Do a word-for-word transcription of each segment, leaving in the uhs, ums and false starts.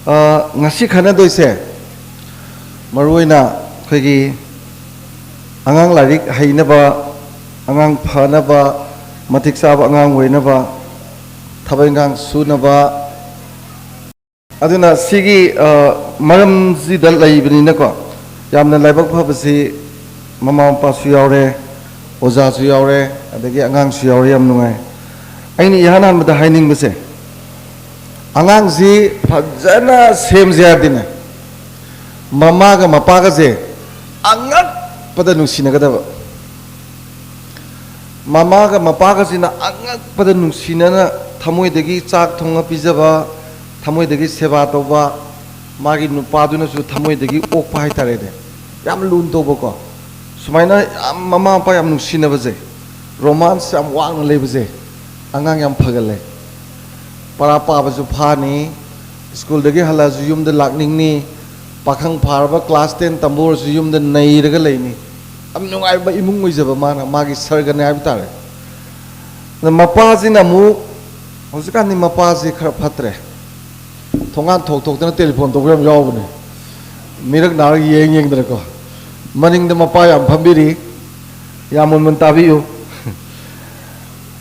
ꯑ, ꯉꯁꯤ ꯈꯟꯅꯗꯣꯏꯁꯦ ꯃꯔꯨꯑꯣꯏꯅ ꯑꯩꯈꯣꯏꯒꯤ ꯑꯉꯥꯡ ꯂꯥꯏꯔꯤꯛ ꯍꯩꯅꯕ, ꯑꯉꯥꯡ ꯐꯅꯕ, ꯃꯇꯤꯛ ꯆꯥꯕ ꯑꯉꯥꯡ ꯑꯣꯏꯅꯕ, ꯊꯕꯛ ꯏꯟꯈꯥꯡ ꯁꯨꯅꯕ꯫ ꯑꯗꯨꯅ ꯁꯤꯒꯤ, ꯑ, ꯃꯔꯝꯁꯤꯗ ꯂꯩꯕꯅꯤꯅꯀꯣ, ꯌꯥꯝꯅ ꯂꯥꯏꯕꯛ ꯐꯕꯁꯤ ꯃꯃꯥ ꯃꯄꯥꯁꯨ ꯌꯥꯎꯔꯦ, ꯑꯣꯖꯥꯁꯨ ꯌꯥꯎꯔꯦ, ꯑꯗꯒꯤ ꯑꯉꯥꯡꯁꯨ ꯌꯥꯎꯔꯦ꯫ ꯌꯥꯝ ꯅꯨꯡꯉꯥꯏ꯫ ꯑꯩꯅ ꯏꯍꯥꯟ ꯍꯥꯟꯕꯗ ꯍꯥꯏꯅꯤꯡꯕꯁꯦ, ꯑꯉꯥꯡꯁꯤ ꯐꯖꯅ ꯁꯦꯝꯖꯦ ꯍꯥꯏꯔꯗꯤꯅꯦ, ꯃꯃꯥꯒ ꯃꯄꯥꯒꯁꯦ ꯑꯉꯛꯄꯗ ꯅꯨꯡꯁꯤꯅꯒꯗꯕ꯫ ꯃꯃꯥꯒ ꯃꯄꯥꯒꯁꯤꯅ ꯑꯉꯛꯄꯗ ꯅꯨꯡꯁꯤꯅꯅ ꯊꯃꯣꯏꯗꯒꯤ ꯆꯥꯛ ꯊꯣꯡꯉ ꯄꯤꯖꯕ, ꯊꯃꯣꯏꯗꯒꯤ ꯁꯦꯕꯥ ꯇꯧꯕ, ꯃꯥꯒꯤ ꯅꯨꯄꯥꯗꯨꯅꯁꯨ ꯊꯃꯣꯏꯗꯒꯤ ꯑꯣꯛꯄ ꯍꯥꯏꯇꯥꯔꯦꯅꯦ꯫ ꯌꯥꯝ ꯂꯨꯅ ꯇꯧꯕꯀꯣ꯫ ꯁꯨꯃꯥꯏꯅ ꯌꯥꯝ ꯃꯃꯥ ꯃꯄꯥ ꯌꯥꯝ ꯅꯨꯡꯁꯤꯅꯕꯁꯦ, ꯔꯣꯃꯥꯟꯁ ꯌꯥꯝ ꯋꯥꯡꯅ ꯂꯩꯕꯁꯦ, ꯑꯉꯥꯡ ꯌꯥꯝ ꯐꯒꯜꯂꯦ꯫ ꯄꯔꯥ ꯄꯥꯕꯁꯨ ꯐꯥꯅꯤ, ꯁ꯭ꯀꯨꯜꯗꯒꯤ ꯍꯜꯂꯛꯑꯁꯨ ꯌꯨꯝꯗ ꯂꯥꯛꯅꯤꯡꯅꯤ, ꯄꯥꯈꯪ ꯐꯥꯔꯕ ꯀ꯭ꯂꯥꯁ ꯇꯦꯟ ꯇꯝꯕ ꯑꯣꯏꯔꯁꯨ ꯌꯨꯝꯗ ꯅꯩꯔꯒ ꯂꯩꯅꯤ꯫ ꯌꯥꯝ ꯅꯨꯡꯉꯥꯏꯕ ꯏꯃꯨꯡ ꯑꯣꯏꯖꯕ ꯃꯥꯅ, ꯃꯥꯒꯤ ꯁꯔꯒꯅꯦ ꯍꯥꯏꯕ ꯇꯥꯔꯦ꯫ ꯑꯗ ꯃꯄꯥꯁꯤꯅ ꯑꯃꯨꯛ, ꯍꯧꯖꯤꯛꯀꯥꯟꯗꯤ ꯃꯄꯥꯁꯤ ꯈꯔ ꯐꯠꯇ꯭ꯔꯦ, ꯊꯣꯡꯒꯥꯟ ꯊꯣꯛ ꯊꯣꯛꯇꯅ ꯇꯦꯂꯤꯐꯣꯟ ꯇꯧꯕ ꯌꯥꯝ ꯌꯥꯎꯕꯅꯦ, ꯃꯤꯔꯛ ꯅꯥꯔꯛ ꯌꯦꯡ ꯌꯦꯡꯗꯅꯀꯣ꯫ ꯃꯅꯤꯡꯗ ꯃꯄꯥ ꯌꯥꯝ ꯐꯝꯕꯤꯔꯤ, ꯌꯥꯝ ꯃꯨꯟ ꯃꯨꯟ ꯇꯥꯕꯤꯌꯨ꯫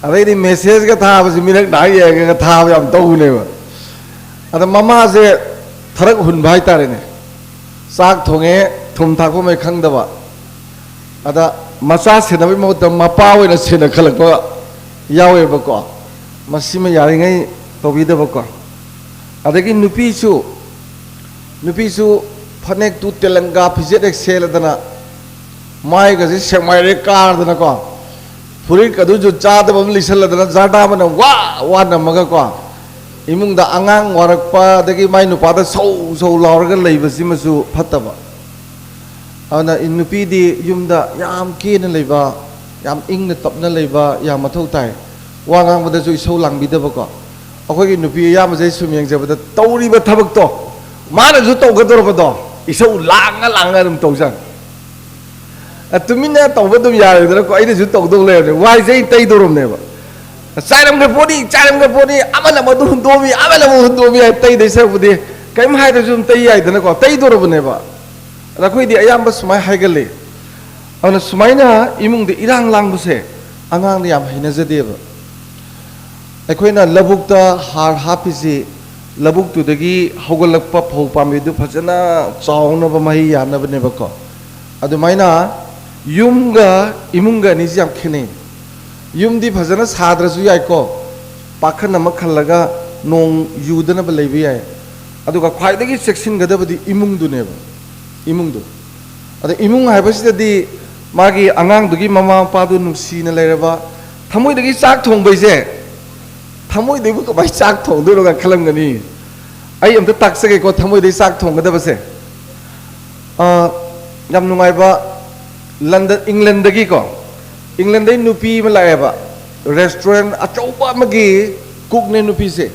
ꯑꯗꯩꯗꯤ ꯃꯦꯁꯦꯖꯀ ꯊꯥꯕꯁꯤ ꯃꯤꯔꯛ ꯅꯥꯔꯛ ꯌꯦꯡꯉꯒ ꯊꯥꯕ ꯌꯥꯝ ꯇꯧꯕꯅꯦꯕ꯫ ꯑꯗ ꯃꯃꯥꯁꯦ ꯊꯔꯛ ꯍꯨꯟꯕ ꯍꯥꯏꯇꯥꯔꯦꯅꯦ꯫ ꯆꯥꯛ ꯊꯣꯡꯉꯦ, ꯊꯨꯝ ꯊꯥꯛꯄ ꯃꯩ ꯈꯪꯗꯕ꯫ ꯑꯗ ꯃꯆꯥ ꯁꯦꯟꯅꯕꯒꯤ ꯃꯍꯨꯠꯇ ꯃꯄꯥ ꯑꯣꯏꯅ ꯁꯦꯟꯅ ꯈꯜꯂꯛꯄ ꯌꯥꯎꯋꯦꯕꯀꯣ꯫ ꯃꯁꯤꯃ ꯌꯥꯔꯤꯉꯩ ꯇꯧꯕꯤꯗꯕꯀꯣ꯫ ꯑꯗꯒꯤ ꯅꯨꯄꯤꯁꯨ, ꯅꯨꯄꯤꯁꯨ ꯐꯅꯦꯛꯇꯨ ꯇꯦꯂꯪꯒꯥ ꯐꯤꯖꯦꯠ ꯍꯦꯛ ꯁꯦꯠꯂꯗꯅ, ꯃꯥꯏꯒꯁꯦ ꯁꯦꯛꯃꯥꯏꯔꯦ ꯀꯥꯔꯗꯅꯀꯣ, ꯐꯨꯔꯤꯠ ꯑꯗꯨꯁꯨ ꯆꯥꯗꯕ ꯑꯃ ꯂꯤꯁꯜꯂꯗꯅ, ꯖꯔꯗꯥ ꯑꯃꯅ ꯋꯥ ꯋꯥ ꯅꯝꯃꯒꯀꯣ, ꯏꯃꯨꯡꯗ ꯑꯉꯥꯡ ꯋꯥꯔꯛꯄ, ꯑꯗꯒꯤ ꯃꯥꯏ ꯅꯨꯄꯥꯗ ꯁꯧ ꯁꯧ ꯂꯥꯎꯔꯒ ꯂꯩꯕꯁꯤꯃꯁꯨ ꯐꯠꯇꯕ꯫ ꯑꯗꯨꯅ ꯅꯨꯄꯤꯗꯤ ꯌꯨꯝꯗ ꯌꯥꯝ ꯀꯦꯅ ꯂꯩꯕ, ꯌꯥꯝ ꯏꯪꯅ ꯇꯞꯅ ꯂꯩꯕ ꯌꯥꯝ ꯃꯊꯧ ꯇꯥꯏ꯫ ꯋꯥ ꯉꯥꯡꯕꯗꯁꯨ ꯏꯁꯧ ꯂꯥꯡꯕꯤꯗꯕꯀꯣ꯫ ꯑꯩꯈꯣꯏꯒꯤ ꯅꯨꯄꯤ ꯑꯌꯥꯝꯕꯁꯦ ꯑꯩ ꯁꯨꯝ ꯌꯦꯡꯖꯕꯗ, ꯇꯧꯔꯤꯕ ꯊꯕꯛꯇꯣ, ꯃꯥꯅꯁꯨ ꯇꯧꯒꯗꯧꯔꯕꯗꯣ, ꯏꯁꯧ ꯂꯥꯡꯉ ꯂꯥꯡꯉ ꯑꯗꯨꯝ ꯇꯧꯖꯥꯠꯅꯤ꯫ ꯑ, ꯇꯨꯃꯤꯟꯅ ꯇꯧꯕ ꯑꯗꯨꯝ ꯌꯥꯔꯦꯗꯅꯀꯣ, ꯑꯩꯅꯁꯨ ꯇꯧꯗꯧ ꯂꯩꯔꯕꯅꯦ, ꯋꯥꯏꯁꯦ ꯑꯩ ꯇꯩꯗꯧꯔꯕꯅꯦꯕ꯫ ꯆꯥꯏꯔꯝꯒ ꯄꯣꯠꯅꯤ, ꯆꯥꯏꯔꯝꯒ ꯄꯣꯠꯅꯤ, ꯑꯃꯅ ꯑꯃꯗꯨ ꯍꯨꯟꯗꯣꯛꯑꯝꯃꯤ, ꯑꯃꯅ ꯑꯃꯨꯛ ꯍꯨꯟꯗꯣꯛꯑꯝꯃꯤ ꯍꯥꯏ ꯇꯩꯗꯣꯏ ꯁꯔꯨꯛꯄꯨꯗꯤ, ꯀꯔꯤꯝ ꯍꯥꯏꯗ꯭ꯔꯁꯨ ꯑꯗꯨꯝ ꯇꯩ ꯌꯥꯏꯗꯅꯀꯣ, ꯇꯩꯗꯣꯔꯕꯅꯦꯕ꯫ ꯑꯗ ꯑꯩꯈꯣꯏꯗꯤ ꯑꯌꯥꯝꯕ ꯁꯨꯃꯥꯏꯅ ꯍꯥꯏꯒꯜꯂꯤ꯫ ꯑꯗꯨꯅ ꯁꯨꯃꯥꯏꯅ ꯏꯃꯨꯡꯗ ꯏꯔꯥꯡ ꯂꯥꯡꯕꯁꯦ ꯑꯉꯥꯡꯅ ꯌꯥꯝ ꯍꯩꯅꯖꯗꯦꯕ꯫ ꯑꯩꯈꯣꯏꯅ ꯂꯧꯕꯨꯛꯇ ꯍꯥꯔ ꯍꯥꯞꯄꯤꯁꯤ ꯂꯧꯕꯨꯛꯇꯨꯗꯒꯤ ꯍꯧꯒꯠꯂꯛꯄ ꯐꯧ ꯄꯥꯝꯕꯤꯗꯨ ꯐꯖꯅ ꯆꯥꯎꯅꯕ, ꯃꯍꯩ ꯌꯥꯟꯅꯕꯅꯦꯕꯀꯣ꯫ ꯑꯗꯨꯃꯥꯏꯅ ꯌꯨꯝꯒ ꯏꯃꯨꯡꯒ ꯑꯅꯤꯁꯤ ꯌꯥꯝ ꯈꯦꯠꯅꯩ꯫ ꯌꯨꯝꯗꯤ ꯐꯖꯅ ꯁꯥꯗ꯭ꯔꯁꯨ ꯌꯥꯏꯀꯣ, ꯄꯥꯈꯟ ꯑꯃ ꯈꯜꯂꯒ ꯅꯣꯡ ꯌꯨꯗꯅꯕ ꯂꯩꯕ ꯌꯥꯏ꯫ ꯑꯗꯨꯒ ꯈ꯭ꯋꯥꯏꯗꯒꯤ ꯆꯦꯛꯁꯤꯟꯒꯗꯕꯗꯤ ꯏꯃꯨꯡꯗꯨꯅꯦꯕ, ꯏꯃꯨꯡꯗꯨ꯫ ꯑꯗ ꯏꯃꯨꯡ ꯍꯥꯏꯕꯁꯤꯗꯗꯤ ꯃꯥꯒꯤ ꯑꯉꯥꯡꯗꯨꯒꯤ ꯃꯃꯥ ꯃꯄꯥꯗꯨ ꯅꯨꯡꯁꯤꯅ ꯂꯩꯔꯕ, ꯊꯃꯣꯏꯗꯒꯤ ꯆꯥꯛ ꯊꯣꯡꯕꯩꯁꯦ, ꯊꯃꯣꯏꯗꯩꯕꯨ ꯀꯃꯥꯏꯅ ꯆꯥꯛ ꯊꯣꯡꯗꯣꯏꯅꯣꯒ ꯈꯜꯂꯝꯒꯅꯤ꯫ ꯑꯩ ꯑꯝꯇ ꯇꯥꯛꯆꯒꯦꯀꯣ, ꯊꯃꯣꯏꯗꯩ ꯆꯥꯛ ꯊꯣꯡꯒꯗꯕꯁꯦ꯫ ꯑ, ꯌꯥꯝ ꯅꯨꯡꯉꯥꯏꯕ, ꯂꯟꯗ ꯏꯪꯂꯦꯟꯗꯒꯤꯀꯣ, ꯏꯪꯂꯦꯟꯗꯒꯤ ꯅꯨꯄꯤ ꯑꯃ ꯂꯥꯛꯑꯦꯕ, ꯔꯦꯁꯇꯨꯔꯦꯟ ꯑꯆꯧꯕ ꯑꯃꯒꯤ ꯀꯨꯛꯅꯦ ꯅꯨꯄꯤꯁꯦ꯫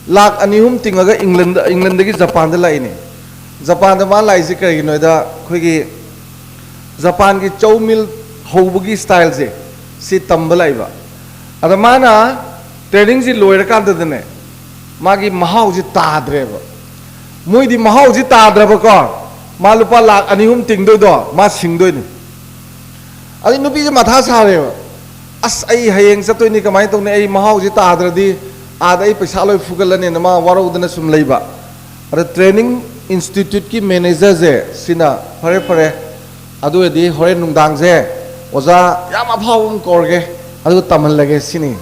ꯂꯥꯛ ꯑꯅꯤ ꯑꯍꯨꯝ ꯇꯤꯡꯉꯒ ꯏꯪꯂꯦꯟꯗ ꯏꯪꯂꯦꯟꯗꯒꯤ ꯖꯄꯥꯟꯗ ꯂꯥꯛꯏꯅꯦ꯫ ꯖꯄꯥꯟꯗ ꯃꯥ ꯂꯥꯛꯏꯁꯦ ꯀꯔꯤꯒꯤꯅꯣꯗ, ꯑꯩꯈꯣꯏꯒꯤ ꯖꯄꯥꯟꯒꯤ ꯆꯧ ꯃꯤꯜ ꯍꯧꯕꯒꯤ ꯁ꯭ꯇꯥꯏꯜꯁꯦ, ꯁꯤ ꯇꯝꯕ ꯂꯥꯛꯏꯕ꯫ ꯑꯗ ꯃꯥꯅ ꯇ꯭ꯔꯦꯅꯤꯡꯁꯤ ꯂꯣꯏꯔꯀꯥꯟꯗꯗꯅꯦ, ꯃꯥꯒꯤ ꯃꯍꯥꯎꯁꯤ ꯇꯥꯗ꯭ꯔꯦꯕ꯫ ꯃꯣꯏꯗꯤ ꯃꯍꯥꯎꯁꯤ ꯇꯥꯗ꯭ꯔꯕꯀꯣ, ꯃꯥ ꯂꯨꯄꯥ ꯂꯥꯛ ꯑꯅꯤ ꯑꯍꯨꯝ ꯇꯤꯡꯗꯣꯏꯗꯣ ꯃꯥ ꯁꯤꯡꯗꯣꯏꯅꯤ꯫ ꯑꯗꯩ ꯅꯨꯄꯤꯁꯦ ꯃꯊꯥ ꯁꯥꯔꯦꯕ, "ꯑꯁ, ꯑꯩ ꯍꯌꯦꯡ ꯆꯠꯇꯣꯏꯅꯤ, ꯀꯃꯥꯏꯅ ꯇꯧꯅꯤ? ꯑꯩ ꯃꯍꯥꯎꯁꯤ ꯇꯥꯗ꯭ꯔꯗꯤ ꯑꯥꯗ ꯑꯩ ꯄꯩꯁꯥ ꯂꯣꯏ ꯐꯨꯒꯠꯂꯅꯤꯅ" ꯃꯥ ꯋꯥꯔꯧꯗꯅ ꯁꯨꯝ ꯂꯩꯕ꯫ ꯑꯗ ꯇ꯭ꯔꯦꯅꯤꯡ ꯏꯟꯁꯇꯤꯇ꯭ꯌꯨꯠꯀꯤ ꯃꯦꯅꯦꯖꯔꯁꯦ ꯁꯤꯅ, "ꯐꯔꯦ, ꯐꯔꯦ, ꯑꯗꯨ ꯑꯣꯏꯔꯗꯤ ꯍꯣꯔꯦꯟ ꯅꯨꯡꯗꯥꯡꯁꯦ ꯑꯣꯖꯥ ꯌꯥꯝ ꯑꯐꯥꯎꯕ ꯑꯃ ꯀꯧꯔꯒꯦ, ꯑꯗꯨꯒ ꯇꯝꯍꯜꯂꯒꯦ" ꯁꯤꯅꯤ꯫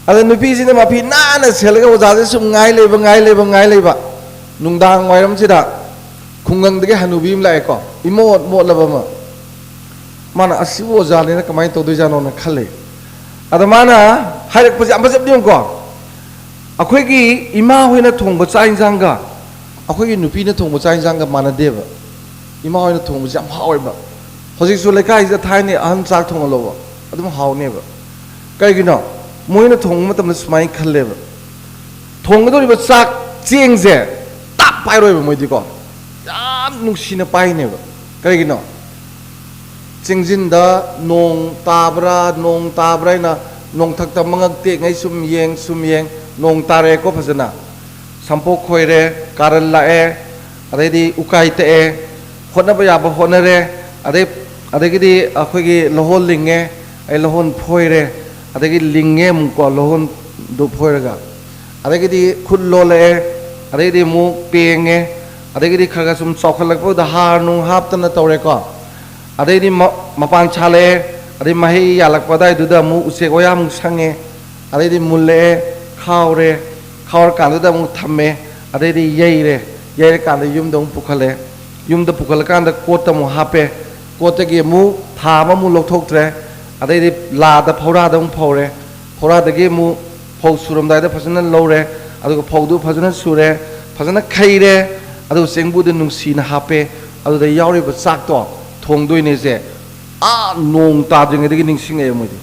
ꯑꯗ ꯅꯨꯄꯤꯁꯤꯅ ꯃꯐꯤ ꯅꯥꯟꯅ ꯁꯦꯠꯂꯒ ꯑꯣꯖꯥꯁꯦ ꯁꯨꯝ ꯉꯥꯏ ꯂꯩꯕ, ꯉꯥꯏ ꯂꯩꯕ, ꯉꯥꯏ ꯂꯩꯕ꯫ ꯅꯨꯡꯗꯥꯡ ꯋꯥꯏꯔꯝꯁꯤꯗ ꯈꯨꯡꯒꯪꯗꯒꯤ ꯍꯅꯨꯕꯤ ꯑꯃ ꯂꯥꯛꯑꯦꯀꯣ, ꯏꯃꯣꯠ ꯃꯣꯠꯂꯕ ꯑꯃ꯫ ꯃꯥꯅ, "ꯑꯁꯤꯕꯨ ꯑꯣꯖꯥꯅꯦꯅ ꯀꯃꯥꯏꯅ ꯇꯧꯗꯣꯏꯖꯥꯠꯅꯣꯅ" ꯈꯜꯂꯦ꯫ ꯑꯗ ꯃꯥꯅ ꯍꯥꯏꯔꯛꯄꯁꯦ ꯌꯥꯝ ꯐꯖꯕꯅꯦ, ꯌꯦꯡꯉꯨꯀꯣ꯫ ꯑꯩꯈꯣꯏꯒꯤ ꯏꯃꯥ ꯍꯣꯏꯅ ꯊꯣꯡꯕ ꯆꯥꯛ ꯏꯟꯁꯥꯡꯒ ꯑꯩꯈꯣꯏꯒꯤ ꯅꯨꯄꯤꯅ ꯊꯣꯡꯕ ꯆꯥꯛ ꯏꯟꯁꯥꯡꯒ ꯃꯥꯟꯅꯗꯦꯕ꯫ ꯏꯃꯥ ꯍꯣꯏꯅ ꯊꯣꯡꯕꯁꯦ ꯌꯥꯝ ꯍꯥꯎꯋꯦꯕ꯫ ꯍꯧꯖꯤꯛꯁꯨ ꯂꯩꯀꯥꯏꯁꯤꯗ ꯊꯥꯏꯅ ꯑꯍꯟ ꯆꯥꯛ ꯊꯣꯡꯍꯜꯂꯣꯕ, ꯑꯗꯨꯝ ꯍꯥꯎꯅꯦꯕ꯫ ꯀꯩꯒꯤꯅꯣ? ꯃꯣꯏꯅ ꯊꯣꯡꯕ ꯃꯇꯝꯗ ꯁꯨꯃꯥꯏꯅ ꯈꯜꯂꯦꯕ, ꯊꯣꯡꯒꯗꯧꯔꯤꯕ ꯆꯥꯛ ꯆꯦꯡꯁꯦ ꯇꯥꯞ ꯄꯥꯏꯔꯣꯏꯕ ꯃꯣꯏꯗꯤꯀꯣ, ꯌꯥꯝ ꯅꯨꯡꯁꯤꯅ ꯄꯥꯏꯅꯦꯕ꯫ ꯀꯩꯒꯤꯅꯣ? ꯆꯤꯡꯁꯤꯟꯗ ꯅꯣꯡ ꯇꯥꯕ꯭ꯔꯥ, ꯅꯣꯡ ꯇꯥꯕ꯭ꯔꯥ ꯍꯥꯏꯅ ꯅꯣꯡꯊꯛꯇ ꯃꯉꯛ ꯇꯦꯛꯉꯩ ꯁꯨꯝ ꯌꯦꯡ, ꯁꯨꯝ ꯌꯦꯡ, ꯅꯣꯡ ꯇꯥꯔꯛꯑꯦꯀꯣ ꯐꯖꯅ꯫ ꯁꯝꯄꯣꯛ ꯈꯣꯏꯔꯦ, ꯀꯥꯔꯟ ꯂꯥꯛꯑꯦ, ꯑꯗꯩꯗꯤ ꯎꯀꯥꯏ ꯇꯛꯑꯦ, ꯍꯣꯠꯅꯕ ꯌꯥꯕ ꯍꯣꯠꯅꯔꯦ, ꯑꯗꯩ, ꯑꯗꯒꯤꯗꯤ ꯑꯩꯈꯣꯏꯒꯤ ꯂꯧꯍꯣꯟ ꯂꯤꯡꯉꯦ, ꯑꯩ ꯂꯧꯍꯣꯟ ꯐꯣꯏꯔꯦ, ꯑꯗꯒꯤ ꯂꯤꯡꯉꯦ ꯑꯃꯨꯛꯀꯣ ꯂꯧꯍꯣꯟꯗꯨ ꯐꯣꯏꯔꯒ, ꯑꯗꯒꯤꯗꯤ ꯈꯨꯠ ꯂꯣꯜꯂꯛꯑꯦ, ꯑꯗꯒꯤꯗꯤ ꯑꯃꯨꯛ ꯄꯦꯡꯉꯦ, ꯑꯗꯒꯤꯗꯤ ꯈꯔ ꯈꯔ ꯁꯨꯝ ꯆꯥꯎꯈꯠꯂꯛꯄꯗ ꯍꯥꯔ ꯅꯨꯡ ꯍꯥꯞꯇꯅ ꯇꯧꯔꯦꯀꯣ꯫ ꯑꯗꯩꯗꯤ ꯃ-, ꯃꯄꯥꯟ ꯁꯥꯠꯂꯛꯑꯦ, ꯑꯗꯩ ꯃꯍꯩ ꯌꯥꯜꯂꯛꯄ ꯑꯗꯨꯋꯥꯏꯗꯨꯗ ꯑꯃꯨꯛ ꯎꯆꯦꯛ ꯋꯥꯌꯥ ꯑꯃꯨꯛ ꯁꯪꯉꯦ, ꯑꯗꯩꯗꯤ ꯃꯨꯜꯂꯛꯑꯦ, ꯈꯥꯎꯔꯦ, ꯈꯥꯎꯔꯀꯥꯟꯗꯨꯗ ꯑꯃꯨꯛ ꯊꯝꯃꯦ, ꯑꯗꯩꯗꯤ ꯌꯩꯔꯦ, ꯌꯩꯔꯀꯥꯟꯗ ꯌꯨꯝꯗ ꯑꯃꯨꯛ ꯄꯨꯈꯠꯂꯦ, ꯌꯨꯝꯗ ꯄꯨꯈꯠꯂꯀꯥꯟꯗ ꯀꯣꯠꯇ ꯑꯃꯨꯛ ꯍꯥꯞꯄꯦ, ꯀꯣꯠꯇꯒꯤ ꯑꯃꯨꯛ ꯊꯥ ꯑꯃꯃꯨꯛ ꯂꯧꯊꯣꯛꯇ꯭ꯔꯦ, ꯑꯗꯩꯗꯤ ꯂꯥꯗ ꯐꯧꯔꯥꯗ ꯑꯃꯨꯛ ꯐꯧꯔꯦ, ꯐꯧꯔꯥꯗꯒꯤ ꯑꯃꯨꯛ ꯐꯧ ꯁꯨꯔꯝꯗꯥꯏꯗ ꯐꯖꯅ ꯂꯧꯔꯦ, ꯑꯗꯨꯒ ꯐꯧꯗꯨ ꯐꯖꯅ ꯁꯨꯔꯦ, ꯐꯖꯅ ꯈꯩꯔꯦ, ꯑꯗꯨꯒ ꯆꯦꯡꯕꯨꯗ ꯅꯨꯡꯁꯤꯅ ꯍꯥꯞꯄꯦ, ꯑꯗꯨꯗ ꯌꯥꯎꯔꯤꯕ ꯆꯥꯛꯇꯣ ꯊꯣꯡꯗꯣꯏꯅꯦꯁꯦ꯫ ꯑꯥ ꯅꯣꯡ ꯇꯥꯗ꯭ꯔꯤꯉꯩꯗꯒꯤ ꯅꯤꯡꯁꯤꯡꯉꯛꯑꯦ ꯃꯣꯏꯗꯤ꯫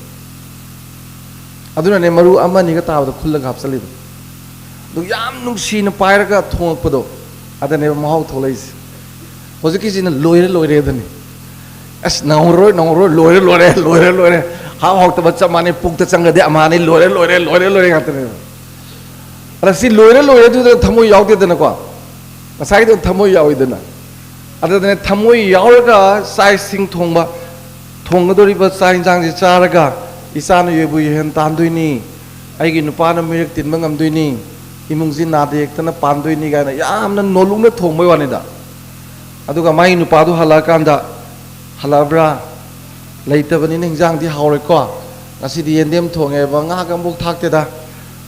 ꯑꯗꯨꯅꯅꯦ ꯃꯔꯨ ꯑꯃ ꯑꯅꯤꯒ ꯇꯥꯕꯗ ꯈꯨꯜꯂꯒ ꯍꯥꯞꯆꯜꯂꯤꯗꯣ꯫ ꯑꯗꯨ ꯌꯥꯝ ꯅꯨꯡꯁꯤꯅ ꯄꯥꯏꯔꯒ ꯊꯣꯡꯉꯛꯄꯗꯣ, ꯑꯗꯅꯦꯕ ꯃꯍꯥꯎ ꯊꯣꯛꯂꯛꯏꯁꯦ꯫ ꯍꯧꯖꯤꯛꯀꯤꯁꯤꯅ ꯂꯣꯏꯔꯦ ꯂꯣꯏꯔꯦ ꯑꯗꯨꯅꯤ꯫ ꯑꯁ, ꯅꯪꯍꯧꯔꯣꯏ, ꯅꯪꯍꯧꯔꯣꯏ, ꯂꯣꯏꯔꯦ ꯂꯣꯏꯔꯦ, ꯂꯣꯏꯔꯦ ꯂꯣꯏꯔꯦ, ꯍꯥꯎ ꯍꯥꯎꯇꯕ ꯆꯞ ꯃꯥꯟꯅꯩ, ꯄꯨꯛꯇ ꯆꯪꯒꯗꯤ ꯑꯃꯍꯥꯅꯤ, ꯂꯣꯏꯔꯦ ꯂꯣꯏꯔꯦ, ꯂꯣꯏꯔꯦ ꯂꯣꯏꯔꯦ ꯉꯥꯛꯇꯅꯦꯕ꯫ ꯑꯗ ꯁꯤ ꯂꯣꯏꯔꯦ ꯂꯣꯏꯔꯦ ꯑꯗꯨꯗ ꯊꯃꯣꯏ ꯌꯥꯎꯗꯦꯗꯅꯀꯣ꯫ ꯉꯁꯥꯏꯒꯤꯗꯣ ꯊꯃꯣꯏ ꯌꯥꯎꯏꯗꯅ꯫ ꯑꯗꯨꯗꯅꯦ ꯊꯃꯣꯏ ꯌꯥꯎꯔꯒ ꯆꯥꯛ ꯏꯁꯤꯡ ꯊꯣꯡꯕ, ꯊꯣꯡꯒꯗꯧꯔꯤꯕ ꯆꯥꯛ ꯏꯟꯁꯥꯡꯁꯦ ꯆꯥꯔꯒ ꯏꯆꯥꯅ ꯌꯣꯏꯕꯨ ꯌꯣꯏꯍꯦꯟ ꯇꯥꯟꯗꯣꯏꯅꯤ, ꯑꯩꯒꯤ ꯅꯨꯄꯥꯅ ꯃꯤꯔꯛ ꯇꯤꯟꯕ ꯉꯝꯗꯣꯏꯅꯤ, ꯏꯃꯨꯡꯁꯤ ꯅꯥꯗ ꯌꯦꯛꯇꯅ ꯄꯥꯟꯗꯣꯏꯅꯤ ꯀꯥꯏꯅ ꯌꯥꯝꯅ ꯅꯣꯂꯨꯛꯅ ꯊꯣꯡꯕꯩ ꯋꯥꯅꯤꯗ꯫ ꯑꯗꯨꯒ ꯃꯥꯒꯤ ꯅꯨꯄꯥꯗꯨ ꯍꯜꯂꯛꯑꯀꯥꯟꯗ, "ꯍꯜꯂꯛꯑꯕ꯭ꯔꯥ? ꯂꯩꯇꯕꯅꯤꯅ ꯍꯤꯟꯖꯥꯡꯗꯤ ꯍꯥꯎꯔꯦꯀꯣ꯫ ꯉꯁꯤꯗꯤ ꯌꯦꯟꯗꯦꯝ ꯊꯣꯡꯉꯦꯕ, ꯉꯥꯒ ꯑꯃꯐꯥꯎ ꯊꯥꯛꯇꯦꯗ꯫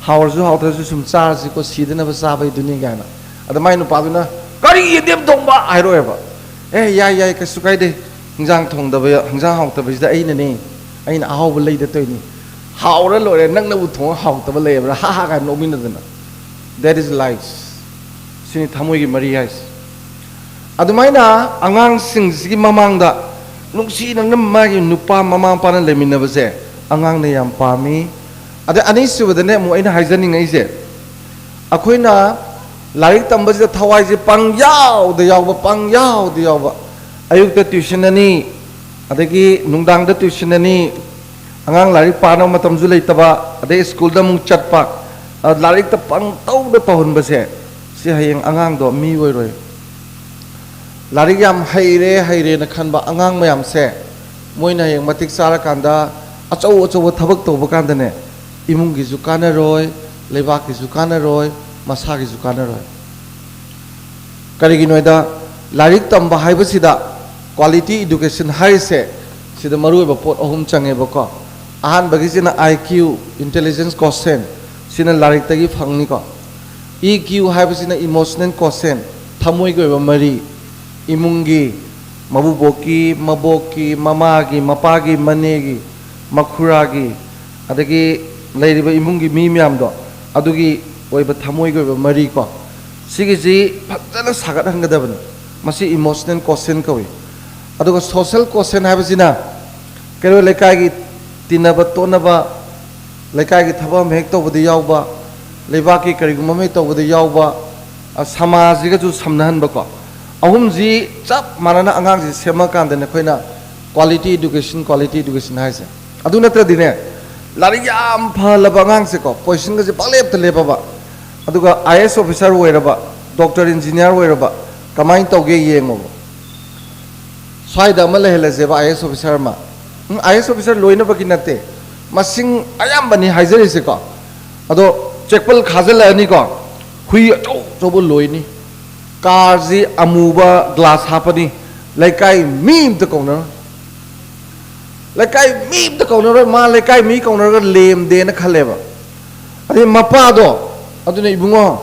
ꯍꯥꯎꯔꯁꯨ ꯍꯥꯎꯇ꯭ꯔꯁꯨ ꯁꯨꯝ ꯆꯥꯔꯁꯤꯀꯣ, ꯁꯤꯗꯅꯕ ꯆꯥꯕꯩꯗꯨꯅꯤ" ꯀꯥꯏꯅ꯫ ꯑꯗ ꯃꯥꯏ ꯅꯨꯄꯥꯗꯨꯅ, "ꯀꯔꯤ ꯌꯦꯟꯗꯦꯝ ꯊꯣꯡꯕ?" ꯍꯥꯏꯔꯛꯑꯣꯏꯕ꯫ "ꯑꯦ, ꯌꯥꯏ, ꯌꯥꯏ, ꯀꯩꯁꯨ ꯀꯥꯏꯗꯦ꯫ ꯍꯤꯟꯖꯥꯡ ꯊꯣꯡꯗꯕ, ꯍꯤꯟꯖꯥꯡ ꯍꯥꯎꯇꯕꯁꯤꯗ ꯑꯩꯅꯅꯦ, ꯑꯩꯅ ꯑꯍꯥꯎꯕ ꯂꯩꯗ ꯇꯧꯔꯤꯅꯤ꯫ ꯍꯥꯎꯔ ꯂꯣꯏꯔꯦ, ꯅꯪꯅꯕꯨ ꯊꯣꯡꯉ ꯍꯥꯎꯇꯕ ꯂꯩꯕ꯭ꯔꯥ? ꯍꯥ ꯍꯥ" ꯀꯥꯏꯅ ꯅꯣꯛꯃꯤꯟꯅꯗꯅ꯫ That is life. ꯁꯤꯅꯤ ꯊꯃꯣꯏꯒꯤ ꯃꯔꯤ ꯍꯥꯏꯁꯦ꯫ ꯑꯗꯨꯃꯥꯏꯅ ꯑꯉꯥꯡꯁꯤꯡꯁꯤꯒꯤ ꯃꯃꯥꯡꯗ ꯅꯨꯡꯁꯤꯅꯅ ꯃꯥꯒꯤ ꯅꯨꯄꯥ ꯃꯃꯥ ꯃꯄꯥꯅ ꯂꯩꯃꯤꯟꯅꯕꯁꯦ ꯑꯉꯥꯡꯅ ꯌꯥꯝ ꯄꯥꯝꯃꯤ꯫ ꯑꯗ ꯑꯅꯤꯁꯨꯕꯗꯅꯦ ꯑꯃꯨꯛ ꯑꯩꯅ ꯍꯥꯏꯖꯅꯤꯡꯉꯛꯏꯁꯦ, ꯑꯩꯈꯣꯏꯅ ꯂꯥꯏꯔꯤꯛ ꯇꯝꯕꯁꯤꯗ ꯊꯋꯥꯏꯁꯦ ꯄꯪ ꯌꯥꯎꯗ ꯌꯥꯎꯕ, ꯄꯪ ꯌꯥꯎꯗ ꯌꯥꯎꯕ꯫ ꯑꯌꯨꯛꯇ tuition ꯑꯅꯤ, ꯑꯗꯒꯤ ꯅꯨꯡꯗꯥꯡꯗ tuition ꯑꯅꯤ, ꯑꯉꯥꯡ ꯂꯥꯏꯔꯤꯛ ꯄꯥꯅꯕ ꯃꯇꯝꯁꯨ ꯂꯩꯇꯕ, ꯑꯗꯩ ꯁ꯭ꯀꯨꯜꯗ ꯑꯃꯨꯛ ꯆꯠꯄ, ꯑ, ꯂꯥꯏꯔꯤꯛꯇ ꯄꯪꯇꯧꯗ ꯇꯧꯍꯟꯕꯁꯦ, ꯁꯤ ꯍꯌꯦꯡ ꯑꯉꯥꯡꯗꯣ ꯃꯤ ꯑꯣꯏꯔꯣꯏ꯫ ꯂꯥꯏꯔꯤꯛ ꯌꯥꯝ ꯍꯩꯔꯦ, ꯍꯩꯔꯦꯅ ꯈꯟꯕ ꯑꯉꯥꯡ ꯃꯌꯥꯝꯁꯦ, ꯃꯣꯏꯅ ꯍꯌꯦꯡ ꯃꯇꯤꯛ ꯆꯥꯔꯀꯥꯟꯗ ꯑꯆꯧ ꯑꯆꯧꯕ ꯊꯕꯛ ꯇꯧꯕ ꯀꯥꯟꯗꯅꯦ, ꯏꯃꯨꯡꯒꯤꯁꯨ ꯀꯥꯟꯅꯔꯣꯏ, ꯂꯩꯕꯥꯛꯀꯤꯁꯨ ꯀꯥꯟꯅꯔꯣꯏ, ꯃꯁꯥꯒꯤꯁꯨ ꯀꯥꯟꯅꯔꯣꯏ꯫ ꯀꯔꯤꯒꯤꯅꯣ ꯍꯥꯏꯗ, ꯂꯥꯏꯔꯤꯛ ꯇꯝꯕ ꯍꯥꯏꯕꯁꯤꯗ quality education ꯍꯥꯏꯔꯤꯁꯦ, ꯁꯤꯗ ꯃꯔꯨꯑꯣꯏꯕ ꯄꯣꯠ ꯑꯍꯨꯝ ꯆꯪꯉꯦꯕꯀꯣ꯫ ꯑꯍꯥꯟꯕꯒꯤꯁꯤꯅ I Q, intelligence quotient, ꯁꯤꯅ ꯂꯥꯏꯔꯤꯛꯇꯒꯤ ꯐꯪꯅꯤꯀꯣ꯫ E Q ꯍꯥꯏꯕꯁꯤꯅ emotional quotient, ꯊꯃꯣꯏꯒꯤ ꯑꯣꯏꯕ ꯃꯔꯤ, ꯏꯃꯨꯡꯒꯤ, ꯃꯕꯨꯕꯣꯛꯀꯤ, ꯃꯕꯣꯛꯀꯤ, ꯃꯃꯥꯒꯤ, ꯃꯄꯥꯒꯤ, ꯃꯅꯦꯒꯤ, ꯃꯈꯨꯔꯥꯒꯤ, ꯑꯗꯒꯤ ꯂꯩꯔꯤꯕ ꯏꯃꯨꯡꯒꯤ ꯃꯤ ꯃꯌꯥꯝꯗꯣ, ꯑꯗꯨꯒꯤ ꯑꯣꯏꯕ ꯊꯃꯣꯏꯒꯤ ꯑꯣꯏꯕ ꯃꯔꯤꯀꯣ, ꯁꯤꯒꯤꯁꯤ ꯐꯖꯅ ꯁꯥꯒꯠꯍꯟꯒꯗꯕꯅꯤ꯫ ꯃꯁꯤ emotional quotient ꯀꯧꯏ꯫ ꯑꯗꯨꯒ social quotient ꯍꯥꯏꯕꯁꯤꯅ ꯀꯩꯔꯣꯜ ꯂꯩꯀꯥꯏꯒꯤ ꯇꯤꯟꯅꯕ ꯇꯣꯠꯅꯕ, ꯂꯩꯀꯥꯏꯒꯤ ꯊꯕꯛ ꯑꯃ ꯍꯦꯛ ꯇꯧꯕꯗ ꯌꯥꯎꯕ, ꯂꯩꯕꯥꯛꯀꯤ ꯀꯔꯤꯒꯨꯝꯕ ꯑꯃ ꯍꯦꯛ ꯇꯧꯕꯗ ꯌꯥꯎꯕ, ꯑ, ꯁꯃꯥꯖꯁꯤꯒꯁꯨ ꯁꯝꯅꯍꯟꯕꯀꯣ꯫ ꯑꯍꯨꯝꯁꯤ ꯆꯞ ꯃꯥꯟꯅꯅ ꯑꯉꯥꯡꯁꯤ ꯁꯦꯝꯃꯀꯥꯟꯗꯅꯦ ꯑꯩꯈꯣꯏꯅ quality education, quality education ꯍꯥꯏꯁꯦ꯫ ꯑꯗꯨ ꯅꯠꯇ꯭ꯔꯗꯤꯅꯦ, ꯂꯥꯏꯔꯤꯛ ꯌꯥꯝ ꯐꯍꯜꯂꯕ ꯑꯉꯥꯡꯁꯦꯀꯣ, positionꯒꯁꯦ ꯄꯪꯂꯦꯞꯇ ꯂꯦꯞꯄꯕ, ꯑꯗꯨꯒ I A S officer ꯑꯣꯏꯔꯕ, doctor engineer ꯑꯣꯏꯔꯕ, ꯀꯃꯥꯏꯅ ꯇꯧꯒꯦ ꯌꯦꯡꯉꯣꯕ꯫ ꯁ꯭ꯋꯥꯏꯗ ꯑꯃ ꯂꯩꯍꯜꯂꯁꯦꯕ, I A S officer ꯑꯃ꯫ ꯎꯝ, I A S officer ꯂꯣꯏꯅꯕꯒꯤ ꯅꯠꯇꯦ, ꯃꯁꯤꯡ ꯑꯌꯥꯝꯕꯅꯤ ꯍꯥꯏꯖꯔꯤꯁꯦꯀꯣ꯫ ꯑꯗꯣ ꯆꯦꯛꯄꯜ ꯈꯥꯖꯤꯜꯂꯛꯑꯅꯤꯀꯣ, ꯍꯨꯏ ꯑꯆꯧ ꯑꯆꯧꯕ ꯂꯣꯏꯅꯤ, ꯀꯥꯔꯁꯤ ꯑꯃꯨꯕ glass ꯍꯥꯞꯄꯅꯤ, ꯂꯩꯀꯥꯏ ꯃꯤ ꯑꯝꯇ ꯀꯧꯅꯔꯣꯏ꯫ ꯂꯩꯀꯥꯏ ꯃꯤ ꯑꯝꯇ ꯀꯧꯅꯔꯣꯏ, ꯃꯥ ꯂꯩꯀꯥꯏ ꯃꯤ ꯀꯧꯅꯔꯒ ꯂꯦꯝꯗꯦꯅ ꯈꯜꯂꯦꯕ꯫ ꯑꯗꯩ ꯃꯄꯥꯗꯣ, ꯑꯗꯨꯅ, "ꯏꯕꯨꯡꯉꯣ,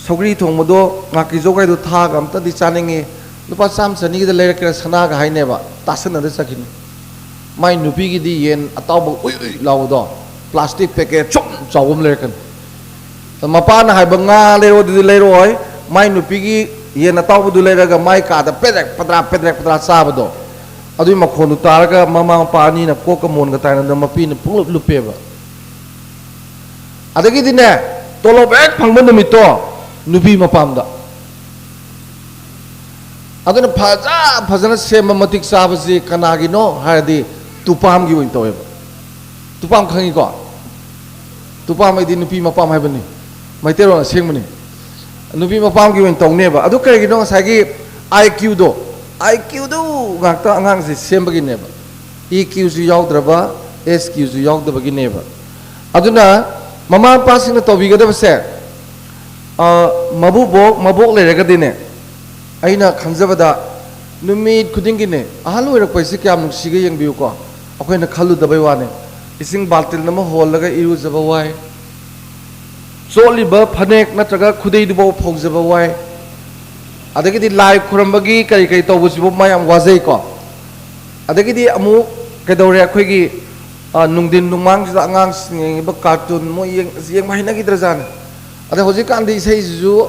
ꯁꯧꯒ꯭ꯔꯤ ꯊꯣꯡꯕꯗꯣ, ꯉꯥꯀꯤꯖꯧꯒꯥꯏꯗꯣ ꯊꯥꯛꯑꯒ ꯑꯝꯇꯗꯤ ꯆꯥꯅꯤꯡꯉꯤ, ꯂꯨꯄꯥ ꯆꯥꯝꯃ ꯆꯅꯤꯒꯤꯗ ꯂꯩꯔꯛꯀꯦꯔꯥ ꯁꯅꯥꯒ?" ꯍꯥꯏꯅꯦꯕ, ꯇꯥꯁꯟꯅꯗ ꯆꯠꯈꯤꯅꯤ꯫ ꯃꯥꯏ ꯅꯨꯄꯤꯒꯤꯗꯤ ꯌꯦꯟ ꯑꯇꯥꯎꯕ ꯎꯏ ꯎꯏ ꯂꯥꯎꯕꯗꯣ, plastic packet ꯁꯨꯝ ꯆꯥꯎꯕ ꯑꯃ ꯂꯩꯔꯛꯀꯅꯤ꯫ ꯃꯄꯥꯅ ꯍꯥꯏꯕ ꯉꯥ ꯂꯩꯔꯛꯑꯣ ꯑꯗꯨꯗꯤ ꯂꯩꯔꯛꯑꯣꯏ, ꯃꯥꯏ ꯅꯨꯄꯤꯒꯤ ꯌꯦꯟ ꯑꯇꯥꯎꯕꯗꯨ ꯂꯩꯔꯒ ꯃꯥꯏ ꯀꯥꯗ ꯄꯦꯗ꯭ꯔꯦꯛ ꯄꯗ꯭ꯔꯥ ꯄꯦꯗ꯭ꯔꯦꯛ ꯄꯗ꯭ꯔꯥ ꯆꯥꯕꯗꯣ, ꯑꯗꯨꯒꯤ ꯃꯈꯣꯟꯗꯨ ꯇꯥꯔꯒ ꯃꯃꯥ ꯃꯄꯥ ꯑꯅꯤꯅ ꯀꯣꯛꯀ ꯃꯣꯟꯒ ꯇꯥꯏꯅꯗꯅ ꯃꯄꯤꯅ ꯄꯨꯡꯂꯨꯞ ꯂꯨꯞꯄꯦꯕ꯫ ꯑꯗꯒꯤꯗꯤꯅꯦ, ꯇꯣꯂꯣꯞ ꯍꯦꯛ ꯐꯪꯕ ꯅꯨꯃꯤꯠꯇꯣ ꯅꯨꯄꯤ ꯃꯄꯥꯝꯗ꯫ ꯑꯗꯨꯅ ꯐꯖ ꯐꯖꯅ ꯁꯦꯝꯕ ꯃꯇꯤꯛ ꯆꯥꯕꯁꯤ ꯀꯅꯥꯒꯤꯅꯣ ꯍꯥꯏꯔꯗꯤ ꯇꯨꯄꯥꯝꯒꯤ ꯑꯣꯏꯅ ꯇꯧꯋꯦꯕ꯫ ꯇꯨꯄꯥꯝ ꯈꯪꯉꯤꯀꯣ? ꯇꯨꯄꯥꯝ ꯍꯥꯏꯗꯤ ꯅꯨꯄꯤ ꯃꯄꯥꯝ ꯍꯥꯏꯕꯅꯤ, ꯃꯩꯇꯩꯂꯣꯟ ꯑꯁꯦꯡꯕꯅꯤ꯫ ꯅꯨꯄꯤ ꯃꯄꯥꯝꯒꯤ ꯑꯣꯏꯅ ꯇꯧꯅꯦꯕ꯫ ꯑꯗꯨ ꯀꯔꯤꯒꯤꯅꯣ? ꯉꯁꯥꯏꯒꯤ IQꯗꯣ, IQꯗꯨ ꯉꯥꯛꯇ ꯑꯉꯥꯡꯁꯦ ꯁꯦꯝꯕꯒꯤꯅꯦꯕ꯫ EQꯁꯨ ꯌꯥꯎꯗ꯭ꯔꯕ, SQꯁꯨ ꯌꯥꯎꯗꯕꯒꯤꯅꯦꯕ꯫ ꯑꯗꯨꯅ ꯃꯃꯥ ꯃꯄꯥꯁꯤꯡꯅ ꯇꯧꯕꯤꯒꯗꯕꯁꯦ, ꯑ, ꯃꯕꯨꯕꯣꯛ ꯃꯕꯣꯛ ꯂꯩꯔꯒꯗꯤꯅꯦ, ꯑꯩꯅ ꯈꯟꯖꯕꯗ ꯅꯨꯃꯤꯠ ꯈꯨꯗꯤꯡꯒꯤꯅꯦ, ꯑꯍꯜ ꯑꯣꯏꯔꯛꯄ ꯍꯥꯏꯁꯤ ꯀꯌꯥꯝ ꯅꯨꯡꯁꯤꯒꯦ ꯌꯦꯡꯕꯤꯌꯨꯀꯣ꯫ ꯑꯩꯈꯣꯏꯅ ꯈꯜꯂꯨꯗꯕꯩ ꯋꯥꯅꯦ꯫ ꯏꯁꯤꯡ ꯕꯥꯜꯇꯤꯟ ꯑꯃ ꯍꯣꯜꯂꯒ ꯏꯔꯨꯖꯕ ꯋꯥꯏ, ꯆꯣꯠꯂꯤꯕ ꯐꯅꯦꯛ ꯅꯠꯇ꯭ꯔꯒ ꯈꯨꯗꯩꯗꯨꯐꯥꯎ ꯐꯧꯖꯕ ꯋꯥꯏ, ꯑꯗꯒꯤꯗꯤ ꯂꯥꯏ ꯈꯨꯔꯝꯕꯒꯤ ꯀꯔꯤ ꯀꯔꯤ ꯇꯧꯕꯁꯤꯕꯨ ꯃꯥ ꯌꯥꯝ ꯋꯥꯖꯩꯀꯣ꯫ ꯑꯗꯒꯤꯗꯤ ꯑꯃꯨꯛ ꯀꯩꯗꯧꯔꯦ? ꯑꯩꯈꯣꯏꯒꯤ, ꯑ, ꯅꯨꯡꯊꯤꯟ ꯅꯨꯡꯃꯥꯡꯁꯤꯗ ꯑꯉꯥꯡꯁꯤꯡ ꯌꯦꯡꯉꯤꯕ ꯀꯥꯔꯇꯨꯟ, ꯃꯣꯏ ꯌꯦꯡ-, ꯌꯦꯡꯕ ꯍꯩꯅꯈꯤꯗ꯭ꯔꯖꯥꯠꯅꯤ꯫ ꯑꯗ ꯍꯧꯖꯤꯛꯀꯥꯟꯗꯤ ꯏꯁꯩꯁꯤꯁꯨ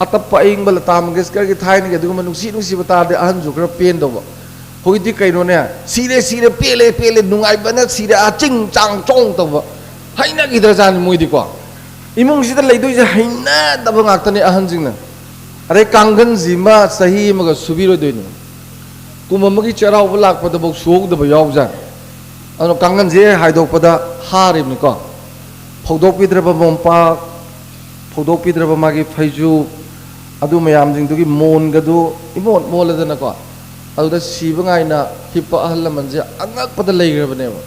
ꯑꯇꯞꯄ ꯑꯏꯪꯕ, ꯂꯇꯥ ꯃꯪꯒꯦꯁꯀꯔꯒꯤ ꯊꯥꯏꯅꯒꯤ ꯑꯗꯨꯒꯨꯝꯕ ꯅꯨꯡꯁꯤ ꯅꯨꯡꯁꯤꯕ ꯇꯥꯔꯗꯤ ꯑꯍꯟꯁꯨ ꯈꯔ ꯄꯦꯟꯗꯧꯕ꯫ ꯍꯧꯖꯤꯛꯇꯤ ꯀꯩꯅꯣꯅꯦ, ꯁꯤꯔꯦ ꯁꯤꯔꯦ, ꯄꯦꯜꯂꯦ ꯄꯦꯜꯂꯦ, ꯅꯨꯡꯉꯥꯏꯕꯅ ꯁꯤꯔꯦ, ꯑꯥ ꯆꯤꯡ ꯆꯥꯡ ꯆꯣꯡ ꯇꯧꯕ, ꯍꯩꯅꯈꯤꯗ꯭ꯔꯖꯥꯠꯅꯤ ꯃꯣꯏꯗꯤꯀꯣ꯫ ꯏꯃꯨꯡꯁꯤꯗ ꯂꯩꯗꯣꯏꯁꯦ ꯍꯩꯅꯗꯕ ꯉꯥꯛꯇꯅꯦ ꯑꯍꯟꯁꯤꯡꯅ꯫ ꯑꯗꯩ ꯀꯥꯡꯒꯟꯁꯤꯃ ꯆꯍꯤ ꯑꯃꯒ ꯁꯨꯕꯤꯔꯣꯏꯗꯣꯏꯅꯤ꯫ ꯀꯨꯝ ꯑꯃꯒꯤ ꯆꯩꯔꯥꯎꯕ ꯂꯥꯛꯄꯗꯐꯥꯎ ꯁꯨꯍꯧꯗꯕ ꯌꯥꯎꯖꯥꯠꯅꯤ꯫ ꯑꯗꯨꯅ ꯀꯥꯡꯒꯟꯁꯦ ꯍꯥꯏꯗꯣꯛꯄꯗ ꯍꯥꯔꯤꯕꯅꯤꯀꯣ꯫ ꯐꯧꯗꯣꯛꯄꯤꯗ꯭ꯔꯕ ꯃꯣꯝꯄꯥꯛ, ꯐꯧꯗꯣꯛꯄꯤꯗ꯭ꯔꯕ ꯃꯥꯒꯤ ꯐꯩꯖꯨꯞ, ꯑꯗꯨ ꯃꯌꯥꯝꯁꯤꯡꯗꯨꯒꯤ ꯃꯣꯟꯒꯗꯨ ꯏꯃꯣꯠ ꯃꯣꯠꯂꯗꯅꯀꯣ, ꯑꯗꯨꯗ ꯁꯤꯕ ꯉꯥꯏꯅ ꯍꯤꯞꯄ ꯑꯍꯜ ꯂꯃꯟꯁꯦ ꯑꯉꯛꯄꯗ ꯂꯩꯈ꯭ꯔꯕꯅꯦꯕ꯫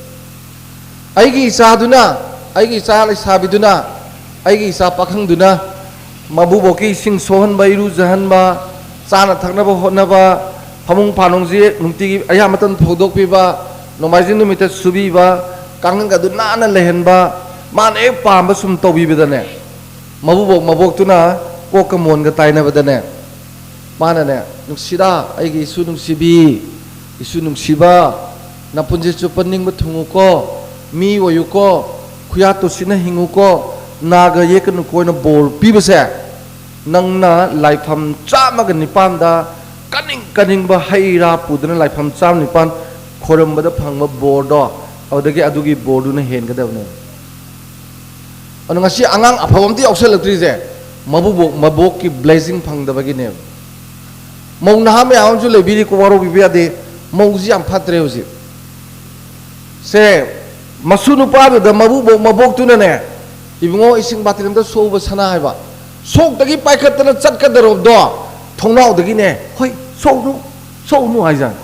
ꯑꯩꯒꯤ ꯏꯆꯥꯗꯨꯅ, ꯑꯩꯒꯤ ꯏꯆꯥ ꯂꯩꯁꯥꯕꯤꯗꯨꯅ, ꯑꯩꯒꯤ ꯏꯆꯥ ꯄꯥꯈꯪꯗꯨꯅ ꯃꯕꯨꯕꯣꯛꯀꯤ ꯏꯁꯤꯡ ꯁꯣꯛꯍꯟꯕ, ꯏꯔꯨꯖꯍꯟꯕ, ꯆꯥꯅ ꯊꯛꯅꯕ ꯍꯣꯠꯅꯕ, ꯐꯃꯨꯡ ꯐꯥꯅꯨꯡꯁꯤ ꯅꯨꯡꯇꯤꯒꯤ ꯑꯌꯥꯝꯕ ꯃꯇꯝꯗ ꯐꯧꯗꯣꯛꯄꯤꯕ, ꯅꯣꯡꯃꯥꯏꯖꯤꯡ ꯅꯨꯃꯤꯠꯇ ꯁꯨꯕꯤꯕ, ꯀꯥꯡꯈꯟꯒꯗꯨ ꯅꯥꯟꯅ ꯂꯩꯍꯟꯕ, ꯃꯥꯅ ꯍꯦꯛ ꯄꯥꯝꯕ ꯁꯨꯝ ꯇꯧꯕꯤꯕꯗꯅꯦ, ꯃꯕꯨꯕꯣꯛ ꯃꯕꯣꯛꯇꯨꯅ ꯀꯣꯛꯀ ꯃꯣꯟꯒ ꯇꯥꯏꯅꯕꯗꯅꯦ, ꯃꯥꯅꯅꯦ, "ꯅꯨꯡꯁꯤꯔꯥ, ꯑꯩꯒꯤ ꯏꯁꯨ ꯅꯨꯡꯁꯤꯕꯤ, ꯏꯁꯨ ꯅꯨꯡꯁꯤꯕ, ꯅꯄꯨꯟꯁꯤ ꯆꯨꯞꯄ ꯅꯤꯡꯕ ꯊꯨꯡꯉꯨꯀꯣ, ꯃꯤ ꯑꯣꯏꯌꯨꯀꯣ, ꯈꯨꯌꯥ ꯇꯨꯁꯤꯟꯅ ꯍꯤꯡꯉꯨꯀꯣ, ꯅꯥꯒ ꯌꯦꯛꯀꯅꯨꯀꯣ" ꯍꯥꯏꯅ ꯕꯣꯔ ꯄꯤꯕꯁꯦ, ꯅꯪꯅ ꯂꯥꯏꯐꯝ ꯆꯥꯝꯃꯒ ꯅꯤꯄꯥꯟꯗ ꯀꯅꯤꯡ ꯀꯅꯤꯡꯕ ꯍꯩ ꯔꯥ ꯄꯨꯗꯨꯅ ꯂꯥꯏꯐꯝ ꯆꯥꯝꯃ ꯅꯤꯄꯥꯟ ꯈꯣꯏꯔꯝꯕꯗ ꯐꯪꯕ ꯕꯣꯔꯗꯣ, ꯑꯗꯨꯗꯒꯤ ꯑꯗꯨꯒꯤ ꯕꯣꯔꯗꯨꯅ ꯍꯦꯟꯒꯗꯕꯅꯦ꯫ ꯑꯗꯣ ꯉꯁꯤ ꯑꯉꯥꯡ ꯑꯐꯕ ꯑꯝꯇ ꯌꯥꯎꯁꯜꯂꯛꯇ꯭ꯔꯤꯁꯦ ꯃꯕꯨꯕꯣꯛ ꯃꯕꯣꯛꯀꯤ blessing ꯐꯪꯗꯕꯒꯤꯅꯦꯕ꯫ ꯃꯧ ꯅꯍꯥ ꯃꯌꯥꯝ ꯑꯃꯁꯨ ꯂꯩꯕꯤꯔꯤꯀꯣ, ꯋꯥꯔꯧꯕꯤꯕ ꯌꯥꯗꯦ꯫ ꯃꯧꯁꯤ ꯌꯥꯝ ꯐꯠꯇ꯭ꯔꯦ ꯍꯧꯖꯤꯛ꯫ ꯁꯦ, ꯃꯁꯨ ꯅꯨꯄꯥꯗꯨꯗ ꯃꯕꯨꯕꯣꯛ ꯃꯕꯣꯛꯇꯨꯅꯅꯦ, ꯏꯕꯨꯡꯉꯣ, ꯏꯁꯤꯡ ꯕꯥꯇꯤꯟ ꯑꯝꯇ ꯁꯣꯛꯎꯕ ꯁꯅꯥ ꯍꯥꯏꯕ꯫ ꯁꯣꯛꯇꯒꯤ ꯄꯥꯏꯈꯠꯇꯅ ꯆꯠꯀꯗꯧꯔꯕꯗꯣ ꯊꯣꯡꯅꯥꯎꯗꯒꯤꯅꯦ, "ꯍꯣꯏ, ꯁꯣꯛꯎꯅꯨ, ꯁꯣꯛꯎꯅꯨ" ꯍꯥꯏꯖꯥꯠꯅꯤ꯫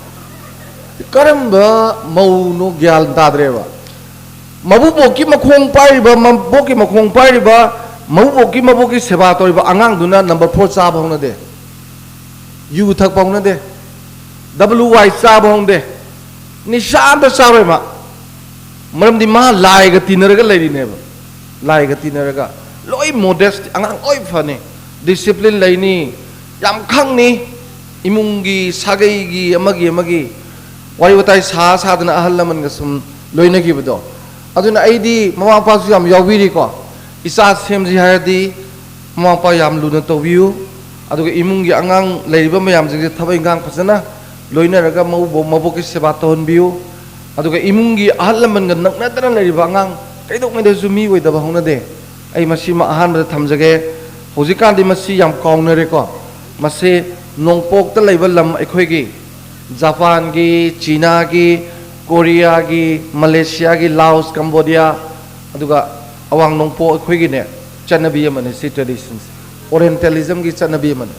ꯀꯔꯝꯕ ꯃꯧꯅꯣ ꯒ꯭ꯌꯥꯟ ꯇꯥꯗ꯭ꯔꯦꯕ꯫ ꯃꯕꯨꯕꯣꯛꯀꯤ ꯃꯈꯣꯡ ꯄꯥꯏꯔꯤꯕ, ꯃꯕꯣꯛꯀꯤ ꯃꯈꯣꯡ ꯄꯥꯏꯔꯤꯕ, ꯃꯕꯨꯕꯣꯛꯀꯤ ꯃꯕꯣꯛꯀꯤ ꯁꯦꯕꯥ ꯇꯧꯔꯤꯕ ꯑꯉꯥꯡꯗꯨꯅ ꯅꯝꯕꯔ ꯐꯣꯔ ꯆꯥꯕ ꯍꯧꯅꯗꯦ, ꯌꯨ ꯊꯛꯄ ꯍꯧꯅꯗꯦ, ꯗꯕꯜꯌꯨ ꯋꯥꯏ ꯆꯥꯕ ꯍꯧꯅꯗꯦ, ꯅꯤꯁꯥ ꯑꯝꯇ ꯆꯥꯔꯣꯏ ꯃꯥ꯫ ꯃꯔꯝꯗꯤ ꯃꯥ ꯂꯥꯏꯒ ꯇꯤꯟꯅꯔꯒ ꯂꯩꯔꯤꯅꯦꯕ꯫ ꯂꯥꯏꯒ ꯇꯤꯟꯅꯔꯒ ꯂꯣꯏ ꯃꯣꯗꯦꯁ, ꯑꯉꯥꯡ ꯂꯣꯏ ꯐꯅꯤ, ꯗꯤꯁꯤꯄ꯭ꯂꯤꯟ ꯂꯩꯅꯤ, ꯌꯥꯝ ꯈꯪꯅꯤ꯫ ꯏꯃꯨꯡꯒꯤ, ꯁꯥꯒꯩꯒꯤ, ꯑꯃꯒꯤ ꯑꯃꯒꯤ ꯋꯥꯔꯤ ꯋꯥꯇꯥꯏ ꯁꯥ ꯁꯥꯗꯅ ꯑꯍꯜ ꯂꯃꯟꯒ ꯁꯨꯝ ꯂꯣꯏꯅꯈꯤꯕꯗꯣ꯫ ꯑꯗꯨꯅ ꯑꯩꯗꯤ ꯃꯃꯥ ꯃꯄꯥꯁꯨ ꯌꯥꯝ ꯌꯥꯎꯕꯤꯔꯤꯀꯣ꯫ ꯏꯆꯥ ꯁꯦꯝꯁꯤ ꯍꯥꯏꯔꯗꯤ ꯃꯃꯥ ꯃꯄꯥ ꯌꯥꯝ ꯂꯨꯅ ꯇꯧꯕꯤꯌꯨ꯫ ꯑꯗꯨꯒ ꯏꯃꯨꯡꯒꯤ ꯑꯉꯥꯡ ꯂꯩꯔꯤꯕ ꯃꯌꯥꯝꯁꯤꯡꯁꯦ ꯊꯕꯛ ꯏꯪꯈꯥꯡ ꯐꯖꯅ ꯂꯣꯏꯅꯔꯒ ꯃꯧꯕꯣꯛ ꯃꯕꯣꯛꯀꯤ ꯁꯦꯕꯥ ꯇꯧꯍꯟꯕꯤꯌꯨ꯫ ꯑꯗꯨꯒ ꯏꯃꯨꯡꯒꯤ ꯑꯍꯜ ꯂꯃꯟꯒ ꯅꯛꯅꯗꯅ ꯂꯩꯔꯤꯕ ꯑꯉꯥꯡ ꯀꯩꯗꯧꯉꯩꯗꯁꯨ ꯃꯤ ꯑꯣꯏꯗꯕ ꯍꯧꯅꯗꯦ꯫ ꯑꯩ ꯃꯁꯤꯃ ꯑꯍꯥꯟꯕꯗ ꯊꯝꯖꯒꯦ꯫ ꯍꯧꯖꯤꯛꯀꯥꯟꯗꯤ ꯃꯁꯤ ꯌꯥꯝ ꯀꯥꯎꯅꯔꯦꯀꯣ꯫ ꯃꯁꯤ ꯅꯣꯡꯄꯣꯛꯇ ꯂꯩꯕ ꯂꯝ ꯑꯩꯈꯣꯏꯒꯤ ꯖꯄꯥꯟꯒꯤ, ꯆꯤꯅꯥꯒꯤ, ꯀꯣꯔꯤꯌꯥꯒꯤ, ꯃꯂꯦꯁꯤꯌꯥꯒꯤ, ꯂꯥꯑꯣꯁ, ꯀꯝꯕꯣꯗꯤꯌꯥ, ꯑꯗꯨꯒ ꯑꯋꯥꯡ ꯅꯣꯡꯄꯣꯛ ꯑꯩꯈꯣꯏꯒꯤꯅꯦ, ꯆꯠꯅꯕꯤ ꯑꯃꯅꯤ ꯁꯤ, ꯇ꯭ꯔꯦꯗꯤꯁꯟꯁꯦ, ꯑꯣꯔꯤꯌꯦꯟꯇꯦꯂꯤꯖꯝꯒꯤ ꯆꯠꯅꯕꯤ ꯑꯃꯅꯤ꯫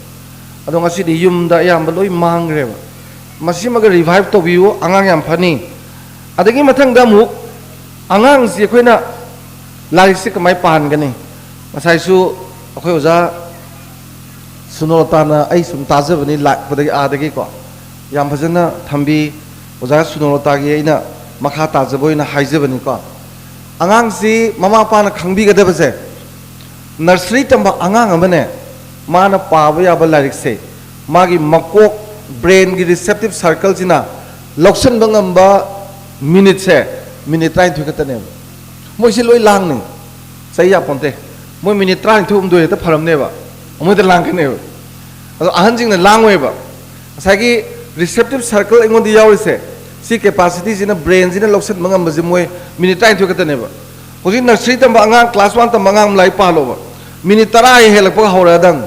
ꯑꯗꯣ ꯉꯁꯤꯗꯤ ꯌꯨꯝꯗ ꯑꯌꯥꯝꯕ ꯂꯣꯏ ꯃꯥꯡꯈ꯭ꯔꯦꯕ꯫ ꯃꯁꯤꯃꯒ ꯔꯤꯚꯥꯏꯚ ꯇꯧꯕꯤꯌꯨ, ꯑꯉꯥꯡ ꯌꯥꯝ ꯐꯅꯤ꯫ ꯑꯗꯒꯤ ꯃꯊꯪꯗ ꯑꯃꯨꯛ ꯑꯉꯥꯡꯁꯤ ꯑꯩꯈꯣꯏꯅ ꯂꯥꯏꯔꯤꯛꯁꯦ ꯀꯃꯥꯏꯅ ꯄꯥꯍꯟꯒꯅꯤ? ꯉꯁꯥꯏꯁꯨ ꯑꯩꯈꯣꯏ ꯑꯣꯖꯥ ꯁꯨꯅꯣꯂꯇꯥꯅ, ꯑꯩ ꯁꯨꯝ ꯇꯥꯖꯕꯅꯤ ꯂꯥꯛꯄꯗꯒꯤ ꯑꯥꯗꯒꯤꯀꯣ, ꯌꯥꯝ ꯐꯖꯅ ꯊꯝꯕꯤ꯫ ꯑꯣꯖꯥ ꯁꯨꯅꯣꯂꯇꯥꯒꯤ ꯑꯩꯅ ꯃꯈꯥ ꯇꯥꯖꯕ ꯑꯣꯏꯅ ꯍꯥꯏꯖꯕꯅꯤꯀꯣ꯫ ꯑꯉꯥꯡꯁꯤ ꯃꯃꯥ ꯃꯄꯥꯅ ꯈꯪꯕꯤꯒꯗꯕꯁꯦ, ꯅꯔꯁꯔꯤ ꯇꯝꯕ ꯑꯉꯥꯡ ꯑꯃꯅꯦ, ꯃꯥꯅ ꯄꯥꯕ ꯌꯥꯕ ꯂꯥꯏꯔꯤꯛꯁꯦ, ꯃꯥꯒꯤ ꯃꯀꯣꯛ, ꯕ꯭ꯔꯦꯟꯒꯤ ꯔꯤꯁꯦꯞꯇꯤꯞ ꯁꯥꯔꯀꯜꯁꯤꯅ ꯂꯧꯁꯤꯟꯕ ꯉꯝꯕ ꯃꯤꯅꯤꯠꯁꯦ, ꯃꯤꯅꯤꯠ ꯇꯔꯥꯅꯤꯊꯣꯏ ꯈꯛꯇꯅꯦꯕ꯫ ꯃꯣꯏꯁꯤ ꯂꯣꯏ ꯂꯥꯡꯅꯤ, ꯆꯍꯤ ꯌꯥꯄꯣꯟꯇꯦ꯫ ꯃꯣꯏ ꯃꯤꯅꯤꯠ ꯇꯔꯥꯅꯤꯊꯣꯏ ꯍꯨꯝꯗꯣꯏ ꯍꯦꯛꯇ ꯐꯔꯝꯅꯦꯕ, ꯑꯃꯨꯛ ꯍꯦꯛꯇ ꯂꯥꯡꯀꯅꯦꯕ꯫ ꯑꯗꯣ ꯑꯍꯟꯁꯤꯡꯅ ꯂꯥꯡꯉꯣꯏꯕ꯫ ꯉꯁꯥꯏꯒꯤ ꯔꯤꯁꯦꯞꯇꯤꯞ ꯁꯥꯔꯀꯜ ꯑꯩꯉꯣꯟꯗ ꯌꯥꯎꯔꯤꯁꯦ, ꯁꯤ ꯀꯦꯄꯥꯁꯤꯇꯤꯁꯤꯅ, ꯕ꯭ꯔꯦꯟꯁꯤꯅ ꯂꯧꯁꯤꯟꯕ ꯉꯝꯕꯁꯦ ꯃꯣꯏ ꯃꯤꯅꯤꯠ ꯇꯔꯥꯅꯤꯊꯣꯏ ꯈꯛꯇꯅꯦꯕ꯫ ꯍꯧꯖꯤꯛ ꯅꯔꯁꯔꯤ ꯇꯝꯕ ꯑꯉꯥꯡ, ꯀ꯭ꯂꯥꯁ ꯋꯥꯟ ꯇꯝꯕ ꯑꯉꯥꯡ ꯑꯃ ꯂꯥꯏꯔꯤꯛ ꯄꯥꯍꯜꯂꯣꯕ, ꯃꯤꯅꯤꯠ ꯇꯔꯥ ꯍꯦꯛ ꯍꯦꯜꯂꯛꯄꯒ ꯍꯧꯔꯛꯑꯗꯝ꯫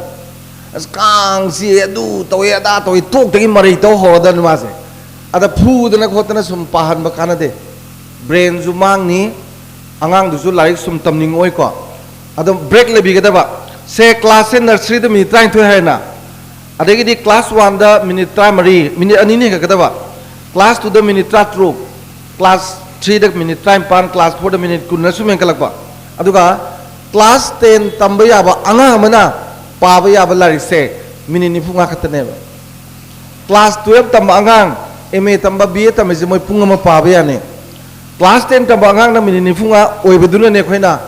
ꯑꯁ, ꯀꯥꯡ ꯆꯤꯛꯑꯦ, ꯑꯗꯨ ꯇꯧꯋꯦ, ꯑꯗꯥ ꯇꯧꯋꯦ, ꯇꯣꯛꯇꯒꯤ ꯃꯔꯩ ꯇꯧ ꯍꯧꯔꯗꯝꯅꯤ ꯃꯥꯁꯦ꯫ ꯑꯗ ꯐꯨꯗꯅ ꯈꯣꯠꯇꯅ ꯁꯨꯝ ꯄꯥꯍꯟꯕ ꯀꯥꯟꯅꯗꯦ꯫ ꯕ꯭ꯔꯦꯟꯁꯨ ꯃꯥꯡꯅꯤ, ꯑꯉꯥꯡꯗꯨꯁꯨ ꯂꯥꯏꯔꯤꯛ ꯁꯨꯝ ꯇꯝꯅꯤꯡꯉꯛꯑꯣꯏꯀꯣ꯫ ꯑꯗꯨꯝ ꯕ꯭ꯔꯦꯛ ꯂꯩꯕꯤꯒꯗꯕ꯫ ꯁꯦ, ꯀ꯭ꯂꯥꯁꯁꯦ ꯅꯔꯁꯔꯤꯗ ꯃꯤꯅꯤꯠ ꯇꯔꯥꯅꯤꯊꯣꯏ ꯍꯥꯏꯔꯦꯅ, ꯑꯗꯒꯤꯗꯤ ꯀ꯭ꯂꯥꯁ ꯋꯥꯟꯗ ꯃꯤꯅꯤꯠ ꯇꯔꯥꯃꯔꯤ, ꯃꯤꯅꯤꯠ ꯑꯅꯤꯅꯤ ꯍꯦꯟꯒꯠꯀꯗꯕ꯫ ꯀ꯭ꯂꯥꯁ ꯇꯨꯗ ꯃꯤꯅꯤꯠ ꯇꯔꯥꯇꯔꯨꯛ, ꯀ꯭ꯂꯥꯁ ꯊ꯭ꯔꯤꯗ ꯃꯤꯅꯤꯠ ꯇꯔꯥꯅꯤꯄꯥꯟ, ꯀ꯭ꯂꯥꯁ ꯐꯣꯔꯗ ꯃꯤꯅꯤꯠ ꯀꯨꯟꯅ ꯁꯨꯝ ꯍꯦꯟꯒꯠꯂꯛꯄ꯫ ꯑꯗꯨꯒ ꯀ꯭ꯂꯥꯁ ꯇꯦꯟ ꯇꯝꯕ ꯌꯥꯕ ꯑꯉꯥꯡ ꯑꯃꯅ ꯄꯥꯕ ꯌꯥꯕ ꯂꯥꯏꯔꯤꯛꯁꯦ ꯃꯤꯅꯤꯠ ꯅꯤꯐꯨ ꯃꯉꯥ ꯈꯛꯇꯅꯦꯕ꯫ ꯀ꯭ꯂꯥꯁ ꯇꯨꯌꯦꯜꯞ ꯇꯝꯕ ꯑꯉꯥꯡ, ꯑꯦꯝ ꯑꯦ ꯇꯝꯕ, ꯕꯤ ꯑꯦ ꯇꯝꯕꯁꯦ ꯃꯣꯏ ꯄꯨꯡ ꯑꯃ ꯄꯥꯕ ꯌꯥꯅꯤ꯫ ꯀ꯭ꯂꯥꯁ ꯇꯦꯟ ꯇꯝꯕ ꯑꯉꯥꯡꯅ ꯃꯤꯅꯤꯠ ꯅꯤꯐꯨ ꯃꯉꯥ ꯑꯣꯏꯕꯗꯨꯅꯅꯦ ꯑꯩꯈꯣꯏꯅ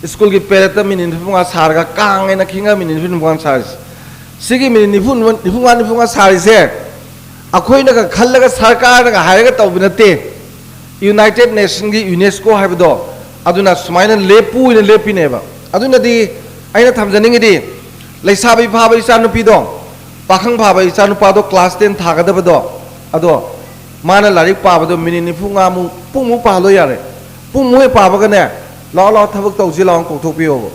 ꯁ꯭ꯀꯨꯜꯒꯤ ꯄꯦꯔꯦꯠꯇ ꯃꯤꯅꯤꯠ ꯅꯤꯐꯨ ꯃꯉꯥ ꯁꯥꯔꯒ ꯀꯥꯡ ꯍꯥꯏꯅ ꯈꯤꯡꯉꯒ ꯃꯤꯅꯤꯠ ꯅꯤꯐꯨ ꯃꯉꯥ ꯁꯥꯔꯤꯁꯦ꯫ ꯁꯤꯒꯤ ꯃꯤꯅꯤꯠ ꯅꯤꯐꯨ, ꯅꯤꯐꯨ ꯃꯉꯥ, ꯅꯤꯐꯨ ꯃꯉꯥ ꯁꯥꯔꯤꯁꯦ ꯑꯩꯈꯣꯏꯅꯒ ꯈꯜꯂꯒ ꯁꯔꯀꯥꯔꯅꯒ ꯍꯥꯏꯔꯒ ꯇꯧꯕ ꯅꯠꯇꯦ꯫ ꯌꯨꯅꯥꯏꯇꯦꯠ ꯅꯦꯁꯟꯒꯤ ꯌꯨꯅꯦꯁꯀꯣ ꯍꯥꯏꯕꯗꯣ ꯑꯗꯨꯅ ꯁꯨꯃꯥꯏꯅ ꯂꯦꯞꯄꯨ ꯍꯥꯏꯅ ꯂꯦꯞꯄꯤꯅꯦꯕ꯫ ꯑꯗꯨꯅꯗꯤ ꯑꯩꯅ ꯊꯝꯖꯅꯤꯡꯉꯤꯗꯤ, ꯂꯩꯁꯥꯕꯤ ꯐꯥꯕ ꯏꯆꯥꯅꯨꯄꯤꯗꯣ, ꯄꯥꯈꯪ ꯐꯥꯕ ꯏꯆꯥꯅꯨꯄꯥꯗꯣ, ꯀ꯭ꯂꯥꯁ ꯇꯦꯟ ꯊꯥꯒꯗꯕꯗꯣ, ꯑꯗꯣ ꯃꯥꯅ ꯂꯥꯏꯔꯤꯛ ꯄꯥꯕꯗꯣ ꯃꯤꯅꯤꯠ ꯅꯤꯐꯨ ꯃꯉꯥꯃꯨꯛ, ꯄꯨꯡꯃꯨꯛ ꯄꯥꯍꯜꯂꯣ ꯌꯥꯔꯦ꯫ ꯄꯨꯡꯃꯨꯛ ꯍꯦꯛ ꯄꯥꯕꯒꯅꯦ, "ꯂꯥꯛꯑꯣ, ꯂꯥꯛꯑꯣ, ꯊꯕꯛ ꯇꯧꯁꯤ ꯂꯥꯛꯑꯣ" ꯀꯧꯊꯣꯛꯄꯤꯌꯣꯕ꯫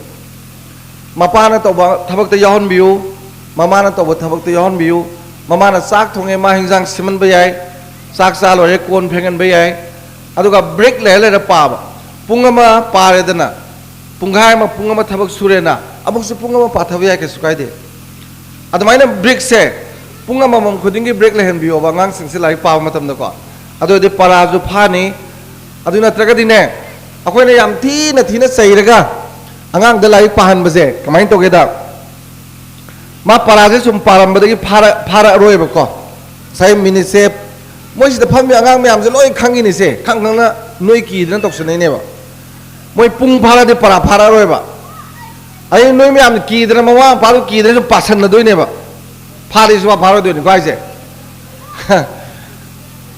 ꯃꯄꯥꯅ ꯇꯧꯕ ꯊꯕꯛꯇ ꯌꯥꯎꯍꯟꯕꯤꯌꯨ, ꯃꯃꯥꯅ ꯇꯧꯕ ꯊꯕꯛꯇ ꯌꯥꯎꯍꯟꯕꯤꯌꯨ꯫ ꯃꯃꯥꯅ ꯆꯥꯛ ꯊꯣꯡꯉꯦ, ꯃꯥ ꯍꯤꯟꯖꯥꯡ ꯁꯦꯝꯍꯟꯕ ꯌꯥꯏ, ꯆꯥꯛ ꯆꯥ ꯂꯣꯏꯔꯦ, ꯀꯣꯟ ꯐꯦꯡꯍꯟꯕ ꯌꯥꯏ꯫ ꯑꯗꯨꯒ ꯕ꯭ꯔꯦꯛ ꯂꯩꯔ ꯂꯩꯔ ꯄꯥꯕ꯫ ꯄꯨꯡ ꯑꯃ ꯄꯥꯔꯦꯗꯅ, ꯄꯨꯡꯈꯥꯏ ꯑꯃ, ꯄꯨꯡ ꯑꯃ ꯊꯕꯛ ꯁꯨꯔꯦꯅ, ꯑꯃꯨꯛꯁꯨ ꯄꯨꯡ ꯑꯃ ꯄꯥꯊꯕ ꯌꯥꯏ, ꯀꯩꯁꯨ ꯀꯥꯏꯗꯦ꯫ ꯑꯗꯨꯃꯥꯏꯅ ꯕ꯭ꯔꯦꯛꯁꯦ ꯄꯨꯡ ꯑꯃꯃꯝ ꯈꯨꯗꯤꯡꯒꯤ ꯕ꯭ꯔꯦꯛ ꯂꯩꯍꯟꯕꯤꯌꯣꯕ ꯑꯉꯥꯡꯁꯤꯡꯁꯦ ꯂꯥꯏꯔꯤꯛ ꯄꯥꯕ ꯃꯇꯝꯗꯀꯣ꯫ ꯑꯗꯨ ꯑꯣꯏꯔꯗꯤ ꯄꯔꯥꯁꯨ ꯐꯥꯅꯤ꯫ ꯑꯗꯨ ꯅꯠꯇ꯭ꯔꯒꯗꯤꯅꯦ, ꯑꯩꯈꯣꯏꯅ ꯌꯥꯝ ꯊꯤꯅ ꯊꯤꯅ ꯆꯩꯔꯒ ꯑꯉꯥꯡꯗ ꯂꯥꯏꯔꯤꯛ ꯄꯥꯍꯟꯕꯁꯦ ꯀꯃꯥꯏꯅ ꯇꯧꯒꯦꯗ, ꯃꯥ ꯄꯔꯥꯁꯦ ꯁꯨꯝ ꯄꯥꯔꯝꯕꯗꯒꯤ ꯐꯥꯔ-, ꯐꯥꯔꯛꯑꯔꯣꯏꯕꯀꯣ꯫ ꯉꯁꯥꯏ ꯃꯤꯅꯤꯠꯁꯦ, ꯃꯣꯏꯁꯤꯗ ꯐꯝꯃꯤ ꯑꯉꯥꯡ ꯃꯌꯥꯝꯁꯦ ꯂꯣꯏ ꯈꯪꯉꯤꯅꯤꯁꯦ, ꯈꯪ ꯈꯪꯅ ꯅꯣꯏ ꯀꯤꯗꯅ ꯇꯧꯁꯟꯅꯩꯅꯦꯕ꯫ ꯃꯣꯏ ꯄꯨꯡ ꯐꯥꯔꯗꯤ ꯄꯔꯥ ꯐꯥꯔꯛꯑꯔꯣꯏꯕ꯫ ꯑꯩ ꯅꯣꯏ ꯃꯌꯥꯝꯅ ꯀꯤꯗꯅ, ꯃꯃꯥ ꯃꯄꯥꯗꯨ ꯀꯤꯗꯅ ꯁꯨꯝ ꯄꯥꯁꯟꯅꯗꯣꯏꯅꯦꯕ꯫ ꯐꯥꯔꯤ ꯁꯨꯡꯐꯥ ꯐꯥꯔꯣꯏꯗꯣꯏꯅꯤꯀꯣ ꯍꯥꯏꯁꯦ꯫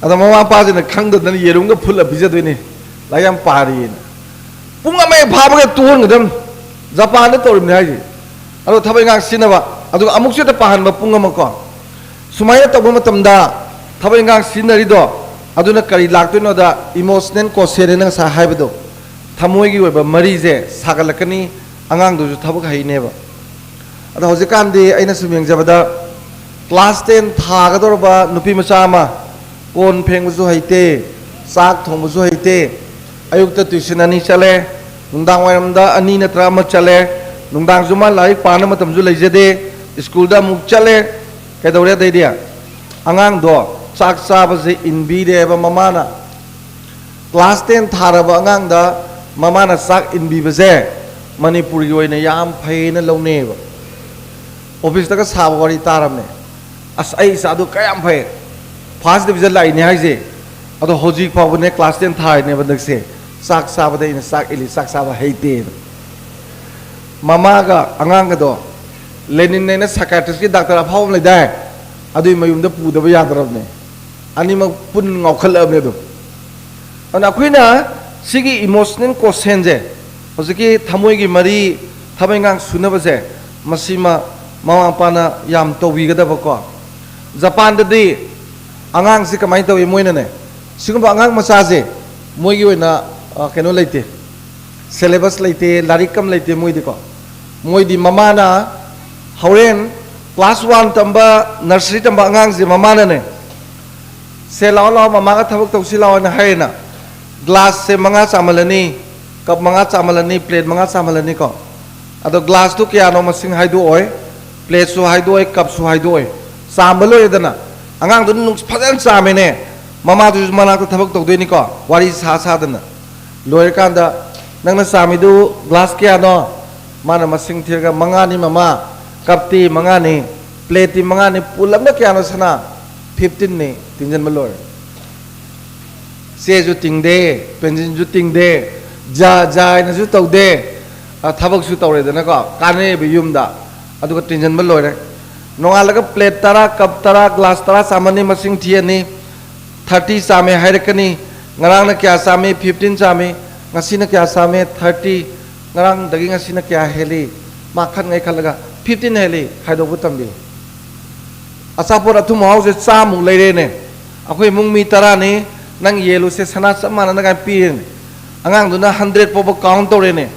ꯑꯗꯣ ꯃꯃꯥ ꯃꯄꯥꯁꯤꯅ ꯈꯪꯗꯗꯅ ꯌꯦꯔꯨꯝꯒ ꯐꯨꯠꯂ ꯄꯤꯖꯗꯣꯏꯅꯤ, "ꯂꯥꯏꯔꯤꯛ ꯌꯥꯝ ꯄꯥꯔꯤꯅ"꯫ ꯄꯨꯡ ꯑꯃ ꯍꯦꯛ ꯐꯥꯕꯒ ꯇꯨꯍꯟꯒꯗꯕꯅꯤ꯫ ꯖꯄꯥꯟꯗ ꯇꯧꯔꯤꯕꯅꯤ ꯍꯥꯏꯁꯦ꯫ ꯑꯗꯣ ꯊꯕꯛ ꯏꯪꯈꯥꯡ ꯁꯤꯖꯤꯟꯅꯕ, ꯑꯗꯨꯒ ꯑꯃꯨꯛꯁꯨ ꯍꯦꯛꯇ ꯄꯥꯍꯟꯕ ꯄꯨꯡ ꯑꯃ ꯀꯣ꯫ ꯁꯨꯃꯥꯏꯅ ꯇꯧꯕ ꯃꯇꯝꯗ ꯊꯕꯛ ꯏꯪꯈꯥꯡ ꯁꯤꯖꯤꯟꯅꯔꯤꯗꯣ, ꯑꯗꯨꯅ ꯀꯔꯤ ꯂꯥꯛꯇꯣꯏꯅꯣꯗ, ꯏꯃꯣꯁꯅꯦꯜ ꯀꯣꯁꯦꯟ ꯍꯥꯏꯅ ꯉꯁꯥꯏ ꯍꯥꯏꯕꯗꯣ, ꯊꯃꯣꯏꯒꯤ ꯑꯣꯏꯕ ꯃꯔꯤꯁꯦ ꯁꯥꯒꯠꯂꯛꯀꯅꯤ, ꯑꯉꯥꯡꯗꯨꯁꯨ ꯊꯕꯛ ꯍꯩꯅꯦꯕ꯫ ꯑꯗꯣ ꯍꯧꯖꯤꯛꯀꯥꯟꯗꯤ ꯑꯩꯅ ꯁꯨꯝ ꯌꯦꯡꯖꯕꯗ, ꯀ꯭ꯂꯥꯁ ꯇꯦꯟ ꯊꯥꯒꯗꯧꯔꯕ ꯅꯨꯄꯤ ꯃꯆꯥ ꯑꯃ ꯀꯣꯟ ꯐꯦꯡꯕꯁꯨ ꯍꯩꯇꯦ, ꯆꯥꯛ ꯊꯣꯡꯕꯁꯨ ꯍꯩꯇꯦ, ꯑꯌꯨꯛꯇ tuition ꯑꯅꯤ ꯆꯠꯂꯦ, ꯅꯨꯡꯗꯥꯡ ꯋꯥꯏꯔꯝꯗ ꯑꯅꯤ ꯅꯠꯇ꯭ꯔ ꯑꯃ ꯆꯠꯂꯦ, ꯅꯨꯡꯗꯥꯡꯁꯨ ꯃꯥ ꯂꯥꯏꯔꯤꯛ ꯄꯥꯅ ꯃꯇꯝꯁꯨ ꯂꯩꯖꯗꯦ, ꯁ꯭ꯀꯨꯜꯗ ꯑꯃꯨꯛ ꯆꯠꯂꯦ꯫ ꯀꯩꯗꯧꯔꯦ ꯑꯗꯩꯗꯤ? ꯑꯉꯥꯡꯗꯣ ꯆꯥꯛ ꯆꯥꯕꯁꯦ ꯏꯟꯕꯤꯔꯦꯕ ꯃꯃꯥꯅ꯫ Class ten ꯊꯥꯔꯕ ꯑꯉꯥꯡꯗ ꯃꯃꯥꯅ ꯆꯥꯛ ꯏꯟꯕꯤꯕꯁꯦ ꯃꯅꯤꯄꯨꯔꯒꯤ ꯑꯣꯏꯅ ꯌꯥꯝ ꯐꯩꯅ ꯂꯧꯅꯩꯌꯦꯕ꯫ Officeꯇꯒ ꯁꯥꯕ ꯋꯥꯔꯤ ꯇꯥꯔꯝꯅꯦ꯫ "ꯑꯁ, ꯑꯩ ꯏꯆꯥꯗꯨ ꯀꯌꯥꯝ ꯐꯩ, first division ꯂꯥꯛꯏꯅꯦ ꯍꯥꯏꯁꯦ, ꯑꯗꯣ ꯍꯧꯖꯤꯛ ꯐꯥꯎꯕꯅꯦ class ten ꯊꯥꯔꯤꯅꯦꯕ ꯍꯟꯗꯛꯁꯦ, ꯆꯥꯛ ꯆꯥꯕꯗ ꯑꯩꯅ ꯆꯥꯛ ꯏꯜꯂꯤ, ꯆꯥꯛ ꯆꯥꯕ ꯍꯩꯇꯦꯅ"꯫ ꯃꯃꯥꯒ ꯑꯉꯥꯡꯒꯗꯣ ꯂꯦꯅꯤꯟ ꯍꯥꯏꯅ psychiatristꯀꯤ doctor ꯑꯐꯥꯎꯕ ꯑꯃ ꯂꯩꯗꯥꯏ, ꯑꯗꯨꯒꯤ ꯃꯌꯨꯝꯗ ꯄꯨꯗꯕ ꯌꯥꯗ꯭ꯔꯕꯅꯦ꯫ ꯑꯅꯤꯃꯛ ꯄꯨꯟ ꯉꯥꯎꯈꯠꯂꯛꯑꯕꯅꯦ ꯑꯗꯨꯝ꯫ ꯑꯗꯨꯅ ꯑꯩꯈꯣꯏꯅ ꯁꯤꯒꯤ emotional quotientꯁꯦ, ꯍꯧꯖꯤꯛꯀꯤ ꯊꯃꯣꯏꯒꯤ ꯃꯔꯤ, ꯊꯕꯛ ꯏꯪꯈꯥꯡ ꯁꯨꯅꯕꯁꯦ, ꯃꯁꯤꯃ ꯃꯃꯥ ꯃꯄꯥꯅ ꯌꯥꯝ ꯇꯧꯕꯤꯒꯗꯕꯀꯣ꯫ ꯖꯄꯥꯟꯗꯗꯤ ꯑꯉꯥꯡꯁꯤ ꯀꯃꯥꯏꯅ ꯇꯧꯏ? ꯃꯣꯏꯅꯅꯦ, ꯁꯤꯒꯨꯝꯕ ꯑꯉꯥꯡ ꯃꯆꯥꯁꯦ ꯃꯣꯏꯒꯤ ꯑꯣꯏꯅ, ꯑ, ꯀꯩꯅꯣ ꯂꯩꯇꯦ, syllabus ꯂꯩꯇꯦ, ꯂꯥꯏꯔꯤꯛ ꯀꯝ ꯂꯩꯇꯦ ꯃꯣꯏꯗꯤꯀꯣ꯫ ꯃꯣꯏꯗꯤ ꯃꯃꯥꯅ ꯍꯣꯔꯦꯟ class one ꯇꯝꯕ, nursery ꯇꯝꯕ ꯑꯉꯥꯡꯁꯦ ꯃꯃꯥꯅꯅꯦ, "ꯁꯦ ꯂꯥꯛꯑꯣ, ꯂꯥꯛꯑꯣ, ꯃꯃꯥꯒ ꯊꯕꯛ ꯇꯧꯁꯤ ꯂꯥꯛꯑꯣꯅ" ꯍꯥꯏꯔꯦꯅ꯫ Glassꯁꯦ ꯃꯉꯥ ꯆꯥꯝꯍꯜꯂꯅꯤ, cup ꯃꯉꯥ ꯆꯥꯝꯍꯜꯂꯅꯤ, plate ꯃꯉꯥ ꯆꯥꯝꯍꯜꯂꯅꯤꯀꯣ꯫ ꯑꯗꯣ glassꯇꯨ ꯀꯌꯥꯅꯣ ꯃꯁꯤꯡ ꯍꯥꯏꯗꯣꯛꯑꯣꯏ, plateꯁꯨ ꯍꯥꯏꯗꯣꯛꯑꯣꯏ, cupꯁꯨ ꯍꯥꯏꯗꯣꯛꯑꯣꯏ꯫ ꯆꯥꯝꯕ ꯂꯣꯏꯔꯦꯗꯅ, ꯑꯉꯥꯡꯗꯨꯅ ꯅꯨꯡ-, ꯐꯖꯅ ꯆꯥꯝꯃꯦꯅꯦ, ꯃꯃꯥꯗꯨꯁꯨ ꯃꯅꯥꯛꯇ ꯊꯕꯛ ꯇꯧꯗꯣꯏꯅꯤꯀꯣ, ꯋꯥꯔꯤ ꯁꯥ ꯁꯥꯗꯅ꯫ ꯂꯣꯏꯔꯀꯥꯟꯗ, "ꯅꯪꯅ ꯆꯥꯝꯃꯤꯗꯨ glass ꯀꯌꯥꯅꯣ?" ꯃꯥꯅ ꯃꯁꯤꯡ ꯊꯤꯔꯒ, "ꯃꯉꯥꯅꯤ ꯃꯃꯥ, cupꯇꯤ ꯃꯉꯥꯅꯤ, plateꯇꯤ ꯃꯉꯥꯅꯤ, ꯄꯨꯂꯞꯅ ꯀꯌꯥꯅꯣ ꯁꯅꯥ?" "Fifteenꯅꯤ", ꯇꯤꯡꯁꯤꯟꯕ ꯂꯣꯏꯔꯦ꯫ ꯆꯦꯁꯨ ꯇꯤꯡꯗꯦ, pencilꯁꯨ ꯇꯤꯡꯗꯦ, ꯖꯥ ꯖꯥ ꯍꯥꯏꯅꯁꯨ ꯇꯧꯗꯦ, ꯑ, ꯊꯕꯛꯁꯨ ꯇꯧꯔꯦꯗꯅꯀꯣ, ꯀꯥꯟꯅꯩꯑꯕ ꯌꯨꯝꯗ, ꯑꯗꯨꯒ ꯇꯤꯡꯁꯤꯟꯕ ꯂꯣꯏꯔꯦ꯫ ꯅꯣꯡꯉꯥꯜꯂꯒ plate ꯇꯔꯥ, cup ꯇꯔꯥ, glass ꯇꯔꯥ ꯆꯥꯝꯃꯅꯤ, ꯃꯁꯤꯡ ꯊꯤꯔꯅꯤ, thirty ꯆꯥꯝꯃꯦ ꯍꯥꯏꯔꯛꯀꯅꯤ, ꯉꯔꯥꯡꯅ ꯀꯌꯥ ꯆꯥꯝꯃꯤ? Fifteen ꯆꯥꯝꯃꯤ, ꯉꯁꯤꯅ ꯀꯌꯥ ꯆꯥꯝꯃꯤ? Thirty, ꯉꯔꯥꯡꯗꯒꯤ ꯉꯁꯤꯅ ꯀꯌꯥ ꯍꯦꯜꯂꯤ? ꯃꯥ ꯈꯟꯉꯩ ꯈꯜꯂꯒ, "Fifteen ꯍꯦꯜꯂꯤ" ꯍꯥꯏꯗꯣꯛꯄ ꯇꯝꯕꯤ꯫ ꯑꯆꯥꯄꯣꯠ ꯑꯊꯨꯝ ꯑꯍꯥꯎꯁꯦ ꯆꯥꯃꯨꯛ ꯂꯩꯔꯦꯅꯦ꯫ ꯑꯩꯈꯣꯏ ꯏꯃꯨꯡ ꯃꯤ ꯇꯔꯥꯅꯤ, ꯅꯪ ꯌꯦꯜꯂꯨꯁꯦ ꯁꯅꯥ ꯆꯞ ꯃꯥꯟꯅꯅ ꯀꯥꯏꯅ ꯄꯤꯔꯦꯅꯦ꯫ ꯑꯉꯥꯡꯗꯨꯅ hundred ꯐꯥꯎꯕ count ꯇꯧꯔꯦꯅꯦ꯫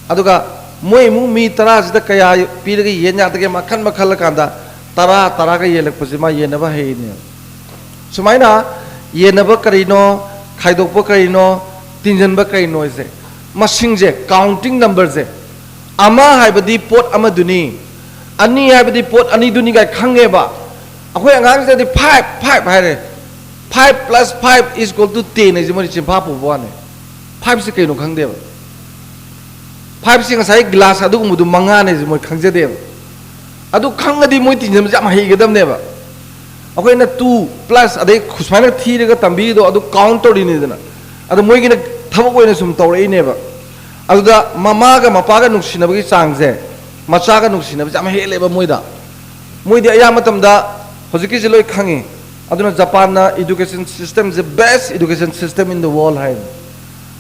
ꯑꯗꯨꯒ ꯃꯣꯏ ꯏꯃꯨꯡ ꯃꯤ ꯇꯔꯥꯁꯤꯗ ꯀꯌꯥ ꯄꯤꯔꯒ ꯌꯦꯟ ꯌꯥꯗꯒꯦ ꯃꯈꯜ ꯃꯈꯜ ꯀꯥꯟꯗ ꯇꯔꯥ ꯇꯔꯥꯒ ꯌꯦꯜꯂꯛꯄꯁꯦ ꯃꯥ ꯌꯦꯟꯅꯕ ꯍꯩꯅꯦ꯫ ꯁꯨꯃꯥꯏꯅ ꯌꯦꯟꯅꯕ ꯀꯔꯤꯅꯣ, ꯈꯥꯏꯗꯣꯛꯄ ꯀꯔꯤꯅꯣ, ꯇꯤꯟꯁꯤꯟꯕ ꯀꯩꯅꯣꯁꯦ, ꯃꯁꯤꯡꯁꯦ, ꯀꯥꯎꯟꯇꯤꯡ ꯅꯝꯕꯔꯁꯦ, ꯑꯃ ꯍꯥꯏꯕꯗꯤ ꯄꯣꯠ ꯑꯃꯗꯨꯅꯤ, ꯑꯅꯤ ꯍꯥꯏꯕꯗꯤ ꯄꯣꯠ ꯑꯅꯤꯗꯨꯅꯤ ꯀꯥꯏ ꯈꯪꯉꯦꯕ꯫ ꯑꯩꯈꯣꯏ ꯑꯉꯥꯡꯁꯤꯗꯗꯤ five five ꯍꯥꯏꯔꯦ, five plus five is equal to ten ꯍꯥꯏꯁꯦ ꯃꯣꯏꯅ ꯆꯤꯟꯐꯥ ꯄꯨꯕ ꯋꯥꯅꯤ꯫ Five ꯁꯤ ꯀꯩꯅꯣ ꯈꯪꯗꯦꯕ꯫ Five ꯁꯤ ꯉꯁꯥꯏ ꯒ꯭ꯂꯥꯁ ꯑꯗꯨꯒꯨꯝꯕꯗꯨ ꯃꯉꯥꯅꯦꯁꯦ ꯃꯣꯏ ꯈꯪꯖꯗꯦꯕ꯫ ꯑꯗꯨ ꯈꯪꯉꯗꯤ ꯃꯣꯏ ꯇꯤꯟꯖꯟꯕꯁꯦ ꯌꯥꯝ ꯍꯩꯒꯗꯕꯅꯦꯕ꯫ ꯑꯩꯈꯣꯏꯅ two plus ꯑꯗꯩ ꯁꯨꯃꯥꯏꯅ ꯊꯤꯔꯒ ꯇꯝꯕꯤꯔꯤꯗꯣ ꯑꯗꯨ ꯀꯥꯎꯟ ꯇꯧꯔꯤꯅꯤꯗꯅ꯫ ꯑꯗꯣ ꯃꯣꯏꯒꯤꯅ ꯊꯕꯛ ꯑꯣꯏꯅ ꯁꯨꯝ ꯇꯧꯔꯛꯏꯅꯦꯕ꯫ ꯑꯗꯨꯗ ꯃꯃꯥꯒ ꯃꯄꯥꯒ ꯅꯨꯡꯁꯤꯅꯕꯒꯤ ꯆꯥꯡꯁꯦ ꯃꯆꯥꯒ ꯅꯨꯡꯁꯤꯅꯕꯁꯦ ꯌꯥꯝ ꯍꯦꯜꯂꯦꯕ ꯃꯣꯏꯗ꯫ ꯃꯣꯏꯗꯤ ꯑꯌꯥꯝꯕ ꯃꯇꯝꯗ ꯍꯧꯖꯤꯛꯀꯤꯁꯦ ꯂꯣꯏ ꯈꯪꯉꯤ꯫ ꯑꯗꯨꯅ ꯖꯄꯥꯟꯅ education system say best education system in the world ꯍꯥꯏꯅꯤ꯫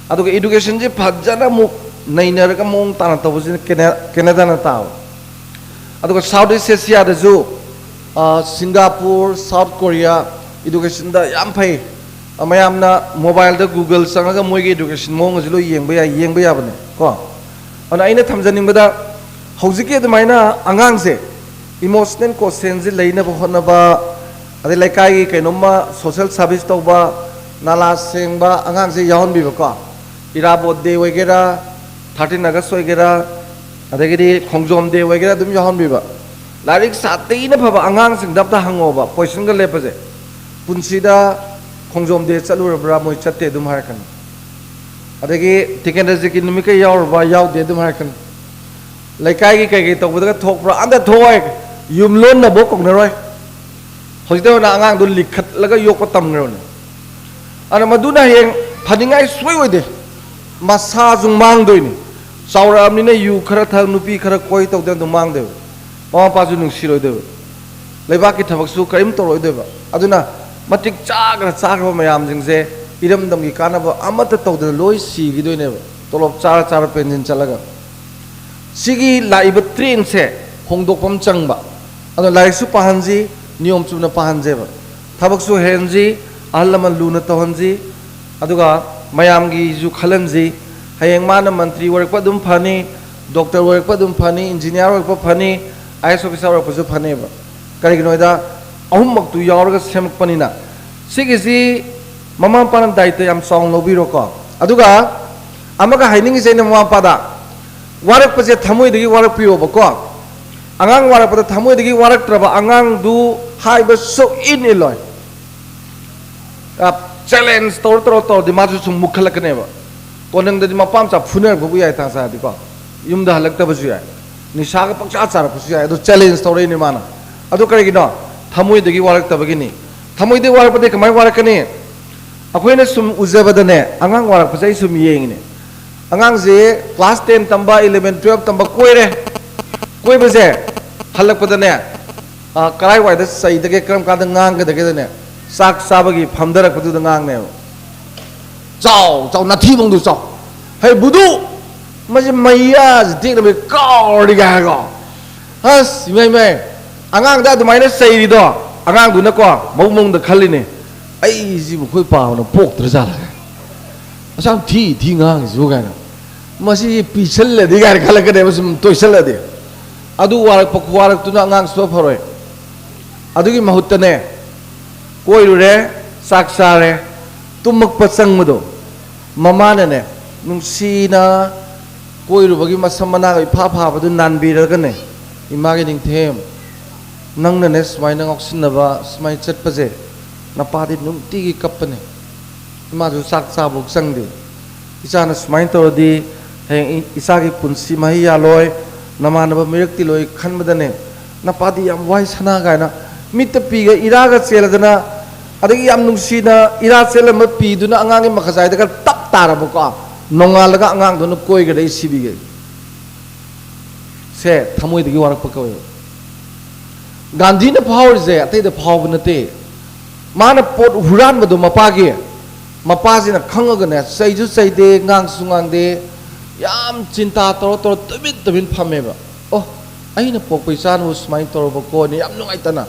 ꯑꯗꯨꯒ education ꯁꯦ ꯐꯖꯅ ꯑꯃꯨꯛ ꯅꯩꯅꯔꯒ ꯃꯑꯣꯡ ꯇꯥꯅ ꯇꯧꯕꯁꯤꯅ ꯀꯦꯅꯦ-, ꯀꯦꯅꯦꯗꯥꯅ ꯇꯥꯕ꯫ ꯑꯗꯨꯒ South East Asia ꯗꯁꯨ, ꯑ, ꯁꯤꯡꯒꯥꯄꯨꯔ, South Korea education ꯗ ꯌꯥꯝ ꯐꯩ꯫ ꯑ, ꯃꯌꯥꯝꯅ mobile ꯗ Google ꯆꯪꯉꯒ ꯃꯣꯏꯒꯤ education ꯃꯑꯣꯡ ꯑꯁꯤ ꯂꯣꯏ ꯌꯦꯡꯕ ꯌꯥꯏ, ꯌꯦꯡꯕ ꯌꯥꯕꯅꯦ ꯀꯣ꯫ ꯑꯗꯨꯅ ꯑꯩꯅ ꯊꯝꯖꯅꯤꯡꯕꯗ ꯍꯧꯖꯤꯛꯀꯤ ꯑꯗꯨꯃꯥꯏꯅ ꯑꯉꯥꯡꯁꯦ emotional quotient ꯁꯤ ꯂꯩꯅꯕ ꯍꯣꯠꯅꯕ, ꯑꯗꯩ ꯂꯩꯀꯥꯏꯒꯤ ꯀꯩꯅꯣꯝꯃ social service ꯇꯧꯕ, ꯅꯥꯂꯥ ꯁꯦꯡꯕ ꯑꯉꯥꯡꯁꯦ ꯌꯥꯎꯍꯟꯕꯤꯕꯀꯣ꯫ ꯏꯔꯥꯕꯣꯠ day ꯑꯣꯏꯒꯦꯔꯥ, thirteen August ꯑꯣꯏꯒꯦꯔꯥ, ꯑꯗꯒꯤꯗꯤ ꯈꯣꯡꯖꯣꯝ day ꯑꯣꯏꯒꯦꯔꯥ ꯑꯗꯨꯝ ꯌꯥꯎꯍꯟꯕꯤꯕ꯫ ꯂꯥꯏꯔꯤꯛ ꯁꯥꯊꯤꯅ ꯐꯕ ꯑꯉꯥꯡꯁꯤꯡꯗ ꯑꯝꯇ ꯍꯪꯉꯣꯕ, position ꯒ ꯂꯦꯞꯄꯁꯦ꯫ ꯄꯨꯟꯁꯤꯗ ꯈꯣꯡꯖꯣꯝ day ꯆꯠꯂꯨꯔꯕ꯭ꯔꯥ? ꯃꯣꯏ ꯆꯠꯇꯦ ꯑꯗꯨꯝ ꯍꯥꯏꯔꯛꯀꯅꯤ꯫ ꯑꯗꯒꯤ ꯇꯤꯀꯦꯟꯗ꯭ꯔꯖꯤꯠꯀꯤ ꯅꯨꯃꯤꯠꯀ ꯌꯥꯎꯔꯕ꯭ꯔꯥ? ꯌꯥꯎꯗꯦ ꯑꯗꯨꯝ ꯍꯥꯏꯔꯛꯀꯅꯤ꯫ ꯂꯩꯀꯥꯏꯒꯤ ꯀꯩꯀꯩ ꯇꯧꯕꯗꯒ ꯊꯣꯛꯄ꯭ꯔꯥ? ꯑꯝꯇ ꯊꯣꯛꯑꯣꯏ꯫ ꯌꯨꯝ ꯂꯣꯟꯅꯕꯧ ꯀꯧꯅꯔꯣꯏ꯫ ꯍꯧꯖꯤꯛꯇ ꯑꯣꯏꯅ ꯑꯉꯥꯡꯗꯣ ꯂꯤꯈꯠꯂꯒ ꯌꯣꯛꯄ ꯇꯝꯈ꯭ꯔꯕꯅꯤ꯫ ꯑꯗꯨꯅ ꯃꯗꯨꯅ ꯍꯌꯦꯡ ꯐꯅꯤꯡꯉꯥꯏ ꯁꯨꯡꯑꯣꯏ ꯑꯣꯏꯗꯦ꯫ ꯃꯁꯥꯁꯨ ꯃꯥꯡꯗꯣꯏꯅꯤ꯫ ꯆꯥꯎꯔꯛꯑꯕꯅꯤꯅ ꯌꯨ ꯈꯔ ꯊꯛ, ꯅꯨꯄꯤ ꯈꯔ ꯀꯣꯏ ꯇꯧꯗꯅ ꯑꯗꯨꯝ ꯃꯥꯡꯗꯣꯏꯕ꯫ ꯃꯃꯥ ꯃꯄꯥꯁꯨ ꯅꯨꯡꯁꯤꯔꯣꯏꯗꯣꯏꯕ꯫ ꯂꯩꯕꯥꯛꯀꯤ ꯊꯕꯛꯁꯨ ꯀꯔꯤꯝ ꯇꯧꯔꯣꯏꯗꯣꯏꯕ꯫ ꯑꯗꯨꯅ ꯃꯇꯤꯛ ꯆꯥꯈ꯭ꯔ ꯆꯥꯈ꯭ꯔꯕ ꯃꯌꯥꯝꯁꯤꯡꯁꯦ ꯏꯔꯝꯗꯝꯒꯤ ꯀꯥꯟꯅꯕ ꯑꯃꯠꯇ ꯇꯧꯗꯅ ꯂꯣꯏ ꯁꯤꯈꯤꯗꯣꯏꯅꯦꯕ, ꯇꯣꯂꯣꯞ ꯆꯥꯔ ꯆꯥꯔ ꯄꯦꯟꯁꯤꯟ ꯆꯠꯂꯒ꯫ ꯁꯤꯒꯤ ꯂꯥꯛꯏꯕ trend ꯁꯦ ꯍꯣꯡꯗꯣꯛꯄ ꯑꯃ ꯆꯪꯕ꯫ ꯑꯗꯣ ꯂꯥꯏꯔꯤꯛꯁꯨ ꯄꯥꯍꯟꯁꯤ, ꯅꯤꯌꯣꯝ ꯆꯨꯝꯅ ꯄꯥꯍꯟꯁꯦꯕ꯫ ꯊꯕꯛꯁꯨ ꯍꯩꯍꯟꯁꯤ, ꯑꯍꯜ ꯂꯃꯟ ꯂꯨꯅ ꯇꯧꯍꯟꯁꯤ, ꯑꯗꯨꯒ ꯃꯌꯥꯝꯒꯤꯁꯨ ꯈꯜꯍꯟꯁꯤ꯫ ꯍꯌꯦꯡ ꯃꯥꯅ ꯃꯟꯇ꯭ꯔꯤ ꯑꯣꯏꯔꯛꯄ ꯑꯗꯨꯝ ꯐꯅꯤ, doctor ꯑꯣꯏꯔꯛꯄ ꯑꯗꯨꯝ ꯐꯅꯤ, engineer ꯑꯣꯏꯔꯛꯄ ꯐꯅꯤ, IAS officer ꯑꯣꯏꯔꯛꯄꯁꯨ ꯐꯅꯦꯕ꯫ ꯀꯔꯤꯒꯤꯅꯣ ꯍꯥꯏꯗ ꯑꯍꯨꯝꯃꯛꯇꯨ ꯌꯥꯎꯔꯒ ꯁꯦꯝꯃꯛꯄꯅꯤꯅ꯫ ꯁꯤꯒꯤꯁꯤ ꯃꯃꯥ ꯃꯄꯥꯅ ꯗꯥꯏꯇ ꯌꯥꯝ ꯆꯥꯎꯅ ꯂꯧꯕꯤꯔꯣꯀꯣ꯫ ꯑꯗꯨꯒ ꯑꯃꯒ ꯍꯥꯏꯅꯤꯡꯉꯤꯁꯦ, ꯑꯩꯅ ꯃꯃꯥ ꯃꯄꯥꯗ, ꯋꯥꯔꯛꯄꯁꯦ ꯊꯃꯣꯏꯗꯒꯤ ꯋꯥꯔꯛꯄꯤꯌꯣꯕꯀꯣ꯫ ꯑꯉꯥꯡ ꯋꯥꯔꯛꯄꯗ ꯊꯃꯣꯏꯗꯒꯤ ꯋꯥꯔꯛꯇ꯭ꯔꯕ ꯑꯉꯥꯡꯗꯨ ꯍꯥꯏꯕ ꯁꯨꯛꯏꯟ ꯏꯜꯂꯣꯏ꯫ ꯆꯦꯂꯦꯟꯖ ꯇꯧꯔ ꯇꯧꯔ ꯇꯧꯔꯗꯤ ꯃꯥꯁꯨ ꯁꯨꯝ ꯃꯨꯛꯈꯠꯂꯛꯀꯅꯦꯕ꯫ ꯀꯣꯟꯅꯪꯗꯗꯤ ꯃꯄꯥ ꯃꯆꯥ ꯐꯨꯅꯔꯛꯄꯕꯨ ꯌꯥꯏ, ꯇꯥꯟ ꯆꯥꯔꯗꯤꯀꯣ꯫ ꯌꯨꯝꯗ ꯍꯜꯂꯛꯇꯕꯁꯨ ꯌꯥꯏ, ꯅꯤꯁꯥꯒ ꯄꯪꯆꯥ ꯆꯥꯔꯛꯄꯁꯨ ꯌꯥꯏ꯫ ꯑꯗꯣ ꯆꯦꯂꯦꯟꯖ ꯇꯧꯔꯛꯏꯅꯦ ꯃꯥꯅ꯫ ꯑꯗꯣ ꯀꯔꯤꯒꯤꯅꯣ? ꯊꯃꯣꯏꯗꯒꯤ ꯋꯥꯔꯛꯇꯕꯒꯤꯅꯤ꯫ ꯊꯃꯣꯏꯗꯒꯤ ꯋꯥꯔꯛꯄꯗꯤ ꯀꯃꯥꯏꯅ ꯋꯥꯔꯛꯀꯅꯤ? ꯑꯩꯈꯣꯏꯅ ꯁꯨꯝ ꯎꯖꯕꯗꯅꯦ, ꯑꯉꯥꯡ ꯋꯥꯔꯛꯄꯁꯦ ꯑꯩ ꯁꯨꯝ ꯌꯦꯡꯉꯤꯅꯦ꯫ ꯑꯉꯥꯡꯁꯦ ꯀ꯭ꯂꯥꯁ ꯇꯦꯟ ꯇꯝꯕ, ꯏꯂꯚꯦꯟ ꯇꯨꯌꯦꯜꯞ ꯇꯝꯕ ꯀꯣꯏꯔꯦ꯫ ꯀꯣꯏꯕꯁꯦ ꯍꯜꯂꯛꯄꯗꯅꯦ, ꯑ, ꯀꯔꯥꯏꯋꯥꯏꯗ ꯆꯩꯗꯒꯦ, ꯀꯔꯝ ꯀꯥꯟꯗ ꯉꯥꯡꯒꯗꯒꯦꯗꯅꯦ, ꯆꯥꯛ ꯆꯥꯕꯒꯤ ꯐꯝꯊꯔꯛꯄꯗꯨꯗ ꯉꯥꯡꯅꯦꯕ꯫ "ꯆꯥꯎ, ꯆꯥꯎ, ꯅꯥꯊꯤꯕꯣꯡꯗꯨ ꯆꯥꯎ꯫ ꯍꯩ ꯕꯨꯗꯨ, ꯃꯁꯤ ꯃꯌꯥꯁꯤ ꯇꯦꯛꯅꯕ ꯀꯥꯎꯔꯗꯤ" ꯀꯥꯏ ꯍꯥꯏꯀꯣ꯫ ꯑꯁ, ꯏꯃꯥꯏ, ꯏꯃꯥꯏ, ꯑꯉꯥꯡꯗ ꯑꯗꯨꯃꯥꯏꯅ ꯆꯩꯔꯤꯗꯣ, ꯑꯉꯥꯡꯗꯨꯅꯀꯣ ꯃꯑꯣꯡ ꯃꯑꯣꯡꯗ ꯈꯜꯂꯤꯅꯦ, "ꯑꯩꯁꯤꯕꯨ ꯑꯩꯈꯣꯏ ꯄꯥꯕꯅ ꯄꯣꯛꯇ꯭ꯔ ꯖꯥꯠꯂꯒ? ꯑꯁꯨꯛ ꯌꯥꯝ ꯊꯤ ꯊꯤ ꯉꯥꯡꯉꯤꯁꯤꯕꯨ?" ꯀꯥꯏꯅ, "ꯃꯁꯤ ꯄꯤꯁꯜꯂꯗꯤ" ꯀꯥꯏꯅ ꯈꯜꯂꯛꯀꯅꯦꯕ, ꯁꯨꯝ ꯇꯣꯏꯁꯜꯂꯗꯤ꯫ ꯑꯗꯨ ꯋꯥꯔꯛꯄ ꯈꯨꯋꯥꯔꯛꯇꯨꯅ ꯑꯉꯥꯡ ꯁꯨꯐ ꯐꯔꯣꯏ꯫ ꯑꯗꯨꯒꯤ ꯃꯍꯨꯠꯇꯅꯦ, ꯀꯣꯏꯔꯨꯔꯦ, ꯆꯥꯛ ꯆꯥꯔꯦ, ꯇꯨꯝꯃꯛꯄ ꯆꯪꯕꯗꯣ, ꯃꯃꯥꯅꯅꯦ ꯅꯨꯡꯁꯤꯅ ꯀꯣꯏꯔꯨꯕꯒꯤ ꯃꯁꯝ ꯃꯅꯥꯒ ꯏꯐꯥ ꯐꯥꯕꯗꯨ ꯅꯥꯟꯕꯤꯔꯒꯅꯦ, "ꯏꯃꯥꯒꯤ ꯅꯤꯡꯊꯦꯝ, ꯅꯪꯅꯅꯦ ꯁꯨꯃꯥꯏꯅ ꯉꯥꯎꯁꯤꯟꯅꯕ, ꯁꯨꯃꯥꯏꯅ ꯆꯠꯄꯁꯦ, ꯅꯄꯥꯗꯤ ꯅꯨꯡꯇꯤꯒꯤ ꯀꯞꯄꯅꯦ꯫ ꯏꯃꯥꯁꯨ ꯆꯥꯛ ꯆꯥꯕꯐꯥꯎ ꯆꯪꯗꯦ꯫ ꯏꯆꯥꯅ ꯁꯨꯃꯥꯏꯅ ꯇꯧꯔꯗꯤ ꯍꯌꯦꯡ ꯏ-, ꯏꯆꯥꯒꯤ ꯄꯨꯟꯁꯤ ꯃꯍꯩ ꯌꯥꯜꯂꯣꯏ, ꯅꯃꯥꯟꯅꯕ ꯃꯤꯔꯛ ꯇꯤꯜꯂꯣꯏ" ꯈꯟꯕꯗꯅꯦ, "ꯅꯄꯥꯗꯤ ꯌꯥꯝ ꯋꯥꯏ ꯁꯅꯥ" ꯀꯥꯏꯅ ꯃꯤꯠꯇ ꯄꯤꯒ ꯏꯔꯥꯒ ꯆꯦꯜꯂꯗꯅ, ꯑꯗꯒꯤ ꯌꯥꯝ ꯅꯨꯡꯁꯤꯅ ꯏꯔꯥ ꯆꯦꯜꯂꯝꯕ ꯄꯤꯗꯨꯅ ꯑꯉꯥꯡꯒꯤ ꯃꯈꯖꯥꯏꯗꯒ ꯇꯞ ꯇꯥꯔꯕꯀꯣ, ꯅꯣꯡꯉꯥꯜꯂꯒ ꯑꯉꯥꯡꯗꯨꯅ ꯀꯣꯏꯈ꯭ꯔꯦ, ꯁꯤꯕꯤꯒꯦ꯫ ꯁꯦ ꯊꯃꯣꯏꯗꯒꯤ ꯋꯥꯔꯛꯄ ꯀꯧꯋꯦꯕ꯫ ꯒꯥꯟꯙꯤꯅ ꯐꯥꯎꯔꯤꯁꯦ ꯑꯇꯩꯗ ꯐꯥꯎꯕ ꯅꯠꯇꯦ꯫ ꯃꯥꯅ ꯄꯣꯠ ꯍꯨꯔꯥꯟꯕꯗꯣ ꯃꯄꯥꯒꯤ, ꯃꯄꯥꯁꯤꯅ ꯈꯪꯉꯒꯅꯦ, ꯆꯩꯁꯨ ꯆꯩꯗꯦ, ꯉꯥꯡꯁꯨ ꯉꯥꯡꯗꯦ, ꯌꯥꯝ ꯆꯤꯟꯇꯥ ꯇꯧꯔ ꯇꯧꯔ ꯇꯨꯃꯤꯟ ꯇꯨꯃꯤꯟ ꯐꯝꯃꯦꯕ꯫ "ꯑꯣ, ꯑꯩꯅ ꯄꯣꯛꯄ ꯏꯆꯥꯅꯕꯨ ꯁꯨꯃꯥꯏꯅ ꯇꯧꯔꯕꯀꯣꯅ" ꯌꯥꯝ ꯅꯨꯡꯉꯥꯏꯇꯅ꯫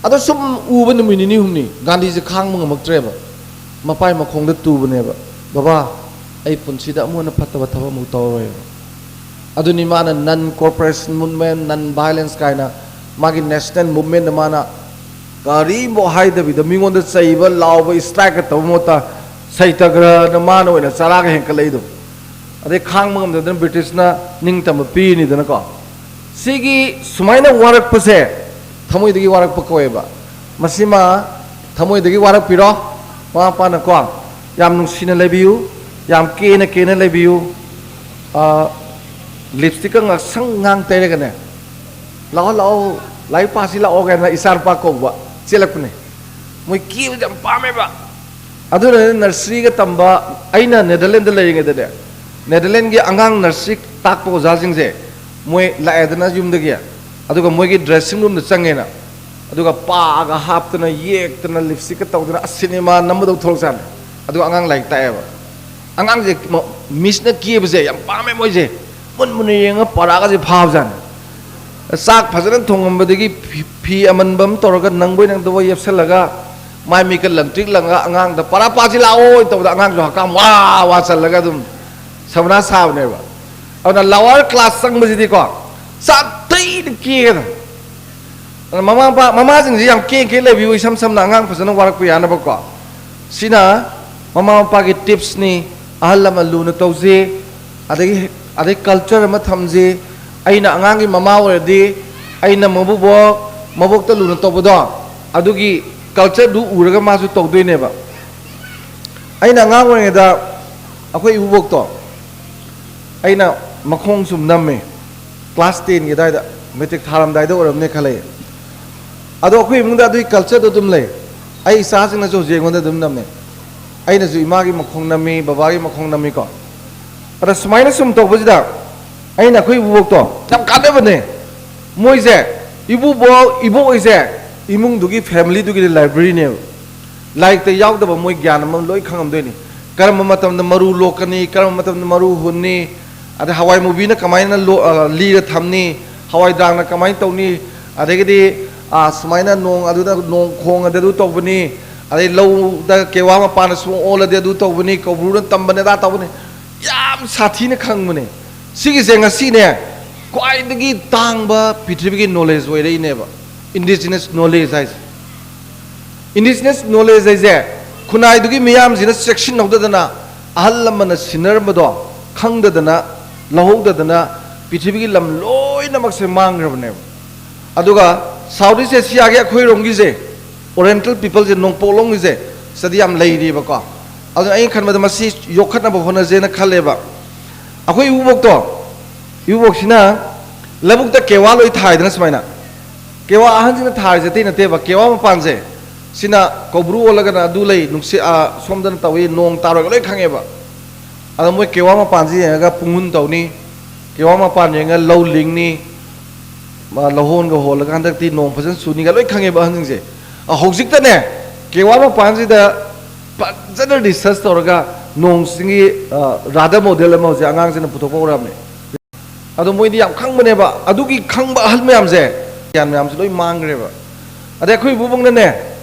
ꯑꯗꯣ ꯁꯨꯝ ꯎꯕ ꯅꯨꯃꯤꯠ ꯅꯤꯅꯤ ꯍꯨꯝꯅꯤ ꯒꯥꯟꯙꯤꯁꯦ ꯈꯥꯡꯕ ꯉꯝꯃꯛꯇ꯭ꯔꯦꯕ꯫ ꯃꯄꯥꯏ ꯃꯈꯣꯡꯗ ꯇꯨꯕꯅꯦꯕ, "ꯕꯕꯥ, ꯑꯩ ꯄꯨꯟꯁꯤꯗ ꯑꯃꯨꯛ ꯍꯟꯅ ꯐꯠꯇꯕ ꯊꯕꯛ ꯑꯃꯨꯛ ꯇꯧꯔꯔꯣꯏꯕ"꯫ ꯑꯗꯨꯅꯤ ꯃꯥꯅ ꯅꯟ ꯀꯣꯔꯄꯣꯔꯦꯁꯟ ꯃꯨꯚꯃꯦꯟ, ꯅꯟ ꯚꯥꯏꯂꯦꯟꯁ ꯀꯥꯏꯅ ꯃꯥꯒꯤ ꯅꯦꯁꯅꯦꯜ ꯃꯨꯚꯃꯦꯟꯗ ꯃꯥꯅ ꯀꯔꯤꯝꯐꯥꯎ ꯍꯥꯏꯗꯕꯤꯗ, ꯃꯤꯉꯣꯟꯗ ꯆꯩꯕ, ꯂꯥꯎꯕ, ꯏꯁꯇ꯭ꯔꯥꯏꯛꯀ ꯇꯧꯕ ꯃꯍꯨꯠꯇ, ꯁꯩꯇꯒ꯭ꯔꯅ ꯃꯥꯅ ꯑꯣꯏꯅ ꯆꯔꯥꯒ ꯍꯦꯟꯀꯠꯂꯛꯏꯗꯣ꯫ ꯑꯗꯩ ꯈꯥꯡꯕ ꯉꯝꯗꯗꯅ ꯕ꯭ꯔꯤꯇꯤꯁꯅ ꯅꯤꯡꯇꯝꯕ ꯄꯤꯔꯤꯅꯤꯗꯅꯀꯣ꯫ ꯁꯤꯒꯤ ꯁꯨꯃꯥꯏꯅ ꯋꯥꯔꯛꯄꯁꯦ ꯊꯃꯣꯏꯗꯒꯤ ꯋꯥꯔꯛꯄ ꯀꯧꯋꯦꯕ꯫ ꯃꯁꯤꯃ ꯊꯃꯣꯏꯗꯒꯤ ꯋꯥꯔꯛꯄꯤꯔꯣ꯫ ꯃꯃꯥ ꯃꯄꯥꯅꯀꯣ ꯌꯥꯝ ꯅꯨꯡꯁꯤꯅ ꯂꯩꯕꯤꯌꯨ, ꯌꯥꯝ ꯀꯦꯅ ꯀꯦꯅ ꯂꯩꯕꯤꯌꯨ꯫ ꯑ, ꯂꯤꯞꯁꯇꯤꯛꯀ ꯉꯥꯛꯁꯪ ꯉꯥꯡ ꯇꯩꯔꯒꯅꯦ, "ꯂꯥꯛꯑꯣ, ꯂꯥꯛꯑꯣ, ꯂꯥꯏꯔꯤꯛ ꯄꯥꯁꯤ ꯂꯥꯛꯑꯣ" ꯀꯥꯏꯅ ꯏꯆꯥ ꯅꯨꯄꯥ ꯀꯧꯕ ꯆꯦꯜꯂꯛꯄꯅꯦ꯫ ꯃꯣꯏ ꯀꯦꯕꯁꯦ ꯌꯥꯝ ꯄꯥꯝꯃꯦꯕ꯫ ꯑꯗꯨꯅ ꯅꯔꯁꯔꯤꯒ ꯇꯝꯕ, ꯑꯩꯅ ꯅꯦꯗꯔꯂꯦꯟꯗ ꯂꯩꯔꯤꯉꯩꯗꯅꯦ, ꯅꯦꯗꯔꯂꯦꯟꯒꯤ ꯑꯉꯥꯡ ꯅꯔꯁꯔꯤ ꯇꯥꯛꯄ ꯑꯣꯖꯥꯁꯤꯡꯁꯦ, ꯃꯣꯏ ꯂꯥꯛꯑꯦꯗꯅ ꯌꯨꯝꯗꯒꯤ, ꯑꯗꯨꯒ ꯃꯣꯏꯒꯤ ꯗ꯭ꯔꯦꯁꯤꯡ ꯔꯨꯝꯗ ꯆꯪꯉꯦꯅ, ꯑꯗꯨꯒ ꯄꯥꯒ ꯍꯥꯞꯇꯅ, ꯌꯦꯛꯇꯅ, ꯂꯤꯞꯁꯇꯤꯛꯀ ꯇꯧꯗꯅ, ꯑꯁ, ꯁꯤꯅꯦꯃꯥ ꯅꯝꯕꯗꯧ ꯊꯣꯛꯂꯛꯆꯥꯠꯅꯤ꯫ ꯑꯗꯨꯒ ꯑꯉꯥꯡ ꯂꯥꯏꯔꯤꯛ ꯇꯥꯛꯑꯦꯕ꯫ ꯑꯉꯥꯡꯁꯦ ꯃ-, ꯃꯤꯁꯅ ꯀꯦꯕꯁꯦ ꯌꯥꯝ ꯄꯥꯝꯃꯦ ꯃꯣꯏꯁꯦ꯫ ꯃꯨꯟ ꯃꯨꯟꯅ ꯌꯦꯡꯉ ꯄꯥꯔꯥꯒꯁꯦ ꯐꯥꯕꯖꯥꯠꯅꯤ꯫ ꯆꯥꯛ ꯐꯖꯅ ꯊꯣꯡꯉꯝꯕꯗꯒꯤ ꯐꯤ, ꯐꯤ ꯑꯃꯟꯕ ꯑꯃ ꯇꯧꯔꯒ ꯅꯪꯕꯣꯏ ꯅꯪꯗꯕꯣꯏ ꯌꯦꯞꯁꯜꯂꯒ ꯃꯥꯏ ꯃꯤꯠꯀ ꯂꯪꯇ꯭ꯔꯤꯛ ꯂꯪꯉ ꯑꯉꯥꯡꯗ "ꯄꯥꯔꯥ ꯄꯥꯁꯤ ꯂꯥꯛꯑꯣ" ꯇꯧꯕꯗ ꯑꯉꯥꯡꯁꯨ ꯍꯛꯀꯥꯝ ꯋꯥ ꯋꯥ ꯆꯜꯂꯒ ꯑꯗꯨꯝ ꯁꯕꯅꯥ ꯁꯥꯕꯅꯦꯕ꯫ ꯑꯗꯨꯅ lower class ꯆꯪꯕꯁꯤꯗꯤꯀꯣ ꯁꯥꯊꯤꯅ ꯀꯦꯒꯗꯕ꯫ ꯑꯗꯨꯅ ꯃꯃꯥ ꯃꯄꯥ, ꯃꯃꯥꯁꯤꯡꯁꯤ ꯌꯥꯝ ꯀꯦ ꯀꯦ ꯂꯩꯕꯤꯌꯨ, ꯏꯁꯝ ꯁꯝꯅ ꯑꯉꯥꯡ ꯐꯖꯅ ꯋꯥꯔꯛꯄ ꯌꯥꯅꯕꯀꯣ꯫ ꯁꯤꯅ ꯃꯃꯥ ꯃꯄꯥꯒꯤ ꯇꯤꯞꯁꯅꯤ꯫ ꯑꯍꯜ ꯂꯃꯟ ꯂꯨꯅ ꯇꯧꯁꯤ, ꯑꯗꯒꯤ, ꯑꯗꯩ ꯀꯜꯆꯔ ꯑꯃ ꯊꯝꯁꯤ꯫ ꯑꯩꯅ ꯑꯉꯥꯡꯒꯤ ꯃꯃꯥ ꯑꯣꯏꯔꯗꯤ ꯑꯩꯅ ꯃꯕꯨꯕꯣꯛ, ꯃꯕꯣꯛꯇ ꯂꯨꯅ ꯇꯧꯕꯗꯣ, ꯑꯗꯨꯒꯤ ꯀꯜꯆꯔꯗꯨ ꯎꯔꯒ ꯃꯥꯁꯨ ꯇꯧꯗꯣꯏꯅꯦꯕ꯫ ꯑꯩꯅ ꯑꯉꯥꯡ ꯑꯣꯏꯔꯤꯉꯩꯗ ꯑꯩꯈꯣꯏ ꯏꯀꯨꯕꯣꯛꯇꯣ ꯑꯩꯅ ꯃꯈꯣꯡ ꯁꯨꯝ ꯅꯝꯃꯦ꯫ ꯀ꯭ꯂꯥꯁ ꯇꯦꯟꯒꯤ ꯑꯗꯨꯋꯥꯏꯗ, ꯃꯦꯇ꯭ꯔꯤꯛ ꯊꯥꯔꯝꯗꯥꯏꯗ ꯑꯣꯏꯔꯝꯅꯦ ꯈꯜꯂꯦ꯫ ꯑꯗꯣ ꯑꯩꯈꯣꯏ ꯏꯃꯨꯡꯗ ꯑꯗꯨꯒꯤ ꯀꯜꯆꯔꯗꯣ ꯑꯗꯨꯝ ꯂꯩ꯫ ꯑꯩ ꯏꯆꯥꯁꯤꯡꯅꯁꯨ ꯍꯧꯖꯤꯛ ꯑꯩꯉꯣꯟꯗ ꯑꯗꯨꯝ ꯅꯝꯃꯦ꯫ ꯑꯩꯅꯁꯨ ꯏꯃꯥꯒꯤ ꯃꯈꯣꯡ ꯅꯝꯃꯤ, ꯕꯕꯥꯒꯤ ꯃꯈꯣꯡ ꯅꯝꯃꯤꯀꯣ꯫ ꯑꯗ ꯁꯨꯃꯥꯏꯅ ꯁꯨꯝ ꯇꯧꯕꯁꯤꯗ ꯑꯩꯅ ꯑꯩꯈꯣꯏ ꯏꯀꯨꯕꯣꯛꯇꯣ ꯌꯥꯝ ꯀꯥꯟꯅꯕꯅꯦ꯫ ꯃꯣꯏꯁꯦ, ꯏꯀꯨꯕꯣꯛ, ꯏꯕꯣꯛ ꯍꯣꯏꯁꯦ ꯏꯃꯨꯡꯗꯨꯒꯤ, ꯐꯦꯃꯤꯂꯤꯗꯨꯒꯤ ꯂꯥꯏꯕ꯭ꯔꯦꯔꯤꯅꯦꯕ꯫ ꯂꯥꯏꯔꯤꯛꯇ ꯌꯥꯎꯗꯕ ꯃꯣꯏ ꯒ꯭ꯌꯥꯟ ꯑꯃ ꯂꯣꯏ ꯈꯪꯉꯝꯗꯣꯏꯅꯤ꯫ ꯀꯔꯝꯕ ꯃꯇꯝꯗ ꯃꯔꯨ ꯂꯣꯛꯀꯅꯤ, ꯀꯔꯝꯕ ꯃꯇꯝꯗ ꯃꯔꯨ ꯍꯨꯟꯅꯤ, ꯑꯗꯩ ꯍꯋꯥꯏ ꯃꯨꯕꯤꯅ ꯀꯃꯥꯏꯅ ꯂꯣ-, ꯑ, ꯂꯤꯔ ꯊꯝꯅꯤ, ꯍꯋꯥꯏ ꯗ꯭ꯔꯥꯛꯅ ꯀꯃꯥꯏꯅ ꯇꯧꯅꯤ, ꯑꯗꯒꯤꯗꯤ, ꯑ, ꯁꯨꯃꯥꯏꯅ ꯅꯣꯡ ꯑꯗꯨꯗ ꯅꯣꯡ ꯈꯣꯡꯉꯗꯤ ꯑꯗꯨ ꯇꯧꯕꯅꯤ, ꯑꯗꯩ ꯂꯧꯗ ꯀꯦꯋꯥ ꯃꯄꯥꯟꯅ ꯁꯨꯝ ꯑꯣꯜꯂꯗꯤ ꯑꯗꯨ ꯇꯧꯕꯅꯤ, ꯀꯧꯕ꯭ꯔꯨꯅ ꯇꯝꯕꯅꯤ, ꯑꯗꯥ ꯇꯧꯕꯅꯤ, ꯌꯥꯝ ꯁꯥꯊꯤꯅ ꯈꯪꯕꯅꯦ꯫ ꯁꯤꯒꯤꯁꯦ ꯉꯁꯤꯅꯦ ꯈ꯭ꯋꯥꯏꯗꯒꯤ ꯇꯥꯡꯕ ꯄ꯭ꯔꯤꯊꯤꯕꯤꯒꯤ ꯅꯣꯂꯦꯖ ꯑꯣꯏꯔꯛꯏꯅꯦꯕ, ꯏꯟꯗꯤꯖꯤꯅꯁ ꯅꯣꯂꯦꯖ ꯍꯥꯏꯁꯦ꯫ ꯏꯟꯗꯤꯖꯤꯅꯁ ꯅꯣꯂꯦꯖ ꯍꯥꯏꯁꯦ ꯈꯨꯟꯅꯥꯏꯗꯨꯒꯤ ꯃꯤꯌꯥꯝꯁꯤꯅ ꯆꯦꯛꯁꯤꯟꯍꯧꯗꯗꯅ, ꯑꯍꯜ ꯂꯃꯟꯅ ꯁꯤꯟꯅꯔꯝꯕꯗꯣ ꯈꯪꯗꯗꯅ, ꯂꯧꯍꯧꯗꯗꯅ, ꯄ꯭ꯔꯤꯊꯤꯕꯤꯒꯤ ꯂꯝ ꯂꯣꯏꯅꯃꯛꯁꯦ ꯃꯥꯡꯈ꯭ꯔꯕꯅꯦꯕ꯫ ꯑꯗꯨꯒ South East Asiaꯒꯤ ꯑꯩꯈꯣꯏꯔꯣꯝꯒꯤꯁꯦ, Oriental peopleꯁꯦ, ꯅꯣꯡꯄꯣꯛꯂꯣꯝꯒꯤꯁꯦ, ꯁꯤꯗꯗꯤ ꯌꯥꯝ ꯂꯩꯔꯤꯕꯀꯣ꯫ ꯑꯗꯨꯅ ꯑꯩꯅ ꯈꯟꯕꯗ ꯃꯁꯤ ꯌꯣꯛꯈꯠꯅꯕ ꯍꯣꯠꯅꯖꯦꯅ ꯈꯜꯂꯦꯕ꯫ ꯑꯩꯈꯣꯏ ꯏꯀꯨꯕꯣꯛꯇꯣ, ꯏꯀꯨꯕꯣꯛꯁꯤꯅ ꯂꯧꯕꯨꯛꯇ ꯀꯦꯋꯥ ꯂꯣꯏ ꯊꯥꯏꯗꯅ ꯁꯨꯃꯥꯏꯅ꯫ ꯀꯦꯋꯥ ꯑꯍꯟꯁꯤꯅ ꯊꯥꯔꯤꯁꯦ ꯑꯇꯩ ꯅꯠꯇꯦꯕ, ꯀꯦꯋꯥ ꯃꯄꯥꯟꯁꯦ꯫ ꯁꯤꯅ ꯀꯧꯕ꯭ꯔꯨ ꯑꯣꯜꯂꯒꯅ ꯑꯗꯨ ꯂꯩ, ꯅꯨꯡꯁꯤꯠ, ꯑ, ꯁꯣꯝꯗꯅ ꯇꯧꯏ, ꯅꯣꯡ ꯇꯥꯔꯣꯏꯒ ꯂꯣꯏ ꯈꯪꯉꯦꯕ꯫ ꯑꯗꯣ ꯃꯣꯏ ꯀꯦꯋꯥ ꯃꯄꯥꯟꯁꯦ ꯌꯦꯡꯉꯒ ꯄꯨꯡꯍꯨꯟ ꯇꯧꯅꯤ, ꯀꯦꯋꯥ ꯃꯄꯥꯟ ꯌꯦꯡꯉꯒ ꯂꯧ ꯂꯤꯡꯅꯤ, ꯃꯥ ꯂꯧꯍꯣꯟꯒ ꯍꯣꯜꯂꯒ ꯍꯟꯗꯛꯇꯤ ꯅꯣꯡ ꯐꯖꯅ ꯆꯨꯅꯤꯒ ꯂꯣꯏ ꯈꯪꯉꯦꯕ ꯑꯍꯟꯁꯤꯡꯁꯦ꯫ ꯑ, ꯍꯧꯖꯤꯛꯇꯅꯦ, ꯀꯦꯋꯥ ꯃꯄꯥꯟꯁꯤꯗ ꯐꯖꯅ research ꯇꯧꯔꯒ ꯅꯣꯡ ꯆꯤꯡꯒꯤ, ꯑ, radar model ꯑꯃ ꯍꯧꯖꯤꯛ ꯑꯉꯥꯡꯁꯤꯡꯅ ꯄꯨꯊꯣꯛꯄ ꯍꯧꯔꯛꯑꯕꯅꯦ꯫ ꯑꯗꯣ ꯃꯣꯏꯗꯤ ꯌꯥꯝ ꯈꯪꯕꯅꯦꯕ꯫ ꯑꯗꯨꯒꯤ ꯈꯪꯕ ꯑꯍꯜ ꯃꯌꯥꯝꯁꯦ, ꯒ꯭ꯌꯥꯟ ꯃꯌꯥꯝꯁꯦ ꯂꯣꯏ ꯃꯥꯡꯈ꯭ꯔꯦꯕ꯫ ꯑꯗꯩ ꯑꯩꯈꯣꯏ ꯏꯕꯨꯡꯅꯅꯦ,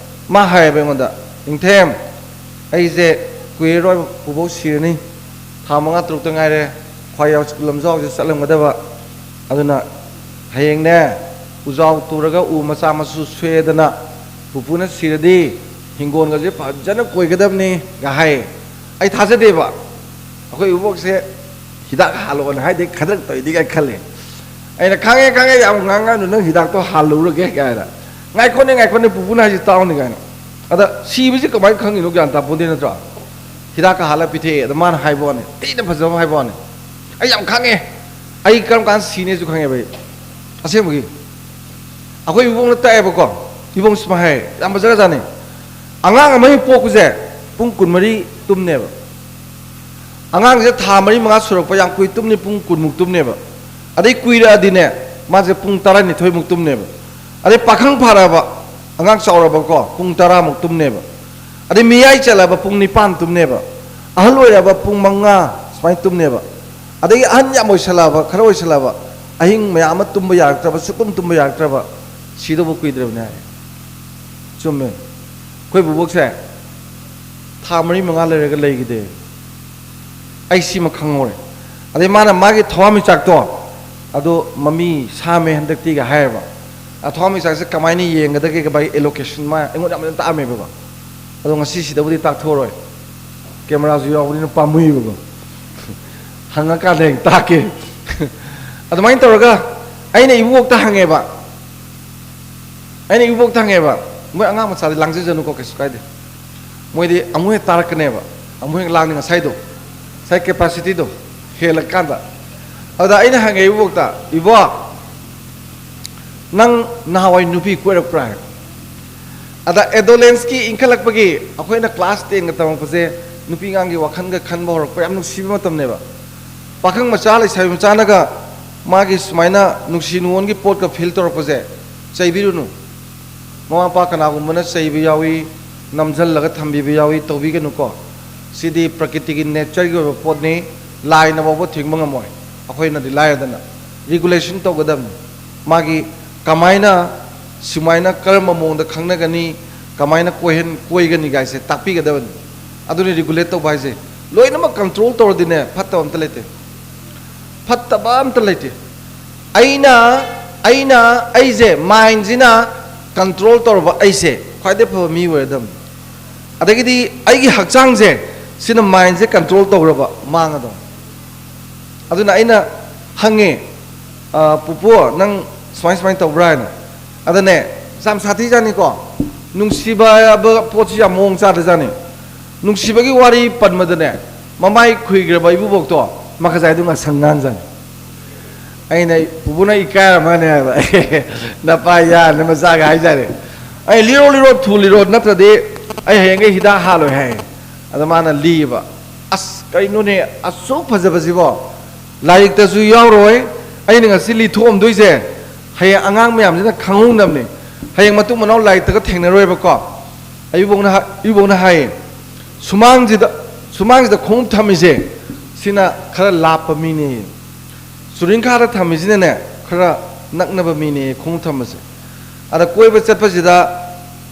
ꯃꯥ ꯍꯥꯏꯌꯦꯕ ꯑꯩꯉꯣꯟꯗ, "ꯅꯤꯡꯊꯦꯝ, ꯑꯩꯁꯦ ꯀꯨꯏꯔꯔꯣꯏ ꯄꯨꯕꯣꯛ ꯁꯤꯔꯅꯤ, ꯊꯥ ꯃꯉꯥ ꯇꯔꯨꯛꯇ ꯉꯥꯏꯔꯦ ꯈ꯭ꯋꯥꯏ ꯂꯝꯖꯥꯎꯁꯦ ꯆꯠꯂꯝꯒꯗꯕ꯫ ꯑꯗꯨꯅ ꯍꯌꯦꯡꯅꯦ, ꯎꯖꯥꯎ ꯇꯨꯔꯒ ꯎ ꯃꯆꯥ ꯃꯁꯨ ꯁꯨꯑꯦꯗꯅ ꯄꯨꯄꯨꯅ ꯁꯤꯔꯗꯤ ꯍꯤꯡꯒꯣꯜꯒꯁꯦ ꯐꯖꯅ ꯀꯣꯏꯒꯗꯕꯅꯤ"ꯒ ꯍꯥꯏ꯫ ꯑꯩ ꯊꯥꯖꯗꯦꯕ꯫ ꯑꯩꯈꯣꯏ ꯏꯕꯣꯛꯁꯦ ꯍꯤꯗꯥꯛ ꯍꯥꯜꯂꯣꯅ ꯍꯥꯏꯗꯦ, ꯈꯗ꯭ꯔꯛ ꯇꯧꯏꯗꯤ ꯀꯥꯏ ꯈꯜꯂꯦ꯫ ꯑꯩꯅ, "ꯈꯪꯉꯦ, ꯈꯪꯉꯦ, ꯌꯥꯝ ꯉꯥꯡꯉꯅꯨ, ꯅꯪ ꯍꯤꯗꯥꯛꯇꯣ ꯍꯥꯜꯂꯨꯔꯒꯦ" ꯀꯥꯏꯅ꯫ "ꯉꯥꯏꯈꯣꯅꯦ, ꯉꯥꯏꯈꯣꯅꯦ, ꯄꯨꯄꯨꯅ ꯍꯥꯏꯁꯤ ꯇꯥꯎꯅꯦ" ꯀꯥꯏꯅ꯫ ꯑꯗ ꯁꯤꯕꯁꯤ ꯀꯃꯥꯏꯅ ꯈꯪꯉꯤꯅꯣ ꯒ꯭ꯌꯥꯟ ꯇꯥꯄꯣꯟꯇꯦ ꯅꯠꯇ꯭ꯔꯣ? ꯍꯤꯗꯥꯛꯀ ꯍꯥꯜꯂ ꯄꯤꯊꯛꯑꯦ, ꯑꯗ ꯃꯥꯅ ꯍꯥꯏꯕ ꯋꯥꯅꯤ, ꯊꯤꯅ ꯐꯖꯕ ꯍꯥꯏꯕ ꯋꯥꯅꯤ꯫ ꯑꯩ ꯌꯥꯝ ꯈꯪꯉꯦ, ꯑꯩ ꯀꯔꯝ ꯀꯥꯟꯗ ꯁꯤꯅꯦꯁꯨ ꯈꯪꯉꯦꯕ ꯑꯩ꯫ ꯑꯁꯦꯡꯕꯒꯤ꯫ ꯑꯩꯈꯣꯏ ꯏꯕꯨꯡꯅ ꯇꯥꯛꯑꯦꯕꯀꯣ, ꯏꯕꯨꯡ ꯁꯨꯃꯥꯏ ꯍꯥꯏ, ꯌꯥꯝ ꯐꯖꯈ꯭ꯔꯖꯥꯠꯅꯤ꯫ ꯑꯉꯥꯡ ꯑꯃ ꯍꯦꯛ ꯄꯣꯛꯄꯁꯦ ꯄꯨꯡ ꯀꯨꯟꯃꯔꯤ ꯇꯨꯝꯅꯦꯕ꯫ ꯑꯉꯥꯡꯁꯦ ꯊꯥ ꯃꯔꯤ ꯃꯉꯥ ꯁꯨꯔꯛꯄ ꯌꯥꯝ ꯀꯨꯏ ꯇꯨꯝꯅꯤ, ꯄꯨꯡ ꯀꯨꯟꯃꯨꯛ ꯇꯨꯝꯅꯦꯕ꯫ ꯑꯗꯩ ꯀꯨꯏꯔꯛꯑꯗꯤꯅꯦ, ꯃꯥꯁꯦ ꯄꯨꯡ ꯇꯔꯥꯅꯤꯊꯣꯏꯃꯨꯛ ꯇꯨꯝꯅꯦꯕ꯫ ꯑꯗꯩ ꯄꯥꯈꯪ ꯐꯥꯔꯛꯑꯕ, ꯑꯉꯥꯡ ꯆꯥꯎꯔꯕꯀꯣ, ꯄꯨꯡ ꯇꯔꯥꯃꯨꯛ ꯇꯨꯝꯅꯦꯕ꯫ ꯑꯗꯩ ꯃꯤꯌꯥꯏ ꯆꯠꯂꯕ ꯄꯨꯡ ꯅꯤꯄꯥꯟ ꯇꯨꯝꯅꯦꯕ꯫ ꯑꯍꯜ ꯑꯣꯏꯔꯕ ꯄꯨꯡ ꯃꯉꯥ ꯁꯨꯃꯥꯏꯅ ꯇꯨꯝꯅꯦꯕ꯫ ꯑꯗꯒꯤ ꯑꯍꯟ ꯌꯥꯝ ꯑꯣꯏꯁꯜꯂꯛꯑꯕ, ꯈꯔ ꯑꯣꯏꯁꯜꯂꯛꯑꯕ, ꯑꯍꯤꯡ ꯃꯌꯥꯝ ꯑꯃ ꯇꯨꯝꯕ ꯌꯥꯔꯛꯇ꯭ꯔꯕ, ꯁꯨꯛꯇꯨꯝ ꯇꯨꯝꯕ ꯌꯥꯔꯛꯇ꯭ꯔꯕ, ꯁꯤꯗꯧꯕ ꯀꯨꯏꯗ꯭ꯔꯕꯅꯦ ꯍꯥꯏ꯫ ꯆꯨꯝꯃꯦ꯫ ꯑꯩꯈꯣꯏ ꯕꯨꯕꯣꯛꯁꯦ ꯊꯥ ꯃꯔꯤ ꯃꯉꯥ ꯂꯩꯔꯒ ꯂꯩꯈꯤꯗꯦ꯫ ꯑꯩ ꯁꯤꯃ ꯈꯪꯍꯧꯔꯦ꯫ ꯑꯗꯩ ꯃꯥꯅ ꯃꯥꯒꯤ ꯊꯋꯥꯟꯃꯤꯆꯥꯛꯇꯣ, ꯑꯗꯣ ꯃꯃꯤ ꯁꯥꯝꯃꯦ ꯍꯟꯗꯛꯇꯤꯒ ꯍꯥꯏꯌꯦꯕ꯫ ꯑ, ꯊꯋꯥꯟꯃꯤꯆꯥꯛꯁꯦ ꯀꯃꯥꯏꯅ ꯌꯦꯡꯒꯗꯒꯦ ꯀꯃꯥꯏꯅ allocation ꯃꯥ ꯑꯩꯉꯣꯟꯗ ꯌꯥꯝ ꯐꯖꯅ ꯇꯥꯛꯑꯝꯃꯦꯕꯀꯣ꯫ ꯑꯗꯣ ꯉꯁꯤ ꯁꯤꯗꯕꯨꯗꯤ ꯇꯥꯛꯊꯣꯛꯑꯔꯣꯏ, ꯀꯦꯃꯦꯔꯥꯁꯨ ꯌꯥꯎꯕꯅꯤꯅ ꯄꯥꯝꯃꯨꯏꯕꯀꯣ꯫ ꯍꯪꯉꯀꯥꯟꯗ ꯍꯦꯛ ꯇꯥꯛꯀꯦ꯫ ꯑꯗꯨꯃꯥꯏꯅ ꯇꯧꯔꯒ ꯑꯩꯅ ꯏꯕꯣꯛꯇ ꯍꯪꯉꯦꯕ, ꯑꯩꯅ ꯏꯕꯣꯛꯇ ꯍꯪꯉꯦꯕ, ꯃꯣꯏ ꯑꯉꯥꯡ ꯃꯆꯥꯗꯤ ꯂꯥꯡꯖꯖꯅꯨꯀꯣ, ꯀꯩꯁꯨ ꯀꯥꯏꯗꯦ, ꯃꯣꯏꯗꯤ ꯑꯃꯨꯛ ꯍꯦꯛ ꯇꯥꯔꯛꯀꯅꯦꯕ, ꯑꯃꯨꯛ ꯍꯦꯛ ꯂꯥꯡꯅꯤ, ꯉꯁꯥꯏꯗꯣ, ꯉꯁꯥꯏ ꯀꯦꯄꯥꯁꯤꯇꯤꯗꯣ ꯍꯦꯜꯂꯀꯥꯟꯗ꯫ ꯑꯗ ꯑꯩꯅ ꯍꯪꯉꯦ ꯏꯕꯣꯛꯇ, "ꯏꯕꯣꯛ, ꯅꯪ ꯅꯍꯥꯟꯋꯥꯏ ꯅꯨꯄꯤ ꯀꯣꯏꯔꯛꯄ꯭ꯔꯥ?" ꯍꯥꯏ꯫ ꯑꯗ ꯑꯦꯗꯣꯂꯦꯟꯁꯀꯤ ꯏꯟꯈꯠꯂꯛꯄꯒꯤ, ꯑꯩꯈꯣꯏꯅ ꯀ꯭ꯂꯥꯁ ꯇꯦꯟꯒ ꯇꯝꯃꯛꯄꯁꯦ, ꯅꯨꯄꯤ ꯑꯉꯥꯡꯒꯤ ꯋꯥꯈꯜꯒ ꯈꯟꯕ ꯍꯧꯔꯛꯄ ꯌꯥꯝ ꯅꯨꯡꯁꯤꯕ ꯃꯇꯝꯅꯦꯕ꯫ ꯄꯥꯈꯪ ꯃꯆꯥ, ꯂꯩꯁꯥꯕꯤ ꯃꯆꯥꯅꯒ ꯃꯥꯒꯤ ꯁꯨꯃꯥꯏꯅ ꯅꯨꯡꯁꯤ ꯅꯨꯡꯉꯣꯟꯒꯤ ꯄꯣꯠꯀ ꯐꯤꯜ ꯇꯧꯔꯛꯄꯁꯦ ꯆꯩꯕꯤꯔꯨꯅꯨ꯫ ꯃꯃꯥ ꯃꯄꯥ ꯀꯅꯥꯒꯨꯝꯕꯅ ꯆꯩꯕ ꯌꯥꯎꯏ, ꯅꯝꯁꯤꯜꯂꯒ ꯊꯝꯕꯤꯕ ꯌꯥꯎꯏ, ꯇꯧꯕꯤꯒꯅꯨꯀꯣ꯫ ꯁꯤꯗꯤ ꯄ꯭ꯔꯀꯤꯇꯤꯒꯤ ꯅꯦꯆꯔꯒꯤ ꯑꯣꯏꯕ ꯄꯣꯠꯅꯤ꯫ ꯂꯥꯏꯅ ꯐꯥꯎꯕ ꯊꯤꯡꯕ ꯉꯝꯃꯣꯏ, ꯑꯩꯈꯣꯏꯅꯗꯤ ꯂꯥꯏꯔꯗꯅ꯫ ꯔꯤꯒꯨꯂꯦꯁꯟ ꯇꯧꯒꯗꯕꯅꯤ꯫ ꯃꯥꯒꯤ ꯀꯃꯥꯏꯅ, ꯁꯨꯃꯥꯏꯅ ꯀꯔꯝꯕ ꯃꯑꯣꯡꯗ ꯈꯪꯅꯒꯅꯤ, ꯀꯃꯥꯏꯅ ꯀꯣꯏꯍꯟ-, ꯀꯣꯏꯒꯅꯤ ꯀꯥꯏꯁꯦ ꯇꯥꯛꯄꯤꯒꯗꯕꯅꯤ꯫ ꯑꯗꯨꯅꯤ ꯔꯤꯒꯨꯂꯦꯠ ꯇꯧꯕ ꯍꯥꯏꯁꯦ꯫ ꯂꯣꯏꯅꯃꯛ ꯀꯟꯇ꯭ꯔꯣꯜ ꯇꯧꯔꯗꯤꯅꯦ, ꯐꯠꯇꯕ ꯑꯝꯇ ꯂꯩꯇꯦ꯫ ꯐꯠꯇꯕ ꯑꯝꯇ ꯂꯩꯇꯦ꯫ ꯑꯩꯅ, ꯑꯩꯅ, ꯑꯩꯁꯦ, ꯃꯥꯏꯟꯁꯤꯅ ꯀꯟꯇ꯭ꯔꯣꯜ ꯇꯧꯔꯕ ꯑꯩꯁꯦ ꯈ꯭ꯋꯥꯏꯗꯩ ꯐꯕ ꯃꯤ ꯑꯣꯏꯔꯗꯕꯅꯤ꯫ ꯑꯗꯒꯤꯗꯤ ꯑꯩꯒꯤ ꯍꯛꯆꯥꯡꯁꯦ, ꯁꯤꯅ ꯃꯥꯏꯟꯁꯦ ꯀꯟꯇ꯭ꯔꯣꯜ ꯇꯧꯔꯕ ꯃꯥꯡꯉꯗꯧꯅꯤ꯫ ꯑꯗꯨꯅ ꯑꯩꯅ ꯍꯪꯉꯦ, "ꯑ, ꯄꯨꯄꯨ, ꯅꯪ ꯁꯨꯃꯥꯏ ꯁꯨꯃꯥꯏꯅ ꯇꯧꯕ꯭ꯔꯥ?" ꯍꯥꯏꯅ꯫ ꯑꯗꯅꯦ, ꯌꯥꯝ ꯁꯥꯊꯤꯖꯥꯠꯅꯤꯀꯣ꯫ ꯅꯨꯡꯁꯤꯕ ꯍꯥꯏꯕ ꯄꯣꯠꯁꯤ ꯌꯥꯝ ꯃꯑꯣꯡ ꯆꯥꯗꯖꯥꯠꯅꯤ꯫ ꯅꯨꯡꯁꯤꯕꯒꯤ ꯋꯥꯔꯤ ꯄꯟꯕꯗꯅꯦ, ꯃꯃꯥꯏ ꯈꯨꯏꯈ꯭ꯔꯕ ꯏꯕꯨꯕꯣꯛꯇꯣ ꯃꯈꯖꯥꯏꯗꯨ ꯉꯁꯪ ꯉꯥꯡꯖꯥꯠꯅꯤ꯫ ꯑꯩꯅ, "ꯄꯨꯄꯨꯅ ꯏꯀꯥꯏꯔꯝꯃꯅꯤ" ꯍꯥꯏꯕ꯫ "ꯅꯄꯥ ꯌꯥꯅꯤ ꯃꯆꯥꯒ" ꯍꯥꯏꯖꯔꯦ꯫ ꯑꯩ, "ꯂꯤꯔꯣ, ꯂꯤꯔꯣ, ꯊꯨ ꯂꯤꯔꯣ, ꯅꯠꯇ꯭ꯔꯗꯤ ꯑꯩ ꯍꯌꯦꯡꯒꯩ ꯍꯤꯗꯥꯛ ꯍꯥꯜꯂꯣꯏ" ꯍꯥꯏ꯫ ꯑꯗ ꯃꯥꯅ ꯂꯤꯕ, "ꯑꯁ, ꯀꯩꯅꯣꯅꯦ, ꯑꯁꯨꯛ ꯐꯖꯕꯁꯤꯕꯣ, ꯂꯥꯏꯔꯤꯛꯇꯁꯨ ꯌꯥꯎꯔꯣꯏ, ꯑꯩꯅ ꯉꯁꯤ ꯂꯤꯊꯣꯛꯑꯝꯗꯣꯏꯁꯦ ꯍꯌꯦꯡ ꯑꯉꯥꯡ ꯃꯌꯥꯝꯁꯤꯅ ꯈꯪꯍꯧꯅꯕꯅꯦ, ꯍꯌꯦꯡ ꯃꯇꯨꯡ ꯃꯅꯥꯎ ꯂꯥꯏꯔꯤꯛꯇꯒ ꯊꯦꯡꯅꯔꯣꯏꯕꯀꯣ"꯫ ꯑꯌꯨꯕꯣꯛꯅ ꯍꯥ-, ꯑꯌꯨꯕꯣꯛꯅ ꯍꯥꯏꯌꯦ, "ꯁꯨꯃꯥꯡꯁꯤꯗ, ꯁꯨꯃꯥꯡꯁꯤꯗ ꯈꯣꯡꯎꯞ ꯊꯝꯃꯤꯁꯦ, ꯁꯤꯅ ꯈꯔ ꯂꯥꯞꯄ ꯃꯤꯅꯦ꯫ ꯆꯨꯔꯤꯡꯈꯥꯗ ꯊꯝꯃꯤꯁꯤꯅꯅꯦ, ꯈꯔ ꯅꯛꯅꯕ ꯃꯤꯅꯦ ꯈꯣꯡꯎꯞ ꯊꯝꯕꯁꯦ꯫ ꯑꯗ ꯀꯣꯏꯕ ꯆꯠꯄꯁꯤꯗ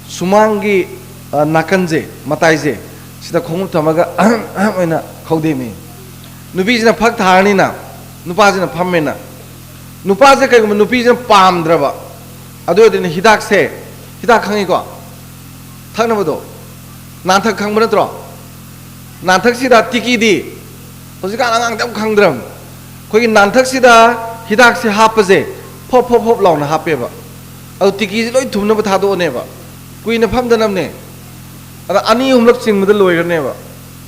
ꯁꯨꯃꯥꯡꯒꯤ, ꯑ, ꯅꯥꯀꯟꯁꯦ, ꯃꯇꯥꯏꯁꯦ, ꯁꯤꯗ ꯈꯣꯡꯎꯞ ꯊꯝꯃꯒ ꯑꯍꯝ ꯑꯍꯝ ꯑꯣꯏꯅ ꯈꯧꯗꯦꯝꯃꯤ꯫ ꯅꯨꯄꯤꯁꯤꯅ ꯐꯛ ꯊꯥꯔꯅꯤꯅ, ꯅꯨꯄꯥꯁꯤꯅ ꯐꯝꯃꯦꯅ꯫ ꯅꯨꯄꯥꯁꯦ ꯀꯩꯒꯨꯝꯕ ꯅꯨꯄꯤꯁꯤꯅ ꯄꯥꯝꯗ꯭ꯔꯕ, ꯑꯗꯨ ꯑꯣꯏꯔꯗꯤꯅꯦ, ꯍꯤꯗꯥꯛꯁꯦ, ꯍꯤꯗꯥꯛ ꯈꯪꯉꯤꯀꯣ? ꯊꯛꯅꯕꯗꯣ, ꯅꯥꯟꯊꯛ ꯈꯪꯕ ꯅꯠꯇ꯭ꯔꯣ? ꯅꯥꯟꯊꯛꯁꯤꯗ ꯇꯤꯀꯤꯗꯤ ꯍꯧꯖꯤꯛꯀꯥꯟ ꯑꯉꯥꯡꯗꯤ ꯌꯥꯝ ꯈꯪꯗ꯭ꯔꯕꯅꯤ꯫ ꯑꯩꯈꯣꯏꯒꯤ ꯅꯥꯟꯊꯛꯁꯤꯗ ꯍꯤꯗꯥꯛꯁꯦ ꯍꯥꯞꯄꯁꯦ ꯐꯣꯞ ꯐꯣꯞ ꯐꯣꯞ ꯂꯥꯎꯅ ꯍꯥꯞꯄꯦꯕ꯫ ꯑꯗꯨ ꯇꯤꯀꯤꯁꯤ ꯂꯣꯏ ꯊꯨꯝꯅꯕ ꯊꯥꯗꯣꯛꯑꯅꯦꯕ, ꯀꯨꯏꯅ ꯐꯝꯗꯅꯕꯅꯦ꯫ ꯑꯗ ꯑꯅꯤ ꯑꯍꯨꯝꯂꯛ ꯆꯤꯡꯕꯗ ꯂꯣꯏꯈ꯭ꯔꯅꯦꯕ꯫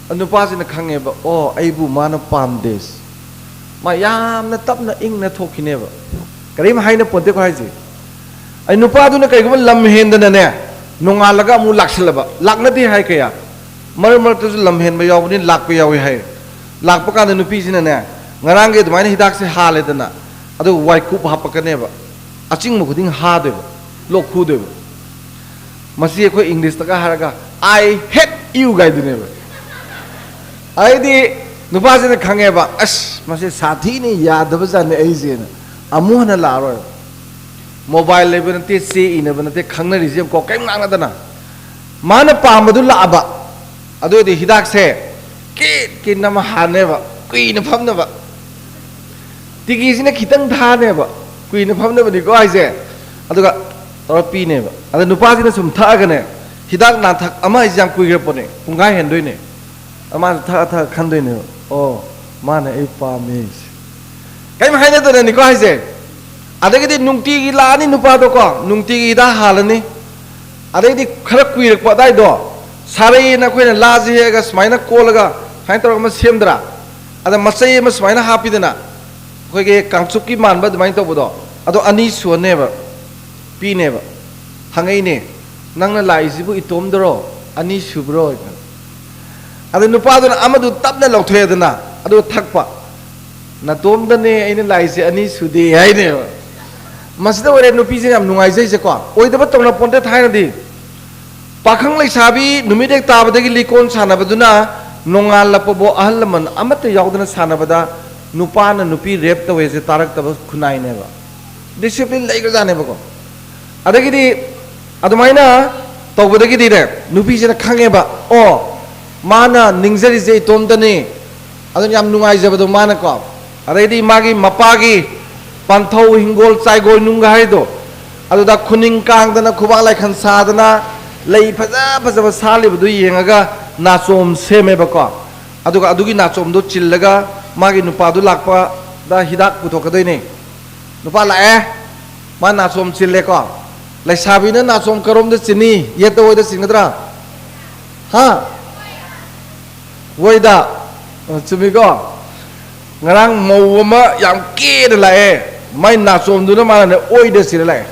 ꯑꯗ ꯅꯨꯄꯥꯁꯤꯅ ꯈꯪꯉꯦꯕ, "ꯑꯣ, ꯑꯩꯕꯨ ꯃꯥꯅ ꯄꯥꯝꯗꯦ"꯫ ꯃꯥ ꯌꯥꯝꯅ ꯇꯞꯅ ꯏꯪꯅ ꯊꯣꯛꯈꯤꯅꯦꯕ꯫ ꯀꯔꯤꯝ ꯍꯥꯏꯅ ꯄꯣꯟꯇꯦꯀꯣ ꯍꯥꯏꯁꯦ꯫ ꯑꯩ ꯅꯨꯄꯥꯗꯨꯅ ꯀꯩꯒꯨꯝꯕ ꯂꯝ ꯍꯦꯟꯗꯅꯅꯦ, ꯅꯣꯡꯉꯥꯜꯂꯒ ꯑꯃꯨꯛ ꯂꯥꯛꯁꯜꯂꯕ, ꯂꯥꯛꯅꯗꯦ ꯍꯥꯏ ꯀꯌꯥ, ꯃꯔꯛ ꯃꯔꯛꯇꯁꯨ ꯂꯝ ꯍꯦꯟꯕ ꯌꯥꯎꯕꯅꯤ, ꯂꯥꯛꯄ ꯌꯥꯎꯏ ꯍꯥꯏ꯫ ꯂꯥꯛꯄ ꯀꯥꯟꯗ ꯅꯨꯄꯤꯁꯤꯅꯅꯦ, ꯉꯔꯥꯡꯒꯤ ꯑꯗꯨꯃꯥꯏꯅ ꯍꯤꯗꯥꯛꯁꯦ ꯍꯥꯜꯂꯦꯗꯅ, ꯑꯗꯨꯒ ꯋꯥꯏꯀꯨꯞ ꯍꯥꯞꯄꯛꯀꯅꯦꯕ, ꯑꯆꯤꯡꯕ ꯈꯨꯗꯤꯡ ꯍꯥꯗꯣꯏꯕ, ꯂꯣꯛ ꯈꯨꯗꯣꯏꯕ꯫ ꯃꯁꯤ ꯑꯩꯈꯣꯏ ꯏꯪꯂꯤꯁꯇꯒ ꯍꯥꯏꯔꯒ "I hate you" ꯒꯥꯏꯗꯨꯅꯦꯕ꯫ ꯑꯗꯩꯗꯤ ꯅꯨꯄꯥꯁꯤꯅ ꯈꯪꯉꯦꯕ, "ꯑꯁ, ꯃꯁꯤ ꯁꯥꯊꯤꯅꯤ, ꯌꯥꯗꯕꯖꯥꯠꯅꯤ ꯑꯩꯁꯦꯅ"꯫ ꯑꯃꯨꯛ ꯍꯟꯅ ꯂꯥꯛꯑꯔꯣꯏ꯫ ꯃꯣꯕꯥꯏꯜ ꯂꯩꯕ ꯅꯠꯇꯦ, ꯆꯦ ꯏꯅꯕ ꯅꯠꯇꯦ, ꯈꯪꯅꯔꯤꯁꯦ ꯌꯦꯡꯉꯨꯀꯣ, ꯀꯔꯤꯝ ꯉꯥꯡꯅꯗꯅ꯫ ꯃꯥꯅ ꯄꯥꯝꯕꯗꯨ ꯂꯥꯛꯑꯕ, ꯑꯗꯨ ꯑꯣꯏꯔꯗꯤ ꯍꯤꯗꯥꯛꯁꯦ ꯀꯤꯠ ꯀꯤꯠ ꯅꯝꯃ ꯍꯥꯟꯅꯦꯕ, ꯀꯨꯏꯅ ꯐꯝꯅꯕ꯫ ꯇꯤꯀꯤꯁꯤꯅ ꯈꯤꯇꯪ ꯊꯥꯅꯦꯕ, ꯀꯨꯏꯅ ꯐꯝꯅꯕꯅꯤꯀꯣ ꯍꯥꯏꯁꯦ꯫ ꯑꯗꯨꯒ ꯇꯧꯔ ꯄꯤꯅꯦꯕ꯫ ꯑꯗ ꯅꯨꯄꯥꯁꯤꯅ ꯁꯨꯝ ꯊꯛꯑꯒꯅꯦ, ꯍꯤꯗꯥꯛ ꯅꯥꯟꯊꯛ ꯑꯃ ꯍꯥꯏꯁꯦ ꯌꯥꯝ ꯀꯨꯏꯈ꯭ꯔ ꯄꯣꯠꯅꯦ, ꯄꯨꯡꯈꯥꯏ ꯍꯦꯟꯗꯣꯏꯅꯦ꯫ ꯑꯗ ꯃꯥꯁꯨ ꯊꯛꯑ ꯊꯛꯑ ꯈꯟꯗꯣꯏꯅꯦꯕ, "ꯑꯣ, ꯃꯥꯅ ꯑꯩ ꯄꯥꯝꯃꯦ" ꯁꯦ꯫ ꯀꯔꯤꯝ ꯍꯥꯏꯅꯗꯅꯅꯤꯀꯣ ꯍꯥꯏꯁꯦ꯫ ꯑꯗꯒꯤꯗꯤ ꯅꯨꯡꯇꯤꯒꯤ ꯂꯥꯛꯑꯅꯤ ꯅꯨꯄꯥꯗꯣꯀꯣ, ꯅꯨꯡꯇꯤꯒꯤ ꯍꯤꯗꯥꯛ ꯍꯥꯜꯂꯅꯤ꯫ ꯑꯗꯩꯗꯤ ꯈꯔ ꯀꯨꯏꯔꯛꯄ ꯑꯗꯥꯏꯗꯣ, ꯁꯥꯔꯩꯅ ꯑꯩꯈꯣꯏꯅ ꯂꯥꯁꯦ ꯍꯦꯛꯑꯒ ꯁꯨꯃꯥꯏꯅ ꯀꯣꯜꯂꯒ ꯁꯨꯃꯥꯏꯅ ꯇꯧꯔꯒ ꯑꯃ ꯁꯦꯝꯗ꯭ꯔꯥ? ꯑꯗ ꯃꯆꯩ ꯑꯃ ꯁꯨꯃꯥꯏꯅ ꯍꯥꯞꯄꯤꯗꯅ, ꯑꯩꯈꯣꯏꯒꯤ ꯀꯥꯡꯆꯨꯞꯀꯤ ꯃꯥꯟꯕ ꯑꯗꯨꯃꯥꯏꯅ ꯇꯧꯕꯗꯣ, ꯑꯗꯣ ꯑꯅꯤ ꯁꯨꯍꯟꯅꯦꯕ, ꯄꯤꯅꯦꯕ꯫ ꯍꯪꯉꯛꯏꯅꯦ, "ꯅꯪꯅ ꯂꯥꯛꯏꯁꯤꯕꯨ ꯏꯇꯣꯝꯗꯔꯣ, ꯑꯅꯤ ꯁꯨꯕ꯭ꯔꯣ?" ꯑꯗ ꯅꯨꯄꯥꯗꯨꯅ ꯑꯃꯗꯨ ꯇꯞꯅ ꯂꯧꯊꯣꯛꯑꯦꯗꯅ, ꯑꯗꯨꯒ ꯊꯛꯄ꯫ "ꯅꯇꯣꯝꯗꯅꯦ ꯑꯩꯅ ꯂꯥꯛꯏꯁꯦ, ꯑꯅꯤ ꯁꯨꯗꯦ" ꯍꯥꯏꯅꯦꯕ꯫ ꯃꯁꯤꯗ ꯑꯣꯏꯔꯦ ꯅꯨꯄꯤꯁꯦ ꯌꯥꯝ ꯅꯨꯡꯉꯥꯏꯖꯩꯁꯦꯀꯣ꯫ ꯑꯣꯏꯗꯕ ꯇꯧꯅ ꯄꯣꯟꯇꯦ ꯊꯥꯏꯅꯗꯤ꯫ ꯄꯥꯈꯪ ꯂꯩꯁꯥꯕꯤ ꯅꯨꯃꯤꯠ ꯍꯦꯛ ꯇꯥꯕꯗꯒꯤ ꯂꯤꯀꯣꯟ ꯁꯥꯟꯅꯕꯗꯨꯅ ꯅꯣꯡꯉꯥꯜꯂꯛꯄꯕꯨ ꯑꯍꯜ ꯂꯃꯟ ꯑꯃꯠꯇ ꯌꯥꯎꯗꯅ ꯁꯥꯟꯅꯕꯗ ꯅꯨꯄꯥꯅ ꯅꯨꯄꯤ ꯔꯦꯞ ꯇꯧꯋꯦꯁꯦ ꯇꯥꯔꯛꯇꯕ ꯈꯨꯟꯅꯥꯏꯅꯦꯕ꯫ ꯗꯤꯁꯤꯄ꯭ꯂꯤꯟ ꯂꯩꯈ꯭ꯔꯖꯥꯠꯅꯦꯕꯀꯣ꯫ ꯑꯗꯒꯤꯗꯤ ꯑꯗꯨꯃꯥꯏꯅ ꯇꯧꯕꯗꯒꯤꯗꯤꯅꯦ, ꯅꯨꯄꯤꯁꯤꯅ ꯈꯪꯉꯦꯕ, "ꯑꯣ, ꯃꯥꯅ ꯅꯤꯡꯖꯔꯤꯁꯦ ꯏꯇꯣꯝꯇꯅꯤ"꯫ ꯑꯗꯨꯅ ꯌꯥꯝ ꯅꯨꯡꯉꯥꯏꯖꯕꯗꯣ ꯃꯥꯅꯀꯣ꯫ ꯑꯗꯩꯗꯤ ꯃꯥꯒꯤ ꯃꯄꯥꯒꯤ ꯄꯥꯟꯊꯧ, ꯍꯤꯡꯒꯣꯜ, ꯆꯥꯏꯒꯣꯏ ꯅꯨꯡꯒ ꯍꯥꯏꯗꯣ, ꯑꯗꯨꯗ ꯈꯨꯅꯤꯡ ꯀꯥꯡꯗꯅ, ꯈꯨꯕꯥꯛ ꯂꯥꯏꯈꯟ ꯁꯥꯗꯅ, ꯂꯩ ꯐꯖ ꯐꯖꯕ ꯁꯥꯠꯂꯤꯕꯗꯨ ꯌꯦꯡꯉꯒ ꯅꯥꯆꯣꯝ ꯁꯦꯝꯃꯦꯕꯀꯣ꯫ ꯑꯗꯨꯒ ꯑꯗꯨꯒꯤ ꯅꯥꯆꯣꯝꯗꯣ ꯆꯤꯜꯂꯒ ꯃꯥꯒꯤ ꯅꯨꯄꯥꯗꯨ ꯂꯥꯛꯄꯗ ꯍꯤꯗꯥꯛ ꯄꯨꯊꯣꯛꯀꯗꯣꯏꯅꯦ꯫ ꯅꯨꯄꯥ ꯂꯥꯛꯑꯦ, ꯃꯥ ꯅꯥꯆꯣꯝ ꯆꯤꯜꯂꯦꯀꯣ꯫ ꯂꯩꯁꯥꯕꯤꯅ ꯅꯥꯆꯣꯝ ꯀꯔꯣꯝꯗ ꯆꯤꯟꯅꯤ? ꯌꯦꯠꯇ ꯑꯣꯏꯗ ꯆꯤꯟꯒꯗ꯭ꯔꯥ? ꯍꯥ? ꯑꯣꯏꯗ꯫ ꯑ, ꯆꯨꯝꯃꯤꯀꯣ? ꯉꯔꯥꯡ ꯃꯧ ꯑꯃ ꯌꯥꯝ ꯀꯦꯅ ꯂꯥꯛꯑꯦ, ꯃꯥꯏ ꯅꯥꯆꯣꯝꯗꯨꯅ ꯃꯥꯅꯅꯦ ꯑꯣꯏꯗ ꯆꯤꯜꯂ ꯂꯥꯛꯑꯦ꯫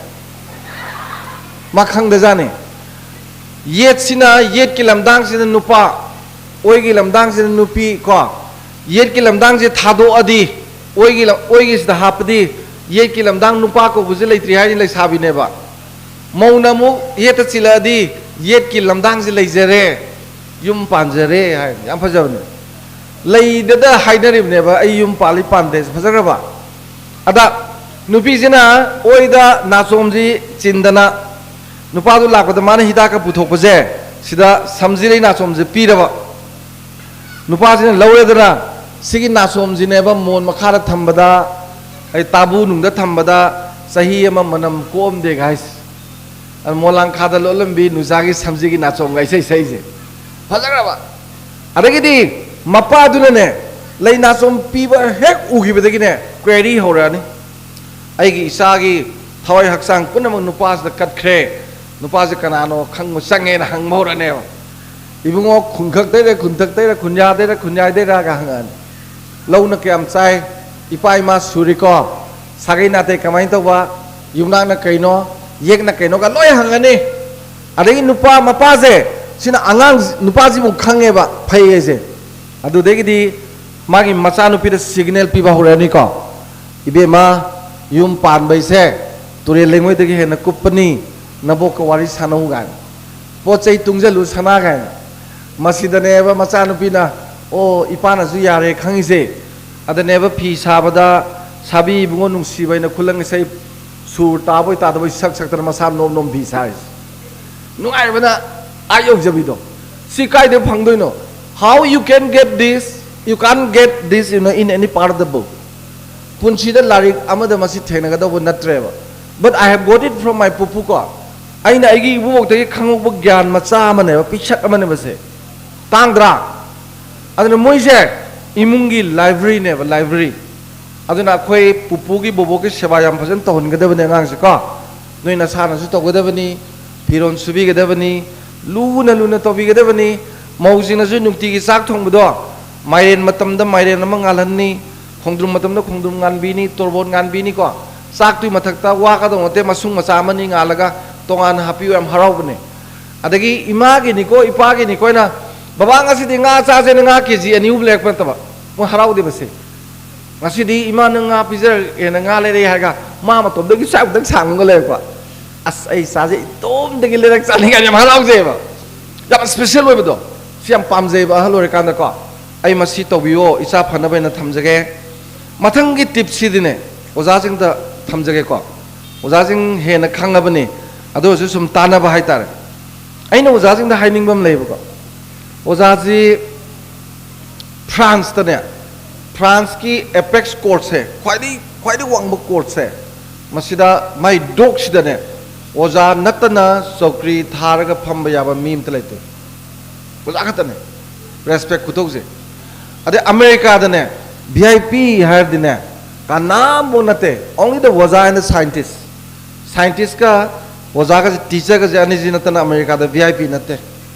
ꯃꯥ ꯈꯪꯗꯖꯥꯠꯅꯤ꯫ ꯌꯦꯠꯁꯤꯅ, ꯌꯦꯠꯀꯤ ꯂꯝꯗꯥꯡꯁꯤꯅ ꯅꯨꯄꯥ, ꯑꯣꯏꯒꯤ ꯂꯝꯗꯥꯡꯁꯤꯅ ꯅꯨꯄꯤ ꯀꯣ꯫ ꯌꯦꯠꯀꯤ ꯂꯝꯗꯥꯡꯁꯦ ꯊꯥꯗꯣꯛꯑꯗꯤ, ꯑꯣꯏꯒꯤ ꯂꯝ-, ꯑꯣꯏꯒꯤꯁꯤꯗ ꯍꯥꯞꯄꯗꯤ, ꯌꯦꯠꯀꯤ ꯂꯝꯗꯥꯡ ꯅꯨꯄꯥ ꯀꯧꯕꯁꯦ ꯂꯩꯇ꯭ꯔꯤ ꯍꯥꯏꯅꯤ, ꯂꯩꯁꯥꯕꯤꯅꯦꯕ꯫ ꯃꯧꯅ ꯑꯃꯨꯛ ꯌꯦꯠꯇ ꯆꯤꯜꯂꯛꯑꯗꯤ, ꯌꯦꯠꯀꯤ ꯂꯝꯗꯥꯡꯁꯦ ꯂꯩꯖꯔꯦ, ꯌꯨꯝ ꯄꯥꯟꯖꯔꯦ ꯍꯥꯏ꯫ ꯌꯥꯝ ꯐꯖꯕꯅꯦ꯫ ꯂꯩꯗꯗ ꯍꯥꯏꯅꯔꯤꯕꯅꯦꯕ, "ꯑꯩ ꯌꯨꯝ ꯄꯥꯜꯂꯤ ꯄꯥꯟꯗꯦ"꯫ ꯐꯖꯈ꯭ꯔꯕ? ꯑꯗ ꯅꯨꯄꯤꯁꯤꯅ ꯑꯣꯏꯗ ꯅꯥꯆꯣꯝꯁꯤ ꯆꯤꯟꯗꯅ, ꯅꯨꯄꯥꯗꯨ ꯂꯥꯛꯄꯗ ꯃꯥꯅ ꯍꯤꯗꯥꯛꯀ ꯄꯨꯊꯣꯛꯄꯁꯦ, ꯁꯤꯗ ꯁꯝꯖꯤꯔꯩ ꯅꯥꯆꯣꯝꯁꯦ ꯄꯤꯔꯕ꯫ ꯅꯨꯄꯥꯁꯤꯅ ꯂꯧꯔꯦꯗꯅ, ꯁꯤꯒꯤ ꯅꯥꯆꯣꯝꯁꯤꯅꯦꯕ ꯃꯣꯟ ꯃꯈꯥꯗ ꯊꯝꯕꯗ, ꯑꯩ ꯇꯥꯕꯨ ꯅꯨꯡꯗ ꯊꯝꯕꯗ ꯆꯍꯤ ꯑꯃ ꯃꯅꯝ ꯀꯣꯛꯑꯝꯗꯦꯒ ꯍꯥꯏꯁꯦ꯫ ꯑꯗꯨ ꯃꯣꯂꯥꯡꯈꯥꯗ ꯂꯣꯠꯂꯝꯕꯤ ꯅꯨꯆꯥꯒꯤ ꯁꯝꯖꯤꯒꯤ ꯅꯥꯆꯣꯝꯒ ꯏꯁꯩ ꯁꯛꯏꯁꯦ꯫ ꯐꯖꯈ꯭ꯔꯕ? ꯑꯗꯒꯤꯗꯤ ꯃꯄꯥꯗꯨꯅꯅꯦ, ꯂꯩ ꯅꯥꯆꯣꯝ ꯄꯤꯕ ꯍꯦꯛ ꯎꯈꯤꯕꯗꯒꯤꯅꯦ, ꯀ꯭ꯋꯦꯔꯤ ꯍꯧꯔꯛꯑꯅꯤ꯫ "ꯑꯩꯒꯤ ꯏꯆꯥꯒꯤ ꯊꯋꯥꯏ ꯍꯛꯆꯥꯡ ꯄꯨꯝꯅꯃꯛ ꯅꯨꯄꯥꯁꯤꯗ ꯀꯠꯈ꯭ꯔꯦ꯫ ꯅꯨꯄꯥꯁꯦ ꯀꯅꯥꯅꯣ ꯈꯪꯕ ꯆꯪꯉꯦꯅ" ꯍꯪꯕ ꯍꯧꯔꯛꯑꯅꯦꯕ꯫ "ꯏꯕꯨꯡꯉꯣ, ꯈꯨꯟꯈꯛꯇꯩꯔ ꯈꯨꯟꯊꯛꯇꯩꯔ, ꯈꯨꯟꯌꯥꯗꯩꯔ ꯈꯨꯟꯌꯥꯏꯗꯩꯔꯒ" ꯍꯪꯉꯛꯑꯅꯤ꯫ "ꯂꯧꯅ ꯀꯌꯥꯝ ꯆꯥꯏ? ꯏꯄꯥ ꯏꯃꯥ ꯁꯨꯔꯤꯀꯣ? ꯁꯥꯒꯩ ꯅꯥꯇꯩ ꯀꯃꯥꯏꯅ ꯇꯧꯕ? ꯌꯨꯝꯅꯥꯛꯅ ꯀꯩꯅꯣ? ꯌꯦꯛꯅ ꯀꯩꯅꯣꯒ ꯂꯣꯏ ꯍꯪꯉꯅꯤ"꯫ ꯑꯗꯒꯤ ꯅꯨꯄꯥ ꯃꯄꯥꯁꯦ, ꯁꯤꯅ ꯑꯉꯥꯡ ꯅꯨꯄꯥꯁꯤꯕꯨ ꯈꯪꯉꯦꯕ, ꯐꯩ ꯍꯥꯏꯁꯦ꯫ ꯑꯗꯨꯗꯒꯤꯗꯤ ꯃꯥꯒꯤ ꯃꯆꯥꯅꯨꯄꯤꯗ ꯁꯤꯒꯅꯦꯜ ꯄꯤꯕ ꯍꯧꯔꯛꯑꯅꯤꯀꯣ꯫ "ꯏꯕꯦꯝꯃ, ꯌꯨꯝ ꯄꯥꯟꯕꯩꯁꯦ ꯇꯨꯔꯦꯜ ꯂꯩꯉꯣꯏꯗꯒꯤ ꯍꯦꯟꯅ ꯀꯨꯞꯄꯅꯤ, ꯅꯕꯣꯛꯀ ꯋꯥꯔꯤ ꯁꯥꯟꯅꯧ" ꯀꯥꯏꯅ꯫ "ꯄꯣꯠ ꯆꯩ ꯇꯨꯡꯁꯤꯜꯂꯨ ꯁꯅꯥ" ꯀꯥꯏꯅ꯫ ꯃꯁꯤꯗꯅꯦꯕ ꯃꯆꯥꯅꯨꯄꯤꯅ, "ꯑꯣ, ꯏꯄꯥꯅꯁꯨ ꯌꯥꯔꯦ" ꯈꯪꯉꯤꯁꯦ꯫ ꯑꯗꯅꯦꯕ ꯐꯤ ꯁꯥꯕꯗ, "ꯁꯥꯕꯤ ꯏꯕꯨꯡꯉꯣ ꯅꯨꯡꯁꯤꯕ ꯍꯥꯏꯅ ꯈꯨꯂꯪ ꯏꯁꯩ ꯁꯨꯔ ꯇꯥꯕꯣꯏ ꯇꯥꯗꯕꯣꯏ ꯁꯛ ꯁꯛꯇꯅ ꯃꯁꯥ ꯅꯣꯝ ꯅꯣꯝ ꯐꯤ ꯁꯥꯔꯤꯁꯦ꯫ ꯅꯨꯡꯉꯥꯏꯕꯅ ꯑꯥ ꯌꯧꯖꯕꯤꯗꯣ꯫ ꯁꯤ ꯀꯥꯏꯗ ꯐꯪꯗꯣꯏꯅꯣ? How you can get this? You can't get this, you know, in any part of the book. ꯄꯨꯟꯁꯤꯗ ꯂꯥꯏꯔꯤꯛ ꯑꯃꯗ ꯃꯁꯤ ꯊꯦꯡꯅꯒꯗꯧꯕ ꯅꯠꯇ꯭ꯔꯦꯕ꯫ But I have got it from my ꯄꯨꯄꯨ ꯀꯣ꯫ ꯑꯩꯅ ꯑꯩꯒꯤ ꯏꯕꯨꯕꯣꯛꯇꯒꯤ ꯈꯪꯍꯧꯕ ꯒ꯭ꯌꯥꯟ ꯃꯆꯥ ꯑꯃꯅꯦꯕ, ꯄꯤꯁꯛ ꯑꯃꯅꯦꯕ ꯁꯦ꯫ ꯇꯥꯡꯗ꯭ꯔꯥ? ꯑꯗꯨꯅ ꯃꯣꯏꯁꯦ ꯏꯃꯨꯡꯒꯤ ꯂꯥꯏꯕ꯭ꯔꯦꯔꯤꯅꯦꯕ, ꯂꯥꯏꯕ꯭ꯔꯦꯔꯤ꯫ ꯑꯗꯨꯅ ꯑꯩꯈꯣꯏ ꯄꯨꯄꯨꯒꯤ ꯕꯣꯕꯣꯛꯀꯤ ꯁꯦꯕꯥ ꯌꯥꯝ ꯐꯖꯅ ꯇꯧꯍꯟꯒꯗꯕꯅꯦ ꯑꯉꯥꯡꯁꯦꯀꯣ꯫ ꯅꯣꯏ ꯅꯁꯥꯅꯁꯨ ꯇꯧꯒꯗꯕꯅꯤ, ꯐꯤꯔꯣꯜ ꯁꯨꯕꯤꯒꯗꯕꯅꯤ, ꯂꯨꯅ ꯂꯨꯅ ꯇꯧꯕꯤꯒꯗꯕꯅꯤ꯫ ꯃꯧꯁꯤꯡꯅꯁꯨ ꯅꯨꯡꯇꯤꯒꯤ ꯆꯥꯛ ꯊꯣꯡꯕꯗꯣ, ꯃꯥꯏꯔꯦꯟ ꯃꯇꯝꯗ ꯃꯥꯏꯔꯦꯟ ꯑꯃ ꯉꯥꯜꯍꯟꯅꯤ, ꯈꯣꯡꯗ꯭ꯔꯨꯝ ꯃꯇꯝꯗ ꯈꯣꯡꯗ꯭ꯔꯨꯝ ꯉꯥꯟꯕꯤꯅꯤ, ꯇꯣꯔꯕꯣꯠ ꯉꯥꯟꯕꯤꯅꯤꯀꯣ꯫ ꯆꯥꯛꯇꯨꯒꯤ ꯃꯊꯛꯇ ꯋꯥꯒꯗꯧ ꯅꯠꯇꯦ, ꯃꯁꯨꯡ ꯃꯆꯥ ꯑꯃꯅꯤ ꯉꯥꯜꯂꯒ ꯇꯣꯉꯥꯟꯅ ꯍꯥꯞꯄꯤꯌꯨ, ꯌꯥꯝ ꯍꯔꯥꯎꯕꯅꯦ꯫ ꯑꯗꯒꯤ ꯏꯃꯥꯒꯤꯅꯤꯀꯣ, ꯏꯄꯥꯒꯤꯅꯤꯀꯣ, ꯑꯩꯅ, "ꯕꯕꯥ, ꯉꯁꯤꯗꯤ ꯉꯥ ꯆꯥꯁꯦꯅ ꯉꯥ ꯀꯦ ꯖꯤ ꯑꯅꯤ ꯑꯍꯨꯝ ꯂꯩꯔꯛꯄ ꯅꯠꯇꯕ", ꯃꯣꯏ ꯍꯔꯥꯎꯗꯦꯕ ꯁꯦ꯫ "ꯉꯁꯤꯗꯤ ꯏꯃꯥ ꯅꯪ ꯉꯥ ꯄꯤꯖꯔꯒꯦꯅ ꯉꯥ ꯂꯩꯔꯛꯑꯦ" ꯍꯥꯏꯔꯒ ꯃꯥ ꯃꯇꯣꯝꯗꯒꯤ ꯆꯥꯛ ꯑꯃꯨꯛꯇꯪ ꯁꯥꯡꯉꯒ ꯂꯩꯔꯛꯄ꯫ "ꯑꯁ, ꯑꯩ ꯏꯆꯥꯁꯦ ꯏꯇꯣꯝꯗꯒꯤ ꯂꯩꯔꯛ ꯆꯥꯅꯤꯡꯉꯥꯏ ꯌꯥꯝ ꯍꯔꯥꯎꯖꯩꯑꯕ"꯫ ꯌꯥꯝ ꯏꯁꯄꯤꯁꯦꯜ ꯑꯣꯏꯕꯗꯣ꯫ ꯁꯤ ꯌꯥꯝ ꯄꯥꯝꯖꯩꯕ ꯑꯍꯜ ꯑꯣꯏꯔꯀꯥꯟꯗꯀꯣ꯫ ꯑꯩ ꯃꯁꯤ ꯇꯧꯕꯤꯌꯣ, ꯏꯆꯥ ꯐꯅꯕ ꯍꯥꯏꯅ ꯊꯝꯖꯒꯦ꯫ ꯃꯊꯪꯒꯤ ꯇꯤꯞꯁꯤꯗꯤꯅꯦ, ꯑꯣꯖꯥꯁꯤꯡꯗ ꯊꯝꯖꯒꯦꯀꯣ꯫ ꯑꯣꯖꯥꯁꯤꯡ ꯍꯦꯟꯅ ꯈꯪꯉꯕꯅꯤ, ꯑꯗꯨ ꯑꯣꯏꯔꯁꯨ ꯁꯨꯝ ꯇꯥꯟꯅꯕ ꯍꯥꯏꯇꯥꯔꯦ꯫ ꯑꯩꯅ ꯑꯣꯖꯥꯁꯤꯡꯗ ꯍꯥꯏꯅꯤꯡꯕ ꯑꯃ ꯂꯩꯌꯦꯕꯀꯣ꯫ ꯑꯣꯖꯥꯁꯤ ꯐ꯭ꯔꯥꯟꯁꯇꯅꯦ, ꯐ꯭ꯔꯥꯟꯁꯀꯤ ꯑꯦꯄꯦꯛꯁ ꯀꯣꯔꯠꯁꯦ, ꯈ꯭ꯋꯥꯏꯗꯒꯤ, ꯈ꯭ꯋꯥꯏꯗꯒꯤ ꯋꯥꯡꯕ ꯀꯣꯔꯠꯁꯦ, ꯃꯁꯤꯗ ꯃꯥꯏ ꯗꯣꯛꯁꯤꯗꯅꯦ ꯑꯣꯖꯥ ꯅꯠꯇꯅ ꯆꯧꯀ꯭ꯔꯤ ꯊꯥꯔꯒ ꯐꯝꯕ ꯌꯥꯕ ꯃꯤ ꯑꯝꯇ ꯂꯩꯇꯦ꯫ ꯑꯣꯖꯥ ꯈꯛꯇꯅꯦ꯫ ꯔꯦꯁꯄꯦꯛ ꯈꯨꯇꯧꯁꯦ꯫ ꯑꯗꯩ ꯑꯃꯦꯔꯤꯀꯥꯗꯅꯦ, ꯚꯤ ꯑꯥꯏ ꯄꯤ ꯍꯥꯏꯔꯗꯤꯅꯦ, ꯀꯅꯥꯝꯐꯥꯎ ꯅꯠꯇꯦ, only the ꯑꯣꯖꯥ and the scientist꯫ ꯁꯥꯏꯟꯇꯤꯁꯀ ꯑꯣꯖꯥꯒꯁꯦ, ꯇꯤꯆꯔꯒꯁꯦ ꯑꯅꯤꯁꯤ ꯅꯠꯇꯅ ꯑꯃꯦꯔꯤꯀꯥꯗ ꯚꯤ ꯑꯥꯏ ꯄꯤ ꯅꯠꯇꯦ꯫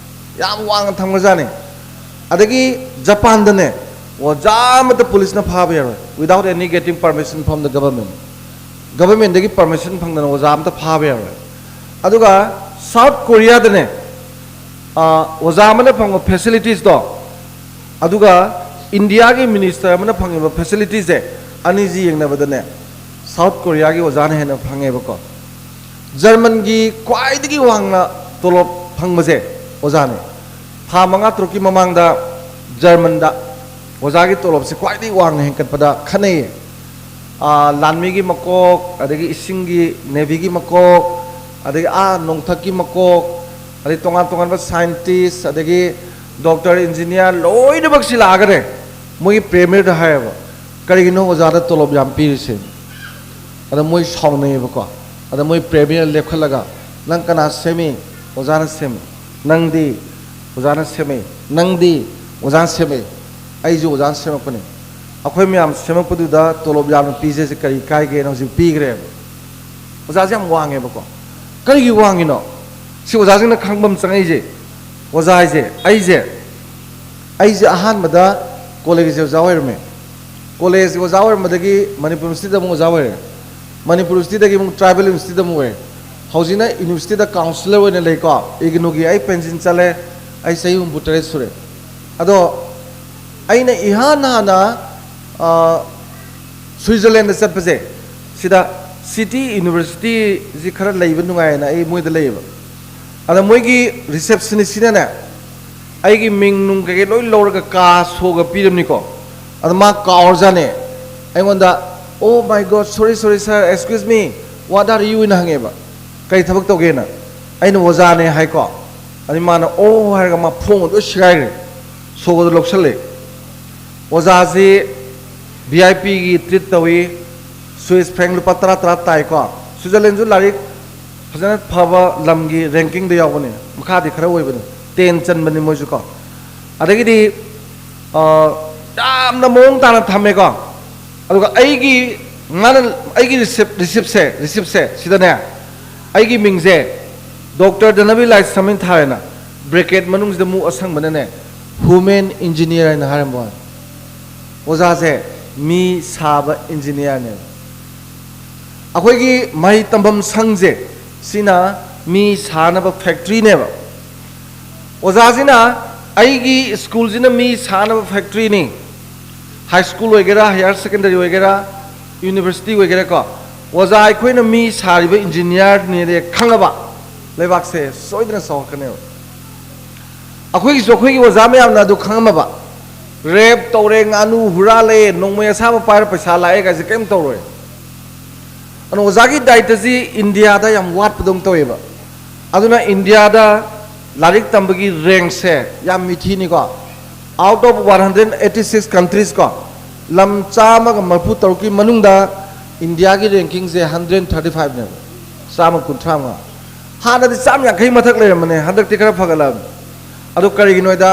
ꯌꯥꯝ ꯋꯥꯡꯅ ꯊꯝꯈ꯭ꯔꯖꯥꯠꯅꯤ꯫ ꯑꯗꯒꯤ ꯖꯄꯥꯟꯗꯅꯦ, ꯑꯣꯖꯥ ꯑꯃꯠꯇ ꯄꯨꯂꯤꯁꯅ ꯐꯥꯕ ꯌꯥꯔꯣꯏ, without any getting permission from the government꯫ ꯒꯚꯔꯟꯃꯦꯟꯗꯒꯤ ꯄꯔꯃꯤꯁꯟ ꯐꯪꯗꯅ ꯑꯣꯖꯥ ꯑꯝꯇ ꯐꯥꯕ ꯌꯥꯔꯣꯏ꯫ ꯑꯗꯨꯒ ꯁꯥꯎꯠ ꯀꯣꯔꯤꯌꯥꯗꯅꯦ, ꯑ, ꯑꯣꯖꯥ ꯑꯃꯅ ꯐꯪꯕ ꯐꯦꯁꯤꯂꯤꯇꯤꯁꯇꯣ, ꯑꯗꯨꯒ ꯏꯟꯗꯤꯌꯥꯒꯤ ꯃꯤꯅꯤꯁꯇꯔ ꯑꯃꯅ ꯐꯪꯉꯤꯕ ꯐꯦꯁꯤꯂꯤꯇꯤꯁꯦ, ꯑꯅꯤꯁꯤ ꯌꯦꯡꯅꯕꯗꯅꯦ, ꯁꯥꯎꯠ ꯀꯣꯔꯤꯌꯥꯒꯤ ꯑꯣꯖꯥꯅ ꯍꯦꯟꯅ ꯐꯪꯉꯦꯕꯀꯣ꯫ ꯖꯔꯃꯟꯒꯤ ꯈ꯭ꯋꯥꯏꯗꯒꯤ ꯋꯥꯡꯅ ꯇꯣꯂꯣꯞ ꯐꯪꯕꯁꯦ ꯑꯣꯖꯥꯅꯤ꯫ ꯊꯥ ꯃꯉꯥ ꯇꯔꯨꯛꯀꯤ ꯃꯃꯥꯡꯗ ꯖꯔꯃꯟꯗ ꯑꯣꯖꯥꯒꯤ ꯇꯣꯂꯣꯞꯁꯦ ꯈ꯭ꯋꯥꯏꯗꯒꯤ ꯋꯥꯡꯅ ꯍꯦꯟꯒꯠꯄꯗ ꯈꯟꯅꯩꯌꯦ꯫ ꯑꯥ, ꯂꯥꯟꯃꯤꯒꯤ ꯃꯀꯣꯛ, ꯑꯗꯒꯤ ꯏꯁꯤꯡꯒꯤ, ꯅꯦꯚꯤꯒꯤ ꯃꯀꯣꯛ, ꯑꯗꯒꯤ ꯑꯥ ꯅꯣꯡꯊꯛꯀꯤ ꯃꯀꯣꯛ, ꯑꯗꯩ ꯇꯣꯉꯥꯟ ꯇꯣꯉꯥꯟꯕ ꯁꯥꯏꯟꯇꯤꯁ, ꯑꯗꯒꯤ ꯗꯣꯛꯇꯔ, ꯏꯟꯖꯤꯅꯤꯌꯥꯔ ꯂꯣꯏꯅꯃꯛꯁꯤ ꯂꯥꯛꯑꯒꯅꯦ, ꯃꯣꯏꯒꯤ ꯄ꯭ꯔꯦꯃꯤꯌꯔꯗ ꯍꯥꯏꯌꯦꯕ, "ꯀꯔꯤꯒꯤꯅꯣ ꯑꯣꯖꯥꯗ ꯇꯣꯂꯣꯞ ꯌꯥꯝ ꯄꯤꯔꯤꯁꯦ?" ꯑꯗ ꯃꯣꯏ ꯁꯥꯎꯅꯩꯌꯦꯕꯀꯣ꯫ ꯑꯗ ꯃꯣꯏ ꯄ꯭ꯔꯦꯃꯤꯌꯔ ꯂꯦꯞꯈꯠꯂꯒ, ꯅꯪ ꯀꯅꯥ ꯁꯦꯝꯃꯤ? ꯑꯣꯖꯥꯅ ꯁꯦꯝꯃꯤ꯫ ꯅꯪꯗꯤ? ꯑꯣꯖꯥꯅ ꯁꯦꯝꯃꯤ꯫ ꯅꯪꯗꯤ? ꯑꯣꯖꯥꯅ ꯁꯦꯝꯃꯤ꯫ ꯑꯩꯁꯨ ꯑꯣꯖꯥꯅ ꯁꯦꯝꯃꯛꯄꯅꯤ꯫ ꯑꯩꯈꯣꯏ ꯃꯌꯥꯝ ꯁꯦꯝꯃꯛꯄꯗꯨꯗ ꯇꯣꯂꯣꯞ ꯌꯥꯝꯅ ꯄꯤꯖꯁꯦ ꯀꯔꯤ ꯀꯥꯏꯒꯦꯅ ꯍꯧꯖꯤꯛ ꯄꯤꯈ꯭ꯔꯦꯕ꯫ ꯑꯣꯖꯥꯁꯦ ꯌꯥꯝ ꯋꯥꯡꯉꯦꯕꯀꯣ꯫ ꯀꯔꯤꯒꯤ ꯋꯥꯡꯉꯤꯅꯣ? ꯁꯤ ꯑꯣꯖꯥꯁꯤꯡꯅ ꯈꯪꯕ ꯑꯃ ꯆꯪꯉꯛꯏꯁꯦ꯫ ꯑꯣꯖꯥ ꯍꯥꯏꯁꯦ ꯑꯩꯁꯦ ꯑꯩꯁꯦ ꯑꯍꯥꯟꯕꯗ ꯀꯣꯂꯦꯖꯀꯤ ꯑꯣꯖꯥ ꯑꯣꯏꯔꯝꯃꯦ꯫ ꯀꯣꯂꯦꯖꯀꯤ ꯑꯣꯖꯥ ꯑꯣꯏꯔꯝꯕꯗꯒꯤ ꯃꯅꯤꯄꯨꯔ ꯌꯨꯅꯤꯚꯔꯁꯤꯇꯤꯗ ꯑꯃꯨꯛ ꯑꯣꯖꯥ ꯑꯣꯏꯔꯦ꯫ ꯃꯅꯤꯄꯨꯔ ꯌꯨꯅꯤꯚꯔꯁꯤꯇꯤꯗꯒꯤ ꯑꯃꯨꯛ ꯇ꯭ꯔꯥꯏꯕꯦꯜ ꯌꯨꯅꯤꯚꯔꯁꯤꯇꯤꯗ ꯑꯃꯨꯛ ꯑꯣꯏꯔꯦ꯫ ꯍꯧꯖꯤꯛꯅ ꯌꯨꯅꯤꯚꯔꯁꯤꯇꯤꯗ ꯀꯥꯎꯟꯁꯤꯂꯔ ꯑꯣꯏꯅ ꯂꯩꯀꯣ꯫ ꯏꯒꯅꯨꯒꯤ ꯑꯩ ꯄꯦꯟꯁꯤꯟ ꯆꯠꯂꯦ꯫ ꯑꯩ ꯆꯍꯤ ꯍꯨꯝꯐꯨ ꯇꯔꯦꯠ ꯁꯨꯔꯦ꯫ ꯑꯗꯣ ꯑꯩꯅ ꯏꯍꯥꯟ ꯍꯥꯟꯅ, ꯑ, ꯁ꯭ꯋꯤꯖꯔꯂꯦꯟꯗ ꯆꯠꯄꯁꯦ, ꯁꯤꯗ ꯁꯤꯇꯤ ꯌꯨꯅꯤꯚꯔꯁꯤꯇꯤꯁꯤ ꯈꯔ ꯂꯩꯕ ꯅꯨꯡꯉꯥꯏꯌꯦꯅ ꯑꯩ ꯃꯣꯏꯗ ꯂꯩꯌꯦꯕ꯫ ꯑꯗ ꯃꯣꯏꯒꯤ ꯔꯤꯁꯦꯞꯁꯅꯤꯁꯁꯤꯅꯅꯦ, ꯑꯩꯒꯤ ꯃꯤꯡ ꯅꯨꯡ ꯀꯩꯀꯩ ꯂꯣꯏ ꯂꯧꯔꯒ ꯀꯥ ꯁꯣꯒ ꯄꯤꯔꯝꯅꯤꯀꯣ꯫ ꯑꯗ ꯃꯥ ꯀꯥꯎꯔꯖꯥꯠꯅꯦ꯫ ꯑꯩꯉꯣꯟꯗ, "Oh my God, sorry, sorry, sir, excuse me, what are you?" ꯍꯥꯏꯅ ꯍꯪꯉꯦꯕ꯫ "ꯀꯔꯤ ꯊꯕꯛ ꯇꯧꯒꯦꯅ?" ꯑꯩꯅ, "ꯑꯣꯖꯥꯅꯦ" ꯍꯥꯏꯀꯣ꯫ ꯑꯗꯩ ꯃꯥꯅ, "ꯑꯣ" ꯍꯥꯏꯔꯒ ꯃꯥ ꯐꯣꯝ ꯂꯣꯏ ꯁꯤꯒꯥꯏꯈ꯭ꯔꯦ꯫ ꯁꯣꯒꯗꯣ ꯂꯧꯁꯜꯂꯦ꯫ ꯑꯣꯖꯥꯁꯤ ꯚꯤ ꯑꯥꯏ ꯄꯤꯒꯤ ꯇ꯭ꯔꯤꯠ ꯇꯧꯏ꯫ ꯁ꯭ꯋꯤꯁ ꯐ꯭ꯔꯦꯡ ꯂꯨꯄꯥ ꯇꯔꯥ ꯇꯔꯥ ꯇꯥꯏꯀꯣ꯫ ꯁ꯭ꯋꯤꯖꯔꯂꯦꯟꯁꯨ ꯂꯥꯏꯔꯤꯛ ꯐꯖꯅ ꯐꯕ ꯂꯝꯒꯤ ꯔꯦꯡꯀꯤꯡꯗ ꯌꯥꯎꯕꯅꯤ꯫ ꯃꯈꯥꯗꯤ ꯈꯔ ꯑꯣꯏꯕꯅꯤ꯫ ꯇꯦꯟ ꯆꯟꯕꯅꯤ ꯃꯣꯏꯁꯨ ꯀꯣ꯫ ꯑꯗꯒꯤꯗꯤ, ꯑ, ꯌꯥꯝꯅ ꯃꯑꯣꯡ ꯇꯥꯅ ꯊꯝꯃꯦꯀꯣ꯫ ꯑꯗꯨꯒ ꯑꯩꯒꯤ, ꯃꯥꯅ ꯑꯩꯒꯤ ꯔꯤꯁꯤꯞ-, ꯔꯤꯁꯤꯞꯁꯦ, ꯔꯤꯁꯤꯞꯁꯦ ꯁꯤꯗꯅꯦ, ꯑꯩꯒꯤ ꯃꯤꯡꯁꯦ ꯗꯣꯛꯇꯔ ꯙꯅꯕꯤ ꯂꯥꯏꯁ꯭ꯔꯝ ꯍꯥꯏꯅ ꯊꯥꯔꯦꯅ, ꯕ꯭ꯔꯦꯀꯦꯠ ꯃꯅꯨꯡꯁꯤꯗ ꯃꯨ ꯑꯁꯪꯕꯅꯅꯦ, ꯍ꯭ꯌꯨꯃꯦꯟ ꯏꯟꯖꯤꯅꯤꯌꯔ ꯍꯥꯏꯅ ꯍꯥꯏꯔꯝꯕ ꯋꯥꯅꯤ꯫ ꯑꯣꯖꯥꯁꯦ ꯃꯤ ꯁꯥꯕ ꯏꯟꯖꯤꯅꯤꯌꯔꯅꯦꯕ꯫ ꯑꯩꯈꯣꯏꯒꯤ ꯃꯍꯩ ꯇꯝꯐꯝ ꯁꯪꯁꯦ, ꯁꯤꯅ ꯃꯤ ꯁꯥꯅꯕ ꯐꯦꯛꯇ꯭ꯔꯤꯅꯦꯕ꯫ ꯑꯣꯖꯥꯁꯤꯅ ꯑꯩꯒꯤ ꯁ꯭ꯀꯨꯜꯁꯤꯅ ꯃꯤ ꯁꯥꯅꯕ ꯐꯦꯛꯇ꯭ꯔꯤꯅꯤ꯫ ꯍꯥꯏ ꯁ꯭ꯀꯨꯜ ꯑꯣꯏꯒꯦꯔꯥ, ꯍꯥꯌꯔ ꯁꯦꯀꯦꯟꯗꯔꯤ ꯑꯣꯏꯒꯦꯔꯥ, ꯌꯨꯅꯤꯚꯔꯁꯤꯇꯤ ꯑꯣꯏꯒꯦꯔꯥꯀꯣ, ꯑꯣꯖꯥ ꯑꯩꯈꯣꯏꯅ ꯃꯤ ꯁꯥꯔꯤꯕ ꯏꯟꯖꯤꯅꯤꯌꯔꯅꯦ ꯈꯪꯉꯕ, ꯂꯩꯕꯥꯛꯁꯦ ꯁꯣꯏꯗꯅ ꯆꯥꯎꯔꯛꯀꯅꯦꯕ꯫ ꯑꯩꯈꯣꯏꯒꯤꯁꯨ ꯑꯩꯈꯣꯏꯒꯤ ꯑꯣꯖꯥ ꯃꯌꯥꯝꯅ ꯑꯗꯨ ꯈꯪꯉꯝꯃꯕ, ꯔꯦꯞ ꯇꯧꯔꯦ, ꯉꯥꯅꯨ ꯍꯨꯔꯥꯜꯂꯦ, ꯅꯣꯡꯃꯩ ꯑꯁꯥꯕ ꯄꯥꯏꯔ ꯄꯩꯁꯥ ꯂꯥꯛꯑꯦ ꯀꯥꯏꯁꯦ ꯀꯔꯤꯝ ꯇꯧꯔꯣꯏ꯫ ꯑꯗꯨꯅ ꯑꯣꯖꯥꯒꯤ ꯗꯥꯏꯇꯁꯤ ꯏꯟꯗꯤꯌꯥꯗ ꯌꯥꯝ ꯋꯥꯠꯄꯗꯧꯅ ꯇꯧꯋꯦꯕ꯫ ꯑꯗꯨꯅ ꯏꯟꯗꯤꯌꯥꯗ ꯂꯥꯏꯔꯤꯛ ꯇꯝꯕꯒꯤ ꯔꯦꯡꯁꯦ ꯌꯥꯝ ꯃꯤꯊꯤꯅꯤꯀꯣ꯫ Out of one hundred eighty six countries ꯀꯣ, ꯂꯝ ꯆꯥꯝꯃꯒ ꯃꯔꯤꯐꯨ ꯇꯔꯨꯛꯀꯤ ꯃꯅꯨꯡꯗ ꯏꯟꯗꯤꯌꯥꯒꯤ ꯔꯦꯡꯀꯤꯡꯁꯦ ꯍꯟꯗ꯭ꯔꯦꯠ ꯊꯥꯔꯇꯤ ꯐꯥꯏꯚꯅꯦꯕ, ꯆꯥꯝꯃ ꯀꯨꯟꯊ꯭ꯔꯥ ꯃꯉꯥ꯫ ꯍꯥꯟꯅꯗꯤ ꯆꯥꯝ ꯌꯥꯡꯈꯩ ꯃꯊꯛ ꯂꯩꯔꯝꯕꯅꯦ, ꯍꯟꯗꯛꯇꯤ ꯈꯔ ꯐꯒꯠꯂꯛꯑꯕꯅꯤ꯫ ꯑꯗꯨ ꯀꯔꯤꯒꯤꯅꯣꯗ,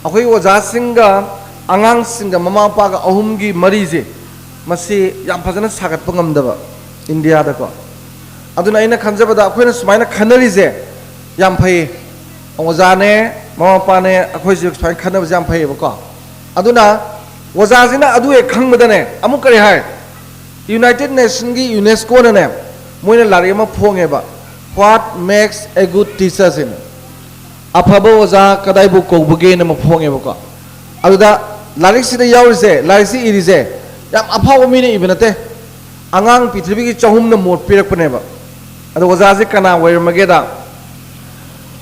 ꯑꯩꯈꯣꯏ ꯑꯣꯖꯥꯁꯤꯡꯒ ꯑꯉꯥꯡꯁꯤꯡꯒ ꯃꯃꯥ ꯃꯄꯥꯒ ꯑꯍꯨꯝꯒꯤ ꯃꯔꯤꯁꯦ, ꯃꯁꯤ ꯌꯥꯝ ꯐꯖꯅ ꯁꯥꯒꯠꯄ ꯉꯝꯗꯕ ꯏꯟꯗꯤꯌꯥꯗꯀꯣ꯫ ꯑꯗꯨꯅ ꯑꯩꯅ ꯈꯟꯖꯕꯗ, ꯑꯩꯈꯣꯏꯅ ꯁꯨꯃꯥꯏꯅ ꯈꯟꯅꯔꯤꯁꯦ ꯌꯥꯝ ꯐꯩ꯫ ꯑꯣꯖꯥꯅꯦ, ꯃꯃꯥ ꯃꯄꯥꯅꯦ, ꯑꯩꯈꯣꯏꯁꯦ ꯁꯨꯃꯥꯏꯅ ꯈꯟꯅꯕꯁꯦ ꯌꯥꯝ ꯐꯩꯌꯦꯕꯀꯣ꯫ ꯑꯗꯨꯅ ꯑꯣꯖꯥꯁꯤꯅ ꯑꯗꯨ ꯍꯦꯛ ꯈꯪꯕꯗꯅꯦ, ꯑꯃꯨꯛ ꯀꯔꯤ ꯍꯥꯏ? United Nationꯒꯤ, UNESCOꯅꯅꯦ, ꯃꯣꯏꯅ ꯂꯥꯏꯔꯤꯛ ꯑꯃ ꯐꯣꯡꯉꯦꯕ, "What makes a good teacher?" ꯍꯥꯏꯅ, "ꯑꯐꯕ ꯑꯣꯖꯥ ꯀꯗꯥꯏꯕꯨ ꯀꯧꯕꯒꯦꯅ?" ꯑꯃ ꯐꯣꯡꯉꯦꯕꯀꯣ꯫ ꯑꯗꯨꯗ ꯂꯥꯏꯔꯤꯛꯁꯤꯗ ꯌꯥꯎꯔꯤꯁꯦ, ꯂꯥꯏꯔꯤꯛꯁꯤ ꯏꯔꯤꯁꯦ, ꯌꯥꯝ ꯑꯐꯥꯎꯕ ꯃꯤꯅ ꯏꯕ ꯅꯠꯇꯦ, ꯑꯉꯥꯡ ꯄ꯭ꯔꯤꯊꯤꯕꯤꯒꯤ ꯆꯍꯨꯝꯅ ꯃꯣꯠ ꯄꯤꯔꯛꯄꯅꯦꯕ꯫ ꯑꯗꯣ ꯑꯣꯖꯥꯁꯦ ꯀꯅꯥ ꯑꯣꯏꯔꯝꯃꯒꯦꯗ,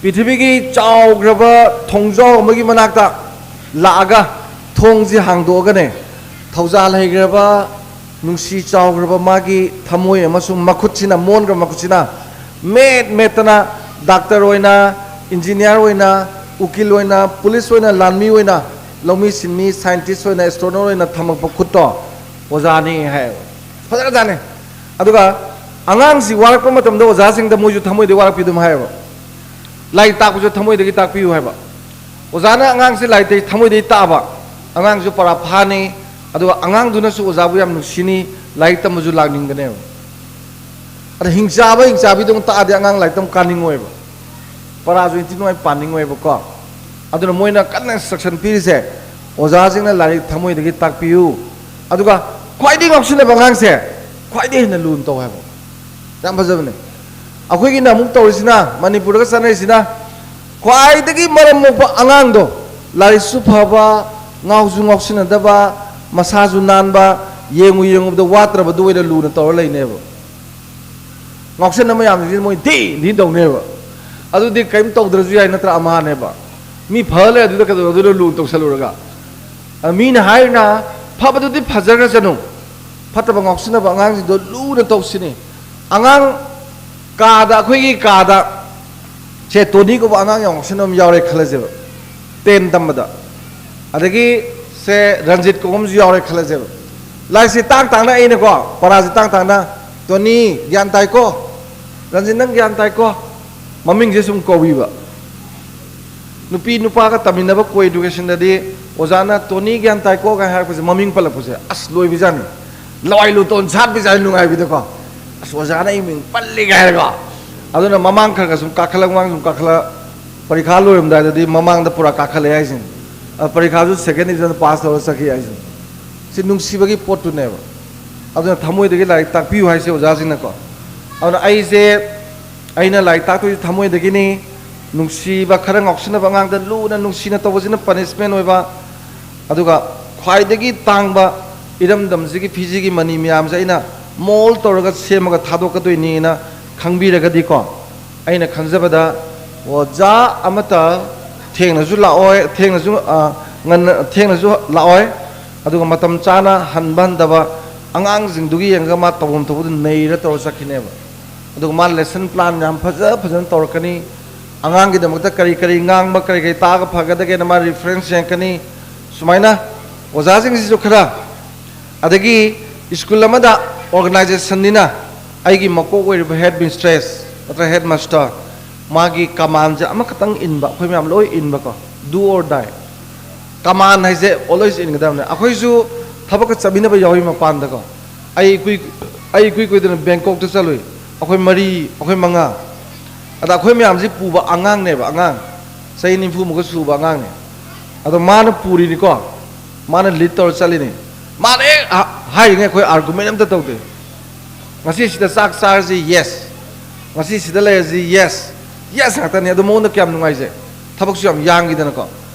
ꯄ꯭ꯔꯤꯊꯤꯕꯤꯒꯤ ꯆꯥꯎꯈ꯭ꯔꯕ ꯊꯣꯡꯖꯥꯎ ꯑꯃꯒꯤ ꯃꯅꯥꯛꯇ ꯂꯥꯛꯑꯒ, ꯊꯣꯡꯁꯤ ꯍꯥꯡꯗꯣꯛꯑꯒꯅꯦ, ꯊꯧꯖꯥꯜ ꯍꯩꯈ꯭ꯔꯕ, ꯅꯨꯡꯁꯤ ꯆꯥꯎꯈ꯭ꯔꯕ ꯃꯥꯒꯤ ꯊꯃꯣꯏ ꯑꯃꯁꯨꯡ ꯃꯈꯨꯠꯁꯤꯅ, ꯃꯣꯟꯈ꯭ꯔꯕ ꯃꯈꯨꯠꯁꯤꯅ ꯃꯦꯠ ꯃꯦꯠꯇꯅ, ꯗꯥꯛꯇꯔ ꯑꯣꯏꯅ, ꯏꯟꯖꯤꯅꯤꯌꯥꯔ ꯑꯣꯏꯅ, ꯎꯀꯤꯜ ꯑꯣꯏꯅ, ꯄꯨꯂꯤꯁ ꯑꯣꯏꯅ, ꯂꯥꯟꯃꯤ ꯑꯣꯏꯅ, ꯂꯧꯃꯤ ꯁꯤꯟꯃꯤ, ꯁꯥꯏꯟꯇꯤꯁ ꯑꯣꯏꯅ, ꯑꯦꯁꯇ꯭ꯔꯣꯅꯣꯃꯔ ꯑꯣꯏꯅ ꯊꯝꯃꯛꯄ ꯈꯨꯠꯇꯣ ꯑꯣꯖꯥꯅꯤ ꯍꯥꯏꯌꯦꯕ꯫ ꯐꯖꯈ꯭ꯔꯖꯥꯠꯅꯤ꯫ ꯑꯗꯨꯒ ꯑꯉꯥꯡꯁꯤ ꯋꯥꯔꯛꯄ ꯃꯇꯝꯗ ꯑꯣꯖꯥꯁꯤꯡꯗ ꯃꯣꯏꯁꯨ ꯊꯃꯣꯏꯗꯒꯤ ꯋꯥꯔꯛꯄꯤ ꯑꯗꯨꯝ ꯍꯥꯏꯌꯦꯕ꯫ ꯂꯥꯏꯔꯤꯛ ꯇꯥꯛꯄꯁꯨ ꯊꯃꯣꯏꯗꯒꯤ ꯇꯥꯛꯄꯤꯌꯨ ꯍꯥꯏꯕ꯫ ꯑꯣꯖꯥꯅ ꯑꯉꯥꯡꯁꯦ ꯂꯥꯏꯔꯤꯛꯇꯒꯤ ꯊꯃꯣꯏꯗꯒꯤ ꯇꯥꯛꯑꯕ, ꯑꯉꯥꯡꯁꯨ ꯄꯔꯥ ꯐꯥꯅꯤ, ꯑꯗꯨꯒ ꯑꯉꯥꯡꯗꯨꯅꯁꯨ ꯑꯣꯖꯥꯕꯨ ꯌꯥꯝ ꯅꯨꯡꯁꯤꯅꯤ, ꯂꯥꯏꯔꯤꯛ ꯇꯝꯕꯁꯨ ꯂꯥꯛꯅꯤꯡꯒꯅꯦꯕ꯫ ꯑꯗ ꯍꯤꯡꯆꯥꯕ ꯍꯤꯡꯆꯥꯕꯤꯗꯧꯅ ꯇꯥꯛꯑꯗꯤ ꯑꯉꯥꯡ ꯂꯥꯏꯔꯤꯛ ꯇꯝ ꯀꯥꯅꯤꯡꯉꯣꯏꯕ, ꯄꯔꯥꯁꯨ ꯏꯟꯊꯤ ꯅꯨꯡꯉꯥꯏ ꯄꯥꯅꯤꯡꯉꯣꯏꯕꯀꯣ꯫ ꯑꯗꯨꯅ ꯃꯣꯏꯅ ꯀꯟꯅ instruction ꯄꯤꯔꯤꯁꯦ, ꯑꯣꯖꯥꯁꯤꯡꯅ ꯂꯥꯏꯔꯤꯛ ꯊꯃꯣꯏꯗꯒꯤ ꯇꯥꯛꯄꯤꯌꯨ꯫ ꯑꯗꯨꯒ ꯈ꯭ꯋꯥꯏꯗꯒꯤ ꯉꯥꯎꯁꯤꯟꯅꯕ ꯑꯉꯥꯡꯁꯦ ꯈ꯭ꯋꯥꯏꯗꯒꯤ ꯍꯦꯟꯅ ꯂꯨꯅ ꯇꯧ ꯍꯥꯏꯕ꯫ ꯌꯥꯝ ꯐꯖꯕꯅꯦ꯫ ꯑꯩꯈꯣꯏꯒꯤꯅ ꯑꯃꯨꯛ ꯇꯧꯔꯤꯁꯤꯅ, ꯃꯅꯤꯄꯨꯔꯗꯒ ꯆꯠꯅꯔꯤꯁꯤꯅ, ꯈ꯭ꯋꯥꯏꯗꯒꯤ ꯃꯔꯝ ꯃꯣꯛꯄ ꯑꯉꯥꯡꯗꯣ, ꯂꯥꯏꯔꯤꯛꯁꯨ ꯐꯕ, ꯉꯥꯎꯁꯨ ꯉꯥꯎꯁꯤꯟꯅꯗꯕ, ꯃꯁꯥꯁꯨ ꯅꯥꯟꯕ, ꯌꯦꯡꯉꯨ ꯌꯦꯡꯉꯨꯕꯗ ꯋꯥꯠꯇ꯭ꯔꯕꯗꯨ ꯑꯣꯏꯅ ꯂꯨꯅ ꯇꯧꯔ ꯂꯩꯅꯦꯕ꯫ ꯉꯥꯎꯁꯟꯅ ꯃꯌꯥꯝꯁꯤꯗꯤ ꯃꯣꯏ ꯊꯤ ꯊꯤ ꯇꯧꯅꯦꯕ꯫ ꯑꯗꯨꯗꯤ ꯀꯔꯤꯝ ꯇꯧꯗ꯭ꯔꯁꯨ ꯌꯥꯏ ꯅꯠꯇ꯭ꯔꯥ? ꯑꯃꯍꯥꯅꯦꯕ꯫ ꯃꯤ ꯐ ꯂꯩ ꯑꯗꯨꯗ ꯀꯩꯗꯧꯗꯣꯏꯅꯣ ꯂꯨꯅ ꯇꯧꯁꯜꯂꯨꯔꯒ? ꯑꯗ ꯃꯤꯅ ꯍꯥꯏꯔꯤꯅ, "ꯐꯕꯗꯨꯗꯤ ꯐꯖꯈ꯭ꯔꯁꯅꯨ, ꯐꯠꯇꯕ ꯉꯥꯎꯁꯤꯟꯅꯕ ꯑꯉꯥꯡꯁꯤꯡꯗꯣ ꯂꯨꯅ ꯇꯧꯁꯤꯅꯤ"꯫ ꯑꯉꯥꯡ ꯀꯥꯗ, ꯑꯩꯈꯣꯏꯒꯤ ꯀꯥꯗ ꯁꯦ, ꯇꯣꯅꯤ ꯀꯧꯕ ꯑꯉꯥꯡ ꯌꯥꯝ ꯉꯥꯎꯁꯤꯟꯅꯕ ꯑꯃ ꯌꯥꯎꯔꯦ ꯈꯜꯂꯁꯦꯕ, ꯇꯦꯟ ꯇꯝꯕꯗ꯫ ꯑꯗꯒꯤ ꯁꯦ, ꯔꯟꯖꯤꯠ ꯀꯧꯕ ꯑꯃꯁꯨ ꯌꯥꯎꯔꯦ ꯈꯜꯂꯁꯦꯕ꯫ ꯂꯥꯏꯔꯤꯛꯁꯦ ꯇꯥꯡ ꯇꯥꯡꯅ ꯑꯩꯅꯀꯣ, ꯄꯔꯥꯁꯦ ꯇꯥꯡ ꯇꯥꯡꯅ, "ꯇꯣꯅꯤ, ꯒ꯭ꯌꯥꯟ ꯇꯥꯏꯀꯣ? ꯔꯟꯖꯤꯠ, ꯅꯪ ꯒ꯭ꯌꯥꯟ ꯇꯥꯏꯀꯣ? ꯃꯃꯤꯡꯁꯦ ꯁꯨꯝ ꯀꯧꯕꯤꯕ꯫ ꯅꯨꯄꯤ ꯅꯨꯄꯥꯒ ꯇꯝꯃꯤꯟꯅꯕ ꯀꯣ ꯏꯗꯨꯀꯦꯁꯟꯗꯗꯤ ꯑꯣꯖꯥꯅ "ꯇꯣꯅꯤ ꯒ꯭ꯌꯥꯟ ꯇꯥꯏꯀꯣ" ꯀꯥꯏꯅ ꯍꯥꯏꯔꯛꯄꯁꯦ ꯃꯃꯤꯡ ꯄꯜꯂꯛꯄꯁꯦ ꯑꯁ ꯂꯣꯏꯕꯖꯥꯠꯅꯤ꯫ ꯂꯋꯥꯏ ꯂꯨꯇꯣꯟ ꯁꯥꯠꯄꯖꯥꯠꯅꯤ ꯅꯨꯡꯉꯥꯏꯕꯤꯗꯀꯣ꯫ "ꯑꯁ ꯑꯣꯖꯥꯅ ꯑꯩ ꯃꯤꯡ ꯄꯜꯂꯤ" ꯀꯥꯏꯅꯀꯣ꯫ ꯑꯗꯨꯅ ꯃꯃꯥꯡ ꯈꯔ ꯈꯔ ꯁꯨꯝ ꯀꯥꯈꯠꯂꯛ, ꯃꯃꯥꯡ ꯁꯨꯝ ꯀꯥꯈꯠꯂꯛ, ꯄꯔꯤꯈꯥ ꯂꯣꯏꯔꯝꯗꯥꯏꯗꯗꯤ ꯃꯃꯥꯡꯗ ꯄꯨꯔꯥ ꯀꯥꯈꯠꯂꯛꯑꯦ ꯍꯥꯏꯁꯤꯅꯤ꯫ ꯑ, ꯄꯔꯤꯈꯥꯁꯨ ꯁꯦꯀꯦꯟ ꯗꯤꯕꯤꯖꯟ ꯄꯥꯁ ꯇꯧꯔ ꯆꯠꯈꯤ ꯍꯥꯏꯁꯤꯅꯤ꯫ ꯁꯤ ꯅꯨꯡꯁꯤꯕꯒꯤ ꯄꯣꯠꯇꯨꯅꯦꯕ꯫ ꯑꯗꯨꯅ ꯊꯃꯣꯏꯗꯒꯤ ꯂꯥꯏꯔꯤꯛ ꯇꯥꯛꯄꯤꯌꯨ ꯍꯥꯏꯁꯦ ꯑꯣꯖꯥꯁꯤꯡꯅꯀꯣ꯫ ꯑꯗꯨꯅ ꯑꯩꯁꯦ, ꯑꯩꯅ ꯂꯥꯏꯔꯤꯛ ꯇꯥꯛꯇꯣꯏꯁꯦ ꯊꯃꯣꯏꯗꯒꯤꯅꯤ꯫ ꯅꯨꯡꯁꯤꯕ, ꯈꯔ ꯉꯥꯎꯁꯤꯟꯅꯕ ꯑꯉꯥꯡꯗ ꯂꯨꯅ ꯅꯨꯡꯁꯤꯅ ꯇꯧꯕꯁꯤꯅ ꯄꯅꯤꯁꯃꯦꯟ ꯑꯣꯏꯕ, ꯑꯗꯨꯒ ꯈ꯭ꯋꯥꯏꯗꯒꯤ ꯇꯥꯡꯕ ꯏꯔꯝꯗꯝꯁꯤꯒꯤ ꯐꯤꯖꯤꯒꯤ ꯃꯅꯤ ꯃꯌꯥꯝꯁꯦ ꯑꯩꯅ ꯃꯣꯜ ꯇꯧꯔꯒ ꯁꯦꯝꯃꯒ ꯊꯥꯗꯣꯛꯀꯗꯣꯏꯅꯤꯅ ꯈꯪꯕꯤꯔꯒꯗꯤꯀꯣ, ꯑꯩꯅ ꯈꯟꯖꯕꯗ ꯑꯣꯖꯥ ꯑꯃꯠꯇ ꯊꯦꯡꯅꯁꯨ ꯂꯥꯛꯑꯣꯏ, ꯊꯦꯡꯅꯁꯨ, ꯑ, ꯉꯟꯅ, ꯊꯦꯡꯅꯁꯨ ꯂꯥꯛꯑꯣꯏ, ꯑꯗꯨꯒ ꯃꯇꯝ ꯆꯥꯅ ꯍꯟꯕ ꯍꯟꯗꯕ ꯑꯉꯥꯡꯁꯤꯡꯗꯨꯒꯤ ꯌꯦꯡꯉꯒ ꯃꯥ ꯇꯧꯐꯝ ꯊꯣꯛꯄꯗꯨ ꯅꯩꯔ ꯇꯧꯔ ꯆꯠꯈꯤꯅꯦꯕ꯫ ꯑꯗꯨꯒ ꯃꯥ ꯂꯦꯁꯟ ꯄ꯭ꯂꯥꯟ ꯌꯥꯝ ꯐꯖ ꯐꯖꯅ ꯇꯧꯔꯛꯀꯅꯤ꯫ ꯑꯉꯥꯡꯒꯤꯗꯃꯛꯇ ꯀꯔꯤ ꯀꯔꯤ ꯉꯥꯡꯕ, ꯀꯔꯤ ꯀꯔꯤ ꯇꯥꯛꯑꯒ ꯐꯒꯗꯒꯦꯅ ꯃꯥ ꯔꯤꯐꯔꯦꯟꯁ ꯌꯦꯡꯉꯛꯀꯅꯤ꯫ ꯁꯨꯃꯥꯏꯅ ꯑꯣꯖꯥꯁꯤꯡꯁꯤꯁꯨ ꯈꯔ, ꯑꯗꯒꯤ ꯁ꯭ꯀꯨꯜ ꯑꯃꯗ ꯑꯣꯔꯒꯅꯥꯏꯖꯦꯁꯟꯅꯤꯅ ꯑꯩꯒꯤ ꯃꯀꯣꯛ ꯑꯣꯏꯔꯤꯕ ꯍꯦꯗ ꯃꯤꯁꯇ꯭ꯔꯦꯁ ꯅꯠꯇ꯭ꯔꯒ ꯍꯦꯗ ꯃꯥꯁꯇꯔ, ꯃꯥꯒꯤ ꯀꯃꯥꯟꯁꯦ ꯑꯃꯈꯛꯇꯪ ꯏꯟꯕ, ꯑꯩꯈꯣꯏ ꯃꯌꯥꯝ ꯂꯣꯏ ꯏꯟꯕꯀꯣ, "Do or die"꯫ ꯀꯃꯥꯟ ꯍꯥꯏꯁꯦ ꯑꯣꯜꯋꯦꯁ ꯏꯟꯒꯗꯕꯅꯦ꯫ ꯑꯩꯈꯣꯏꯁꯨ ꯊꯕꯛꯀ ꯆꯠꯃꯤꯟꯅꯕ ꯌꯥꯎꯏ ꯃꯄꯥꯟꯗꯀꯣ꯫ ꯑꯩ ꯏꯀꯨꯏ, ꯑꯩ ꯏꯀꯨꯏ ꯀꯨꯏꯗꯅ ꯕꯦꯡꯀꯣꯛꯇ ꯆꯠꯂꯨꯏ, ꯑꯩꯈꯣꯏ ꯃꯔꯤ, ꯑꯩꯈꯣꯏ ꯃꯉꯥ꯫ ꯑꯗ ꯑꯩꯈꯣꯏ ꯃꯌꯥꯝꯁꯤ ꯄꯨꯕ ꯑꯉꯥꯡꯅꯦꯕ, ꯑꯉꯥꯡ ꯆꯍꯤ ꯅꯤꯐꯨꯃꯨꯛꯀ ꯁꯨꯕ ꯑꯉꯥꯡꯅꯦ꯫ ꯑꯗꯣ ꯃꯥꯅ ꯄꯨꯔꯤꯅꯤꯀꯣ, ꯃꯥꯅ ꯂꯤꯗ ꯇꯧꯔ ꯆꯠꯂꯤꯅꯤ꯫ ꯃꯥꯅ ꯍꯦꯛ ꯍꯥ-, ꯍꯥꯏꯔꯤꯉꯩ ꯑꯩꯈꯣꯏ ꯑꯥꯔꯒꯨꯃꯦꯟ ꯑꯝꯇ ꯇꯧꯗꯦ꯫ "ꯉꯁꯤ ꯁꯤꯗ ꯆꯥꯛ ꯆꯥꯔꯁꯤ", "ꯌꯦꯁ"꯫ "ꯉꯁꯤ ꯁꯤꯗ ꯂꯩꯔꯁꯤ", "ꯌꯦꯁ"꯫ "ꯌꯦꯁ" ꯉꯥꯛꯇꯅꯤ꯫ ꯑꯗꯨ ꯃꯉꯣꯟꯗ ꯀꯌꯥꯝ ꯅꯨꯡꯉꯥꯏꯖꯩ꯫ ꯊꯕꯛꯁꯨ ꯌꯥꯝ ꯌꯥꯡꯈꯤꯗꯅꯀꯣ꯫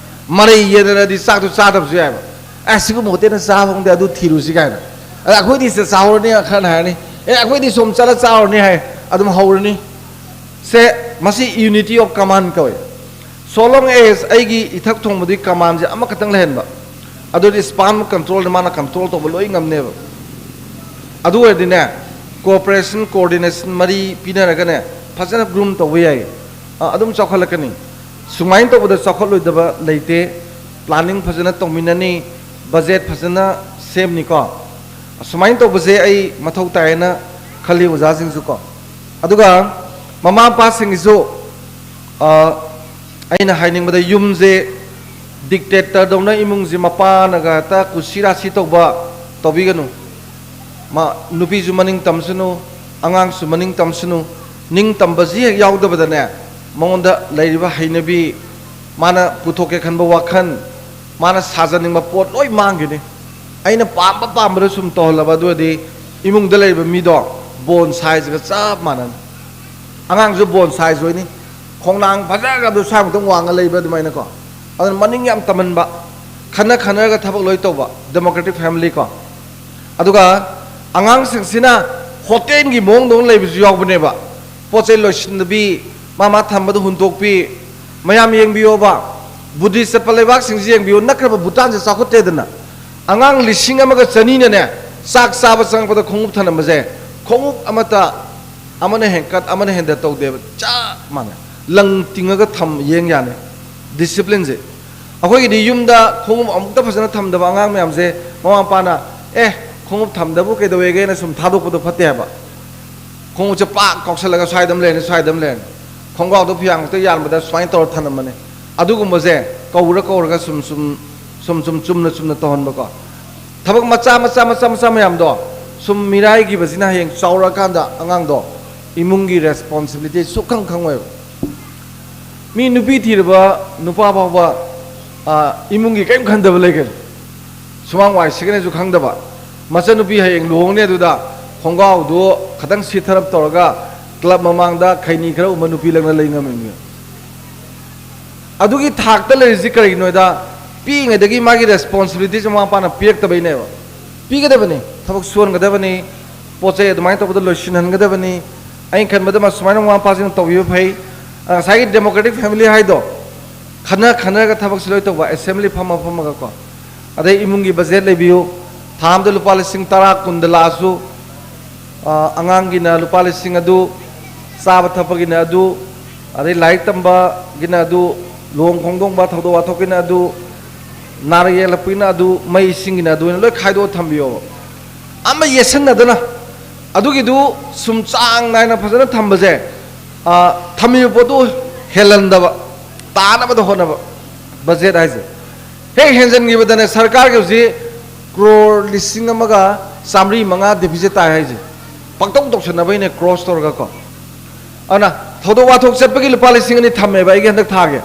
ꯃꯔꯩ ꯌꯦꯠꯅꯔꯗꯤ ꯆꯥꯛꯇꯨ ꯆꯥꯗꯕꯁꯨ ꯌꯥꯏꯕ꯫ "ꯑꯦ, ꯁꯤꯒꯨꯝꯕ ꯍꯣꯇꯦꯜꯗ ꯆꯥꯕ ꯈꯪꯗꯦ, ꯑꯗꯨ ꯊꯤꯔꯨꯁꯤ" ꯀꯥꯏꯅ꯫ "ꯑꯗ ꯑꯩꯈꯣꯏꯗꯤ ꯁꯤꯗ ꯆꯥꯍꯧꯔꯅꯤ" ꯈꯔꯅ ꯍꯥꯏꯔꯅꯤ꯫ "ꯑꯦ, ꯑꯩꯈꯣꯏꯗꯤ ꯁꯣꯝ ꯆꯠꯂ ꯆꯥꯍꯧꯔꯅꯤ" ꯍꯥꯏ, ꯑꯗꯨꯝ ꯍꯧꯔꯅꯤ꯫ ꯁꯦ, ꯃꯁꯤ unity of command ꯀꯧꯏ꯫ So long as ꯑꯩꯒꯤ ꯏꯊꯛ ꯊꯣꯡꯕꯗꯨꯒꯤ ꯀꯃꯥꯟꯁꯦ ꯑꯃꯈꯛꯇꯪ ꯂꯩꯍꯟꯕ, ꯑꯗꯨꯗꯤ ꯁ꯭ꯄꯥꯟ ꯀꯟꯇ꯭ꯔꯣꯜꯗ ꯃꯥꯅ ꯀꯟꯇ꯭ꯔꯣꯜ ꯇꯧꯕ ꯂꯣꯏ ꯉꯝꯅꯦꯕ꯫ ꯑꯗꯨ ꯑꯣꯏꯔꯗꯤꯅꯦ, ꯀꯣꯑꯣꯄꯔꯦꯁꯟ, ꯀꯣꯑꯣꯔꯗꯤꯅꯦꯁꯟ ꯃꯔꯤ ꯄꯤꯅꯔꯒꯅꯦ, ꯐꯖꯅ ꯒ꯭ꯔꯨꯝ ꯇꯧꯕ ꯌꯥꯏ꯫ ꯑ, ꯑꯗꯨꯝ ꯆꯥꯎꯈꯠꯂꯛꯀꯅꯤ꯫ ꯁꯨꯃꯥꯏꯅ ꯇꯧꯕꯗ ꯆꯥꯎꯈꯠꯂꯣꯏꯗꯕ ꯂꯩꯇꯦ꯫ ꯄ꯭ꯂꯥꯅꯤꯡ ꯐꯖꯅ ꯇꯧꯃꯤꯟꯅꯅꯤ, ꯕꯖꯦꯠ ꯐꯖꯅ ꯁꯦꯝꯅꯤꯀꯣ꯫ ꯑꯁꯨꯃꯥꯏꯅ ꯇꯧꯕꯁꯦ ꯑꯩ ꯃꯊꯧ ꯇꯥꯏꯌꯦꯅ ꯈꯜꯂꯤ ꯑꯣꯖꯥꯁꯤꯡꯁꯨꯀꯣ꯫ ꯑꯗꯨꯒ ꯃꯃꯥ ꯃꯄꯥꯁꯤꯡꯒꯤꯁꯨ, ꯑ, ꯑꯩꯅ ꯍꯥꯏꯅꯤꯡꯕꯗ, ꯌꯨꯝꯁꯦ dictator ꯗꯧꯅ, ꯏꯃꯨꯡꯁꯦ ꯃꯄꯥꯅꯒ ꯍꯦꯛꯇ ꯀꯨꯁꯤ ꯔꯥꯁꯤ ꯇꯧꯕ ꯇꯧꯕꯤꯒꯅꯨ꯫ ꯃꯥ, ꯅꯨꯄꯤꯁꯨ ꯃꯅꯤꯡ ꯇꯝꯁꯅꯨ, ꯑꯉꯥꯡꯁꯨ ꯃꯅꯤꯡ ꯇꯝꯁꯅꯨ꯫ ꯅꯤꯡ ꯇꯝꯕꯁꯤ ꯍꯦꯛ ꯌꯥꯎꯗꯕꯗꯅꯦ, ꯃꯉꯣꯟꯗ ꯂꯩꯔꯤꯕ ꯍꯩꯅꯕꯤ, ꯃꯥꯅ ꯄꯨꯊꯣꯛꯀꯦ ꯈꯟꯕ ꯋꯥꯈꯜ, ꯃꯥꯅ ꯁꯥꯖꯅꯤꯡꯕ ꯄꯣꯠ ꯂꯣꯏ ꯃꯥꯡꯈꯤꯅꯤ꯫ ꯑꯩꯅ ꯄꯥꯝꯕ ꯄꯥꯝꯕꯗ ꯁꯨꯝ ꯇꯧꯍꯜꯂꯕ, ꯑꯗꯨ ꯑꯣꯏꯔꯗꯤ ꯏꯃꯨꯡꯗ ꯂꯩꯔꯤꯕ ꯃꯤꯗꯣ ꯕꯣꯟ ꯁꯥꯏꯖꯒ ꯆꯞ ꯃꯥꯟꯅꯅꯤ꯫ ꯑꯉꯥꯡꯁꯨ ꯕꯣꯟ ꯁꯥꯏꯖ ꯑꯣꯏꯅꯤ꯫ ꯈꯣꯡꯅꯥꯡ ꯐꯖꯈ꯭ꯔꯕꯗꯣ ꯁ꯭ꯋꯥꯏꯃꯨꯛꯇꯪ ꯋꯥꯡꯉ ꯂꯩꯕ ꯑꯗꯨꯃꯥꯏꯅꯀꯣ꯫ ꯑꯗꯨꯅ ꯃꯅꯤꯡ ꯌꯥꯝ ꯇꯝꯍꯟꯕ, ꯈꯟꯅ ꯈꯟꯅꯔꯒ ꯊꯕꯛ ꯂꯣꯏ ꯇꯧꯕ, democratic family ꯀꯣ꯫ ꯑꯗꯨꯒ ꯑꯉꯥꯡꯁꯤꯡꯁꯤꯅ ꯍꯣꯇꯦꯜꯒꯤ ꯃꯑꯣꯡꯗꯧꯅ ꯂꯩꯕꯁꯨ ꯌꯥꯎꯕꯅꯦꯕ꯫ ꯄꯣꯠ ꯆꯩ ꯂꯣꯏꯁꯤꯟꯗꯕꯤ, ꯃꯥ ꯃꯥ ꯊꯝꯕꯗ ꯍꯨꯟꯗꯣꯛꯄꯤ, ꯃꯌꯥꯝ ꯌꯦꯡꯕꯤꯌꯣꯕ꯫ ꯕꯨꯙꯤꯁ ꯆꯠꯄ ꯂꯩꯕꯥꯛꯁꯤꯡꯁꯤ ꯌꯦꯡꯕꯤꯌꯨ, ꯅꯛꯈ꯭ꯔꯕ ꯚꯨꯇꯥꯟꯁꯦ ꯆꯥꯎꯈꯠꯇꯦꯗꯅ꯫ ꯑꯉꯥꯡ ꯂꯤꯁꯤꯡ ꯑꯃꯒ ꯆꯅꯤꯅꯅꯦ, ꯆꯥꯛ ꯆꯥꯕ ꯆꯪꯉꯛꯄꯗ ꯈꯣꯡꯎꯞ ꯊꯅꯝꯕꯁꯦ, ꯈꯣꯡꯎꯞ ꯑꯃꯠꯇ, ꯑꯃꯅ ꯍꯦꯟꯀꯠ, ꯑꯃꯅ ꯍꯦꯟꯗ ꯇꯧꯗꯦꯕ, ꯆꯞ ꯃꯥꯟꯅꯩ꯫ ꯂꯪ ꯇꯤꯡꯉꯒ ꯊꯝ, ꯌꯦꯡ ꯌꯥꯅꯤ꯫ Discipline ꯁꯦ꯫ ꯑꯩꯈꯣꯏꯒꯤꯗꯤ ꯌꯨꯝꯗ ꯈꯣꯡꯎꯞ ꯑꯃꯨꯛꯇ ꯐꯖꯅ ꯊꯝꯗꯕ ꯑꯉꯥꯡ ꯃꯌꯥꯝꯁꯦ, ꯃꯃꯥ ꯃꯄꯥꯅ, "ꯑꯦ, ꯈꯣꯡꯎꯞ ꯊꯝꯗꯕꯨ ꯀꯩꯗꯧꯋꯦꯒꯦꯅ" ꯁꯨꯝ ꯊꯥꯗꯣꯛꯄꯗꯣ ꯐꯠꯇꯦ ꯍꯥꯏꯕ꯫ ꯈꯣꯡꯎꯞꯁꯦ ꯄꯥꯛ ꯀꯥꯎꯁꯜꯂꯒ ꯁ꯭ꯋꯥꯏꯗ ꯑꯃ ꯂꯩꯔꯅꯤ, ꯁ꯭ꯋꯥꯏꯗ ꯑꯃ ꯂꯩꯔꯅꯤ꯫ ꯈꯣꯡꯒ꯭ꯔꯥꯎꯗꯣ ꯐꯤꯌꯥꯡ ꯈꯛꯇ ꯌꯥꯟꯕꯗ ꯁꯨꯃꯥꯏꯅ ꯇꯧꯔ ꯊꯅꯝꯕꯅꯦ꯫ ꯑꯗꯨꯒꯨꯝꯕꯁꯦ ꯀꯧꯔ ꯀꯧꯔꯒ ꯁꯨꯝ ꯁꯨꯝ, ꯁꯨꯝ ꯁꯨꯝ ꯆꯨꯝꯅ ꯆꯨꯝꯅ ꯇꯧꯍꯟꯕꯀꯣ꯫ ꯊꯕꯛ ꯃꯆꯥ ꯃꯆꯥ ꯃꯆꯥ ꯃꯆꯥ ꯃꯌꯥꯝꯗꯣ ꯁꯨꯝ ꯃꯤꯔꯥꯏꯈꯤꯕꯁꯤꯅ ꯍꯌꯦꯡ ꯆꯥꯎꯔꯛꯑꯀꯥꯟꯗ ꯑꯉꯥꯡꯗꯣ ꯏꯃꯨꯡꯒꯤ responsibility ꯁꯨꯛꯈꯪ ꯈꯪꯉꯣꯏꯕ꯫ ꯃꯤ ꯅꯨꯄꯤ ꯊꯤꯔꯕ ꯅꯨꯄꯥ ꯐꯥꯎꯕ, ꯑ, ꯏꯃꯨꯡꯒꯤ ꯀꯔꯤꯝ ꯈꯟꯗꯕ ꯂꯩ ꯀꯩꯅꯣ꯫ ꯁꯨꯃꯥꯡ ꯋꯥꯏ ꯁꯤꯠꯀꯅꯤꯁꯨ ꯈꯪꯗꯕ꯫ ꯃꯆꯟꯅꯨꯄꯤ ꯍꯌꯦꯡ ꯂꯨꯍꯣꯡꯅꯤ ꯑꯗꯨꯗ ꯈꯣꯡꯒ꯭ꯔꯥꯎꯗꯨ ꯈꯤꯇꯪ ꯁꯤꯊꯔꯞ ꯇꯧꯔꯒ club ꯃꯃꯥꯡꯗ ꯈꯩꯅꯤ ꯈꯔ ꯎꯕ ꯅꯨꯄꯤ ꯂꯛꯅ ꯂꯩ ꯉꯝꯃꯤꯕꯅꯤ꯫ ꯑꯗꯨꯒꯤ ꯊꯥꯛꯇ ꯂꯩꯔꯤꯁꯤ ꯀꯔꯤꯒꯤꯅꯣꯗ, ꯄꯤꯛꯏꯉꯩꯗꯒꯤ ꯃꯥꯒꯤ responsibility ꯁꯦ ꯃꯃꯥ ꯃꯄꯥꯅ ꯄꯤꯔꯛꯇꯕꯩꯅꯦꯕ꯫ ꯄꯤꯒꯗꯕꯅꯤ, ꯊꯕꯛ ꯁꯨꯍꯟꯒꯗꯕꯅꯤ, ꯄꯣꯠ ꯆꯩ ꯑꯗꯨꯃꯥꯏꯅ ꯇꯧꯕꯗ ꯂꯣꯏꯁꯤꯟꯍꯟꯒꯗꯕꯅꯤ꯫ ꯑꯩꯅ ꯈꯟꯕꯗ ꯃ-, ꯁꯨꯃꯥꯏꯅ ꯃꯃꯥ ꯃꯄꯥꯁꯤꯡꯅ ꯇꯧꯕꯤꯕ ꯐꯩ꯫ ꯑ, ꯉꯁꯥꯏꯒꯤ democratic family ꯍꯥꯏꯗꯣ, ꯈꯟꯅ ꯈꯟꯅꯔꯒ ꯊꯕꯛꯁꯦ ꯂꯣꯏ ꯇꯧꯕ, assembly ꯐꯝꯃ ꯐꯝꯃꯒꯀꯣ꯫ ꯑꯗꯩ ꯏꯃꯨꯡꯒꯤ budget ꯂꯩꯕꯤꯌꯨ, ꯊꯥ ꯑꯃꯗ ꯂꯨꯄꯥ ꯂꯤꯁꯤꯡ ꯇꯔꯥ ꯀꯨꯟꯗ ꯂꯥꯛꯑꯁꯨ, ꯑ, ꯑꯉꯥꯡꯒꯤꯅ ꯂꯨꯄꯥ ꯂꯤꯁꯤꯡ ꯑꯗꯨ, ꯆꯥꯕ ꯊꯛꯄꯒꯤꯅ ꯑꯗꯨ, ꯑꯗꯩ ꯂꯥꯏꯔꯤꯛ ꯇꯝꯕꯒꯤꯅ ꯑꯗꯨ, ꯂꯨꯍꯣꯡ ꯈꯣꯡꯗꯣꯡꯕ ꯊꯧꯗꯣꯛ ꯋꯥꯊꯣꯛꯀꯤꯅ ꯑꯗꯨ, ꯅꯥꯔꯛ ꯌꯦꯛꯂꯛꯄꯒꯤꯅ ꯑꯗꯨ, ꯃꯩ ꯏꯁꯤꯡꯒꯤꯅ ꯑꯗꯨ, ꯑꯣꯏꯅ ꯂꯣꯏ ꯈꯥꯏꯗꯣꯛꯑ ꯊꯝꯕꯤꯌꯣꯕ꯫ ꯑꯃ ꯌꯦꯠꯁꯟꯅꯗꯅ ꯑꯗꯨꯒꯤꯗꯨ ꯁꯨꯝ ꯆꯥꯡ ꯅꯥꯏꯅ ꯐꯖꯅ ꯊꯝꯕꯁꯦ, ꯊꯝꯃꯤꯕ ꯄꯣꯠꯇꯨ ꯍꯦꯜꯍꯟꯗꯕ, ꯇꯥꯅꯕꯗ ꯍꯣꯠꯅꯕ꯫ ꯕꯖꯦꯠ ꯍꯥꯏꯁꯦ ꯍꯦꯛ ꯍꯦꯟꯖꯟꯈꯤꯕꯗꯅꯦ, ꯁꯔꯀꯥꯔꯒꯤ ꯍꯧꯖꯤꯛ ꯀ꯭ꯔꯣꯔ ꯂꯤꯁꯤꯡ ꯑꯃꯒ ꯆꯥꯃꯔꯤ ꯃꯉꯥ ꯗꯦꯐꯤꯁꯤꯠ ꯇꯥꯏ ꯍꯥꯏꯁꯦ꯫ ꯄꯪꯇꯧ ꯇꯧꯁꯟꯅꯕꯩꯅꯦ, ꯀ꯭ꯔꯣꯁ ꯇꯧꯔꯒꯀꯣ꯫ ꯑꯗꯨꯅ ꯊꯧꯗꯣꯛ ꯋꯥꯊꯣꯛ ꯆꯠꯄꯒꯤ ꯂꯨꯄꯥ ꯂꯤꯁꯤꯡ ꯑꯅꯤ ꯊꯝꯃꯦꯕ ꯑꯩꯒꯤ ꯍꯟꯗꯛ ꯊꯥꯒꯤ꯫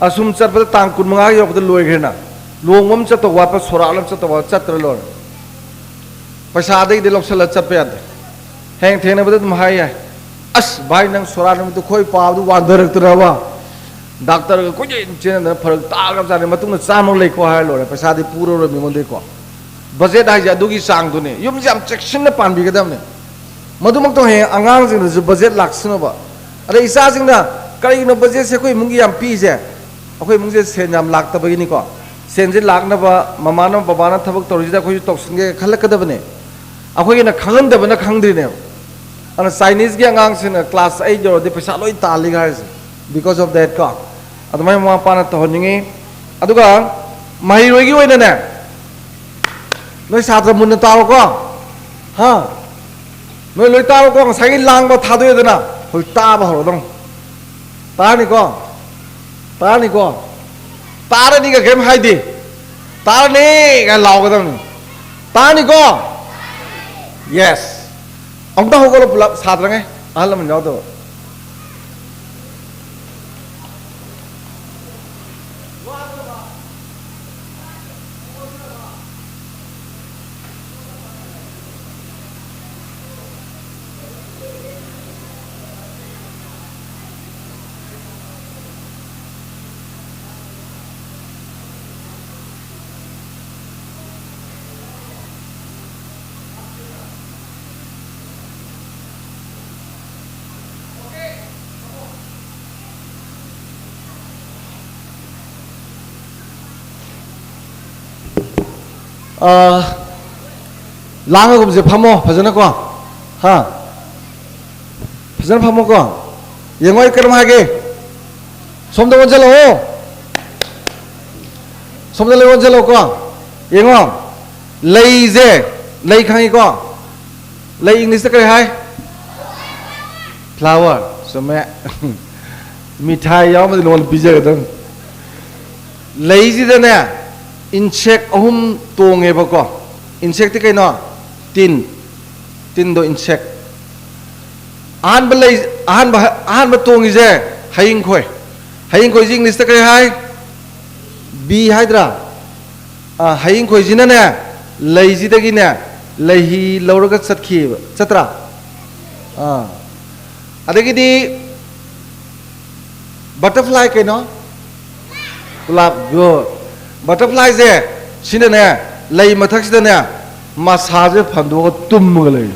ꯑꯁꯨꯝ ꯆꯠꯄꯗ ꯇꯥꯡ ꯀꯨꯟ ꯃꯉꯥ ꯌꯧꯔꯛꯄꯗ ꯂꯣꯏꯈ꯭ꯔꯦꯅ꯫ ꯂꯨꯍꯣꯡꯕ ꯑꯃ ꯆꯠꯇꯧ ꯋꯥꯠꯄ, ꯁꯣꯔꯥꯠ ꯑꯃ ꯆꯠꯇꯧ ꯋꯥꯠꯄ, ꯆꯠꯇ꯭ꯔ ꯂꯣꯏꯔꯦ꯫ ꯄꯩꯁꯥꯗꯒꯤꯗꯤ ꯂꯧꯁꯜꯂ ꯆꯠꯄ ꯌꯥꯗꯦ꯫ ꯍꯌꯦꯡ ꯊꯦꯡꯅꯕꯗ ꯑꯗꯨꯝ ꯍꯥꯏ ꯌꯥꯏ, "ꯑꯁ ꯚꯥꯏ, ꯅꯪ ꯁꯣꯔꯥꯠ ꯅꯨꯃꯤꯠꯇꯨ ꯈꯣꯏ ꯄꯥꯕꯗꯨ ꯋꯥꯟꯊꯔꯛꯇ꯭ꯔꯕ?" ꯗꯥꯛꯇꯔꯒ ꯀꯣꯏꯆꯦꯟ ꯆꯦꯟꯗꯅ ꯐꯔꯛ ꯇꯥꯈ꯭ꯔꯕꯖꯥꯠꯅꯤ, ꯃꯇꯨꯡꯗ ꯆꯥꯝꯃ ꯂꯩꯀꯣ ꯍꯥꯏꯔ ꯂꯣꯏꯔꯦ, ꯄꯩꯁꯥꯗꯤ ꯄꯨꯔꯔꯣꯏ ꯃꯤꯉꯣꯟꯗꯒꯤꯀꯣ꯫ ꯕꯖꯦꯠ ꯍꯥꯏꯁꯦ ꯑꯗꯨꯒꯤ ꯆꯥꯡꯗꯨꯅꯤ꯫ ꯌꯨꯝꯁꯦ ꯌꯥꯝ ꯆꯦꯛꯁꯤꯟꯅ ꯄꯥꯟꯕꯤꯒꯗꯕꯅꯤ꯫ ꯃꯗꯨꯃꯛꯇ ꯍꯌꯦꯡ ꯑꯉꯥꯡꯁꯤꯡꯗꯁꯨ ꯕꯖꯦꯠ ꯂꯥꯛꯁꯤꯟꯅꯕ꯫ ꯑꯗꯩ ꯏꯆꯥꯁꯤꯡꯅ, "ꯀꯔꯤꯒꯤꯅꯣ ꯕꯖꯦꯠꯁꯦ ꯑꯩꯈꯣꯏ ꯏꯃꯨꯡꯒꯤ ꯌꯥꯝ ꯄꯤꯛꯏꯁꯦ?" ꯑꯩꯈꯣꯏ ꯏꯃꯨꯡꯁꯦ ꯁꯦꯟ ꯌꯥꯝ ꯂꯥꯛꯇꯕꯒꯤꯅꯤꯀꯣ꯫ ꯁꯦꯟꯁꯦ ꯂꯥꯛꯅꯕ ꯃꯃꯥꯅ ꯕꯕꯥꯅ ꯊꯕꯛ ꯇꯧꯔꯤꯁꯤꯗ ꯑꯩꯈꯣꯏꯁꯨ ꯇꯧꯁꯤꯟꯒꯦ ꯈꯜꯂꯛꯀꯗꯕꯅꯤ꯫ ꯑꯩꯈꯣꯏꯒꯤꯅ ꯈꯪꯍꯟꯗꯕꯅ ꯈꯪꯗ꯭ꯔꯤꯅꯦꯕ꯫ ꯑꯗꯨꯅ ꯆꯥꯏꯅꯤꯁꯀꯤ ꯑꯉꯥꯡꯁꯤꯡꯅ ꯀ꯭ꯂꯥꯁ ꯑꯩꯠ ꯌꯧꯔꯗꯤ ꯄꯩꯁꯥ ꯂꯣꯏ ꯇꯥꯜꯂꯤꯒ ꯍꯥꯏꯔꯤꯁꯦ, because of that ꯀꯣ꯫ ꯑꯗꯨꯃꯥꯏꯅ ꯃꯃꯥ ꯃꯄꯥꯅ ꯇꯧꯍꯟꯅꯤꯡꯉꯤ꯫ ꯑꯗꯨꯒ ꯃꯍꯩꯔꯣꯏꯒꯤ ꯑꯣꯏꯅꯅꯦ, ꯅꯣꯏ ꯁꯥꯇ꯭ꯔ ꯃꯨꯟꯅ ꯇꯥꯎꯀꯣ꯫ ꯍꯥ? ꯅꯣꯏ ꯂꯣꯏ ꯇꯥꯎꯀꯣ꯫ ꯉꯁꯥꯏꯒꯤ ꯂꯥꯡꯕ ꯊꯥꯗꯣꯛꯑꯦꯗꯅ, ꯍꯧꯖꯤꯛ ꯇꯥꯕ ꯍꯧꯔꯗꯧꯅꯤ꯫ ꯇꯥꯔꯅꯤꯀꯣ? ꯇꯥꯔꯅꯤꯀꯣ? "ꯇꯥꯔꯅꯤꯒ" ꯀꯔꯤꯝ ꯍꯥꯏꯗꯦ꯫ "ꯇꯥꯔꯅꯤ" ꯀꯥꯏꯅ ꯂꯥꯎꯒꯗꯕꯅꯤ꯫ ꯇꯥꯔꯅꯤꯀꯣ? ꯌꯦꯁ꯫ ꯑꯃꯨꯛꯇ ꯍꯧꯒꯠꯂꯣ ꯄꯨꯂꯞ, ꯁꯥꯇ꯭ꯔꯉꯩ, ꯑꯍꯜ ꯂꯃꯟ ꯌꯥꯎꯗꯕ꯫ ꯑꯥ, ꯂꯥꯡꯉꯒꯨꯝꯁꯦ, ꯐꯝꯃꯣ ꯐꯖꯅꯀꯣ꯫ ꯍꯥ? ꯐꯖꯅ ꯐꯝꯃꯣꯀꯣ꯫ ꯌꯦꯡꯉꯣ, ꯑꯩ ꯀꯔꯝ ꯍꯥꯏꯒꯦ? ꯁꯣꯝꯗ ꯑꯣꯟꯁꯤꯜꯂꯛꯑꯣ꯫ ꯁꯣꯝꯗ ꯂꯣꯏ ꯑꯣꯟꯁꯤꯜꯂꯛꯑꯣꯀꯣ꯫ ꯌꯦꯡꯉꯣ, ꯂꯩꯁꯦ, ꯂꯩ ꯈꯪꯉꯤꯀꯣ? ꯂꯩ ꯏꯪꯂꯤꯁꯇ ꯀꯔꯤ ꯍꯥꯏ? ꯐ꯭ꯂꯥꯋꯔ꯫ ꯆꯨꯝꯃꯦ꯫ ꯃꯤꯊꯥꯏ ꯌꯥꯎꯔꯝꯃꯗꯤ ꯅꯉꯣꯟꯗ ꯄꯤꯖꯒꯗꯕꯅꯤ꯫ ꯂꯩꯁꯤꯗꯅꯦ, ꯏꯟꯁꯦꯛ ꯑꯍꯨꯝ ꯇꯣꯡꯉꯦꯕꯀꯣ꯫ ꯏꯟꯁꯦꯛꯇꯤ ꯀꯩꯅꯣ? ꯇꯤꯟ꯫ ꯇꯤꯟꯗꯣ ꯏꯟꯁꯦꯛ꯫ ꯑꯍꯥꯟꯕ ꯂꯩ, ꯑꯍꯥꯟꯕ, ꯑꯍꯥꯟꯕ ꯇꯣꯡꯉꯤꯁꯦ ꯍꯌꯤꯡꯈꯣꯏ꯫ ꯍꯌꯤꯡꯈꯣꯏꯁꯤ ꯏꯪꯂꯤꯁꯇ ꯀꯔꯤ ꯍꯥꯏ? ꯕꯤ ꯍꯥꯏꯗ꯭ꯔꯥ? ꯑꯥ, ꯍꯌꯤꯡꯈꯣꯏꯁꯤꯅꯅꯦ, ꯂꯩꯁꯤꯗꯒꯤꯅꯦ, ꯂꯩꯍꯤ ꯂꯧꯔꯒ ꯆꯠꯈꯤꯑꯕ, ꯆꯠꯇ꯭ꯔꯥ? ꯑꯥ꯫ ꯑꯗꯒꯤꯗꯤ ꯕꯇꯔꯐ꯭ꯂꯥꯏ ꯀꯩꯅꯣ? ꯒꯨꯂꯥꯞ, ꯒꯨꯗ꯫ ꯕꯇꯔꯐ꯭ꯂꯥꯏꯁꯦ, ꯁꯤꯅꯅꯦ, ꯂꯩ ꯃꯊꯛꯁꯤꯗꯅꯦ, ꯃꯁꯥꯁꯦ ꯐꯟꯗꯣꯛꯑꯒ ꯇꯨꯝꯃꯒ ꯂꯩ꯫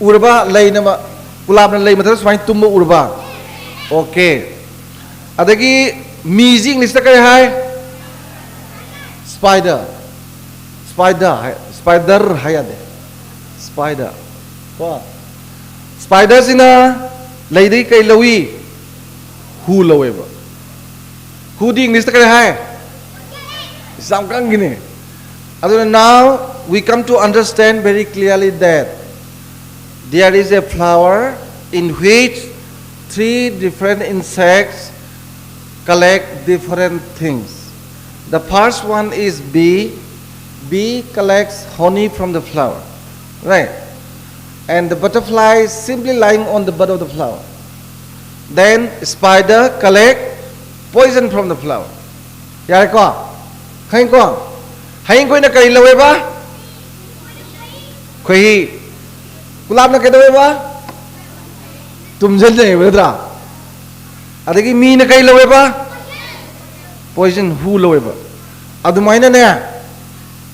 ꯎꯔꯕ? ꯂꯩꯅ ꯃ-, ꯒꯨꯂꯥꯞꯅ ꯂꯩ ꯃꯊꯛꯇ ꯁꯨꯃꯥꯏꯅ ꯇꯨꯝꯕ ꯎꯔꯕ? ꯑꯣꯀꯦ꯫ ꯑꯗꯒꯤ ꯃꯤꯁꯤ ꯏꯪꯂꯤꯁꯇ ꯀꯔꯤ ꯍꯥꯏ? ꯁ꯭ꯄꯥꯏꯗꯔ꯫ ꯁ꯭ꯄꯥꯏꯗꯔ ꯍꯥꯏ, ꯁ꯭ꯄꯥꯏꯗꯔ ꯍꯥꯏ ꯌꯥꯗꯦ꯫ ꯁ꯭ꯄꯥꯏꯗꯔ꯫ ꯀꯣ? ꯁ꯭ꯄꯥꯏꯗꯔꯁꯤꯅ ꯂꯩꯗꯒꯤ ꯀꯩ ꯂꯧꯏ? ꯍꯨ ꯂꯧꯋꯦꯕ꯫ ꯍꯨꯗꯤ ꯏꯪꯂꯤꯁꯇ ꯀꯔꯤ ꯍꯥꯏ? ꯌꯥꯝ ꯀꯪꯒꯤꯅꯤ꯫ ꯑꯗꯨꯅ, now we come to understand very clearly that there is a flower in which three different insects collect different things. The first one is bee. Bee collects honey from the flower, right? And the butterfly is simply lying on the bud of the flower. Then spider collect poison from the flower. ꯌꯥꯔꯦꯀꯣ? ꯈꯪꯉꯤꯀꯣ? ꯍꯌꯤꯡꯈꯣꯏꯅ ꯀꯔꯤ ꯂꯧꯋꯦꯕ? ꯈꯣꯏꯍꯤ꯫ ꯒꯨꯂꯥꯞꯅ ꯀꯩꯗꯧꯋꯦꯕ? ꯇꯨꯝꯁꯤꯟꯖꯩꯕ ꯅꯠꯇ꯭ꯔꯥ? ꯑꯗꯒꯤ ꯃꯤꯅ ꯀꯩ ꯂꯧꯋꯦꯕ? ꯄꯣꯏꯖꯟ ꯍꯨ ꯂꯧꯋꯦꯕ꯫ ꯑꯗꯨꯃꯥꯏꯅꯅꯦ,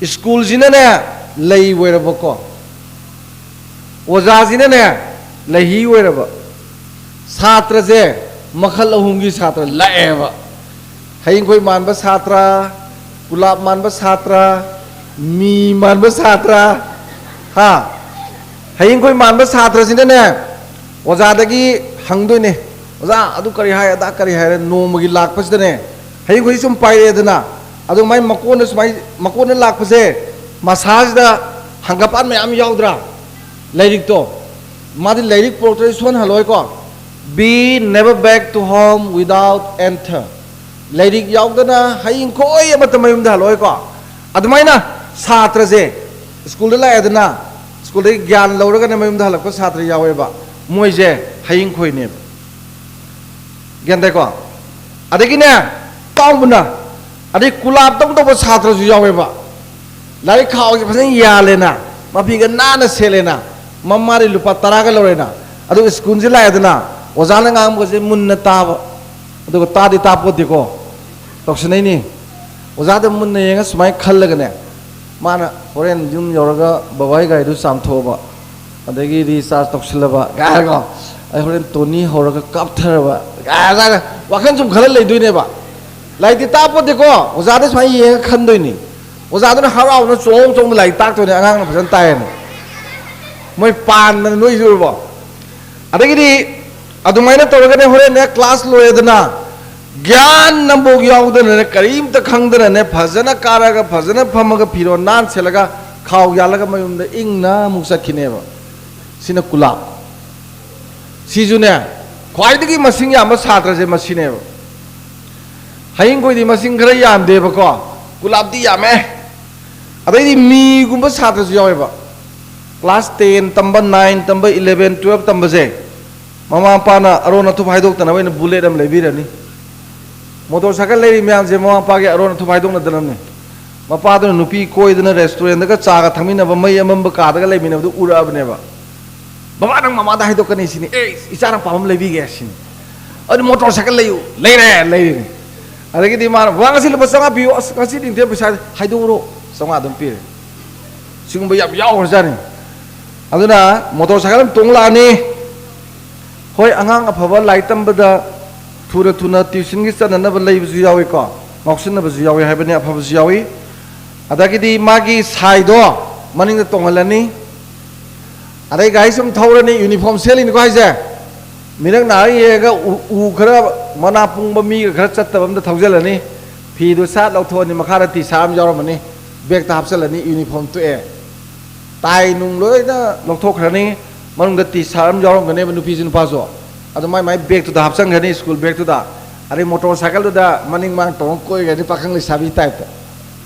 ꯁ꯭ꯀꯨꯜꯁꯤꯅꯅꯦ, ꯂꯩ ꯑꯣꯏꯔꯕꯀꯣ, ꯑꯣꯖꯥꯁꯤꯅꯅꯦ, ꯂꯩꯍꯤ ꯑꯣꯏꯔꯕ꯫ ꯁꯥꯇ꯭ꯔꯁꯦ ꯃꯈꯜ ꯑꯍꯨꯝꯒꯤ ꯁꯥꯇ꯭ꯔ ꯂꯥꯛꯑꯦꯕ꯫ ꯍꯌꯤꯡꯈꯣꯏ ꯃꯥꯟꯕ ꯁꯥꯇ꯭ꯔ, ꯒꯨꯂꯥꯞ ꯃꯥꯟꯕ ꯁꯥꯇ꯭ꯔ, ꯃꯤ ꯃꯥꯟꯕ ꯁꯥꯇ꯭ꯔ꯫ ꯍꯥ? ꯍꯌꯤꯡꯈꯣꯏ ꯃꯥꯟꯕ ꯁꯥꯇ꯭ꯔꯁꯤꯅꯅꯦ, ꯑꯣꯖꯥꯗꯒꯤ ꯍꯪꯗꯣꯏꯅꯦ, "ꯑꯣꯖꯥ, ꯑꯗꯨ ꯀꯔꯤ ꯍꯥꯏ, ꯑꯗꯥ ꯀꯔꯤ ꯍꯥꯏꯔꯦ?" ꯅꯣꯡꯃꯒꯤ ꯂꯥꯛꯄꯁꯤꯗꯅꯦ, ꯍꯌꯤꯡꯈꯣꯏ ꯁꯨꯝ ꯄꯥꯏꯔꯛꯑꯦꯗꯅ, ꯑꯗꯨ ꯃꯥꯏ ꯃꯀꯣꯟꯗ ꯁꯨꯃꯥꯏ, ꯃꯀꯣꯟꯗ ꯂꯥꯛꯄꯁꯦ, ꯃꯁꯥꯁꯤꯗ ꯍꯪꯒꯄꯥꯟ ꯃꯌꯥꯝ ꯌꯥꯎꯗ꯭ꯔꯥ? ꯂꯥꯏꯔꯤꯛꯇꯣ꯫ ꯃꯥꯗꯤ ꯂꯥꯏꯔꯤꯛ ꯄꯨꯔꯛꯇ꯭ꯔꯗꯤ ꯁꯨꯍꯟ ꯍꯜꯂꯣꯏꯀꯣ꯫ Be never back to home without enter. ꯂꯥꯏꯔꯤꯛ ꯌꯥꯎꯗꯅ ꯍꯌꯤꯡꯈꯣꯏ ꯑꯃꯠꯇ ꯃꯌꯨꯝꯗ ꯍꯜꯂꯣꯏꯀꯣ꯫ ꯑꯗꯨꯃꯥꯏꯅ ꯁꯥꯇ꯭ꯔꯁꯦ ꯁ꯭ꯀꯨꯜꯗ ꯂꯥꯛꯑꯦꯗꯅ, ꯁ꯭ꯀꯨꯜꯗꯒꯤ ꯒ꯭ꯌꯥꯟ ꯂꯧꯔꯒꯅ ꯃꯌꯨꯝꯗ ꯍꯜꯂꯛꯄ ꯁꯥꯇ꯭ꯔ ꯌꯥꯎꯋꯦꯕ꯫ ꯃꯣꯏꯁꯦ ꯍꯌꯤꯡꯈꯣꯏꯅꯦꯕ꯫ ꯒ꯭ꯌꯥꯟ ꯇꯥꯏꯀꯣ? ꯑꯗꯒꯤꯅꯦ, ꯇꯥꯎꯕꯅ, ꯑꯗꯩ ꯀꯨꯂꯥꯞꯇꯧ ꯇꯧꯕ ꯁꯥꯇ꯭ꯔꯁꯨ ꯌꯥꯎꯋꯦꯕ꯫ ꯂꯥꯏꯔꯤꯛ ꯈꯥꯎꯁꯦ ꯐꯖꯅ ꯌꯥꯜꯂꯦꯅ, ꯃꯐꯤꯒ ꯅꯥꯟꯅ ꯁꯦꯠꯂꯦꯅ, ꯃꯃꯥꯗꯤ ꯂꯨꯄꯥ ꯇꯔꯥꯒ ꯂꯧꯔꯦꯅ꯫ ꯑꯗꯨꯒ ꯁ꯭ꯀꯨꯜꯁꯦ ꯂꯥꯛꯑꯦꯗꯅ, ꯑꯣꯖꯥꯅ ꯉꯥꯡꯕꯁꯦ ꯃꯨꯟꯅ ꯇꯥꯕ꯫ ꯑꯗꯨꯒ ꯇꯥꯗꯤ ꯇꯥꯄꯣꯠꯇꯦꯀꯣ, ꯇꯧꯁꯟꯅꯩꯅꯤ꯫ ꯑꯣꯖꯥꯗ ꯃꯨꯟꯅ ꯌꯦꯡꯉ ꯁꯨꯃꯥꯏꯅ ꯈꯜꯂꯒꯅꯦ, ꯃꯥꯅ ꯍꯣꯔꯦꯟ ꯌꯨꯝ ꯌꯧꯔꯒ ꯕꯕꯥꯒꯤ ꯒꯥꯔꯤꯗꯨ ꯆꯥꯝꯊꯣꯛꯑꯕ, ꯑꯗꯒꯤ ꯔꯤꯆꯥꯔꯖ ꯇꯧꯁꯤꯜꯂꯕ ꯀꯥꯏꯔꯒꯣ, ꯑꯩ ꯍꯣꯔꯦꯟ ꯇꯣꯅꯤ ꯍꯧꯔꯒ ꯀꯥꯞꯊꯔꯕ ꯀꯥꯏꯅ ꯋꯥꯈꯜ ꯁꯨꯝ ꯈꯜꯂ ꯂꯩꯗꯣꯏꯅꯦꯕ꯫ ꯂꯥꯏꯔꯤꯛꯇꯤ ꯇꯥꯛꯄꯣꯠꯇꯦꯀꯣ, ꯑꯣꯖꯥꯗ ꯁꯨꯃꯥꯏꯅ ꯌꯦꯡꯉ ꯈꯟꯗꯣꯏꯅꯤ꯫ ꯑꯣꯖꯥꯗꯨꯅ ꯍꯔꯥꯎꯅ ꯆꯣꯡ ꯆꯣꯡꯅ ꯂꯥꯏꯔꯤꯛ ꯇꯥꯛꯇꯣꯏꯅꯦ, ꯑꯉꯥꯡꯅ ꯐꯖꯅ ꯇꯥꯏꯌꯦꯅ꯫ ꯃꯣꯏ ꯄꯥꯟꯗꯅ ꯅꯣꯏꯁꯨ ꯎꯔꯕꯣ? ꯑꯗꯒꯤꯗꯤ ꯑꯗꯨꯃꯥꯏꯅ ꯇꯧꯔꯒꯅꯦ, ꯍꯣꯔꯦꯟꯅꯦ ꯀ꯭ꯂꯥꯁ ꯂꯣꯏꯔꯦꯗꯅ, ꯒ꯭ꯌꯥꯟ ꯑꯃꯐꯥꯎ ꯌꯥꯎꯗꯅꯅꯦ, ꯀꯔꯤꯝꯇ ꯈꯪꯗꯅꯅꯦ, ꯐꯖꯅ ꯀꯥꯔꯒ ꯐꯖꯅ ꯐꯝꯃꯒ ꯐꯤꯔꯣꯜ ꯅꯥꯟ ꯁꯦꯠꯂꯒ ꯈꯥꯎ ꯌꯥꯜꯂꯒ ꯃꯌꯨꯝꯗ ꯏꯪꯅ ꯑꯃꯨꯛ ꯆꯠꯈꯤꯅꯦꯕ꯫ ꯁꯤꯅ ꯀꯨꯂꯥꯞ꯫ ꯁꯤꯁꯨꯅꯦ, ꯈ꯭ꯋꯥꯏꯗꯒꯤ ꯃꯁꯤꯡ ꯌꯥꯝꯕ ꯁꯥꯇ꯭ꯔꯁꯦ ꯃꯁꯤꯅꯦꯕ꯫ ꯍꯌꯤꯡꯈꯣꯏꯗꯤ ꯃꯁꯤꯡ ꯈꯔ ꯌꯥꯝꯗꯦꯕꯀꯣ, ꯀꯨꯂꯥꯞꯇꯤ ꯌꯥꯝꯃꯦ꯫ ꯑꯗꯩꯗꯤ ꯃꯤꯒꯨꯝꯕ ꯁꯥꯇ꯭ꯔꯁꯨ ꯌꯥꯎꯋꯦꯕ꯫ ꯀ꯭ꯂꯥꯁ ꯇꯦꯟ ꯇꯝꯕ, ꯅꯥꯏꯟ ꯇꯝꯕ, ꯏꯂꯦꯚꯦꯟ, ꯇꯨꯌꯦꯜꯞ ꯇꯝꯕꯁꯦ, ꯃꯃꯥ ꯃꯄꯥꯅ ꯑꯔꯣꯟ ꯑꯊꯨꯞ ꯍꯥꯏꯗꯣꯛꯇꯅꯕ ꯑꯩꯅ ꯕꯨꯂꯦꯠ ꯑꯃ ꯂꯩꯕꯤꯔꯅꯤ꯫ ꯃꯣꯇꯣꯔ ꯁꯥꯏꯀꯜ ꯂꯩꯔꯤ ꯃꯌꯥꯝꯁꯦ ꯃꯃꯥ ꯃꯄꯥꯒꯤ ꯑꯔꯣꯟ ꯑꯊꯨꯞ ꯍꯥꯏꯗꯣꯛꯅꯗꯅꯕꯅꯦ꯫ ꯃꯄꯥꯗꯨꯅ ꯅꯨꯄꯤ ꯀꯣꯏꯗꯅ ꯔꯦꯁꯇꯨꯔꯦꯟꯗꯒ ꯆꯥꯒ ꯊꯛꯃꯤꯟꯅꯕ, ꯃꯩ ꯑꯃꯝꯕ ꯀꯥꯗꯒ ꯂꯩꯃꯤꯟꯅꯕꯗꯨ ꯎꯔꯛꯑꯕꯅꯦꯕ꯫ "ꯕꯕꯥ, ꯅꯪ ꯃꯃꯥꯗ ꯍꯥꯏꯗꯣꯛꯀꯅꯤ ꯁꯤꯅꯤ, ꯑꯦ, ꯏꯆꯥꯅ ꯄꯥꯝꯕ ꯑꯃ ꯂꯩꯕꯤꯒꯦ ꯁꯤꯅꯤ꯫ ꯑꯗꯨ ꯃꯣꯇꯣꯔ ꯁꯥꯏꯀꯜ ꯂꯩꯌꯨ, ꯂꯩꯔꯦ, ꯂꯩꯔꯤꯅꯤ"꯫ ꯑꯗꯒꯤꯗꯤ ꯃꯥꯅ, "ꯕꯕꯥ, ꯉꯁꯤ ꯂꯨꯄꯥ ꯆꯥꯝꯃꯉꯥ ꯄꯤꯌꯨ"꯫ "ꯑꯁ, ꯉꯁꯤ ꯅꯤꯡꯊꯦꯝ ꯄꯩꯁꯥ ꯍꯥꯏꯗꯣꯛꯎꯔꯣ", ꯆꯥꯝꯃꯉꯥ ꯑꯗꯨꯝ ꯄꯤꯔꯦ꯫ ꯁꯤꯒꯨꯝꯕ ꯌꯥꯝ ꯌꯥꯎꯈ꯭ꯔꯖꯥꯠꯅꯤ꯫ ꯑꯗꯨꯅ ꯃꯣꯇꯣꯔ ꯁꯥꯏꯀꯜ ꯑꯃ ꯇꯣꯡ ꯂꯥꯛꯑꯅꯤ꯫ ꯍꯣꯏ, ꯑꯉꯥꯡ ꯑꯐꯕ ꯂꯥꯏꯔꯤꯛ ꯇꯝꯕꯗ ꯊꯨꯅ ꯊꯨꯅ ꯇ꯭ꯌꯨꯁꯟꯒꯤ ꯆꯠꯅꯅꯕ ꯂꯩꯕꯁꯨ ꯌꯥꯎꯏꯀꯣ, ꯉꯥꯎꯁꯤꯟꯅꯕꯁꯨ ꯌꯥꯎꯏ ꯍꯥꯏꯕꯅꯤ, ꯑꯐꯕꯁꯨ ꯌꯥꯎꯏ꯫ ꯑꯗꯒꯤꯗꯤ ꯃꯥꯒꯤ ꯁꯥꯏꯗꯣ ꯃꯅꯤꯡꯗ ꯇꯣꯡꯍꯜꯂꯅꯤ꯫ ꯑꯗꯩ ꯒꯥꯔꯤ ꯁꯨꯝ ꯊꯧꯔꯅꯤ, ꯌꯨꯅꯤꯐꯣꯔꯝ ꯁꯦꯠꯂꯤꯅꯤꯀꯣ ꯍꯥꯏꯁꯦ꯫ ꯃꯤꯔꯛ ꯅꯥꯔ ꯌꯦꯡꯉꯒ ꯎ, ꯎ ꯈꯔ, ꯃꯅꯥ ꯄꯨꯡꯕ ꯃꯤꯒ ꯈꯔ ꯆꯠꯇꯕ ꯑꯝꯗ ꯊꯧꯖꯤꯜꯂꯅꯤ꯫ ꯐꯤꯗꯨ ꯁꯥꯠ ꯂꯧꯊꯣꯛꯑꯅꯤ, ꯃꯈꯥꯗ ꯇꯤ ꯁꯥꯔꯠ ꯑꯃ ꯌꯥꯎꯔꯝꯃꯅꯤ, ꯕꯦꯒꯇ ꯍꯥꯞꯆꯤꯜꯂꯅꯤ, ꯌꯨꯅꯤꯐꯣꯔꯝ ꯇꯣꯛꯑꯦ꯫ ꯇꯥꯏ ꯅꯨꯡ ꯂꯣꯏꯅ ꯂꯧꯊꯣꯛꯈ꯭ꯔꯅꯤ꯫ ꯃꯅꯨꯡꯗ ꯇꯤ ꯁꯥꯔꯠ ꯑꯃ ꯌꯥꯎꯔꯝꯒꯅꯦꯕ, ꯅꯨꯄꯤꯁꯨ ꯅꯨꯄꯥꯁꯨ꯫ ꯑꯗꯨ ꯃꯥꯏ ꯃꯥꯏ ꯕꯦꯒꯇꯨꯗ ꯍꯥꯞꯆꯟꯈ꯭ꯔꯅꯤ, ꯁ꯭ꯀꯨꯜ ꯕꯦꯒꯇꯨꯗ꯫ ꯑꯗꯩ ꯃꯣꯇꯣꯔ ꯁꯥꯏꯀꯜꯗꯨꯗ ꯃꯅꯤꯡ ꯃꯥꯡ ꯇꯣꯡꯉ ꯀꯣꯏꯈ꯭ꯔꯅꯤ, ꯄꯥꯈꯪ ꯂꯩꯁꯥꯕꯤ ꯇꯥꯏꯞꯇ꯫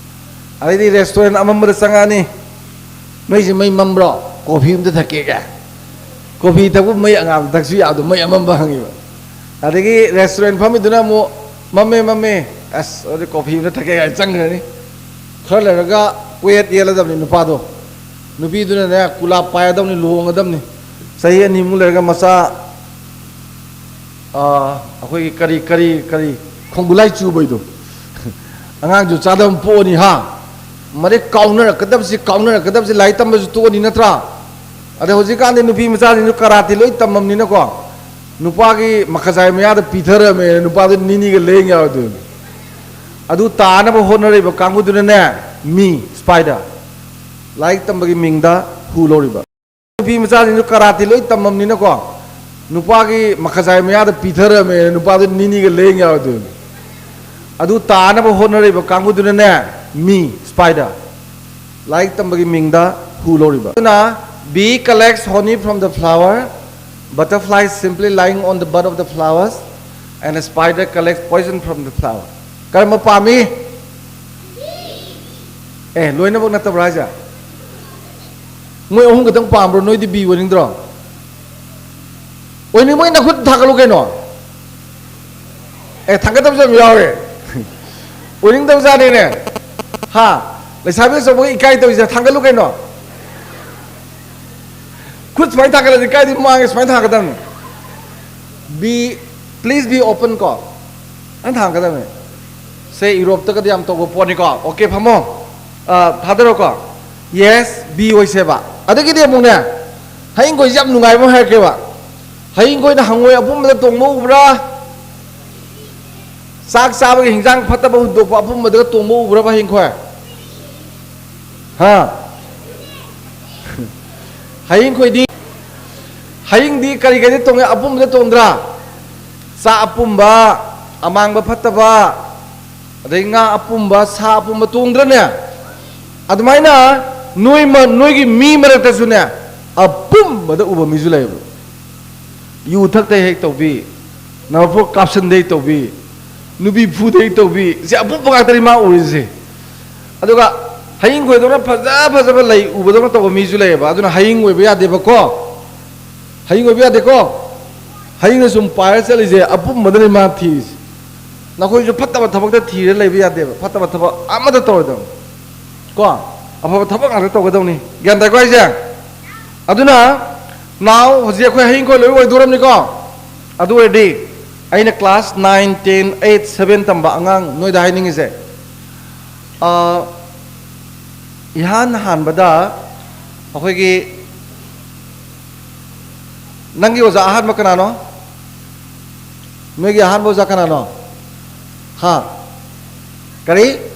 ꯑꯗꯩꯗꯤ ꯔꯦꯁꯇꯨꯔꯦꯟ ꯑꯃꯝꯕꯗ ꯆꯪꯉꯛꯑꯅꯤ꯫ "ꯅꯣꯏꯁꯦ ꯃꯩ ꯃꯝꯕ꯭ꯔꯣ? ꯀꯣꯐꯤ ꯑꯝꯇ ꯊꯛꯀꯦꯒ"꯫ ꯀꯣꯐꯤ ꯊꯛꯄ ꯃꯩ ꯑꯉꯥꯟꯕ ꯊꯛꯁꯨ ꯌꯥꯕꯗꯣ, ꯃꯩ ꯑꯃꯝꯕ ꯍꯪꯉꯤꯕ꯫ ꯑꯗꯒꯤ ꯔꯦꯁꯇꯨꯔꯦꯟ ꯐꯝꯃꯤꯗꯨꯅ ꯑꯃꯨꯛ, "ꯃꯝꯃꯦ, ꯃꯝꯃꯦ, ꯑꯁ, ꯑꯗꯨꯗꯤ ꯀꯣꯐꯤ ꯑꯝꯇ ꯊꯛꯀꯦ" ꯀꯥꯏꯅ ꯆꯪꯈ꯭ꯔꯅꯤ꯫ ꯈꯔ ꯂꯩꯔꯒ ꯀꯣꯌꯦꯠ ꯌꯦꯜꯂꯗꯕꯅꯤ ꯅꯨꯄꯥꯗꯣ꯫ ꯅꯨꯄꯤꯗꯨꯅꯅꯦ ꯀꯨꯂꯥꯞ ꯄꯥꯏꯔꯗꯕꯅꯤ, ꯂꯨꯍꯣꯡꯒꯗꯕꯅꯤ꯫ ꯆꯍꯤ ꯑꯅꯤꯃꯨꯛ ꯂꯩꯔꯒ ꯃꯆꯥ, ꯑꯥ, ꯑꯩꯈꯣꯏꯒꯤ ꯀꯔꯤ, ꯀꯔꯤ, ꯀꯔꯤ, ꯈꯣꯡꯒꯨꯂꯥꯏ ꯆꯨꯕꯩꯗꯣ꯫ ꯑꯉꯥꯡꯁꯨ ꯆꯥꯗꯕ ꯄꯣꯛꯑꯅꯤ, ꯍꯥ? ꯃꯔꯦ ꯀꯥꯎꯅꯔꯛꯀꯗꯕꯁꯤ, ꯀꯥꯎꯅꯔꯛꯀꯗꯕꯁꯤ, ꯂꯥꯏꯔꯤꯛ ꯇꯝꯕꯁꯨ ꯇꯣꯛꯑꯅꯤ, ꯅꯠꯇ꯭ꯔꯥ? ꯑꯗ ꯍꯧꯖꯤꯛꯀꯥꯟꯗꯤ ꯅꯨꯄꯤ ꯃꯆꯥꯁꯤꯡꯁꯨ ꯀꯔꯥꯇꯤ ꯂꯣꯏ ꯇꯝꯃꯝꯅꯤꯅꯀꯣ, ꯅꯨꯄꯥꯒꯤ ꯃꯈꯖꯥꯏ ꯃꯌꯥꯗ ꯄꯤꯊꯔꯝꯃꯦ, ꯅꯨꯄꯥꯗꯨ ꯅꯤꯅꯤꯒ ꯂꯦꯡ ꯌꯥꯔꯣꯏꯗꯣꯏꯅꯤ꯫ ꯑꯗꯨ ꯇꯥꯅꯕ ꯍꯣꯠꯅꯔꯤꯕ ꯀꯥꯡꯕꯨꯗꯨꯅꯅꯦ, ꯃꯤ, ꯁ꯭ꯄꯥꯏꯗ, ꯂꯥꯏꯔꯤꯛ ꯇꯝꯕꯒꯤ ꯃꯤꯡꯗ ꯍꯨ ꯂꯧꯔꯤꯕ꯫ ꯅꯨꯄꯤ ꯃꯆꯥꯁꯤꯡꯁꯨ ꯀꯔꯥꯇꯤ ꯂꯣꯏ ꯇꯝꯃꯝꯅꯤꯅꯀꯣ, ꯅꯨꯄꯥꯒꯤ ꯃꯈꯖꯥꯏ ꯃꯌꯥꯗ ꯄꯤꯊꯔꯝꯃꯦ, ꯅꯨꯄꯥꯗꯨ ꯅꯤꯅꯤꯒ ꯂꯦꯡ ꯌꯥꯔꯣꯏꯗꯣꯏꯅꯤ꯫ ꯑꯗꯨ ꯇꯥꯅꯕ ꯍꯣꯠꯅꯔꯤꯕ ꯀꯥꯡꯕꯨꯗꯨꯅꯅꯦ, ꯃꯤ, ꯁ꯭ꯄꯥꯏꯗ, ꯂꯥꯏꯔꯤꯛ ꯇꯝꯕꯒꯤ ꯃꯤꯡꯗ ꯍꯨ ꯂꯧꯔꯤꯕ꯫ ꯑꯗꯨꯅ, bee collects honey from the flower, butterfly simply lying on the bud of the flowers, and a spider collects poison from the flower. ꯀꯔꯝꯕ ꯄꯥꯝꯃꯤ? ꯑꯦ, ꯂꯣꯏꯅꯃꯛ ꯅꯠꯇꯕ꯭ꯔꯥ ꯍꯥꯏꯁꯦ? ꯃꯣꯏ ꯑꯍꯨꯝ ꯈꯛꯇꯪ ꯄꯥꯝꯕ꯭ꯔꯣ? ꯅꯣꯏꯗꯤ ꯕꯤ ꯑꯣꯏꯅꯤꯡꯗ꯭ꯔꯣ? ꯑꯣꯏꯅꯤꯡꯕ ꯅꯈꯨꯠ ꯊꯥꯡꯒꯠꯂꯨ ꯀꯩꯅꯣ꯫ ꯑꯦ, ꯊꯥꯡꯒꯠꯇꯕꯁꯨ ꯌꯥꯝ ꯌꯥꯎꯔꯦ꯫ ꯑꯣꯏꯅꯤꯡꯗꯕꯖꯥꯠꯅꯤꯅꯦ꯫ ꯍꯥ? ꯂꯩꯁꯥꯕꯤ ꯑꯆꯧꯕꯒ ꯏꯀꯥꯏ ꯇꯧꯔꯤꯁꯦ, ꯊꯥꯡꯒꯠꯂꯨ ꯀꯩꯅꯣ꯫ ꯈꯨꯠ ꯁꯨꯃꯥꯏꯅ ꯊꯥꯡꯒꯠꯂꯗꯤ ꯀꯥꯏꯗꯤ ꯃꯥꯡꯉꯦ, ꯁꯨꯃꯥꯏꯅ ꯊꯥꯡꯒꯠꯀꯗꯕꯅꯤ꯫ Be, please be open ꯀꯣ꯫ ꯅꯪ ꯊꯥꯡꯒꯗꯕꯅꯦ꯫ ꯁꯦ, ꯌꯨꯔꯣꯞꯇꯒꯗꯤ ꯌꯥꯝ ꯇꯧꯕ ꯄꯣꯠꯅꯤꯀꯣ꯫ ꯑꯣꯀꯦ, ꯐꯝꯃꯣ꯫ ꯑ, ꯊꯥꯗꯔꯣꯀꯣ꯫ Yes, B ꯑꯣꯏꯁꯦꯕ꯫ ꯑꯗꯒꯤꯗꯤ ꯑꯃꯨꯛꯅꯦ, ꯍꯌꯤꯡꯈꯣꯏꯁꯦ ꯌꯥꯝ ꯅꯨꯡꯉꯥꯏꯕ ꯑꯃ ꯍꯥꯏꯔꯛꯀꯦꯕ꯫ ꯍꯌꯤꯡꯈꯣꯏꯅ ꯍꯪꯉꯣꯏ ꯑꯄꯨꯝꯕꯗ ꯇꯣꯡꯕ ꯎꯕ꯭ꯔꯥ? ꯆꯥꯛ ꯆꯥꯕꯒꯤ ꯍꯤꯟꯖꯥꯡ ꯐꯠꯇꯕ ꯍꯨꯟꯗꯣꯛꯄ ꯑꯄꯨꯝꯕꯗꯒ ꯇꯣꯡꯕ ꯎꯕ꯭ꯔꯕ ꯍꯌꯤꯡꯈꯣꯏ? ꯍꯥ? ꯍꯌꯤꯡꯈꯣꯏꯗꯤ, ꯍꯌꯤꯡꯗꯤ ꯀꯔꯤ ꯀꯔꯤꯗ ꯇꯣꯡꯉꯦ? ꯑꯄꯨꯝꯕꯗ ꯇꯣꯡꯗ꯭ꯔꯥ? ꯆꯥꯛ ꯑꯄꯨꯝꯕ, ꯑꯃꯥꯡꯕ ꯐꯠꯇꯕ, ꯑꯗꯩ ꯉꯥ ꯑꯄꯨꯝꯕ, ꯁꯥ ꯑꯄꯨꯝꯕ ꯇꯣꯡꯗ꯭ꯔꯅꯦ? ꯑꯗꯨꯃꯥꯏꯅ ꯅꯣꯏ ꯃ-, ꯅꯣꯏꯒꯤ ꯃꯤ ꯃꯔꯛꯇꯁꯨꯅꯦ, ꯑꯄꯨꯝꯕꯗ ꯎꯕ ꯃꯤꯁꯨ ꯂꯩꯌꯦꯕ꯫ ꯌꯨ ꯊꯛꯇ ꯍꯦꯛ ꯇꯧꯕꯤ, number four ꯀꯥꯞꯁꯟꯗ ꯍꯦꯛ ꯇꯧꯕꯤ, ꯅꯨꯄꯤ ꯐꯨꯗ ꯍꯦꯛ ꯇꯧꯕꯤ, ꯁꯤ ꯑꯄꯨꯝꯕ ꯉꯥꯛꯇꯅꯤ ꯃꯥ ꯎꯔꯤꯁꯦ꯫ ꯑꯗꯨꯒ ꯍꯌꯤꯡ ꯈꯣꯏꯗꯧꯅ ꯐꯖ ꯐꯖꯕ ꯂꯩ ꯎꯕꯗꯧꯅ ꯇꯧꯕ ꯃꯤꯁꯨ ꯂꯩꯌꯦꯕ꯫ ꯑꯗꯨꯅ ꯍꯌꯤꯡ ꯑꯣꯏꯕ ꯌꯥꯗꯦꯕꯀꯣ꯫ ꯍꯌꯤꯡ ꯑꯣꯏꯕ ꯌꯥꯗꯦꯀꯣ꯫ ꯍꯌꯤꯡꯅ ꯁꯨꯝ ꯄꯥꯏꯔ ꯆꯠꯂꯤꯁꯦ ꯑꯄꯨꯝꯕꯗꯅꯤ ꯃꯥ ꯊꯤꯔꯤꯁꯦ꯫ ꯅꯈꯣꯏꯁꯨ ꯐꯠꯇꯕ ꯊꯕꯛꯇ ꯊꯤꯔ ꯂꯩꯕ ꯌꯥꯗꯦꯕ꯫ ꯐꯠꯇꯕ ꯊꯕꯛ ꯑꯃꯠꯇ ꯇꯧꯔꯣꯏꯗꯕꯅꯤ꯫ ꯀꯣ? ꯑꯐꯕ ꯊꯕꯛ ꯉꯥꯛꯇ ꯇꯧꯒꯗꯧꯅꯤ꯫ ꯒ꯭ꯌꯥꯟ ꯇꯥꯏꯀꯣ ꯍꯥꯏꯁꯦ? ꯑꯗꯨꯅ now ꯍꯧꯖꯤꯛ ꯑꯩꯈꯣꯏ ꯍꯌꯤꯡ ꯈꯣꯏ ꯂꯣꯏ ꯑꯣꯏꯗꯣꯔꯝꯅꯤꯀꯣ? ꯑꯗꯨ ꯑꯣꯏꯔꯗꯤ ꯑꯩꯅ class nine, ten, eight, seven ꯇꯝꯕ ꯑꯉꯥꯡ ꯅꯣꯏꯗ ꯍꯥꯏꯅꯤꯡꯉꯤꯁꯦ, ꯑ, ꯏꯍꯥꯟ ꯍꯥꯟꯕꯗ ꯑꯩꯈꯣꯏꯒꯤ, ꯅꯪꯒꯤ ꯑꯣꯖꯥ ꯑꯍꯥꯟꯕ ꯀꯅꯥꯅꯣ? ꯅꯣꯏꯒꯤ ꯑꯍꯥꯟꯕ ꯑꯣꯖꯥ ꯀꯅꯥꯅꯣ? ꯍꯥ? ꯀꯔꯤ?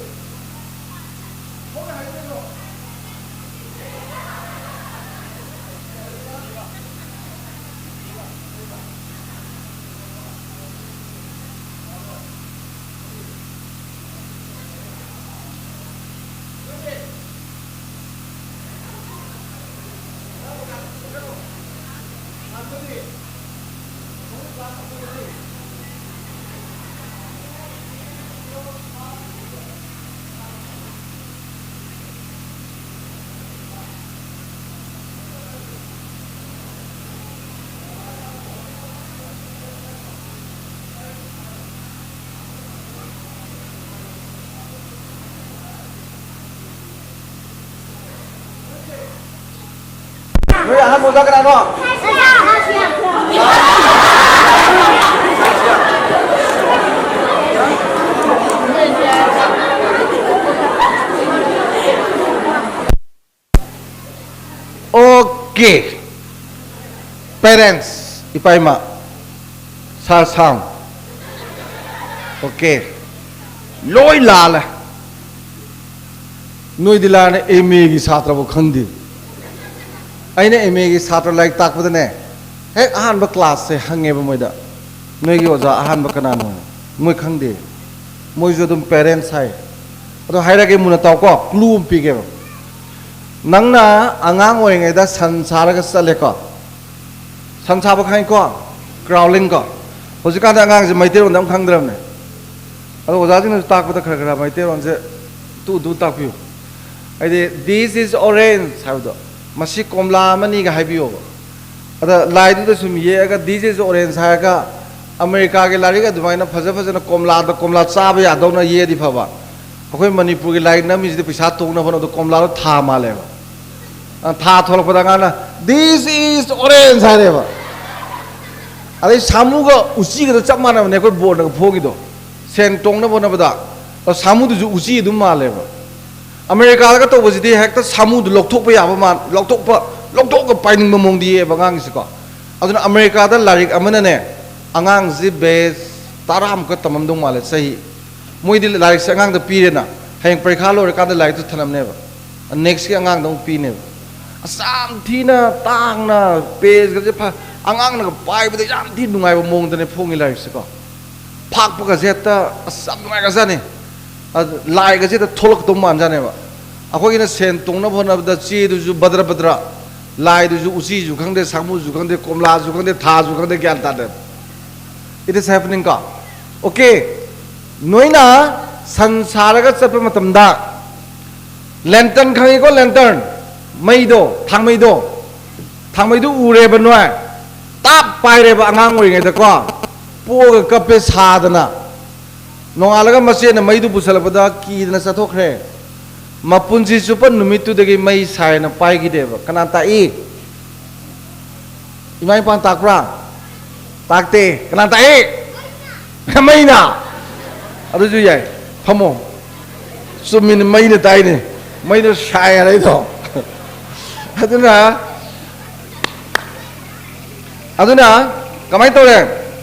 ꯅꯣꯏ ꯑꯍꯥꯟꯕ ꯑꯣꯖꯥ ꯀꯅꯥꯅꯣ? Okay. Parents, ꯏꯄꯥ ꯏꯃꯥ, sir, sound. Okay. ꯂꯣꯏ ꯂꯥꯜꯂꯦ꯫ ꯅꯣꯏꯗꯤ ꯂꯥꯏꯔꯅ M A ꯒꯤ ꯁꯥꯇ꯭ꯔꯕꯨ ꯈꯪꯗꯦ꯫ ꯑꯩꯅ M A ꯒꯤ ꯁꯥꯇ꯭ꯔ ꯂꯥꯏꯔꯤꯛ ꯇꯥꯛꯄꯗꯅꯦ, ꯍꯦꯛ ꯑꯍꯥꯟꯕ class ꯁꯦ ꯍꯪꯉꯦꯕ ꯃꯣꯏꯗ, "ꯅꯣꯏꯒꯤ ꯑꯣꯖꯥ ꯑꯍꯥꯟꯕ ꯀꯅꯥꯅꯣ?" ꯃꯣꯏ ꯈꯪꯗꯦ꯫ ꯃꯣꯏꯁꯨ ꯑꯗꯨꯝ parents ꯍꯥꯏ꯫ ꯑꯗꯣ ꯍꯥꯏꯔꯒꯦ ꯃꯨꯟꯅ ꯇꯥꯎꯀꯣ, clue ꯑꯃ ꯄꯤꯒꯦꯕ꯫ ꯅꯪꯅ ꯑꯉꯥꯡ ꯑꯣꯏꯔꯤꯉꯩꯗ ꯁꯟ ꯁꯥꯔꯒ ꯆꯠꯂꯦꯀꯣ? ꯁꯟ ꯁꯥꯕ ꯈꯪꯉꯤꯀꯣ? Crawling ꯀꯣ? ꯍꯧꯖꯤꯛꯀꯥꯟꯗ ꯑꯉꯥꯡꯁꯦ ꯃꯩꯇꯩꯔꯣꯟꯗ ꯑꯃ ꯈꯪꯗ꯭ꯔꯕꯅꯦ꯫ ꯑꯗꯣ ꯑꯣꯖꯥꯁꯤꯡꯅꯁꯨ ꯇꯥꯛꯄꯗ ꯈꯔ ꯈꯔ ꯃꯩꯇꯩꯔꯣꯟꯁꯦ ꯇꯨ ꯇꯨ ꯇꯥꯛꯄꯤꯌꯨ꯫ ꯍꯥꯏꯗꯤ "This is orange" ꯍꯥꯏꯕꯗꯣ, "ꯃꯁꯤ ꯀꯣꯝꯂꯥ ꯑꯃꯅꯤꯒ" ꯍꯥꯏꯕꯤꯌꯣꯕ꯫ ꯑꯗ ꯂꯥꯏꯗꯨꯗ ꯁꯨꯝ ꯌꯦꯛꯑꯒ "This is orange" ꯍꯥꯏꯔꯒ, ꯑꯃꯦꯔꯤꯀꯥꯒꯤ ꯂꯥꯏꯔꯤꯛ ꯑꯗꯨꯃꯥꯏꯅ ꯐꯖ ꯐꯖꯅ ꯀꯣꯝꯂꯥꯗ ꯀꯣꯝꯂꯥ ꯆꯥꯕ ꯌꯥꯗꯧꯅ ꯌꯦꯛꯑꯗꯤ ꯐꯕ꯫ ꯑꯩꯈꯣꯏ ꯃꯅꯤꯄꯨꯔꯒꯤ ꯂꯥꯏꯔꯤꯛ ꯅꯝꯃꯤꯁꯤꯗꯤ ꯄꯩꯁꯥ ꯇꯣꯡꯅꯕ ꯍꯣꯠꯅꯕꯗ ꯀꯣꯝꯂꯥꯗꯣ ꯊꯥ ꯃꯥꯜꯂꯦꯕ꯫ ꯑ, ꯊꯥ ꯊꯣꯛꯂꯛꯄꯗ ꯑꯉꯥꯡꯅ "This is orange" ꯍꯥꯏꯔꯦꯕ꯫ ꯑꯗꯩ ꯁꯥꯃꯨꯒ ꯎꯆꯤꯒꯗ ꯆꯞ ꯃꯥꯟꯅꯕꯅꯦ ꯑꯩꯈꯣꯏ ꯕꯣꯔꯗꯒ ꯐꯣꯡꯉꯤꯗꯣ, ꯁꯦꯟ ꯇꯣꯡꯅꯕ ꯍꯣꯠꯅꯕꯗ꯫ ꯑꯗꯣ ꯁꯥꯃꯨꯗꯨꯁꯨ ꯎꯆꯤ ꯑꯗꯨꯝ ꯃꯥꯜꯂꯦꯕ꯫ ꯑꯃꯦꯔꯤꯀꯥꯗꯒ ꯇꯧꯕꯁꯤꯗꯤ ꯍꯦꯛꯇ ꯁꯥꯃꯨꯗꯨ ꯂꯧꯊꯣꯛꯄ ꯌꯥꯕ ꯃꯥꯟ-, ꯂꯧꯊꯣꯛꯄ, ꯂꯧꯊꯣꯛꯑꯒ ꯄꯥꯏꯅꯤꯡꯕ ꯃꯑꯣꯡꯗ ꯌꯦꯛꯑꯦꯕ ꯑꯉꯥꯡꯒꯤꯁꯤꯀꯣ꯫ ꯑꯗꯨꯅ ꯑꯃꯦꯔꯤꯀꯥꯗ ꯂꯥꯏꯔꯤꯛ ꯑꯃꯅꯅꯦ, ꯑꯉꯥꯡꯁꯤ ꯕꯦꯖ ꯇꯔꯥꯃꯨꯛꯀ ꯇꯝꯃꯝꯗꯧ ꯃꯥꯜꯂꯦ ꯆꯍꯤ꯫ ꯃꯣꯏꯗꯤ ꯂꯥꯏꯔꯤꯛꯁꯦ ꯑꯉꯥꯡꯗ ꯄꯤꯔꯦꯅ, ꯍꯌꯦꯡ ꯄꯔꯤꯈꯥ ꯂꯣꯏꯔꯀꯥꯟꯗ ꯂꯥꯏꯔꯤꯛꯇꯨ ꯊꯅꯝꯅꯦꯕ꯫ Next ꯀꯤ ꯑꯉꯥꯡꯗ ꯑꯃꯨꯛ ꯄꯤꯅꯦꯕ꯫ ꯑꯁ, ꯌꯥꯝ ꯊꯤꯅ ꯇꯥꯡꯅ, ꯄꯦꯖꯀꯁꯦ ꯐ-, ꯑꯉꯥꯡꯅꯒ ꯄꯥꯏꯕꯗ ꯌꯥꯝ ꯊꯤꯅ ꯅꯨꯡꯉꯥꯏꯕ ꯃꯑꯣꯡꯗꯅꯦ ꯐꯣꯡꯉꯤ ꯂꯥꯏꯔꯤꯛꯁꯦꯀꯣ꯫ ꯐꯥꯛꯄꯒꯁꯦ ꯍꯦꯛꯇ, ꯑꯁ, ꯌꯥꯝ ꯅꯨꯡꯉꯥꯏꯒ꯭ꯔꯖꯥꯠꯅꯤ꯫ ꯑꯗꯨ ꯂꯥꯏꯒꯁꯦ ꯍꯦꯛꯇ ꯊꯣꯛꯂꯛꯇꯧ ꯃꯥꯟꯖꯥꯠꯅꯦꯕ꯫ ꯑꯩꯈꯣꯏꯒꯤꯅ ꯁꯦꯟ ꯇꯣꯡꯅꯕ ꯍꯣꯠꯅꯕꯗ ꯆꯦꯗꯨꯁꯨ ꯕꯗ꯭ꯔ ꯕꯗ꯭ꯔ, ꯂꯥꯏꯗꯨꯁꯨ ꯎꯆꯤꯁꯨ ꯈꯪꯗꯦ, ꯁꯥꯃꯨꯁꯨ ꯈꯪꯗꯦ, ꯀꯣꯝꯂꯥꯁꯨ ꯈꯪꯗꯦ, ꯊꯥꯁꯨ ꯈꯪꯗꯦ, ꯒ꯭ꯌꯥꯟ ꯇꯥꯗꯦ꯫ It is happening ꯀꯣ꯫ Okay, ꯅꯣꯏꯅ ꯁꯟ ꯁꯥꯔꯒ ꯆꯠꯄ ꯃꯇꯝꯗ lantern ꯈꯪꯉꯤꯀꯣ, lantern, ꯃꯩꯗꯣ, ꯊꯥꯡꯃꯩꯗꯣ, ꯊꯥꯡꯃꯩꯗꯨ ꯎꯔꯦꯕ ꯅꯣꯏ, ꯇꯥꯞ ꯄꯥꯏꯔꯦꯕ ꯑꯉꯥꯡ ꯑꯣꯏꯔꯤꯉꯩꯗꯀꯣ, ꯄꯣꯛꯑꯒ ꯀꯞꯄꯦ ꯁꯥꯗꯅ, ꯅꯣꯡꯉꯥꯜꯂꯒ ꯃꯆꯦꯅ ꯃꯩꯗꯨ ꯄꯨꯁꯜꯂꯛꯄꯗ ꯀꯤꯗꯅ ꯆꯠꯊꯣꯛꯈ꯭ꯔꯦ꯫ ꯃꯄꯨꯟꯁꯤ ꯆꯨꯞꯄ ꯅꯨꯃꯤꯠꯇꯨꯗꯒꯤ ꯃꯩ ꯁꯥꯏꯅ ꯄꯥꯏꯈꯤꯗꯦꯕ꯫ ꯀꯅꯥ ꯇꯥꯛꯏ? ꯏꯃꯥ ꯏꯄꯥꯅ ꯇꯥꯛꯄ꯭ꯔꯥ? ꯇꯥꯛꯇꯦ꯫ ꯀꯅꯥ ꯇꯥꯛꯏ? ꯃꯩꯅ꯫ ꯑꯗꯨꯁꯨ ꯌꯥꯏ, ꯐꯝꯃꯣ꯫ ꯆꯨꯝꯃꯤꯅꯤ, ꯃꯩꯅ ꯇꯥꯛꯏꯅꯤ꯫ ꯃꯩꯅ ꯁꯥꯏ ꯍꯥꯏꯔꯛꯏꯗꯣ꯫ ꯑꯗꯨꯅ, ꯑꯗꯨꯅ ꯀꯃꯥꯏꯅ ꯇꯧꯔꯦ?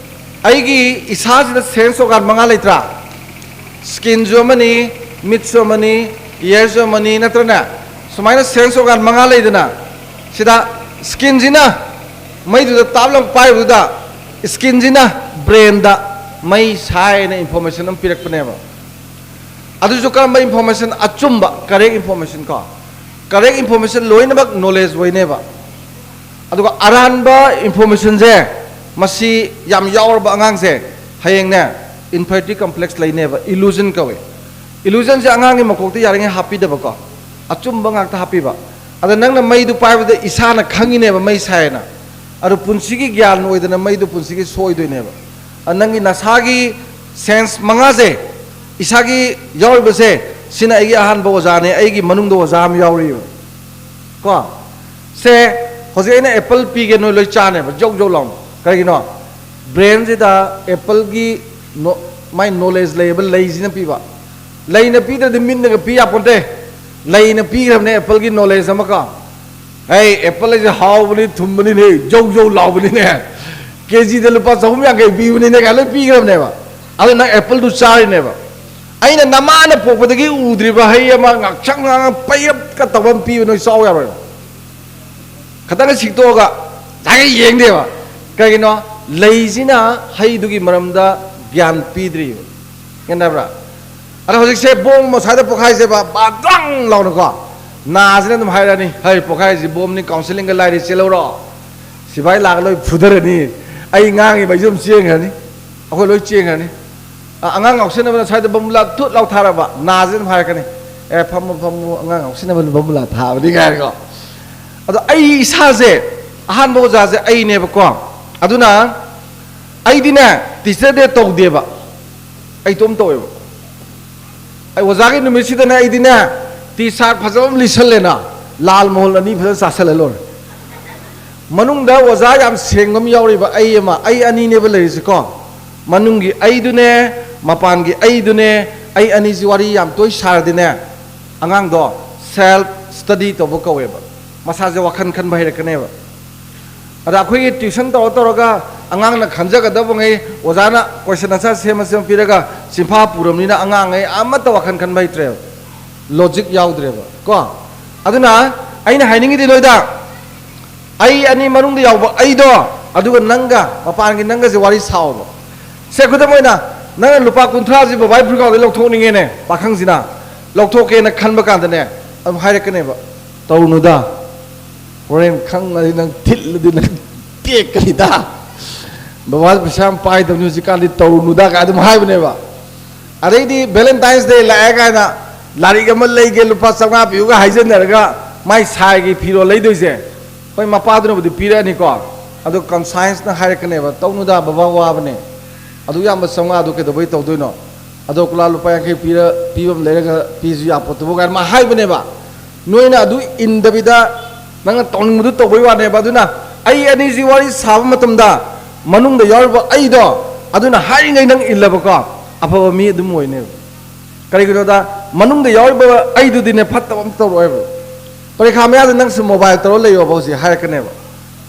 ꯑꯩꯒꯤ ꯏꯁꯥꯁꯤꯗ sense organ ꯃꯉꯥ ꯂꯩꯇ꯭ꯔꯥ? Skin ꯁꯨ ꯑꯃꯅꯤ, ꯃꯤꯠꯁꯨ ꯑꯃꯅꯤ, ear ꯁꯨ ꯑꯃꯅꯤ, ꯅꯠꯇ꯭ꯔꯅꯦ? ꯁꯨꯃꯥꯏꯅ sense organ ꯃꯉꯥ ꯂꯩꯗꯅ, ꯁꯤꯗ skin ꯁꯤꯅ ꯃꯩꯗꯨꯗ ꯇꯥꯞ ꯂꯥꯎ ꯄꯥꯏꯕꯗꯨꯗ, skin ꯁꯤꯅ brain ꯗ ꯃꯩ ꯁꯥꯏꯅ information ꯑꯃ ꯄꯤꯔꯛꯄꯅꯦꯕ꯫ ꯑꯗꯨꯁꯨ ꯀꯔꯝꯕ information? ꯑꯆꯨꯝꯕ, correct information ꯀꯣ꯫ Correct information ꯂꯣꯏꯅꯃꯛ knowledge ꯑꯣꯏꯅꯦꯕ꯫ ꯑꯗꯨꯒ ꯑꯔꯥꯟꯕ informationꯁꯦ, ꯃꯁꯤ ꯌꯥꯝ ꯌꯥꯎꯔꯕ ꯑꯉꯥꯡꯁꯦ ꯍꯌꯦꯡꯅꯦ inferiority complex ꯂꯩꯅꯦꯕ, illusion ꯀꯧꯏ꯫ Illusionꯁꯦ ꯑꯉꯥꯡꯒꯤ ꯃꯀꯣꯛꯇ ꯌꯥꯔꯤꯉꯩ ꯍꯥꯞꯄꯤꯗꯕꯀꯣ, ꯑꯆꯨꯝꯕ ꯉꯥꯛꯇ ꯍꯥꯞꯄꯤꯕ꯫ ꯑꯗ ꯅꯪꯅ ꯃꯩꯗꯨ ꯄꯥꯏꯕꯗ ꯏꯁꯥꯅ ꯈꯪꯉꯤꯅꯦꯕ ꯃꯩ ꯁꯥꯏꯅ, ꯑꯗꯨ ꯄꯨꯟꯁꯤꯒꯤ ꯒ꯭ꯌꯥꯟ ꯑꯣꯏꯗꯅ ꯃꯩꯗꯨ ꯄꯨꯟꯁꯤꯒꯤ ꯁꯣꯏꯗꯣꯏꯅꯦꯕ꯫ ꯑꯗ ꯅꯪꯒꯤ ꯅꯁꯥꯒꯤ sense ꯃꯉꯥꯁꯦ, ꯏꯁꯥꯒꯤ ꯌꯥꯎꯔꯤꯕꯁꯦ, ꯁꯤꯅ ꯑꯩꯒꯤ ꯑꯍꯥꯟꯕ ꯑꯣꯖꯥꯅꯦ, ꯑꯩꯒꯤ ꯃꯅꯨꯡꯗ ꯑꯣꯖꯥ ꯑꯃ ꯌꯥꯎꯔꯤꯕ꯫ ꯀꯣ? ꯁꯦ, ꯍꯧꯖꯤꯛ ꯑꯩꯅ apple ꯄꯤꯒꯦ, ꯅꯣꯏ ꯂꯣꯏ ꯆꯥꯅꯦꯕ, ꯖꯧ ꯖꯧ ꯂꯥꯎꯅ꯫ ꯀꯩꯒꯤꯅꯣ? Brainꯁꯤꯗ appleꯒꯤ ꯅꯣ-, ꯃꯥꯏ knowledge ꯂꯩꯌꯦꯕ, ꯂꯩꯁꯤꯅ ꯄꯤꯕ꯫ ꯂꯩꯅ ꯄꯤꯗ꯭ꯔꯗꯤ ꯃꯤꯠꯅꯒ ꯄꯤ ꯌꯥꯄꯣꯟꯇꯦ꯫ ꯂꯩꯅ ꯄꯤꯈ꯭ꯔꯕꯅꯦ appleꯒꯤ knowledge ꯑꯃꯀꯣ꯫ ꯑꯩ apple ꯍꯥꯏꯁꯦ ꯍꯥꯎꯕꯅꯤ, ꯊꯨꯝꯕꯅꯤꯅꯦ, ꯖꯧ ꯖꯧ ꯂꯥꯎꯕꯅꯤꯅꯦ꯫ KGꯗ ꯂꯨꯄꯥ ꯆꯍꯨꯝ ꯌꯥꯡꯈꯩ ꯄꯤꯕꯅꯤꯅꯦ ꯀꯥꯏꯅ ꯂꯣꯏ ꯄꯤꯈ꯭ꯔꯕꯅꯦꯕ꯫ ꯑꯗꯨ ꯅꯪ appleꯗꯨ ꯆꯥꯔꯤꯅꯦꯕ꯫ ꯑꯩꯅ ꯅꯃꯥꯅ ꯄꯣꯛꯄꯗꯒꯤ ꯎꯗ꯭ꯔꯤꯕ ꯍꯩ ꯑꯃ ꯉꯥꯛꯁꯪ ꯉꯥꯡꯉ ꯄꯩꯔꯞꯀ ꯇꯧꯕ ꯑꯃ ꯄꯤꯕ ꯅꯣꯏ ꯆꯥꯎ ꯌꯥꯔꯣꯏꯕ꯫ ꯈꯇꯪꯒ ꯁꯤꯛꯇꯣꯛꯑꯒ ꯉꯁꯥꯏꯒ ꯌꯦꯡꯗꯦꯕ꯫ ꯀꯩꯒꯤꯅꯣ? ꯂꯩꯁꯤꯅ ꯍꯩꯗꯨꯒꯤ ꯃꯔꯝꯗ ꯒ꯭ꯌꯥꯟ ꯄꯤꯗ꯭ꯔꯤꯕ꯫ ꯒ꯭ꯌꯥꯟ ꯇꯥꯕ꯭ꯔꯥ? ꯑꯗꯣ ꯍꯧꯖꯤꯛꯁꯦ ꯕꯣꯝ ꯑꯁ꯭ꯋꯥꯏꯗ ꯄꯣꯈꯥꯏꯁꯦꯕ, ꯕꯥꯗ꯭ꯔꯪ ꯂꯥꯎꯅꯀꯣ꯫ ꯅꯥꯁꯤꯅ ꯑꯗꯨꯝ ꯍꯥꯏꯔꯛꯑꯅꯤ, "ꯍꯩ, ꯄꯣꯈꯥꯏꯔꯤꯁꯤ ꯕꯣꯝꯅꯤ, counselling ꯂꯥꯏꯔꯤ, ꯆꯦꯜꯍꯧꯔꯣ꯫ ꯁꯤꯐꯥꯏ ꯂꯥꯛꯑꯒ ꯂꯣꯏ ꯐꯨꯊꯔꯅꯤ꯫ ꯑꯩ ꯉꯥꯡꯉꯤꯕ ꯑꯩꯁꯨ ꯑꯗꯨꯝ ꯆꯦꯟꯈ꯭ꯔꯅꯤ꯫ ꯑꯩꯈꯣꯏ ꯂꯣꯏ ꯆꯦꯟꯈ꯭ꯔꯅꯤ꯫ ꯑ-, ꯑꯉꯥꯡ ꯉꯥꯎꯁꯤꯟꯅꯕꯅ ꯁ꯭ꯋꯥꯏꯗ ꯕꯝꯕꯨꯂꯥ ꯊꯨꯠ ꯂꯥꯎ ꯊꯥꯔꯕ, ꯅꯥꯁꯤꯅ ꯑꯗꯨꯝ ꯍꯥꯏꯔꯛꯀꯅꯤ, 'ꯑꯦ, ꯐꯝꯃꯨ, ꯐꯝꯃꯨ, ꯑꯉꯥꯡ ꯉꯥꯎꯁꯤꯟꯅꯕꯅ ꯕꯝꯕꯨꯂꯥ ꯊꯥꯕꯅꯤ' ꯀꯥꯏꯅꯀꯣ꯫ ꯑꯗꯣ ꯑꯩ ꯏꯁꯥꯁꯦ, ꯑꯍꯥꯟꯕ ꯑꯣꯖꯥꯁꯦ ꯑꯩꯅꯦꯕꯀꯣ꯫ ꯑꯗꯨꯅ ꯑꯩꯗꯤꯅꯦ, teacher day ꯇꯧꯗꯦꯕ, ꯑꯩ ꯏꯇꯣꯝ ꯇꯧꯋꯦꯕ꯫ ꯑꯩ ꯑꯣꯖꯥꯒꯤ ꯅꯨꯃꯤꯠꯁꯤꯗꯅꯦ, ꯑꯩꯗꯤꯅꯦ, ꯇꯤ ꯁꯥꯔꯠ ꯐꯖꯕ ꯑꯃ ꯂꯤꯠꯁꯜꯂꯦꯅ, ꯂꯥꯜ ꯃꯣꯍꯣꯟ ꯑꯅꯤ ꯐꯖꯅ ꯆꯥꯁꯜꯂ ꯂꯣꯏꯔꯦ꯫ ꯃꯅꯨꯡꯗ ꯑꯣꯖꯥ ꯌꯥꯝ ꯁꯦꯡꯕ ꯑꯃ ꯌꯥꯎꯔꯤꯕ ꯑꯩ ꯑꯃ, ꯑꯩ ꯑꯅꯤꯅꯦꯕ ꯂꯩꯔꯤꯁꯤꯀꯣ꯫ ꯃꯅꯨꯡꯒꯤ ꯑꯩꯗꯨꯅꯦ, ꯃꯄꯥꯟꯒꯤ ꯑꯩꯗꯨꯅꯦ, ꯑꯩ ꯑꯅꯤꯁꯤ ꯋꯥꯔꯤ ꯌꯥꯝ ꯇꯣꯏ ꯁꯥꯔꯗꯤꯅꯦ, ꯑꯉꯥꯡꯗꯣ self study ꯇꯧꯕ ꯀꯧꯋꯦꯕ꯫ ꯃꯁꯥꯁꯦ ꯋꯥꯈꯜ ꯈꯟꯕ ꯍꯩꯔꯛꯀꯅꯦꯕ꯫ ꯑꯗ ꯑꯩꯈꯣꯏꯒꯤ tuition ꯇꯧꯔ ꯇꯧꯔꯒ ꯑꯉꯥꯡꯅ ꯈꯟꯖꯒꯗꯕꯉꯩ ꯑꯣꯖꯥꯅ question answer ꯁꯦꯝꯃ ꯁꯦꯝꯃ ꯄꯤꯔꯒ ꯆꯤꯟꯐꯥ ꯄꯨꯔꯕꯅꯤꯅ ꯑꯉꯥꯡꯉꯩ ꯑꯃꯠꯇ ꯋꯥꯈꯜ ꯈꯟꯕ ꯍꯩꯇ꯭ꯔꯦꯕ, logic ꯌꯥꯎꯗ꯭ꯔꯦꯕ ꯀꯣ꯫ ꯑꯗꯨꯅ ꯑꯩꯅ ꯍꯥꯏꯅꯤꯡꯉꯤꯗꯤ ꯅꯣꯏꯗ, ꯑꯩ ꯑꯅꯤ ꯃꯅꯨꯡꯗ ꯌꯥꯎꯕ ꯑꯩꯗꯣ, ꯑꯗꯨꯒ ꯅꯪꯒ, ꯃꯄꯥꯟꯒꯤ ꯅꯪꯒꯁꯦ ꯋꯥꯔꯤ ꯁꯥꯎꯕ꯫ ꯁꯦ, ꯈꯨꯗꯝ ꯑꯣꯏꯅ, ꯅꯪꯅ ꯂꯨꯄꯥ ꯀꯨꯟꯊ꯭ꯔꯥꯁꯤ ꯕꯕꯥꯏ ꯐꯨꯔꯤꯀꯥꯎꯗꯩ ꯂꯧꯊꯣꯛꯅꯤꯡꯉꯦꯅꯦ, ꯄꯥꯈꯪꯁꯤꯅ꯫ ꯂꯧꯊꯣꯛꯀꯦꯅ ꯈꯟꯕ ꯀꯥꯟꯗꯅꯦ, ꯑꯗꯨꯝ ꯍꯥꯏꯔꯛꯀꯅꯦꯕ, ꯇꯧꯅꯨꯗ, ꯍꯣꯔꯦꯟ ꯈꯪꯉꯗꯤ ꯅꯪ ꯊꯤꯜꯂꯗꯤ ꯅꯪ ꯇꯦꯛꯀꯅꯤꯗ, ꯕꯕꯥ ꯄꯩꯁꯥ ꯌꯥꯝ ꯄꯥꯏꯗꯕꯅꯤ ꯍꯧꯖꯤꯛꯀꯥꯟꯗꯤ, ꯇꯧꯅꯨꯗ ꯀꯥꯏ ꯑꯗꯨꯝ ꯍꯥꯏꯕꯅꯦꯕ꯫ ꯑꯗꯩꯗꯤ Valentine's Day ꯂꯥꯛꯑꯦ ꯀꯥꯏꯅ ꯂꯥꯏꯔꯤꯛ ꯑꯃ ꯂꯩꯒꯦ, ꯂꯨꯄꯥ ꯆꯥꯝꯃꯉꯥ ꯄꯤꯌꯨꯒ ꯍꯥꯏꯖꯟꯅꯔꯒ ꯃꯥꯏ ꯁꯥꯏꯒꯤ ꯐꯤꯔꯣꯜ ꯂꯩꯗꯣꯏꯁꯦ꯫ ꯍꯣꯏ, ꯃꯄꯥꯗꯨꯅꯕꯨꯗꯤ ꯄꯤꯔꯛꯑꯅꯤꯀꯣ, ꯑꯗꯣ conscienceꯅ ꯍꯥꯏꯔꯛꯀꯅꯦꯕ, "ꯇꯧꯅꯨꯗ ꯕꯕꯥ, ꯋꯥꯕꯅꯦ, ꯑꯗꯨ ꯌꯥꯝꯕ ꯆꯥꯝꯃꯉꯥꯗꯨ ꯀꯩꯗꯧꯕꯩ ꯇꯧꯗꯣꯏꯅꯣ? ꯑꯗꯣ ꯀꯨꯂꯥ ꯂꯨꯄꯥ ꯌꯥꯡꯈꯩ ꯄꯤꯔ, ꯄꯤꯕ ꯑꯃ ꯂꯩꯔꯒ ꯄꯤꯁꯨ ꯌꯥꯄꯣꯠꯇꯨꯕꯨ" ꯀꯥꯏꯅ ꯃꯥ ꯍꯥꯏꯕꯅꯦꯕ꯫ ꯅꯣꯏꯅ ꯑꯗꯨ ꯏꯟꯗꯕꯤꯗ ꯅꯪꯅ ꯇꯧꯅꯤꯡꯕꯗꯨ ꯇꯧꯕꯩ ꯋꯥꯅꯦꯕ꯫ ꯑꯗꯨꯅ ꯑꯩ ꯑꯅꯤꯁꯤ ꯋꯥꯔꯤ ꯁꯥꯕ ꯃꯇꯝꯗ ꯃꯅꯨꯡꯗ ꯌꯥꯎꯔꯤꯕ ꯑꯩꯗꯣ, ꯑꯗꯨꯅ ꯍꯥꯏꯔꯤꯉꯩ ꯅꯪ ꯏꯜꯂꯕꯀꯣ, ꯑꯐꯕ ꯃꯤ ꯑꯗꯨꯝ ꯑꯣꯏꯅꯦꯕ꯫ ꯀꯔꯤꯒꯤꯅꯣꯗ, ꯃꯅꯨꯡꯗ ꯌꯥꯎꯔꯤꯕ ꯑꯩꯗꯨꯗꯤꯅꯦ, ꯐꯠꯇꯕ ꯑꯝꯇ ꯇꯧꯔꯛꯑꯣꯏꯕ꯫ ꯄꯔꯤꯈꯥ ꯃꯌꯥꯗ ꯅꯪꯁꯨ mobile ꯇꯧꯔ ꯂꯩꯌꯣꯕ ꯍꯧꯖꯤꯛ ꯍꯥꯏꯔꯛꯀꯅꯦꯕ꯫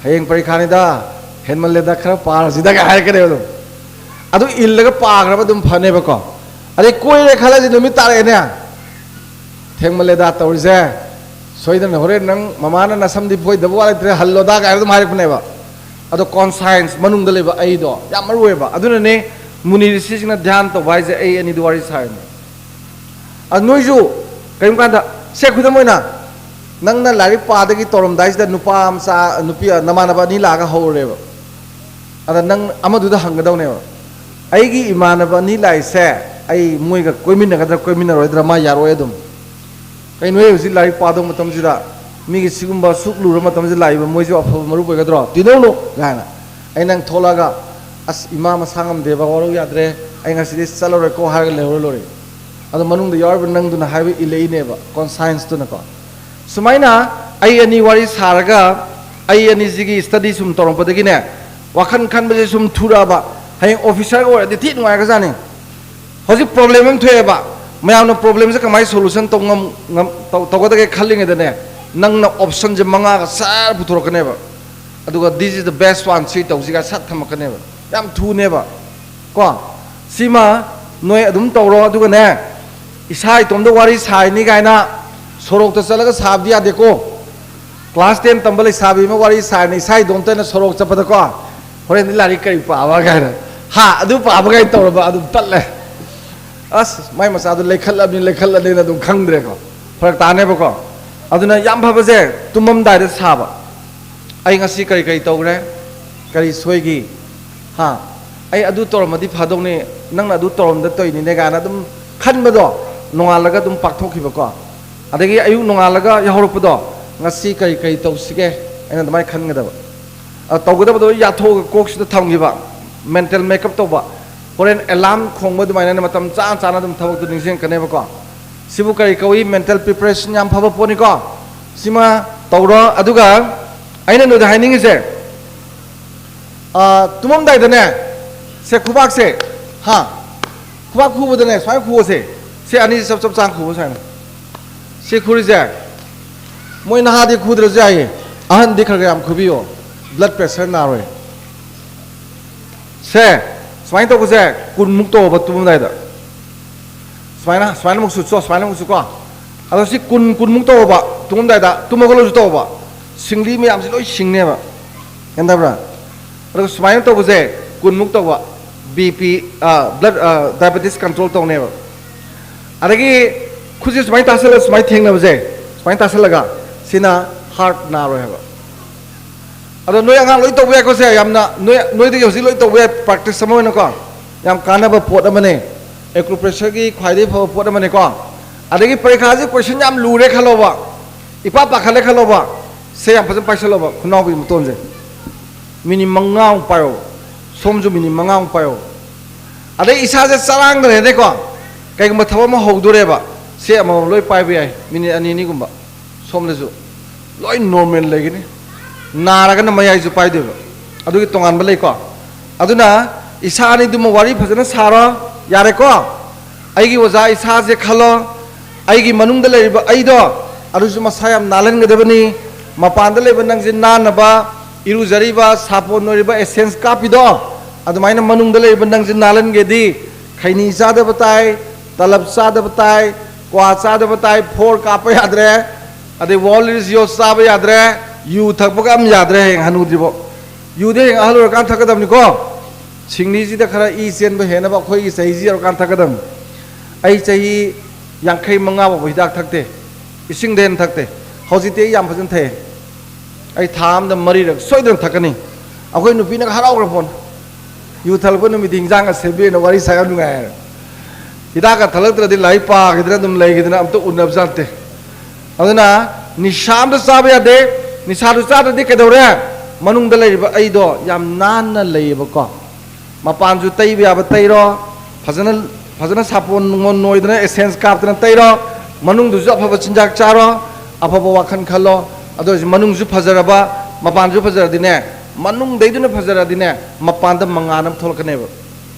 "ꯍꯌꯦꯡ ꯄꯔꯤꯈꯥꯅꯤꯗ, ꯍꯦꯟꯃꯜꯂꯦꯗ, ꯈꯔ ꯄꯥꯔꯁꯤꯗꯒ" ꯍꯥꯏꯔꯛꯀꯅꯦꯕ ꯑꯗꯨꯝ꯫ ꯑꯗꯨ ꯏꯜꯂꯒ ꯄꯥꯈ꯭ꯔꯕ ꯑꯗꯨꯝ ꯐꯅꯦꯕꯀꯣ꯫ ꯑꯗꯩ ꯀꯣꯏꯔꯦ ꯈꯜꯂꯁꯤ, ꯅꯨꯃꯤꯠ ꯇꯥꯔꯛꯑꯦꯅꯦ, "ꯊꯦꯡꯃꯜꯂꯦꯗ ꯇꯧꯔꯤꯁꯦ, ꯁꯣꯏꯗꯅ ꯍꯣꯔꯦꯟ ꯅꯪ ꯃꯃꯥꯅ ꯅꯁꯝꯗꯤ ꯐꯣꯏꯗꯕ ꯋꯥ ꯂꯩꯇ꯭ꯔꯦ, ꯍꯜꯂꯣꯗ" ꯀꯥꯏꯅ ꯑꯗꯨꯝ ꯍꯥꯏꯔꯛꯄꯅꯦꯕ꯫ ꯑꯗꯣ conscience, ꯃꯅꯨꯡꯗ ꯂꯩꯕ ꯑꯩꯗꯣ ꯌꯥꯝ ꯃꯔꯨ ꯑꯣꯏꯕ꯫ ꯑꯗꯨꯅꯅꯦ ꯃꯨꯅꯤ ꯔꯤꯁꯤꯁꯤꯡꯅ ꯙ꯭ꯌꯥꯟ ꯇꯧꯕ ꯍꯥꯏꯁꯦ ꯑꯩ ꯑꯅꯤꯗꯨ ꯋꯥꯔꯤ ꯁꯥꯔꯤꯅꯦ꯫ ꯑ, ꯅꯣꯏꯁꯨ ꯀꯔꯤꯒꯨꯝꯕ ꯀꯥꯟꯗ, ꯁꯦ, ꯈꯨꯗꯝ ꯑꯣꯏꯅ, ꯅꯪꯅ ꯂꯥꯏꯔꯤꯛ ꯄꯥꯗꯒꯤ ꯇꯧꯔꯝꯗꯥꯏꯁꯤꯗ ꯅꯨꯄꯥ ꯃꯆꯥ, ꯅꯨꯄꯤ, ꯅꯃꯥꯟꯅꯕ ꯑꯅꯤ ꯂꯥꯛꯑꯒ ꯍꯧꯔꯦꯕ꯫ ꯑꯗ ꯅꯪ ꯑꯃꯗꯨꯗ ꯍꯪꯒꯗꯧꯅꯦꯕ, "ꯑꯩꯒꯤ ꯏꯃꯥꯟꯅꯕ ꯑꯅꯤ ꯂꯥꯛꯏꯁꯦ, ꯑꯩ ꯃꯣꯏꯒ ꯀꯣꯏꯃꯤꯟꯅꯒꯗ꯭ꯔꯥ ꯀꯣꯏꯃꯤꯟꯅꯔꯣꯏꯗ꯭ꯔꯥ?" ꯃꯥ ꯌꯥꯔꯣꯏ ꯑꯗꯨꯝ꯫ "ꯀꯩꯅꯣ, ꯑꯩ ꯍꯧꯖꯤꯛ ꯂꯥꯏꯔꯤꯛ ꯄꯥꯗꯧ ꯃꯇꯝꯁꯤꯗ, ꯃꯤꯒꯤ ꯁꯤꯒꯨꯝꯕ ꯁꯨꯛ ꯂꯨꯔ ꯃꯇꯝꯁꯤꯗ ꯂꯥꯛꯏꯕ ꯃꯣꯏꯁꯨ ꯑꯐꯕ ꯃꯔꯨꯞ ꯑꯣꯏꯒꯗ꯭ꯔꯣ? ꯇꯤꯟꯅꯧꯅꯨ" ꯀꯥꯏꯅ꯫ ꯑꯩ ꯅꯪ ꯊꯣꯛꯂꯛꯑꯒ, "ꯑꯁ, ꯏꯃꯥ ꯃꯁꯥ ꯉꯝꯗꯦꯕ, ꯋꯥꯔꯧ ꯌꯥꯗ꯭ꯔꯦ, ꯑꯩ ꯉꯁꯤꯗꯤ ꯆꯠꯂꯔꯣꯏꯀꯣ" ꯍꯥꯏꯔꯒ ꯂꯩꯍꯧꯔ ꯂꯣꯏꯔꯦ꯫ ꯑꯗꯣ ꯃꯅꯨꯡꯗ ꯌꯥꯎꯔꯤꯕ ꯅꯪꯗꯨꯅ ꯍꯥꯏꯕ ꯏꯜꯂꯛꯏꯅꯦꯕ, conscienceꯇꯨꯅꯀꯣ꯫ ꯁꯨꯃꯥꯏꯅ ꯑꯩ ꯑꯅꯤ ꯋꯥꯔꯤ ꯁꯥꯔꯒ, ꯑꯩ ꯑꯅꯤꯁꯤꯒꯤ study ꯁꯨꯝ ꯇꯧꯔꯛꯄꯗꯒꯤꯅꯦ, ꯋꯥꯈꯜ ꯈꯟꯕꯁꯦ ꯁꯨꯝ ꯊꯨꯔꯛꯑꯕ꯫ ꯍꯌꯦꯡ officerꯒ ꯑꯣꯏꯔꯗꯤ ꯊꯤ ꯅꯨꯡꯉꯥꯏꯒ꯭ꯔꯖꯥꯠꯅꯤ꯫ ꯍꯧꯖꯤꯛ problem ꯑꯃ ꯊꯣꯛꯑꯦꯕ, ꯃꯌꯥꯝꯅ problemꯁꯦ ꯀꯃꯥꯏꯅ solution ꯇꯧ ꯉꯝ-, ꯉꯝ-, ꯇꯧ-, ꯇꯧꯒꯗꯒꯦ ꯈꯜꯂꯤꯉꯩꯗꯅꯦ, ꯅꯪꯅ optionꯁꯦ ꯃꯉꯥꯒ ꯁꯠ ꯄꯨꯊꯣꯔꯛꯀꯅꯦꯕ꯫ ꯑꯗꯨꯒ "This is the best one", ꯁꯤ ꯇꯧꯁꯤꯒ ꯁꯠ ꯊꯝꯃꯛꯀꯅꯦꯕ꯫ ꯌꯥꯝ ꯊꯨꯅꯦꯕ꯫ ꯀꯣ, ꯁꯤꯃ ꯅꯣꯏ ꯑꯗꯨꯝ ꯇꯧꯔꯣ꯫ ꯑꯗꯨꯒꯅꯦ, ꯏꯁꯥ ꯏꯇꯣꯝꯗ ꯋꯥꯔꯤ ꯁꯥꯏꯅꯤ ꯀꯥꯏꯅ ꯁꯣꯔꯣꯛꯇ ꯆꯠꯂꯒ ꯁꯥꯕꯗꯤ ꯌꯥꯗꯦꯀꯣ꯫ Class ten ꯇꯝꯕ ꯂꯩꯁꯥꯕꯤ ꯑꯃ ꯋꯥꯔꯤ ꯁꯥꯏꯅ ꯏꯁꯥ ꯏꯇꯣꯝꯇ ꯑꯩꯅ ꯁꯣꯔꯣꯛ ꯆꯠꯄꯗꯀꯣ, "ꯍꯣꯔꯦꯟꯗꯤ ꯂꯥꯏꯔꯤꯛ ꯀꯔꯤ ꯄꯥꯕ?" ꯀꯥꯏꯅ, "ꯍꯥ, ꯑꯗꯨ ꯄꯥꯕ?" ꯀꯥꯏꯅ ꯇꯧꯔꯕ ꯑꯗꯨꯝ ꯇꯠꯂꯦ꯫ ꯑꯁ, ꯃꯥꯏ ꯃꯆꯥꯗꯨ ꯂꯩꯈꯠꯂꯕꯅꯤ, ꯂꯩꯈꯠꯂꯅꯤꯅ ꯑꯗꯨꯝ ꯈꯪꯗ꯭ꯔꯦꯀꯣ꯫ ꯐꯔꯛ ꯇꯥꯅꯦꯕꯀꯣ꯫ ꯑꯗꯨꯅ ꯌꯥꯝ ꯐꯕꯁꯦ ꯇꯨꯝꯃꯝꯗꯥꯏꯗ ꯁꯥꯕ꯫ "ꯑꯩ ꯉꯁꯤ ꯀꯔꯤ ꯀꯔꯤ ꯇꯧꯈ꯭ꯔꯦ? ꯀꯔꯤ ꯁꯣꯏꯈꯤ? ꯍꯥ? ꯑꯩ ꯑꯗꯨ ꯇꯧꯔꯝꯃꯗꯤ ꯐꯗꯧꯅꯤ, ꯅꯪꯅ ꯑꯗꯨ ꯇꯧꯔꯝꯗ ꯇꯧꯔꯤꯅꯤꯅꯦ" ꯀꯥꯏꯅ ꯑꯗꯨꯝ ꯈꯟꯕꯗꯣ, ꯅꯣꯡꯉꯥꯜꯂꯒ ꯑꯗꯨꯝ ꯄꯥꯛꯊꯣꯛꯈꯤꯕꯀꯣ꯫ ꯑꯗꯒꯤ ꯑꯌꯨꯛ ꯅꯣꯡꯉꯥꯜꯂꯒ ꯌꯥꯍꯧꯔꯛꯄꯗꯣ, "ꯉꯁꯤ ꯀꯔꯤ ꯀꯔꯤ ꯇꯧꯁꯤꯒꯦ?" ꯑꯩꯅ ꯑꯗꯨꯃꯥꯏꯅ ꯈꯟꯒꯗꯕ꯫ ꯑ, ꯇꯧꯒꯗꯕꯗꯣ ꯌꯥꯊꯣꯛꯑꯒ ꯀꯣꯛꯁꯤꯗ ꯊꯝꯈꯤꯕ, mental makeup ꯇꯧꯕ꯫ ꯍꯣꯔꯦꯟ alarm ꯈꯣꯡꯕ ꯑꯗꯨꯃꯥꯏꯅ ꯃꯇꯝ ꯆꯥ ꯆꯥꯅ ꯑꯗꯨꯝ ꯊꯕꯛꯇꯣ ꯅꯤꯡꯁꯤꯡꯉꯛꯀꯅꯦꯕꯀꯣ꯫ ꯁꯤꯕꯨ ꯀꯔꯤ ꯀꯧꯏ? Mental preparation ꯌꯥꯝ ꯐꯕ ꯄꯣꯠꯅꯤꯀꯣ꯫ ꯁꯤꯃ ꯇꯧꯔꯣ꯫ ꯑꯗꯨꯒ ꯑꯩꯅ ꯅꯣꯏꯗ ꯍꯥꯏꯅꯤꯡꯉꯤꯁꯦ, ꯑ, ꯇꯨꯝꯃꯝꯗꯥꯏꯗꯅꯦ, ꯁꯦ, ꯈꯨꯕꯥꯛꯁꯦ, ꯍꯥ, ꯈꯨꯕꯥꯛ ꯈꯨꯕꯗꯅꯦ, ꯁꯨꯃꯥꯏꯅ ꯈꯨꯕꯁꯦ, ꯁꯤ ꯑꯅꯤꯁꯤ ꯆꯞ ꯆꯞ ꯆꯥꯅ ꯈꯨꯕ ꯁꯨꯃꯥꯏꯅ꯫ ꯁꯤ ꯈꯨꯔꯤꯁꯦ, ꯃꯣꯏ ꯅꯍꯥꯗꯤ ꯈꯨꯗ꯭ꯔꯁꯨ ꯌꯥꯏꯌꯦ, ꯑꯍꯟꯗꯤ ꯈꯔ ꯈꯔ ꯌꯥꯝ ꯈꯨꯕꯤꯌꯣ, blood pressure ꯅꯥꯔꯣꯏ꯫ ꯁꯦ, ꯁꯨꯃꯥꯏꯅ ꯇꯧꯕꯁꯦ ꯀꯨꯟꯃꯨꯛ ꯇꯧꯕ ꯇꯨꯝꯃꯝꯗꯥꯏꯗ꯫ ꯁꯨꯃꯥꯏꯅ, ꯁꯨꯃꯥꯏꯅ ꯑꯃꯨꯛ ꯁꯨꯠꯁꯣ, ꯁꯨꯃꯥꯏꯅ ꯑꯃꯨꯛ ꯁꯨꯀꯣ꯫ ꯑꯗꯣ ꯁꯤ ꯀꯨꯟ, ꯀꯨꯟꯃꯨꯛ ꯇꯧꯕ ꯇꯨꯝꯃꯝꯗꯥꯏꯗ, ꯇꯨꯝ ꯍꯧꯒꯠꯂꯁꯨ ꯇꯧꯕ꯫ ꯁꯤꯡꯂꯤ ꯃꯌꯥꯝꯁꯤ ꯂꯣꯏ ꯁꯤꯡꯅꯦꯕ꯫ ꯒ꯭ꯌꯥꯟ ꯇꯥꯕ꯭ꯔꯥ? ꯑꯗꯨꯒ ꯁꯨꯃꯥꯏꯅ ꯇꯧꯕꯁꯦ ꯀꯨꯟꯃꯨꯛ ꯇꯧꯕ, BP, ꯑ, blood, ꯑ, diabetes control ꯇꯧꯅꯦꯕ꯫ ꯑꯗꯒꯤ ꯈꯨꯠꯁꯦ ꯁꯨꯃꯥꯏꯅ ꯇꯥꯁꯜꯂ, ꯁꯨꯃꯥꯏꯅ ꯊꯦꯡꯅꯕꯁꯦ, ꯁꯨꯃꯥꯏꯅ ꯇꯥꯁꯜꯂꯒ, ꯁꯤꯅ heart ꯅꯥꯔꯣꯏ ꯍꯥꯏꯕ꯫ ꯑꯗꯣ ꯅꯣꯏ ꯑꯉꯥꯡ ꯂꯣꯏ ꯇꯧꯕ ꯌꯥꯏꯀꯣ꯫ ꯁꯦ ꯌꯥꯝꯅ ꯅꯣꯏ, ꯅꯣꯏꯗꯒꯤ ꯍꯧꯖꯤꯛ ꯂꯣꯏ ꯇꯧꯕ ꯌꯥꯏ, practice ꯑꯃ ꯑꯣꯏꯅꯀꯣ꯫ ꯌꯥꯝ ꯀꯥꯟꯅꯕ ꯄꯣꯠ ꯑꯃꯅꯦ꯫ Acupressureꯒꯤ ꯈ꯭ꯋꯥꯏꯗꯒꯤ ꯐꯕ ꯄꯣꯠ ꯑꯃꯅꯦꯀꯣ꯫ ꯑꯗꯒꯤ ꯄꯔꯤꯈꯥꯁꯤ question ꯌꯥꯝ ꯂꯨꯔꯦ ꯈꯜꯂꯣꯕ, ꯏꯄꯥ ꯄꯥꯈꯠꯂꯦ ꯈꯜꯂꯣꯕ, ꯁꯦ ꯌꯥꯝ ꯐꯖꯅ ꯄꯥꯏꯁꯜꯂꯣꯕ ꯈꯨꯅꯥꯎꯒꯤ ꯃꯇꯣꯟꯁꯦ꯫ ꯃꯤꯅꯤꯠ ꯃꯉꯥꯃꯨꯛ ꯄꯥꯏꯌꯣ, ꯁꯣꯝꯁꯨ ꯃꯤꯅꯤꯠ ꯃꯉꯥꯃꯨꯛ ꯄꯥꯏꯌꯣ꯫ ꯑꯗꯩ ꯏꯁꯥꯁꯦ ꯆꯔꯥꯡꯅꯔꯦꯅꯦꯀꯣ, ꯀꯩꯒꯨꯝꯕ ꯊꯕꯛ ꯑꯃ ꯍꯧꯗꯣꯔꯦꯕ, ꯁꯦ ꯑꯃꯃꯝ ꯂꯣꯏ ꯄꯥꯏꯕ ꯌꯥꯏ, ꯃꯤꯅꯤꯠ ꯑꯅꯤ ꯑꯅꯤꯒꯨꯝꯕ꯫ ꯁꯣꯝꯗꯁꯨ ꯂꯣꯏ normal ꯂꯩꯒꯅꯤ꯫ ꯅꯥꯔꯒꯅ ꯃꯌꯥꯏꯁꯨ ꯄꯥꯏꯗꯣꯏꯕ꯫ ꯑꯗꯨꯒꯤ ꯇꯣꯉꯥꯟꯕ ꯂꯩꯀꯣ꯫ ꯑꯗꯨꯅ ꯏꯁꯥ ꯑꯅꯤꯗꯨꯃ ꯋꯥꯔꯤ ꯐꯖꯅ ꯁꯥꯔꯣ꯫ ꯌꯥꯔꯦꯀꯣ? ꯑꯩꯒꯤ ꯑꯣꯖꯥ ꯏꯁꯥꯁꯦ ꯈꯜꯂꯣ꯫ ꯑꯩꯒꯤ ꯃꯅꯨꯡꯗ ꯂꯩꯔꯤꯕ ꯑꯩꯗꯣ, ꯑꯗꯨꯁꯨ ꯃꯁꯥ ꯌꯥꯝ ꯅꯥꯜꯍꯟꯒꯗꯕꯅꯤ꯫ ꯃꯄꯥꯟꯗ ꯂꯩꯕ ꯅꯪꯁꯦ ꯅꯥꯟꯅꯕ, ꯏꯔꯨꯖꯔꯤꯕ, ꯁꯥꯄꯣꯟ ꯅꯣꯏꯔꯤꯕ, essence ꯀꯥꯞꯄꯤꯗꯣ, ꯑꯗꯨꯃꯥꯏꯅ ꯃꯅꯨꯡꯗ ꯂꯩꯕ ꯅꯪꯁꯦ ꯅꯥꯜꯍꯟꯒꯦꯗꯤ, ꯈꯩꯅꯤ ꯆꯥꯗꯕ ꯇꯥꯏ, ꯇꯂꯞ ꯆꯥꯗꯕ ꯇꯥꯏ, ꯀ꯭ꯋꯥ ꯆꯥꯗꯕ ꯇꯥꯏ, ꯐꯣꯔ ꯀꯥꯞꯄ ꯌꯥꯗ꯭ꯔꯦ, ꯑꯗꯩ ꯋꯥꯔꯜ ꯔꯤꯂꯤꯖꯤꯌꯣꯁ ꯆꯥꯕ ꯌꯥꯗ꯭ꯔꯦ, ꯌꯨ ꯊꯛꯄꯒ ꯑꯝ ꯌꯥꯗ꯭ꯔꯦ ꯍꯌꯦꯡ ꯍꯅꯨꯗ꯭ꯔꯤꯕꯣ꯫ ꯌꯨꯗꯤ ꯍꯌꯦꯡ ꯑꯍꯜ ꯑꯣꯏꯔꯀꯥꯟꯗ ꯊꯛꯀꯗꯕꯅꯤꯀꯣ꯫ ꯁꯤꯡꯂꯤꯁꯤꯗ ꯈꯔ ꯏ ꯆꯦꯟꯕ ꯍꯦꯟꯅꯕ ꯑꯩꯈꯣꯏꯒꯤ ꯆꯍꯤꯁꯤ ꯌꯧꯔꯀꯥꯟꯗ ꯊꯛꯀꯗꯕꯅꯤ꯫ ꯑꯩ ꯆꯍꯤ ꯌꯥꯡꯈꯩ ꯃꯉꯥ ꯐꯥꯎꯕ ꯍꯤꯗꯥꯛ ꯊꯛꯇꯦ, ꯏꯁꯤꯡꯗ ꯍꯦꯟꯅ ꯊꯛꯇꯦ꯫ ꯍꯧꯖꯤꯛꯇꯤ ꯑꯩ ꯌꯥꯝ ꯐꯖꯅ ꯊꯛꯑꯦ꯫ ꯑꯩ ꯊꯥ ꯑꯃꯗ ꯃꯔꯤꯔꯛ ꯁꯣꯏꯗꯅ ꯊꯛꯀꯅꯤ꯫ ꯑꯩꯈꯣꯏ ꯅꯨꯄꯤꯅꯒ ꯍꯔꯥꯎꯈ꯭ꯔ ꯄꯣꯠꯅꯤ꯫ ꯌꯨ ꯊꯛꯂꯛꯄ ꯅꯨꯃꯤꯠꯇꯤ ꯍꯤꯟꯖꯥꯡꯒ ꯁꯦꯝꯕꯤꯔꯦꯅ ꯋꯥꯔꯤ ꯁꯥ ꯌꯥꯝ ꯅꯨꯡꯉꯥꯏ ꯍꯥꯏꯔꯦ꯫ ꯍꯤꯗꯥꯛꯀ ꯊꯛꯂꯛꯇ꯭ꯔꯗꯤ ꯂꯥꯏꯔꯤꯛ ꯄꯥꯈꯤꯗꯅ ꯑꯗꯨꯝ ꯂꯩꯈꯤꯗꯅ ꯑꯝꯇ ꯎꯅꯕꯖꯥꯠ ꯅꯠꯇꯦ꯫ ꯑꯗꯨꯅ ꯅꯤꯁꯥ ꯑꯝꯇ ꯆꯥꯕ ꯌꯥꯗꯦ꯫ ꯅꯤꯁꯥꯗꯨ ꯆꯥꯗ꯭ꯔꯗꯤ ꯀꯩꯗꯧꯔꯦ? ꯃꯅꯨꯡꯗ ꯂꯩꯔꯤꯕ ꯑꯩꯗꯣ ꯌꯥꯝ ꯅꯥꯟꯅ ꯂꯩꯌꯦꯕꯀꯣ꯫ ꯃꯄꯥꯟꯁꯨ ꯇꯩꯕ ꯌꯥꯕ ꯇꯩꯔꯣ, ꯐꯖꯅ, ꯐꯖꯅ ꯁꯥꯄꯣꯟ ꯅꯨꯡꯉꯣꯟ ꯅꯣꯏꯗꯅ essence ꯀꯥꯞꯇꯅ ꯇꯩꯔꯣ, ꯃꯅꯨꯡꯗꯨꯁꯨ ꯑꯐꯕ ꯆꯤꯟꯖꯥꯛ ꯆꯥꯔꯣ, ꯑꯐꯕ ꯋꯥꯈꯜ ꯈꯜꯂꯣ꯫ ꯑꯗꯨ ꯑꯣꯏꯔꯁꯨ ꯃꯅꯨꯡꯁꯨ ꯐꯖꯔꯕ, ꯃꯄꯥꯟꯁꯨ ꯐꯖꯔꯗꯤꯅꯦ, ꯃꯅꯨꯡꯗꯩꯗꯨꯅ ꯐꯖꯔꯗꯤꯅꯦ, ꯃꯄꯥꯟꯗ ꯃꯉꯥꯜ ꯑꯃ ꯊꯣꯛꯂꯛꯀꯅꯦꯕ꯫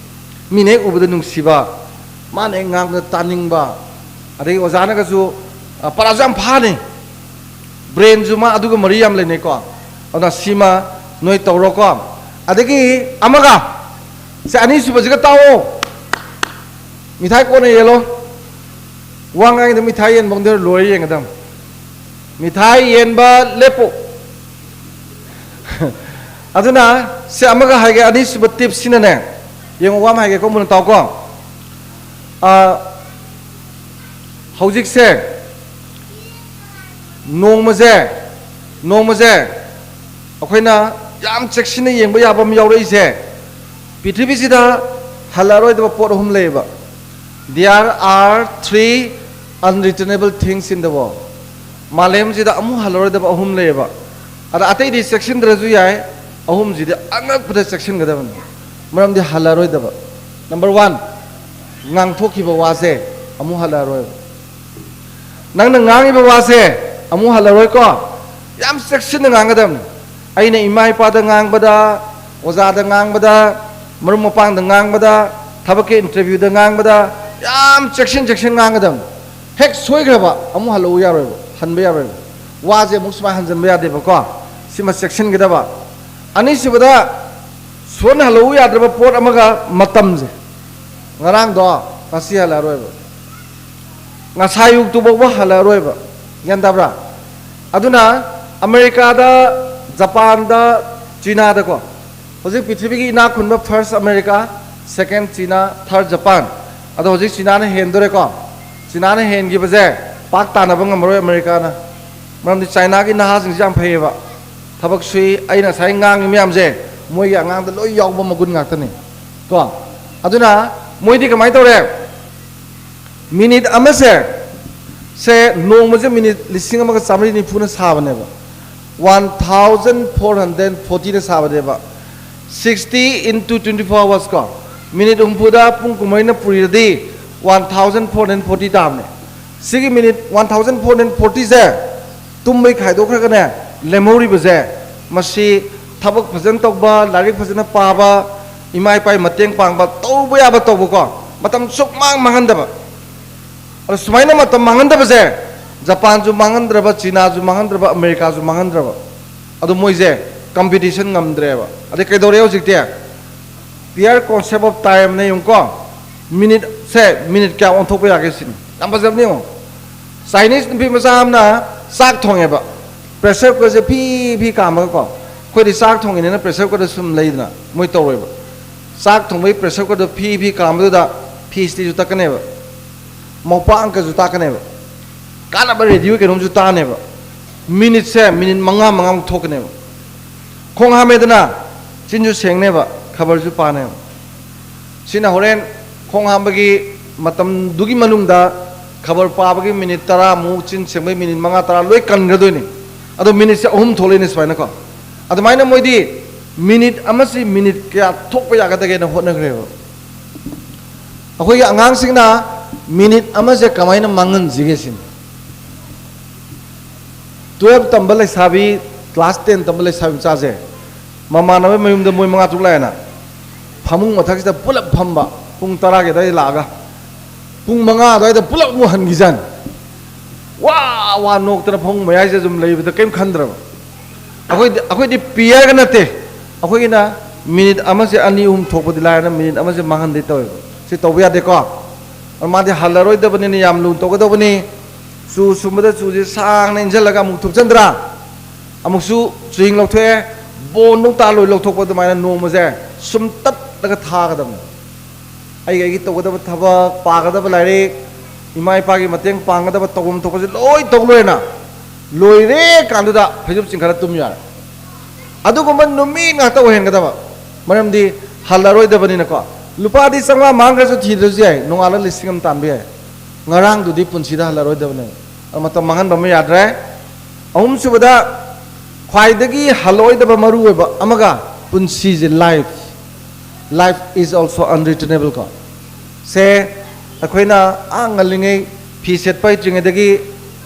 ꯃꯤꯅ ꯍꯦꯛ ꯎꯕꯗ ꯅꯨꯡꯁꯤꯕ, ꯃꯥꯅ ꯍꯦꯛ ꯉꯥꯡꯕꯗ ꯇꯥꯅꯤꯡꯕ, ꯑꯗꯒꯤ ꯑꯣꯖꯥꯅꯒꯁꯨ, ꯑ, ꯄꯔꯥꯁꯨ ꯌꯥꯝ ꯐꯥꯅꯤ꯫ Brainꯁꯨ ꯃꯥ ꯑꯗꯨꯒ ꯃꯔꯤ ꯌꯥꯝ ꯂꯩꯅꯩꯀꯣ꯫ ꯑꯗꯨꯅ ꯁꯤꯃ ꯅꯣꯏ ꯇꯧꯔꯣꯀꯣ꯫ ꯑꯗꯒꯤ ꯑꯃꯒ, ꯁꯦ, ꯑꯅꯤꯁꯨꯕꯁꯤꯒ ꯇꯥꯛꯑꯣ꯫ ꯃꯤꯊꯥꯏ ꯀꯣꯟꯅ ꯌꯦꯜꯂꯣ꯫ ꯋꯥ ꯉꯥꯡꯉꯤꯗ ꯃꯤꯊꯥꯏ ꯌꯦꯟꯕ ꯈꯪꯗꯦ, ꯂꯣꯏꯔ ꯌꯦꯡꯒꯗꯕꯅꯤ꯫ ꯃꯤꯊꯥꯏ ꯌꯦꯟꯕ ꯂꯦꯞꯄꯨ꯫ ꯑꯗꯨꯅ ꯁꯤ ꯑꯃꯒ ꯍꯥꯏꯒꯦ, ꯑꯅꯤꯁꯨꯕ tipꯁꯤꯅꯅꯦ, ꯌꯦꯡꯉꯣ, ꯋꯥ ꯑꯃ ꯍꯥꯏꯒꯦꯀꯣ, ꯃꯨꯟꯅ ꯇꯥꯎꯀꯣ꯫ ꯑ, ꯍꯧꯖꯤꯛꯁꯦ, ꯅꯣꯡꯃꯁꯦ, ꯅꯣꯡꯃꯁꯦ ꯑꯩꯈꯣꯏꯅ ꯌꯥꯝ ꯆꯦꯛꯁꯤꯟꯅ ꯌꯦꯡꯕ ꯌꯥꯕ ꯑꯃ ꯌꯥꯎꯔꯛꯏꯁꯦ, ꯄ꯭ꯔꯤꯊꯤꯕꯤꯁꯤꯗ ꯍꯜꯂꯛꯑꯔꯣꯏꯗꯕ ꯄꯣꯠ ꯑꯍꯨꯝ ꯂꯩꯌꯦꯕ꯫ There are three unreturnable things in the world. ꯃꯥꯂꯦꯝꯁꯤꯗ ꯑꯃꯨꯛ ꯍꯜꯂꯔꯣꯏꯗꯕ ꯑꯍꯨꯝ ꯂꯩꯌꯦꯕ꯫ ꯑꯗ ꯑꯇꯩꯗꯤ ꯆꯦꯛꯁꯤꯟꯗ꯭ꯔꯁꯨ ꯌꯥꯏ, ꯑꯍꯨꯝꯁꯤꯗꯤ ꯑꯉꯛꯄꯗ ꯆꯦꯛꯁꯤꯟꯒꯗꯕꯅꯤ꯫ ꯃꯔꯝꯗꯤ ꯍꯜꯂꯔꯣꯏꯗꯕ꯫ Number one, ꯉꯥꯡꯊꯣꯛꯈꯤꯕ ꯋꯥꯁꯦ ꯑꯃꯨꯛ ꯍꯜꯂꯛꯑꯔꯣꯏꯕ꯫ ꯅꯪꯅ ꯉꯥꯡꯉꯤꯕ ꯋꯥꯁꯦ ꯑꯃꯨꯛ ꯍꯜꯂꯔꯣꯏꯀꯣ꯫ ꯌꯥꯝ ꯆꯦꯛꯁꯤꯟꯅ ꯉꯥꯡꯒꯗꯕꯅꯤ꯫ ꯑꯩꯅ ꯏꯃꯥ ꯏꯄꯥꯗ ꯉꯥꯡꯕꯗ, ꯑꯣꯖꯥꯗ ꯉꯥꯡꯕꯗ, ꯃꯔꯨꯞ ꯃꯄꯥꯡꯗ ꯉꯥꯡꯕꯗ, ꯊꯕꯛꯀꯤ interviewꯗ ꯉꯥꯡꯕꯗ ꯌꯥꯝ ꯆꯦꯛꯁꯤꯟ ꯆꯦꯛꯁꯤꯟ ꯉꯥꯡꯒꯗꯕꯅꯤ꯫ ꯍꯦꯛ ꯁꯣꯏꯈ꯭ꯔꯕ ꯑꯃꯨꯛ ꯍꯜꯂꯛꯎ ꯌꯥꯔꯣꯏꯕ, ꯍꯟꯕ ꯌꯥꯔꯣꯏꯕ꯫ ꯋꯥꯁꯦ ꯑꯃꯨꯛ ꯁꯨꯃꯥꯏꯅ ꯍꯟꯖꯤꯟꯕ ꯌꯥꯗꯦꯕꯀꯣ꯫ ꯁꯤꯃ ꯆꯦꯛꯁꯤꯟꯒꯗꯕ꯫ ꯑꯅꯤꯁꯨꯕꯗ, ꯁꯣꯟꯅ ꯍꯜꯂꯛꯎ ꯌꯥꯗ꯭ꯔꯕ ꯄꯣꯠ ꯑꯃꯒ, ꯃꯇꯝꯁꯦ꯫ ꯉꯔꯥꯡꯗꯣ ꯉꯁꯤ ꯍꯜꯂꯛꯑꯔꯣꯏꯕ꯫ ꯉꯁꯥꯏ ꯑꯌꯨꯛꯇꯨ ꯐꯥꯎꯕ ꯍꯜꯂꯛꯑꯔꯣꯏꯕ꯫ ꯒ꯭ꯌꯥꯟ ꯇꯥꯕ꯭ꯔꯥ? ꯑꯗꯨꯅ ꯑꯃꯦꯔꯤꯀꯥꯗ, ꯖꯄꯥꯟꯗ, ꯆꯤꯅꯥꯗꯀꯣ, ꯍꯧꯖꯤꯛ ꯄ꯭ꯔꯤꯊꯤꯕꯤꯒꯤ ꯏꯅꯥꯛ ꯈꯨꯟꯕ first America, second China, third Japan. ꯑꯗꯣ ꯍꯧꯖꯤꯛ ꯆꯤꯅꯥꯅ ꯍꯦꯟꯗꯣꯔꯦꯀꯣ꯫ ꯆꯤꯅꯥꯅ ꯍꯦꯟꯈꯤꯕꯁꯦ ꯄꯥꯛ ꯇꯥꯟꯅꯕ ꯉꯝꯃꯔꯣꯏ ꯑꯃꯦꯔꯤꯀꯥꯅ꯫ ꯃꯔꯝꯗꯤ ꯆꯥꯏꯅꯥꯒꯤ ꯅꯍꯥꯁꯤꯡꯁꯦ ꯌꯥꯝ ꯐꯩꯌꯦꯕ, ꯊꯕꯛ ꯁꯨꯏ꯫ ꯑꯩꯅ ꯉꯁꯥꯏ ꯉꯥꯡꯉꯤ ꯃꯌꯥꯝꯁꯦ ꯃꯣꯏꯒꯤ ꯑꯉꯥꯡꯗ ꯂꯣꯏ ꯌꯥꯎꯕ ꯃꯒꯨꯟ ꯉꯥꯛꯇꯅꯤ ꯀꯣ꯫ ꯑꯗꯨꯅ ꯃꯣꯏꯗꯤ ꯀꯃꯥꯏꯅ ꯇꯧꯔꯦ? ꯃꯤꯅꯤꯠ ꯑꯃꯁꯦ, ꯁꯦ, ꯅꯣꯡꯃꯁꯦ ꯃꯤꯅꯤꯠ ꯂꯤꯁꯤꯡ ꯑꯃꯒ ꯆꯥꯃꯔꯤ ꯅꯤꯐꯨꯅ ꯁꯥꯕꯅꯦꯕ, ꯋꯥꯟ ꯊꯥꯎꯖꯟ ꯐꯣꯔ ꯍꯟꯗ꯭ꯔꯦꯠ ꯐꯣꯔꯇꯤꯅ ꯁꯥꯕꯅꯦꯕ꯫ Sixty into twenty four hours ꯀꯣ, ꯃꯤꯅꯤꯠ ꯍꯨꯝꯐꯨꯗ ꯄꯨꯡ ꯀꯨꯝꯍꯩꯅ ꯄꯨꯔꯤꯔꯗꯤ one thousand four hundred forty ꯇꯥꯕꯅꯦ꯫ ꯁꯤꯒꯤ minute one thousand four hundred ꯐꯣꯔꯇꯤꯁꯦ ꯇꯨꯝꯕꯩ ꯈꯥꯏꯗꯣꯛꯈ꯭ꯔꯒꯅꯦ, ꯂꯦꯝꯍꯧꯔꯤꯕꯁꯦ, ꯃꯁꯤ ꯊꯕꯛ ꯐꯖꯅ ꯇꯧꯕ, ꯂꯥꯏꯔꯤꯛ ꯐꯖꯅ ꯄꯥꯕ, ꯏꯃꯥ ꯏꯄꯥꯒꯤ ꯃꯇꯦꯡ ꯄꯥꯡꯕ, ꯇꯧꯕ ꯌꯥꯕ ꯇꯧꯕꯀꯣ, ꯃꯇꯝ ꯁꯨꯛ ꯃꯥꯡ ꯃꯥꯡꯍꯟꯗꯕ꯫ ꯑꯗꯣ ꯁꯨꯃꯥꯏꯅ ꯃꯇꯝ ꯃꯥꯡꯍꯟꯗꯕꯁꯦ, ꯖꯄꯥꯟꯁꯨ ꯃꯥꯡꯍꯟꯗ꯭ꯔꯕ, ꯆꯤꯅꯥꯁꯨ ꯃꯥꯡꯍꯟꯗ꯭ꯔꯕ, ꯑꯃꯦꯔꯤꯀꯥꯁꯨ ꯃꯥꯡꯍꯟꯗ꯭ꯔꯕ꯫ ꯑꯗꯣ ꯃꯣꯏꯁꯦ ꯀꯝꯄꯤꯇꯤꯁꯟ ꯉꯝꯗ꯭ꯔꯦꯕ꯫ ꯑꯗꯩ ꯀꯩꯗꯧꯔꯦ ꯍꯧꯖꯤꯛꯇꯤ? Pure concept of time ꯅ ꯌꯦꯡꯉꯨꯀꯣ, ꯃꯤꯅꯤꯠꯁꯦ, ꯃꯤꯅꯤꯠ ꯀꯌꯥ ꯑꯣꯟꯊꯣꯛꯄ ꯌꯥꯒꯦ ꯁꯤꯅꯤ꯫ ꯌꯥꯝ ꯐꯖꯕꯅꯤ ꯌꯦꯡꯉꯣ꯫ ꯆꯥꯏꯅꯤꯁ ꯅꯨꯄꯤ ꯃꯆꯥ ꯑꯃꯅ ꯆꯥꯛ ꯊꯣꯡꯉꯦꯕ, ꯄ꯭ꯔꯦꯁꯔ ꯀꯨꯀꯔꯁꯦ ꯐꯤ ꯐꯤ ꯀꯥꯝꯃꯒꯀꯣ꯫ ꯑꯩꯈꯣꯏꯗꯤ ꯆꯥꯛ ꯊꯣꯡꯉꯤꯅꯦꯅ ꯄ꯭ꯔꯦꯁꯔ ꯀꯨꯀꯔꯗ ꯁꯨꯝ ꯂꯩꯗꯅ, ꯃꯣꯏ ꯇꯧꯔꯣꯏꯕ꯫ ꯆꯥꯛ ꯊꯣꯡꯕꯒꯤ ꯄ꯭ꯔꯦꯁꯔ ꯀꯨꯀꯔꯗꯣ ꯐꯤ ꯐꯤ ꯀꯥꯝꯕꯗꯨꯗ ꯐꯤ ꯏꯁꯇꯤꯁꯨ ꯇꯛꯀꯅꯦꯕ, ꯃꯣꯝꯄꯥꯛ ꯑꯪꯀꯁꯨ ꯇꯥꯛꯀꯅꯦꯕ, ꯀꯥꯟꯅꯕ ꯔꯦꯗꯤꯑꯣꯒꯤ ꯀꯩꯅꯣꯝꯁꯨ ꯇꯥꯅꯦꯕ꯫ ꯃꯤꯅꯤꯠꯁꯦ ꯃꯤꯅꯤꯠ ꯃꯉꯥ ꯃꯉꯥꯃꯨꯛ ꯊꯣꯛꯀꯅꯦꯕ꯫ ꯈꯣꯡ ꯍꯥꯝꯃꯦꯗꯅ, ꯆꯤꯟꯁꯨ ꯁꯦꯡꯅꯦꯕ, ꯈꯕꯔꯁꯨ ꯄꯥꯅꯦꯕ꯫ ꯁꯤꯅ ꯍꯣꯔꯦꯟ ꯈꯣꯡ ꯍꯥꯝꯕꯒꯤ ꯃꯇꯝꯗꯨꯒꯤ ꯃꯅꯨꯡꯗ ꯈꯕꯔ ꯄꯥꯕꯒꯤ ꯃꯤꯅꯤꯠ ꯇꯔꯥꯃꯨꯛ, ꯆꯤꯟ ꯁꯦꯡꯕꯒꯤ ꯃꯤꯅꯤꯠ ꯃꯉꯥ ꯇꯔꯥ ꯂꯣꯏ ꯀꯟꯈ꯭ꯔꯗꯣꯏꯅꯤ꯫ ꯑꯗꯣ ꯃꯤꯅꯤꯠꯁꯦ ꯑꯍꯨꯝ ꯊꯣꯛꯂꯛꯏꯅꯦ ꯁꯨꯃꯥꯏꯅꯀꯣ꯫ ꯑꯗꯨꯃꯥꯏꯅ ꯃꯣꯏꯗꯤ ꯃꯤꯅꯤꯠ ꯑꯃꯁꯤ ꯃꯤꯅꯤꯠ ꯀꯌꯥ ꯊꯣꯛꯄ ꯌꯥꯒꯗꯒꯦꯅ ꯍꯣꯠꯅꯈ꯭ꯔꯦꯕ꯫ ꯑꯩꯈꯣꯏꯒꯤ ꯑꯉꯥꯡꯁꯤꯡꯅ ꯃꯤꯅꯤꯠ ꯑꯃꯁꯦ ꯀꯃꯥꯏꯅ ꯃꯥꯡꯍꯟꯁꯤꯒꯦ ꯁꯤꯅꯤ꯫ ꯇꯨꯌꯦꯜꯞ ꯇꯝꯕ ꯂꯩꯁꯥꯕꯤ, ꯀ꯭ꯂꯥꯁ ꯇꯦꯟ ꯇꯝꯕ ꯂꯩꯁꯥꯕꯤ ꯃꯆꯥꯁꯦ, ꯃꯃꯥꯟꯅꯕ ꯃꯌꯨꯝꯗ ꯃꯣꯏ ꯃꯉꯥ ꯇꯔꯨꯛ ꯂꯥꯛꯑꯦꯅ, ꯐꯃꯨꯡ ꯃꯊꯛꯁꯤꯗ ꯄꯨꯂꯞ ꯐꯝꯕ, ꯄꯨꯡ ꯇꯔꯥꯒꯤ ꯑꯗꯨꯋꯥꯏꯗ ꯂꯥꯛꯑꯒ ꯄꯨꯡ ꯃꯉꯥ ꯑꯗꯨꯋꯥꯏꯗ ꯄꯨꯂꯞ ꯑꯃꯨꯛ ꯍꯟꯈꯤꯖꯥꯠꯅꯤ꯫ ꯋꯥ ꯋꯥ ꯅꯣꯛꯇꯅ ꯐꯃꯨꯡ ꯃꯌꯥꯏꯁꯤꯗ ꯑꯗꯨꯝ ꯂꯩꯕꯗ ꯀꯔꯤꯝ ꯈꯟꯗ꯭ꯔꯕ꯫ ꯑꯩꯈꯣꯏꯗꯤ, ꯑꯩꯈꯣꯏꯗꯤ ꯄꯤꯌꯔꯒ ꯅꯠꯇꯦ, ꯑꯩꯈꯣꯏꯒꯤꯅ ꯃꯤꯅꯤꯠ ꯑꯃꯁꯦ ꯑꯅꯤ ꯑꯍꯨꯝ ꯊꯣꯛꯄꯗꯤ ꯂꯥꯏꯔꯅ ꯃꯤꯅꯤꯠ ꯑꯃꯁꯦ ꯃꯥꯡꯍꯟꯗꯦ ꯇꯧꯋꯦꯕ꯫ ꯁꯤ ꯇꯧꯕ ꯌꯥꯗꯦꯀꯣ꯫ ꯑꯗꯨ ꯃꯥꯗꯤ ꯍꯜꯂꯔꯣꯏꯗꯕꯅꯤꯅ ꯌꯥꯝ ꯂꯨꯅ ꯇꯧꯒꯗꯧꯕꯅꯤ꯫ ꯆꯨ ꯁꯨꯝꯕꯗ ꯆꯨꯁꯦ ꯁꯥꯡꯅ ꯏꯟꯁꯤꯜꯂꯒ ꯑꯃꯨꯛ ꯊꯨꯞꯆꯟꯗ꯭ꯔꯥ, ꯑꯃꯨꯛꯁꯨ ꯆꯨꯍꯤꯡ ꯂꯧꯊꯣꯛꯑꯦ, ꯕꯣꯟꯗꯧ ꯇꯥ ꯂꯣꯏ ꯂꯧꯊꯣꯛꯄ ꯑꯗꯨꯃꯥꯏꯅ ꯅꯣꯡꯃꯁꯦ ꯁꯨꯝ ꯇꯠꯂꯒ ꯊꯥꯒꯗꯕꯅꯤ꯫ ꯑꯩꯒꯤ ꯑꯩꯒꯤ ꯇꯧꯒꯗꯕ ꯊꯕꯛ, ꯄꯥꯒꯗꯕ ꯂꯥꯏꯔꯤꯛ, ꯏꯃꯥ ꯏꯄꯥꯒꯤ ꯃꯇꯦꯡ ꯄꯥꯡꯒꯗꯕ ꯇꯧꯐꯝ ꯊꯣꯛꯄꯁꯦ ꯂꯣꯏ ꯇꯧ ꯂꯣꯏꯔꯦꯅ꯫ ꯂꯣꯏꯔꯦ ꯀꯥꯟꯗꯨꯗ ꯐꯩꯖꯨꯞ ꯆꯤꯡꯈꯠꯂ ꯇꯨꯝ ꯌꯥꯔꯦ꯫ ꯑꯗꯨꯒꯨꯝꯕ ꯅꯨꯃꯤꯠ ꯉꯥꯛꯇ ꯑꯣꯏꯍꯟꯒꯗꯕ꯫ ꯃꯔꯝꯗꯤ ꯍꯜꯂꯔꯣꯏꯗꯕꯅꯤꯅꯀꯣ꯫ ꯂꯨꯄꯥꯗꯤ ꯆꯥꯝꯃꯉꯥ ꯃꯥꯡꯈ꯭ꯔꯁꯨ ꯊꯤꯗ꯭ꯔꯁꯨ ꯌꯥꯏ, ꯅꯣꯡꯉꯥꯜꯂ ꯂꯤꯁꯤꯡ ꯑꯃ ꯇꯥꯟꯕ ꯌꯥꯏ꯫ ꯉꯔꯥꯡꯗꯨꯗꯤ ꯄꯨꯟꯁꯤꯗ ꯍꯜꯂꯔꯣꯏꯗꯕꯅꯦꯕ꯫ ꯑꯗꯨ ꯃꯇꯝ ꯃꯥꯡꯍꯟꯕ ꯑꯃ ꯌꯥꯗ꯭ꯔꯦ꯫ ꯑꯍꯨꯝꯁꯨꯕꯗ, ꯈ꯭ꯋꯥꯏꯗꯒꯤ ꯍꯜꯂꯣꯏꯗꯕ ꯃꯔꯨ ꯑꯣꯏꯕ ꯑꯃꯒ, ꯄꯨꯟꯁꯤꯁꯦ, life, life is also unreturnable ꯀꯣ꯫ ꯁꯦ, ꯑꯩꯈꯣꯏꯅ ꯑꯥ ꯉꯜꯂꯤꯉꯩ ꯐꯤ ꯁꯦꯠꯄ ꯍꯩꯇ꯭ꯔꯤꯉꯩꯗꯒꯤ,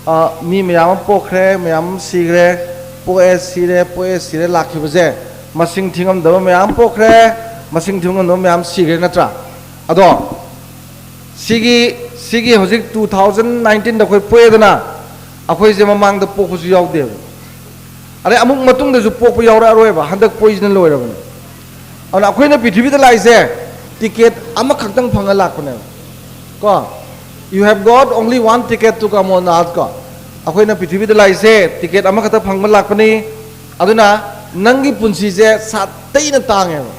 ꯑ, ꯃꯤ ꯃꯌꯥꯝ ꯑꯃ ꯄꯣꯛꯈ꯭ꯔꯦ, ꯃꯌꯥꯝ ꯑꯃ ꯁꯤꯈ꯭ꯔꯦ, ꯄꯣꯛꯑꯦ ꯁꯤꯔꯦ, ꯄꯣꯛꯑꯦ ꯁꯤꯔꯦ ꯂꯥꯛꯈꯤꯕꯁꯦ, ꯃꯁꯤꯡ ꯊꯤꯉꯝꯗꯕ ꯃꯌꯥꯝ ꯄꯣꯛꯈ꯭ꯔꯦ, ꯃꯁꯤꯡ ꯊꯤꯉꯝꯗꯕ ꯃꯌꯥꯝ ꯁꯤꯈ꯭ꯔꯦ, ꯅꯠꯇ꯭ꯔꯥ? ꯑꯗꯣ ꯁꯤꯒꯤ, ꯁꯤꯒꯤ ꯍꯧꯖꯤꯛ two thousand nineteenꯗ ꯑꯩꯈꯣꯏ ꯄꯣꯛꯑꯦꯗꯅ, ꯑꯩꯈꯣꯏꯁꯦ ꯃꯃꯥꯡꯗ ꯄꯣꯛꯄꯁꯨ ꯌꯥꯎꯗꯦꯕ꯫ ꯑꯗꯩ ꯑꯃꯨꯛ ꯃꯇꯨꯡꯗꯁꯨ ꯄꯣꯛꯄ ꯌꯥꯎꯔꯛꯑꯔꯣꯏꯕ, ꯍꯟꯗꯛ ꯄꯣꯛꯏꯁꯤꯅ ꯂꯣꯏꯔꯕꯅꯦ꯫ ꯑꯗꯨꯅ ꯑꯩꯈꯣꯏꯅ ꯄ꯭ꯔꯤꯊꯤꯕꯤꯗ ꯂꯥꯛꯏꯁꯦ ꯇꯤꯀꯦꯠ ꯑꯃꯈꯛꯇꯪ ꯐꯪꯉ ꯂꯥꯛꯄꯅꯦꯕ ꯀꯣ꯫ You have got only one ticket to come on earth ꯀꯣ꯫ ꯑꯩꯈꯣꯏꯅ ꯄ꯭ꯔꯤꯊꯤꯕꯤꯗ ꯂꯥꯛꯏꯁꯦ ꯇꯤꯀꯦꯠ ꯑꯃꯈꯛꯇ ꯐꯪꯕ ꯂꯥꯛꯄꯅꯤ꯫ ꯑꯗꯨꯅ ꯅꯪꯒꯤ ꯄꯨꯟꯁꯤꯁꯦ ꯁꯥꯊꯤꯅ ꯇꯥꯡꯉꯦꯕ꯫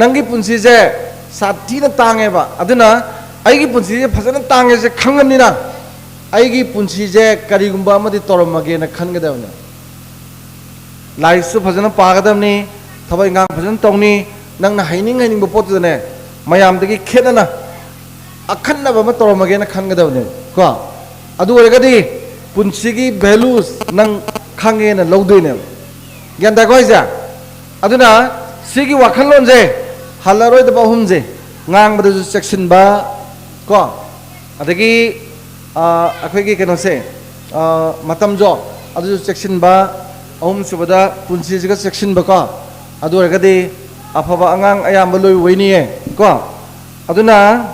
ꯅꯪꯒꯤ ꯄꯨꯟꯁꯤꯁꯦ ꯁꯥꯊꯤꯅ ꯇꯥꯡꯉꯦꯕ꯫ ꯑꯗꯨꯅ ꯑꯩꯒꯤ ꯄꯨꯟꯁꯤꯁꯦ ꯐꯖꯅ ꯇꯥꯡꯉꯦꯁꯦ ꯈꯪꯉꯕꯅꯤꯅ, ꯑꯩꯒꯤ ꯄꯨꯟꯁꯤꯁꯦ ꯀꯔꯤꯒꯨꯝꯕ ꯑꯃꯗꯤ ꯇꯧꯔꯝꯃꯒꯦꯅ ꯈꯟꯒꯗꯕꯅꯦ꯫ ꯂꯥꯏꯔꯤꯛꯁꯨ ꯐꯖꯅ ꯄꯥꯒꯗꯕꯅꯤ, ꯊꯕꯛ ꯏꯟꯈꯥꯡ ꯐꯖꯅ ꯇꯧꯅꯤ, ꯅꯪꯅ ꯍꯩꯅꯤꯡ ꯍꯩꯅꯤꯡꯕ ꯄꯣꯠꯇꯨꯗꯅꯦ, ꯃꯌꯥꯝꯗꯒꯤ ꯈꯦꯠꯅꯅ ꯑꯈꯟꯅꯕ ꯑꯃ ꯇꯧꯔꯝꯃꯒꯦꯅ ꯈꯟꯒꯗꯕꯅꯦꯕ ꯀꯣ꯫ ꯑꯗꯨ ꯑꯣꯏꯔꯒꯗꯤ ꯄꯨꯟꯁꯤꯒꯤ values ꯅꯪ ꯈꯪꯉꯦꯅ ꯂꯧꯗꯣꯏꯅꯦꯕ꯫ ꯒ꯭ꯌꯥꯟ ꯇꯥꯏꯀꯣ ꯍꯥꯏꯁꯦ? ꯑꯗꯨꯅ ꯁꯤꯒꯤ ꯋꯥꯈꯜꯂꯣꯟꯁꯦ, ꯍꯜꯂꯔꯣꯏꯗꯕ ꯑꯍꯨꯝꯁꯦ, ꯉꯥꯡꯕꯗꯁꯨ ꯆꯦꯛꯁꯤꯟꯕ ꯀꯣ, ꯑꯗꯒꯤ, ꯑ, ꯑꯩꯈꯣꯏꯒꯤ ꯀꯩꯅꯣꯁꯦ, ꯑ, ꯃꯇꯝꯁꯨ ꯑꯗꯨꯁꯨ ꯆꯦꯛꯁꯤꯟꯕ, ꯑꯍꯨꯝꯁꯨꯕꯗ ꯄꯨꯟꯁꯤꯁꯤꯒ ꯆꯦꯛꯁꯤꯟꯕ ꯀꯣ꯫ ꯑꯗꯨ ꯑꯣꯏꯔꯒꯗꯤ ꯑꯐꯕ ꯑꯉꯥꯡ ꯑꯌꯥꯝꯕ ꯂꯣꯏ ꯑꯣꯏꯅꯤꯌꯦ ꯀꯣ꯫ ꯑꯗꯨꯅ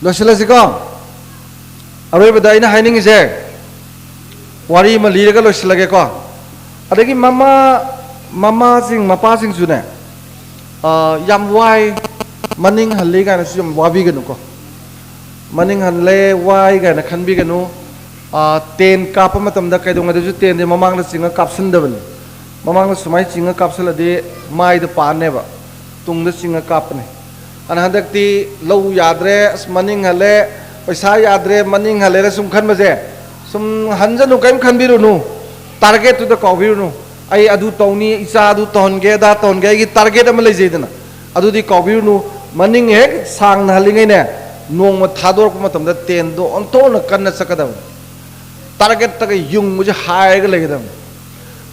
ꯂꯣꯏꯁꯤꯜꯂꯁꯤꯀꯣ꯫ ꯑꯔꯣꯏꯕꯗ ꯑꯩꯅ ꯍꯥꯏꯅꯤꯡꯉꯤꯁꯦ, ꯋꯥꯔꯤ ꯑꯃ ꯂꯤꯔꯒ ꯂꯣꯏꯁꯤꯜꯂꯒꯦꯀꯣ꯫ ꯑꯗꯒꯤ ꯃꯃꯥ, ꯃꯃꯥꯁꯤꯡ, ꯃꯄꯥꯁꯤꯡꯁꯨꯅꯦ, ꯑ, ꯌꯥꯝ ꯋꯥꯏ, ꯃꯅꯤꯡ ꯍꯜꯂꯤ ꯀꯥꯏꯅꯁꯨ ꯌꯥꯝ ꯋꯥꯕꯤꯒꯅꯨꯀꯣ꯫ ꯃꯅꯤꯡ ꯍꯜꯂꯦ, ꯋꯥꯏ ꯀꯥꯏꯅ ꯈꯟꯕꯤꯒꯅꯨ꯫ ꯑ, ꯇꯦꯟ ꯀꯥꯞꯄ ꯃꯇꯝꯗ ꯀꯩꯗꯧꯉꯩꯗꯁꯨ ꯇꯦꯟꯁꯦ ꯃꯃꯥꯡꯗ ꯆꯤꯡꯉ ꯀꯥꯞꯁꯤꯟꯗꯕꯅꯤ꯫ ꯃꯃꯥꯡꯗ ꯁꯨꯃꯥꯏꯅ ꯆꯤꯡꯉ ꯀꯥꯞꯁꯤꯜꯂꯗꯤ ꯃꯥꯏꯗ ꯄꯥꯟꯅꯦꯕ꯫ ꯇꯨꯡꯗ ꯆꯤꯡꯉ ꯀꯥꯞꯄꯅꯤ꯫ ꯑꯗꯨꯅ ꯍꯟꯗꯛꯇꯤ ꯂꯧ ꯌꯥꯗ꯭ꯔꯦ, ꯑꯁ, ꯃꯅꯤꯡ ꯍꯜꯂꯦ, ꯄꯩꯁꯥ ꯌꯥꯗ꯭ꯔꯦ, ꯃꯅꯤꯡ ꯍꯜꯂꯦꯅ ꯁꯨꯝ ꯈꯟꯕꯁꯦ, ꯁꯨꯝ ꯍꯟꯖꯅꯨ, ꯀꯔꯤꯝ ꯈꯟꯕꯤꯔꯨꯅꯨ꯫ ꯇꯥꯔꯒꯦꯠꯇꯨꯗ ꯀꯥꯎꯕꯤꯔꯨꯅꯨ꯫ ꯑꯩ ꯑꯗꯨ ꯇꯧꯅꯤ, ꯏꯆꯥ ꯑꯗꯨ ꯇꯧꯍꯟꯒꯦ, ꯑꯗꯥ ꯇꯧꯍꯟꯒꯦ, ꯑꯩꯒꯤ ꯇꯥꯔꯒꯦꯠ ꯑꯃ ꯂꯩꯖꯩꯗꯅ, ꯑꯗꯨꯗꯤ ꯀꯥꯎꯕꯤꯔꯨꯅꯨ꯫ ꯃꯅꯤꯡ ꯍꯦꯛ ꯁꯥꯡꯅ ꯍꯜꯂꯤꯉꯩꯅꯦ, ꯅꯣꯡꯃ ꯊꯥꯗꯣꯔꯛꯄ ꯃꯇꯝꯗ ꯇꯦꯟꯗꯣ ꯑꯣꯟꯊꯣꯛꯅ ꯀꯟꯅ ꯆꯠꯀꯗꯕꯅꯤ꯫ ꯇꯥꯔꯒꯦꯠꯇꯒ ꯌꯨꯡꯕꯁꯦ ꯍꯥꯏꯔꯒ ꯂꯩꯒꯗꯕꯅꯤ꯫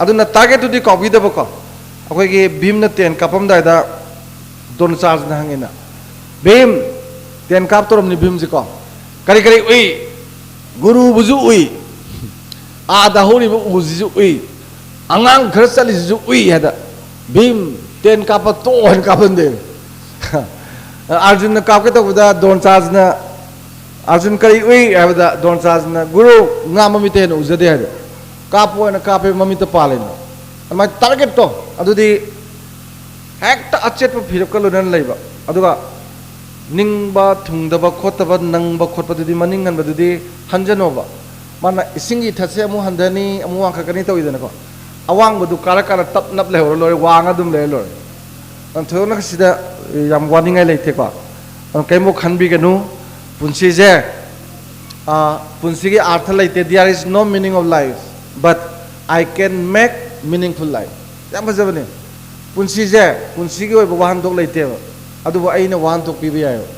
ꯑꯗꯨꯅ ꯇꯥꯔꯒꯦꯠꯇꯨꯗꯤ ꯀꯥꯎꯕꯤꯗꯕꯀꯣ꯫ ꯑꯩꯈꯣꯏꯒꯤ ꯚꯤꯝꯅ ꯇꯦꯟ ꯀꯥꯞꯄꯝꯗꯥꯏꯗ ꯗ꯭ꯔꯣꯅꯥꯆꯥꯔꯖꯅ ꯍꯪꯉꯤꯅ, "ꯚꯤꯝ, ꯇꯦꯟ ꯀꯥꯞꯇꯧꯔꯝꯅꯤ ꯚꯤꯝꯁꯤꯀꯣ, ꯀꯔꯤ ꯀꯔꯤ ꯎꯏ? ꯒꯨꯔꯨꯕꯨꯁꯨ ꯎꯏ, ꯑꯥꯗ ꯍꯧꯔꯤꯕ ꯎꯁꯤꯁꯨ ꯎꯏ, ꯑꯉꯥꯡ ꯈꯔ ꯆꯠꯂꯤꯁꯤꯁꯨ ꯎꯏ" ꯍꯥꯏꯗ, "ꯚꯤꯝ, ꯇꯦꯟ ꯀꯥꯞꯄ ꯇꯣꯛꯑꯣ" ꯍꯥꯏꯅ ꯀꯥꯞꯍꯟꯗꯦ꯫ ꯑꯥꯔꯖꯨꯟꯅ ꯀꯥꯞꯀꯦ ꯇꯧꯕꯗ ꯗ꯭ꯔꯣꯅꯥꯆꯥꯔꯖꯅ, "ꯑꯥꯔꯖꯨꯟ, ꯀꯔꯤ ꯎꯏ?" ꯍꯥꯏꯕꯗ ꯗ꯭ꯔꯣꯅꯥꯆꯥꯔꯖꯅ, "ꯒꯨꯔꯨ, ꯉꯥ ꯃꯃꯤꯠꯇ ꯍꯦꯟꯅ ꯎꯖꯗꯦ" ꯍꯥꯏꯗ, ꯀꯥꯞꯄꯣ ꯍꯥꯏꯅ ꯀꯥꯞꯄꯦ, ꯃꯃꯤꯠꯇ ꯄꯥꯜꯂꯦꯅ꯫ ꯑꯗꯨꯃꯥꯏꯅ ꯇꯥꯔꯒꯦꯠꯇꯣ ꯑꯗꯨꯗꯤ ꯍꯦꯛꯇ ꯑꯆꯦꯠꯄ ꯐꯤꯔꯞꯀ ꯂꯣꯏꯅꯅ ꯂꯩꯕ꯫ ꯑꯗꯨꯒ ꯅꯤꯡꯕ ꯊꯨꯡꯗꯕ ꯈꯣꯠꯇꯕ, ꯅꯪꯕ ꯈꯣꯠꯄꯗꯨꯗꯤ, ꯃꯅꯤꯡ ꯍꯟꯕꯗꯨꯗꯤ ꯍꯟꯖꯅꯣꯕ꯫ ꯃꯥꯅ ꯏꯁꯤꯡꯒꯤ ꯏꯊꯠꯁꯦ ꯑꯃꯨꯛ ꯍꯟꯊꯅꯤ, ꯑꯃꯨꯛ ꯋꯥꯡꯈꯠꯀꯅꯤ ꯇꯧꯋꯤꯗꯅꯀꯣ꯫ ꯑꯋꯥꯡꯕꯗꯨ ꯀꯥꯔ ꯀꯥꯔ ꯇꯞ ꯅꯞ ꯂꯩꯍꯧꯔ ꯂꯣꯏꯔꯦ, ꯋꯥꯡꯉ ꯑꯗꯨꯝ ꯂꯩꯔ ꯂꯣꯏꯔꯦ꯫ ꯑꯗꯨꯅ ꯊꯣꯏꯗꯣꯛꯅ ꯁꯤꯗ ꯌꯥꯝ ꯋꯥꯅꯤꯡꯉꯥꯏ ꯂꯩꯇꯦꯀꯣ꯫ ꯑꯗꯨꯅ ꯀꯔꯤꯝꯐꯥꯎ ꯈꯟꯕꯤꯒꯅꯨ꯫ ꯄꯨꯟꯁꯤꯁꯦ, ꯑꯥ, ꯄꯨꯟꯁꯤꯒꯤ ꯑꯥꯔꯊ ꯂꯩꯇꯦ꯫ There is no meaning of life, but I can make meaningful life. ꯌꯥꯝ ꯐꯖꯕꯅꯦ꯫ ꯄꯨꯟꯁꯤꯁꯦ, ꯄꯨꯟꯁꯤꯒꯤ ꯑꯣꯏꯕ ꯋꯥꯍꯟꯊꯣꯛ ꯂꯩꯇꯦꯕ, ꯑꯗꯨꯕꯨ ꯑꯩꯅ ꯋꯥꯍꯟꯊꯣꯛ ꯄꯤꯕ ꯌꯥꯏꯑꯕ꯫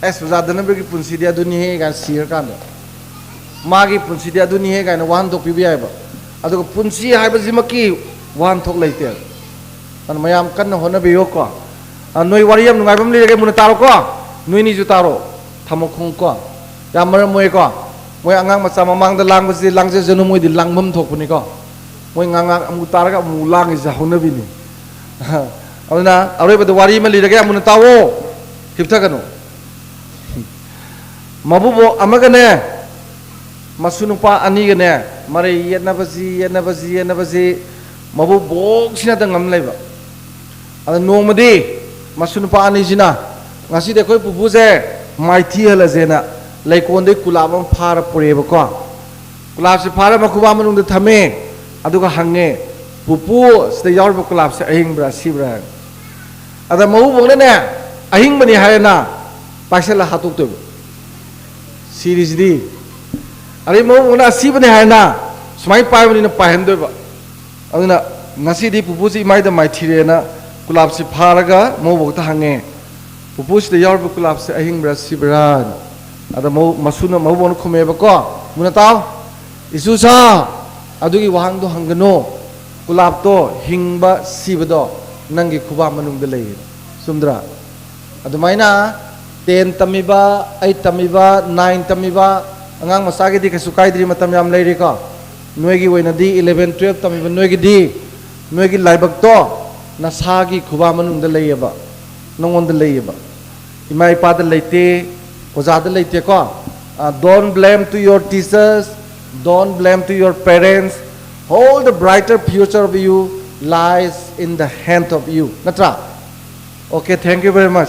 ꯑꯦꯁ, ꯑꯣꯖꯥ ꯙꯅꯕꯤꯔꯒꯤ ꯄꯨꯟꯁꯤꯗꯤ ꯑꯗꯨꯅꯤꯍꯦ ꯀꯥꯏꯅ ꯁꯤꯔꯀꯥꯟꯗ, ꯃꯥꯒꯤ ꯄꯨꯟꯁꯤꯗꯤ ꯑꯗꯨꯅꯤꯍꯦ ꯀꯥꯏꯅ ꯋꯥꯍꯟꯊꯣꯛ ꯄꯤꯕ ꯌꯥꯏꯑꯕ꯫ ꯑꯗꯨꯒ ꯄꯨꯟꯁꯤ ꯍꯥꯏꯕꯁꯤꯃꯛꯀꯤ ꯋꯥꯍꯟꯊꯣꯛ ꯂꯩꯇꯦꯕ꯫ ꯑꯗꯨꯅ ꯃꯌꯥꯝ ꯀꯟꯅ ꯍꯣꯠꯅꯕꯤꯌꯨꯀꯣ꯫ ꯑ, ꯅꯣꯏ ꯋꯥꯔꯤ ꯌꯥꯝ ꯅꯨꯡꯉꯥꯏꯕ ꯑꯃ ꯂꯤꯔꯒꯦ, ꯃꯨꯟꯅ ꯇꯥꯔꯣꯀꯣ꯫ ꯅꯣꯏꯅꯤꯁꯨ ꯇꯥꯔꯣ꯫ ꯊꯝꯃꯣ ꯈꯣꯡꯀꯣ꯫ ꯌꯥꯝ ꯃꯔꯝ ꯃꯣꯛꯑꯦꯀꯣ꯫ ꯃꯣꯏ ꯑꯉꯥꯡ ꯃꯆꯥ ꯃꯃꯥꯡꯗ ꯂꯥꯡꯕꯁꯤꯗꯤ ꯂꯥꯡꯖꯁꯅꯨ, ꯃꯣꯏꯗꯤ ꯂꯥꯡꯐꯝ ꯊꯣꯛꯄꯅꯤꯀꯣ꯫ ꯃꯣꯏ ꯉꯥꯡ ꯉꯥꯡ ꯑꯃꯨꯛ ꯇꯥꯔꯒ ꯑꯃꯨꯛ ꯂꯥꯡꯉꯤꯁꯦ ꯍꯧꯅꯕꯤꯅꯤ꯫ ꯑꯗꯨꯅ ꯑꯔꯣꯏꯕꯗ ꯋꯥꯔꯤ ꯑꯃ ꯂꯤꯔꯒꯦ, ꯌꯥꯝ ꯃꯨꯟꯅ ꯇꯥꯎꯑꯣ꯫ ꯍꯤꯞꯊꯒꯅꯨ꯫ ꯃꯕꯨꯕꯣꯛ ꯑꯃꯒꯅꯦ, ꯃꯁꯨ ꯅꯨꯄꯥ ꯑꯅꯤꯒꯅꯦ, ꯃꯔꯩ ꯌꯦꯠꯅꯕꯁꯤ, ꯌꯦꯠꯅꯕꯁꯤ, ꯌꯦꯠꯅꯕꯁꯤ, ꯃꯕꯨꯕꯣꯛꯁꯤꯅꯗ ꯉꯝ ꯂꯩꯕ꯫ ꯑꯗ ꯅꯣꯡꯃꯗꯤ ꯃꯁꯨ ꯅꯨꯄꯥ ꯑꯅꯤꯁꯤꯅ, "ꯉꯁꯤꯗꯤ ꯑꯩꯈꯣꯏ ꯄꯨꯄꯨꯁꯦ ꯃꯥꯏꯊꯤꯍꯜꯂꯁꯦꯅ" ꯂꯩꯀꯣꯟꯗꯩ ꯀꯨꯂꯥꯞ ꯑꯃ ꯐꯥꯔ ꯄꯨꯔꯛꯑꯦꯕꯀꯣ꯫ ꯀꯨꯂꯥꯞꯁꯦ ꯐꯥꯔ ꯃꯈꯨꯕꯥ ꯃꯅꯨꯡꯗ ꯊꯝꯃꯦ꯫ ꯑꯗꯨꯒ ꯍꯪꯉꯦ, "ꯄꯨꯄꯨ, ꯁꯤꯗ ꯌꯥꯎꯔꯤꯕ ꯀꯨꯂꯥꯞꯁꯦ ꯑꯍꯤꯡꯕ꯭ꯔꯥ, ꯑꯁꯤꯕ꯭ꯔꯥ?" ꯍꯥꯏꯅ꯫ ꯑꯗ ꯃꯕꯨꯕꯣꯛꯅꯅꯦ, "ꯑꯍꯤꯡꯕꯅꯤ" ꯍꯥꯏꯔꯦꯅ, ꯄꯥꯏꯁꯜꯂ ꯍꯥꯠꯇꯣꯛꯇꯣꯏꯕ꯫ ꯁꯤꯔꯤꯁꯤꯗꯤ꯫ ꯑꯗꯩ ꯃꯧꯕꯣꯛꯅ ꯑꯁꯤꯕꯅꯦ ꯍꯥꯏꯅ ꯁꯨꯃꯥꯏꯅ ꯄꯥꯏꯕꯅꯤꯅ ꯄꯥꯏꯍꯟꯗꯣꯏꯕ꯫ ꯑꯗꯨꯅ ꯉꯁꯤꯗꯤ ꯄꯨꯄꯨꯁꯤ ꯏꯃꯥꯏꯗ ꯃꯥꯏꯊꯤꯔꯦꯅ ꯀꯨꯂꯥꯞꯁꯤ ꯐꯥꯔꯒ ꯃꯧꯕꯣꯛꯇ ꯍꯪꯉꯦ, "ꯄꯨꯄꯨꯁꯤꯗ ꯌꯥꯎꯔꯤꯕ ꯀꯨꯂꯥꯞꯁꯦ ꯑꯍꯤꯡꯕ꯭ꯔꯥ ꯁꯤꯕ꯭ꯔꯥ?" ꯑꯗ ꯃꯧ-, ꯃꯁꯨꯅ, ꯃꯧꯕꯣꯛꯅ ꯈꯨꯝꯃꯦꯕꯀꯣ, "ꯃꯨꯟꯅ ꯇꯥꯎ, ꯏꯁꯨꯁꯥ, ꯑꯗꯨꯒꯤ ꯋꯥꯍꯪꯗꯣ ꯍꯪꯒꯅꯨ꯫ ꯀꯨꯂꯥꯞꯇꯣ, ꯍꯤꯡꯕ ꯁꯤꯕꯗꯣ ꯅꯪꯒꯤ ꯈꯨꯕꯥꯛ ꯃꯅꯨꯡꯗ ꯂꯩꯌꯦ꯫" ꯆꯨꯝꯗ꯭ꯔꯥ? ꯑꯗꯨꯃꯥꯏꯅ ten ꯇꯝꯃꯤꯕ, eight ꯇꯝꯃꯤꯕ, nine ꯇꯝꯃꯤꯕ ꯑꯉꯥꯡ ꯃꯆꯥꯒꯤꯗꯤ ꯀꯩꯁꯨ ꯀꯥꯏꯗ꯭ꯔꯤ, ꯃꯇꯝ ꯌꯥꯝ ꯂꯩꯔꯤꯀꯣ꯫ ꯅꯣꯏꯒꯤ ꯑꯣꯏꯅꯗꯤ eleven, twelve ꯇꯝꯃꯤꯕ ꯅꯣꯏꯒꯤꯗꯤ, ꯅꯣꯏꯒꯤ ꯂꯥꯏꯕꯛꯇꯣ ꯅꯁꯥꯒꯤ ꯈꯨꯕꯥꯛ ꯃꯅꯨꯡꯗ ꯂꯩꯌꯦꯕ, ꯅꯉꯣꯟꯗ ꯂꯩꯌꯦꯕ꯫ ꯏꯃꯥ ꯏꯄꯥꯗ ꯂꯩꯇꯦ, ꯑꯣꯖꯥꯗ ꯂꯩꯇꯦꯀꯣ꯫ Don't blame to your teachers, don't blame to your parents, all the brighter future of you lies in the hand of you, ꯅꯠꯇ꯭ꯔꯥ? Okay, thank you very much.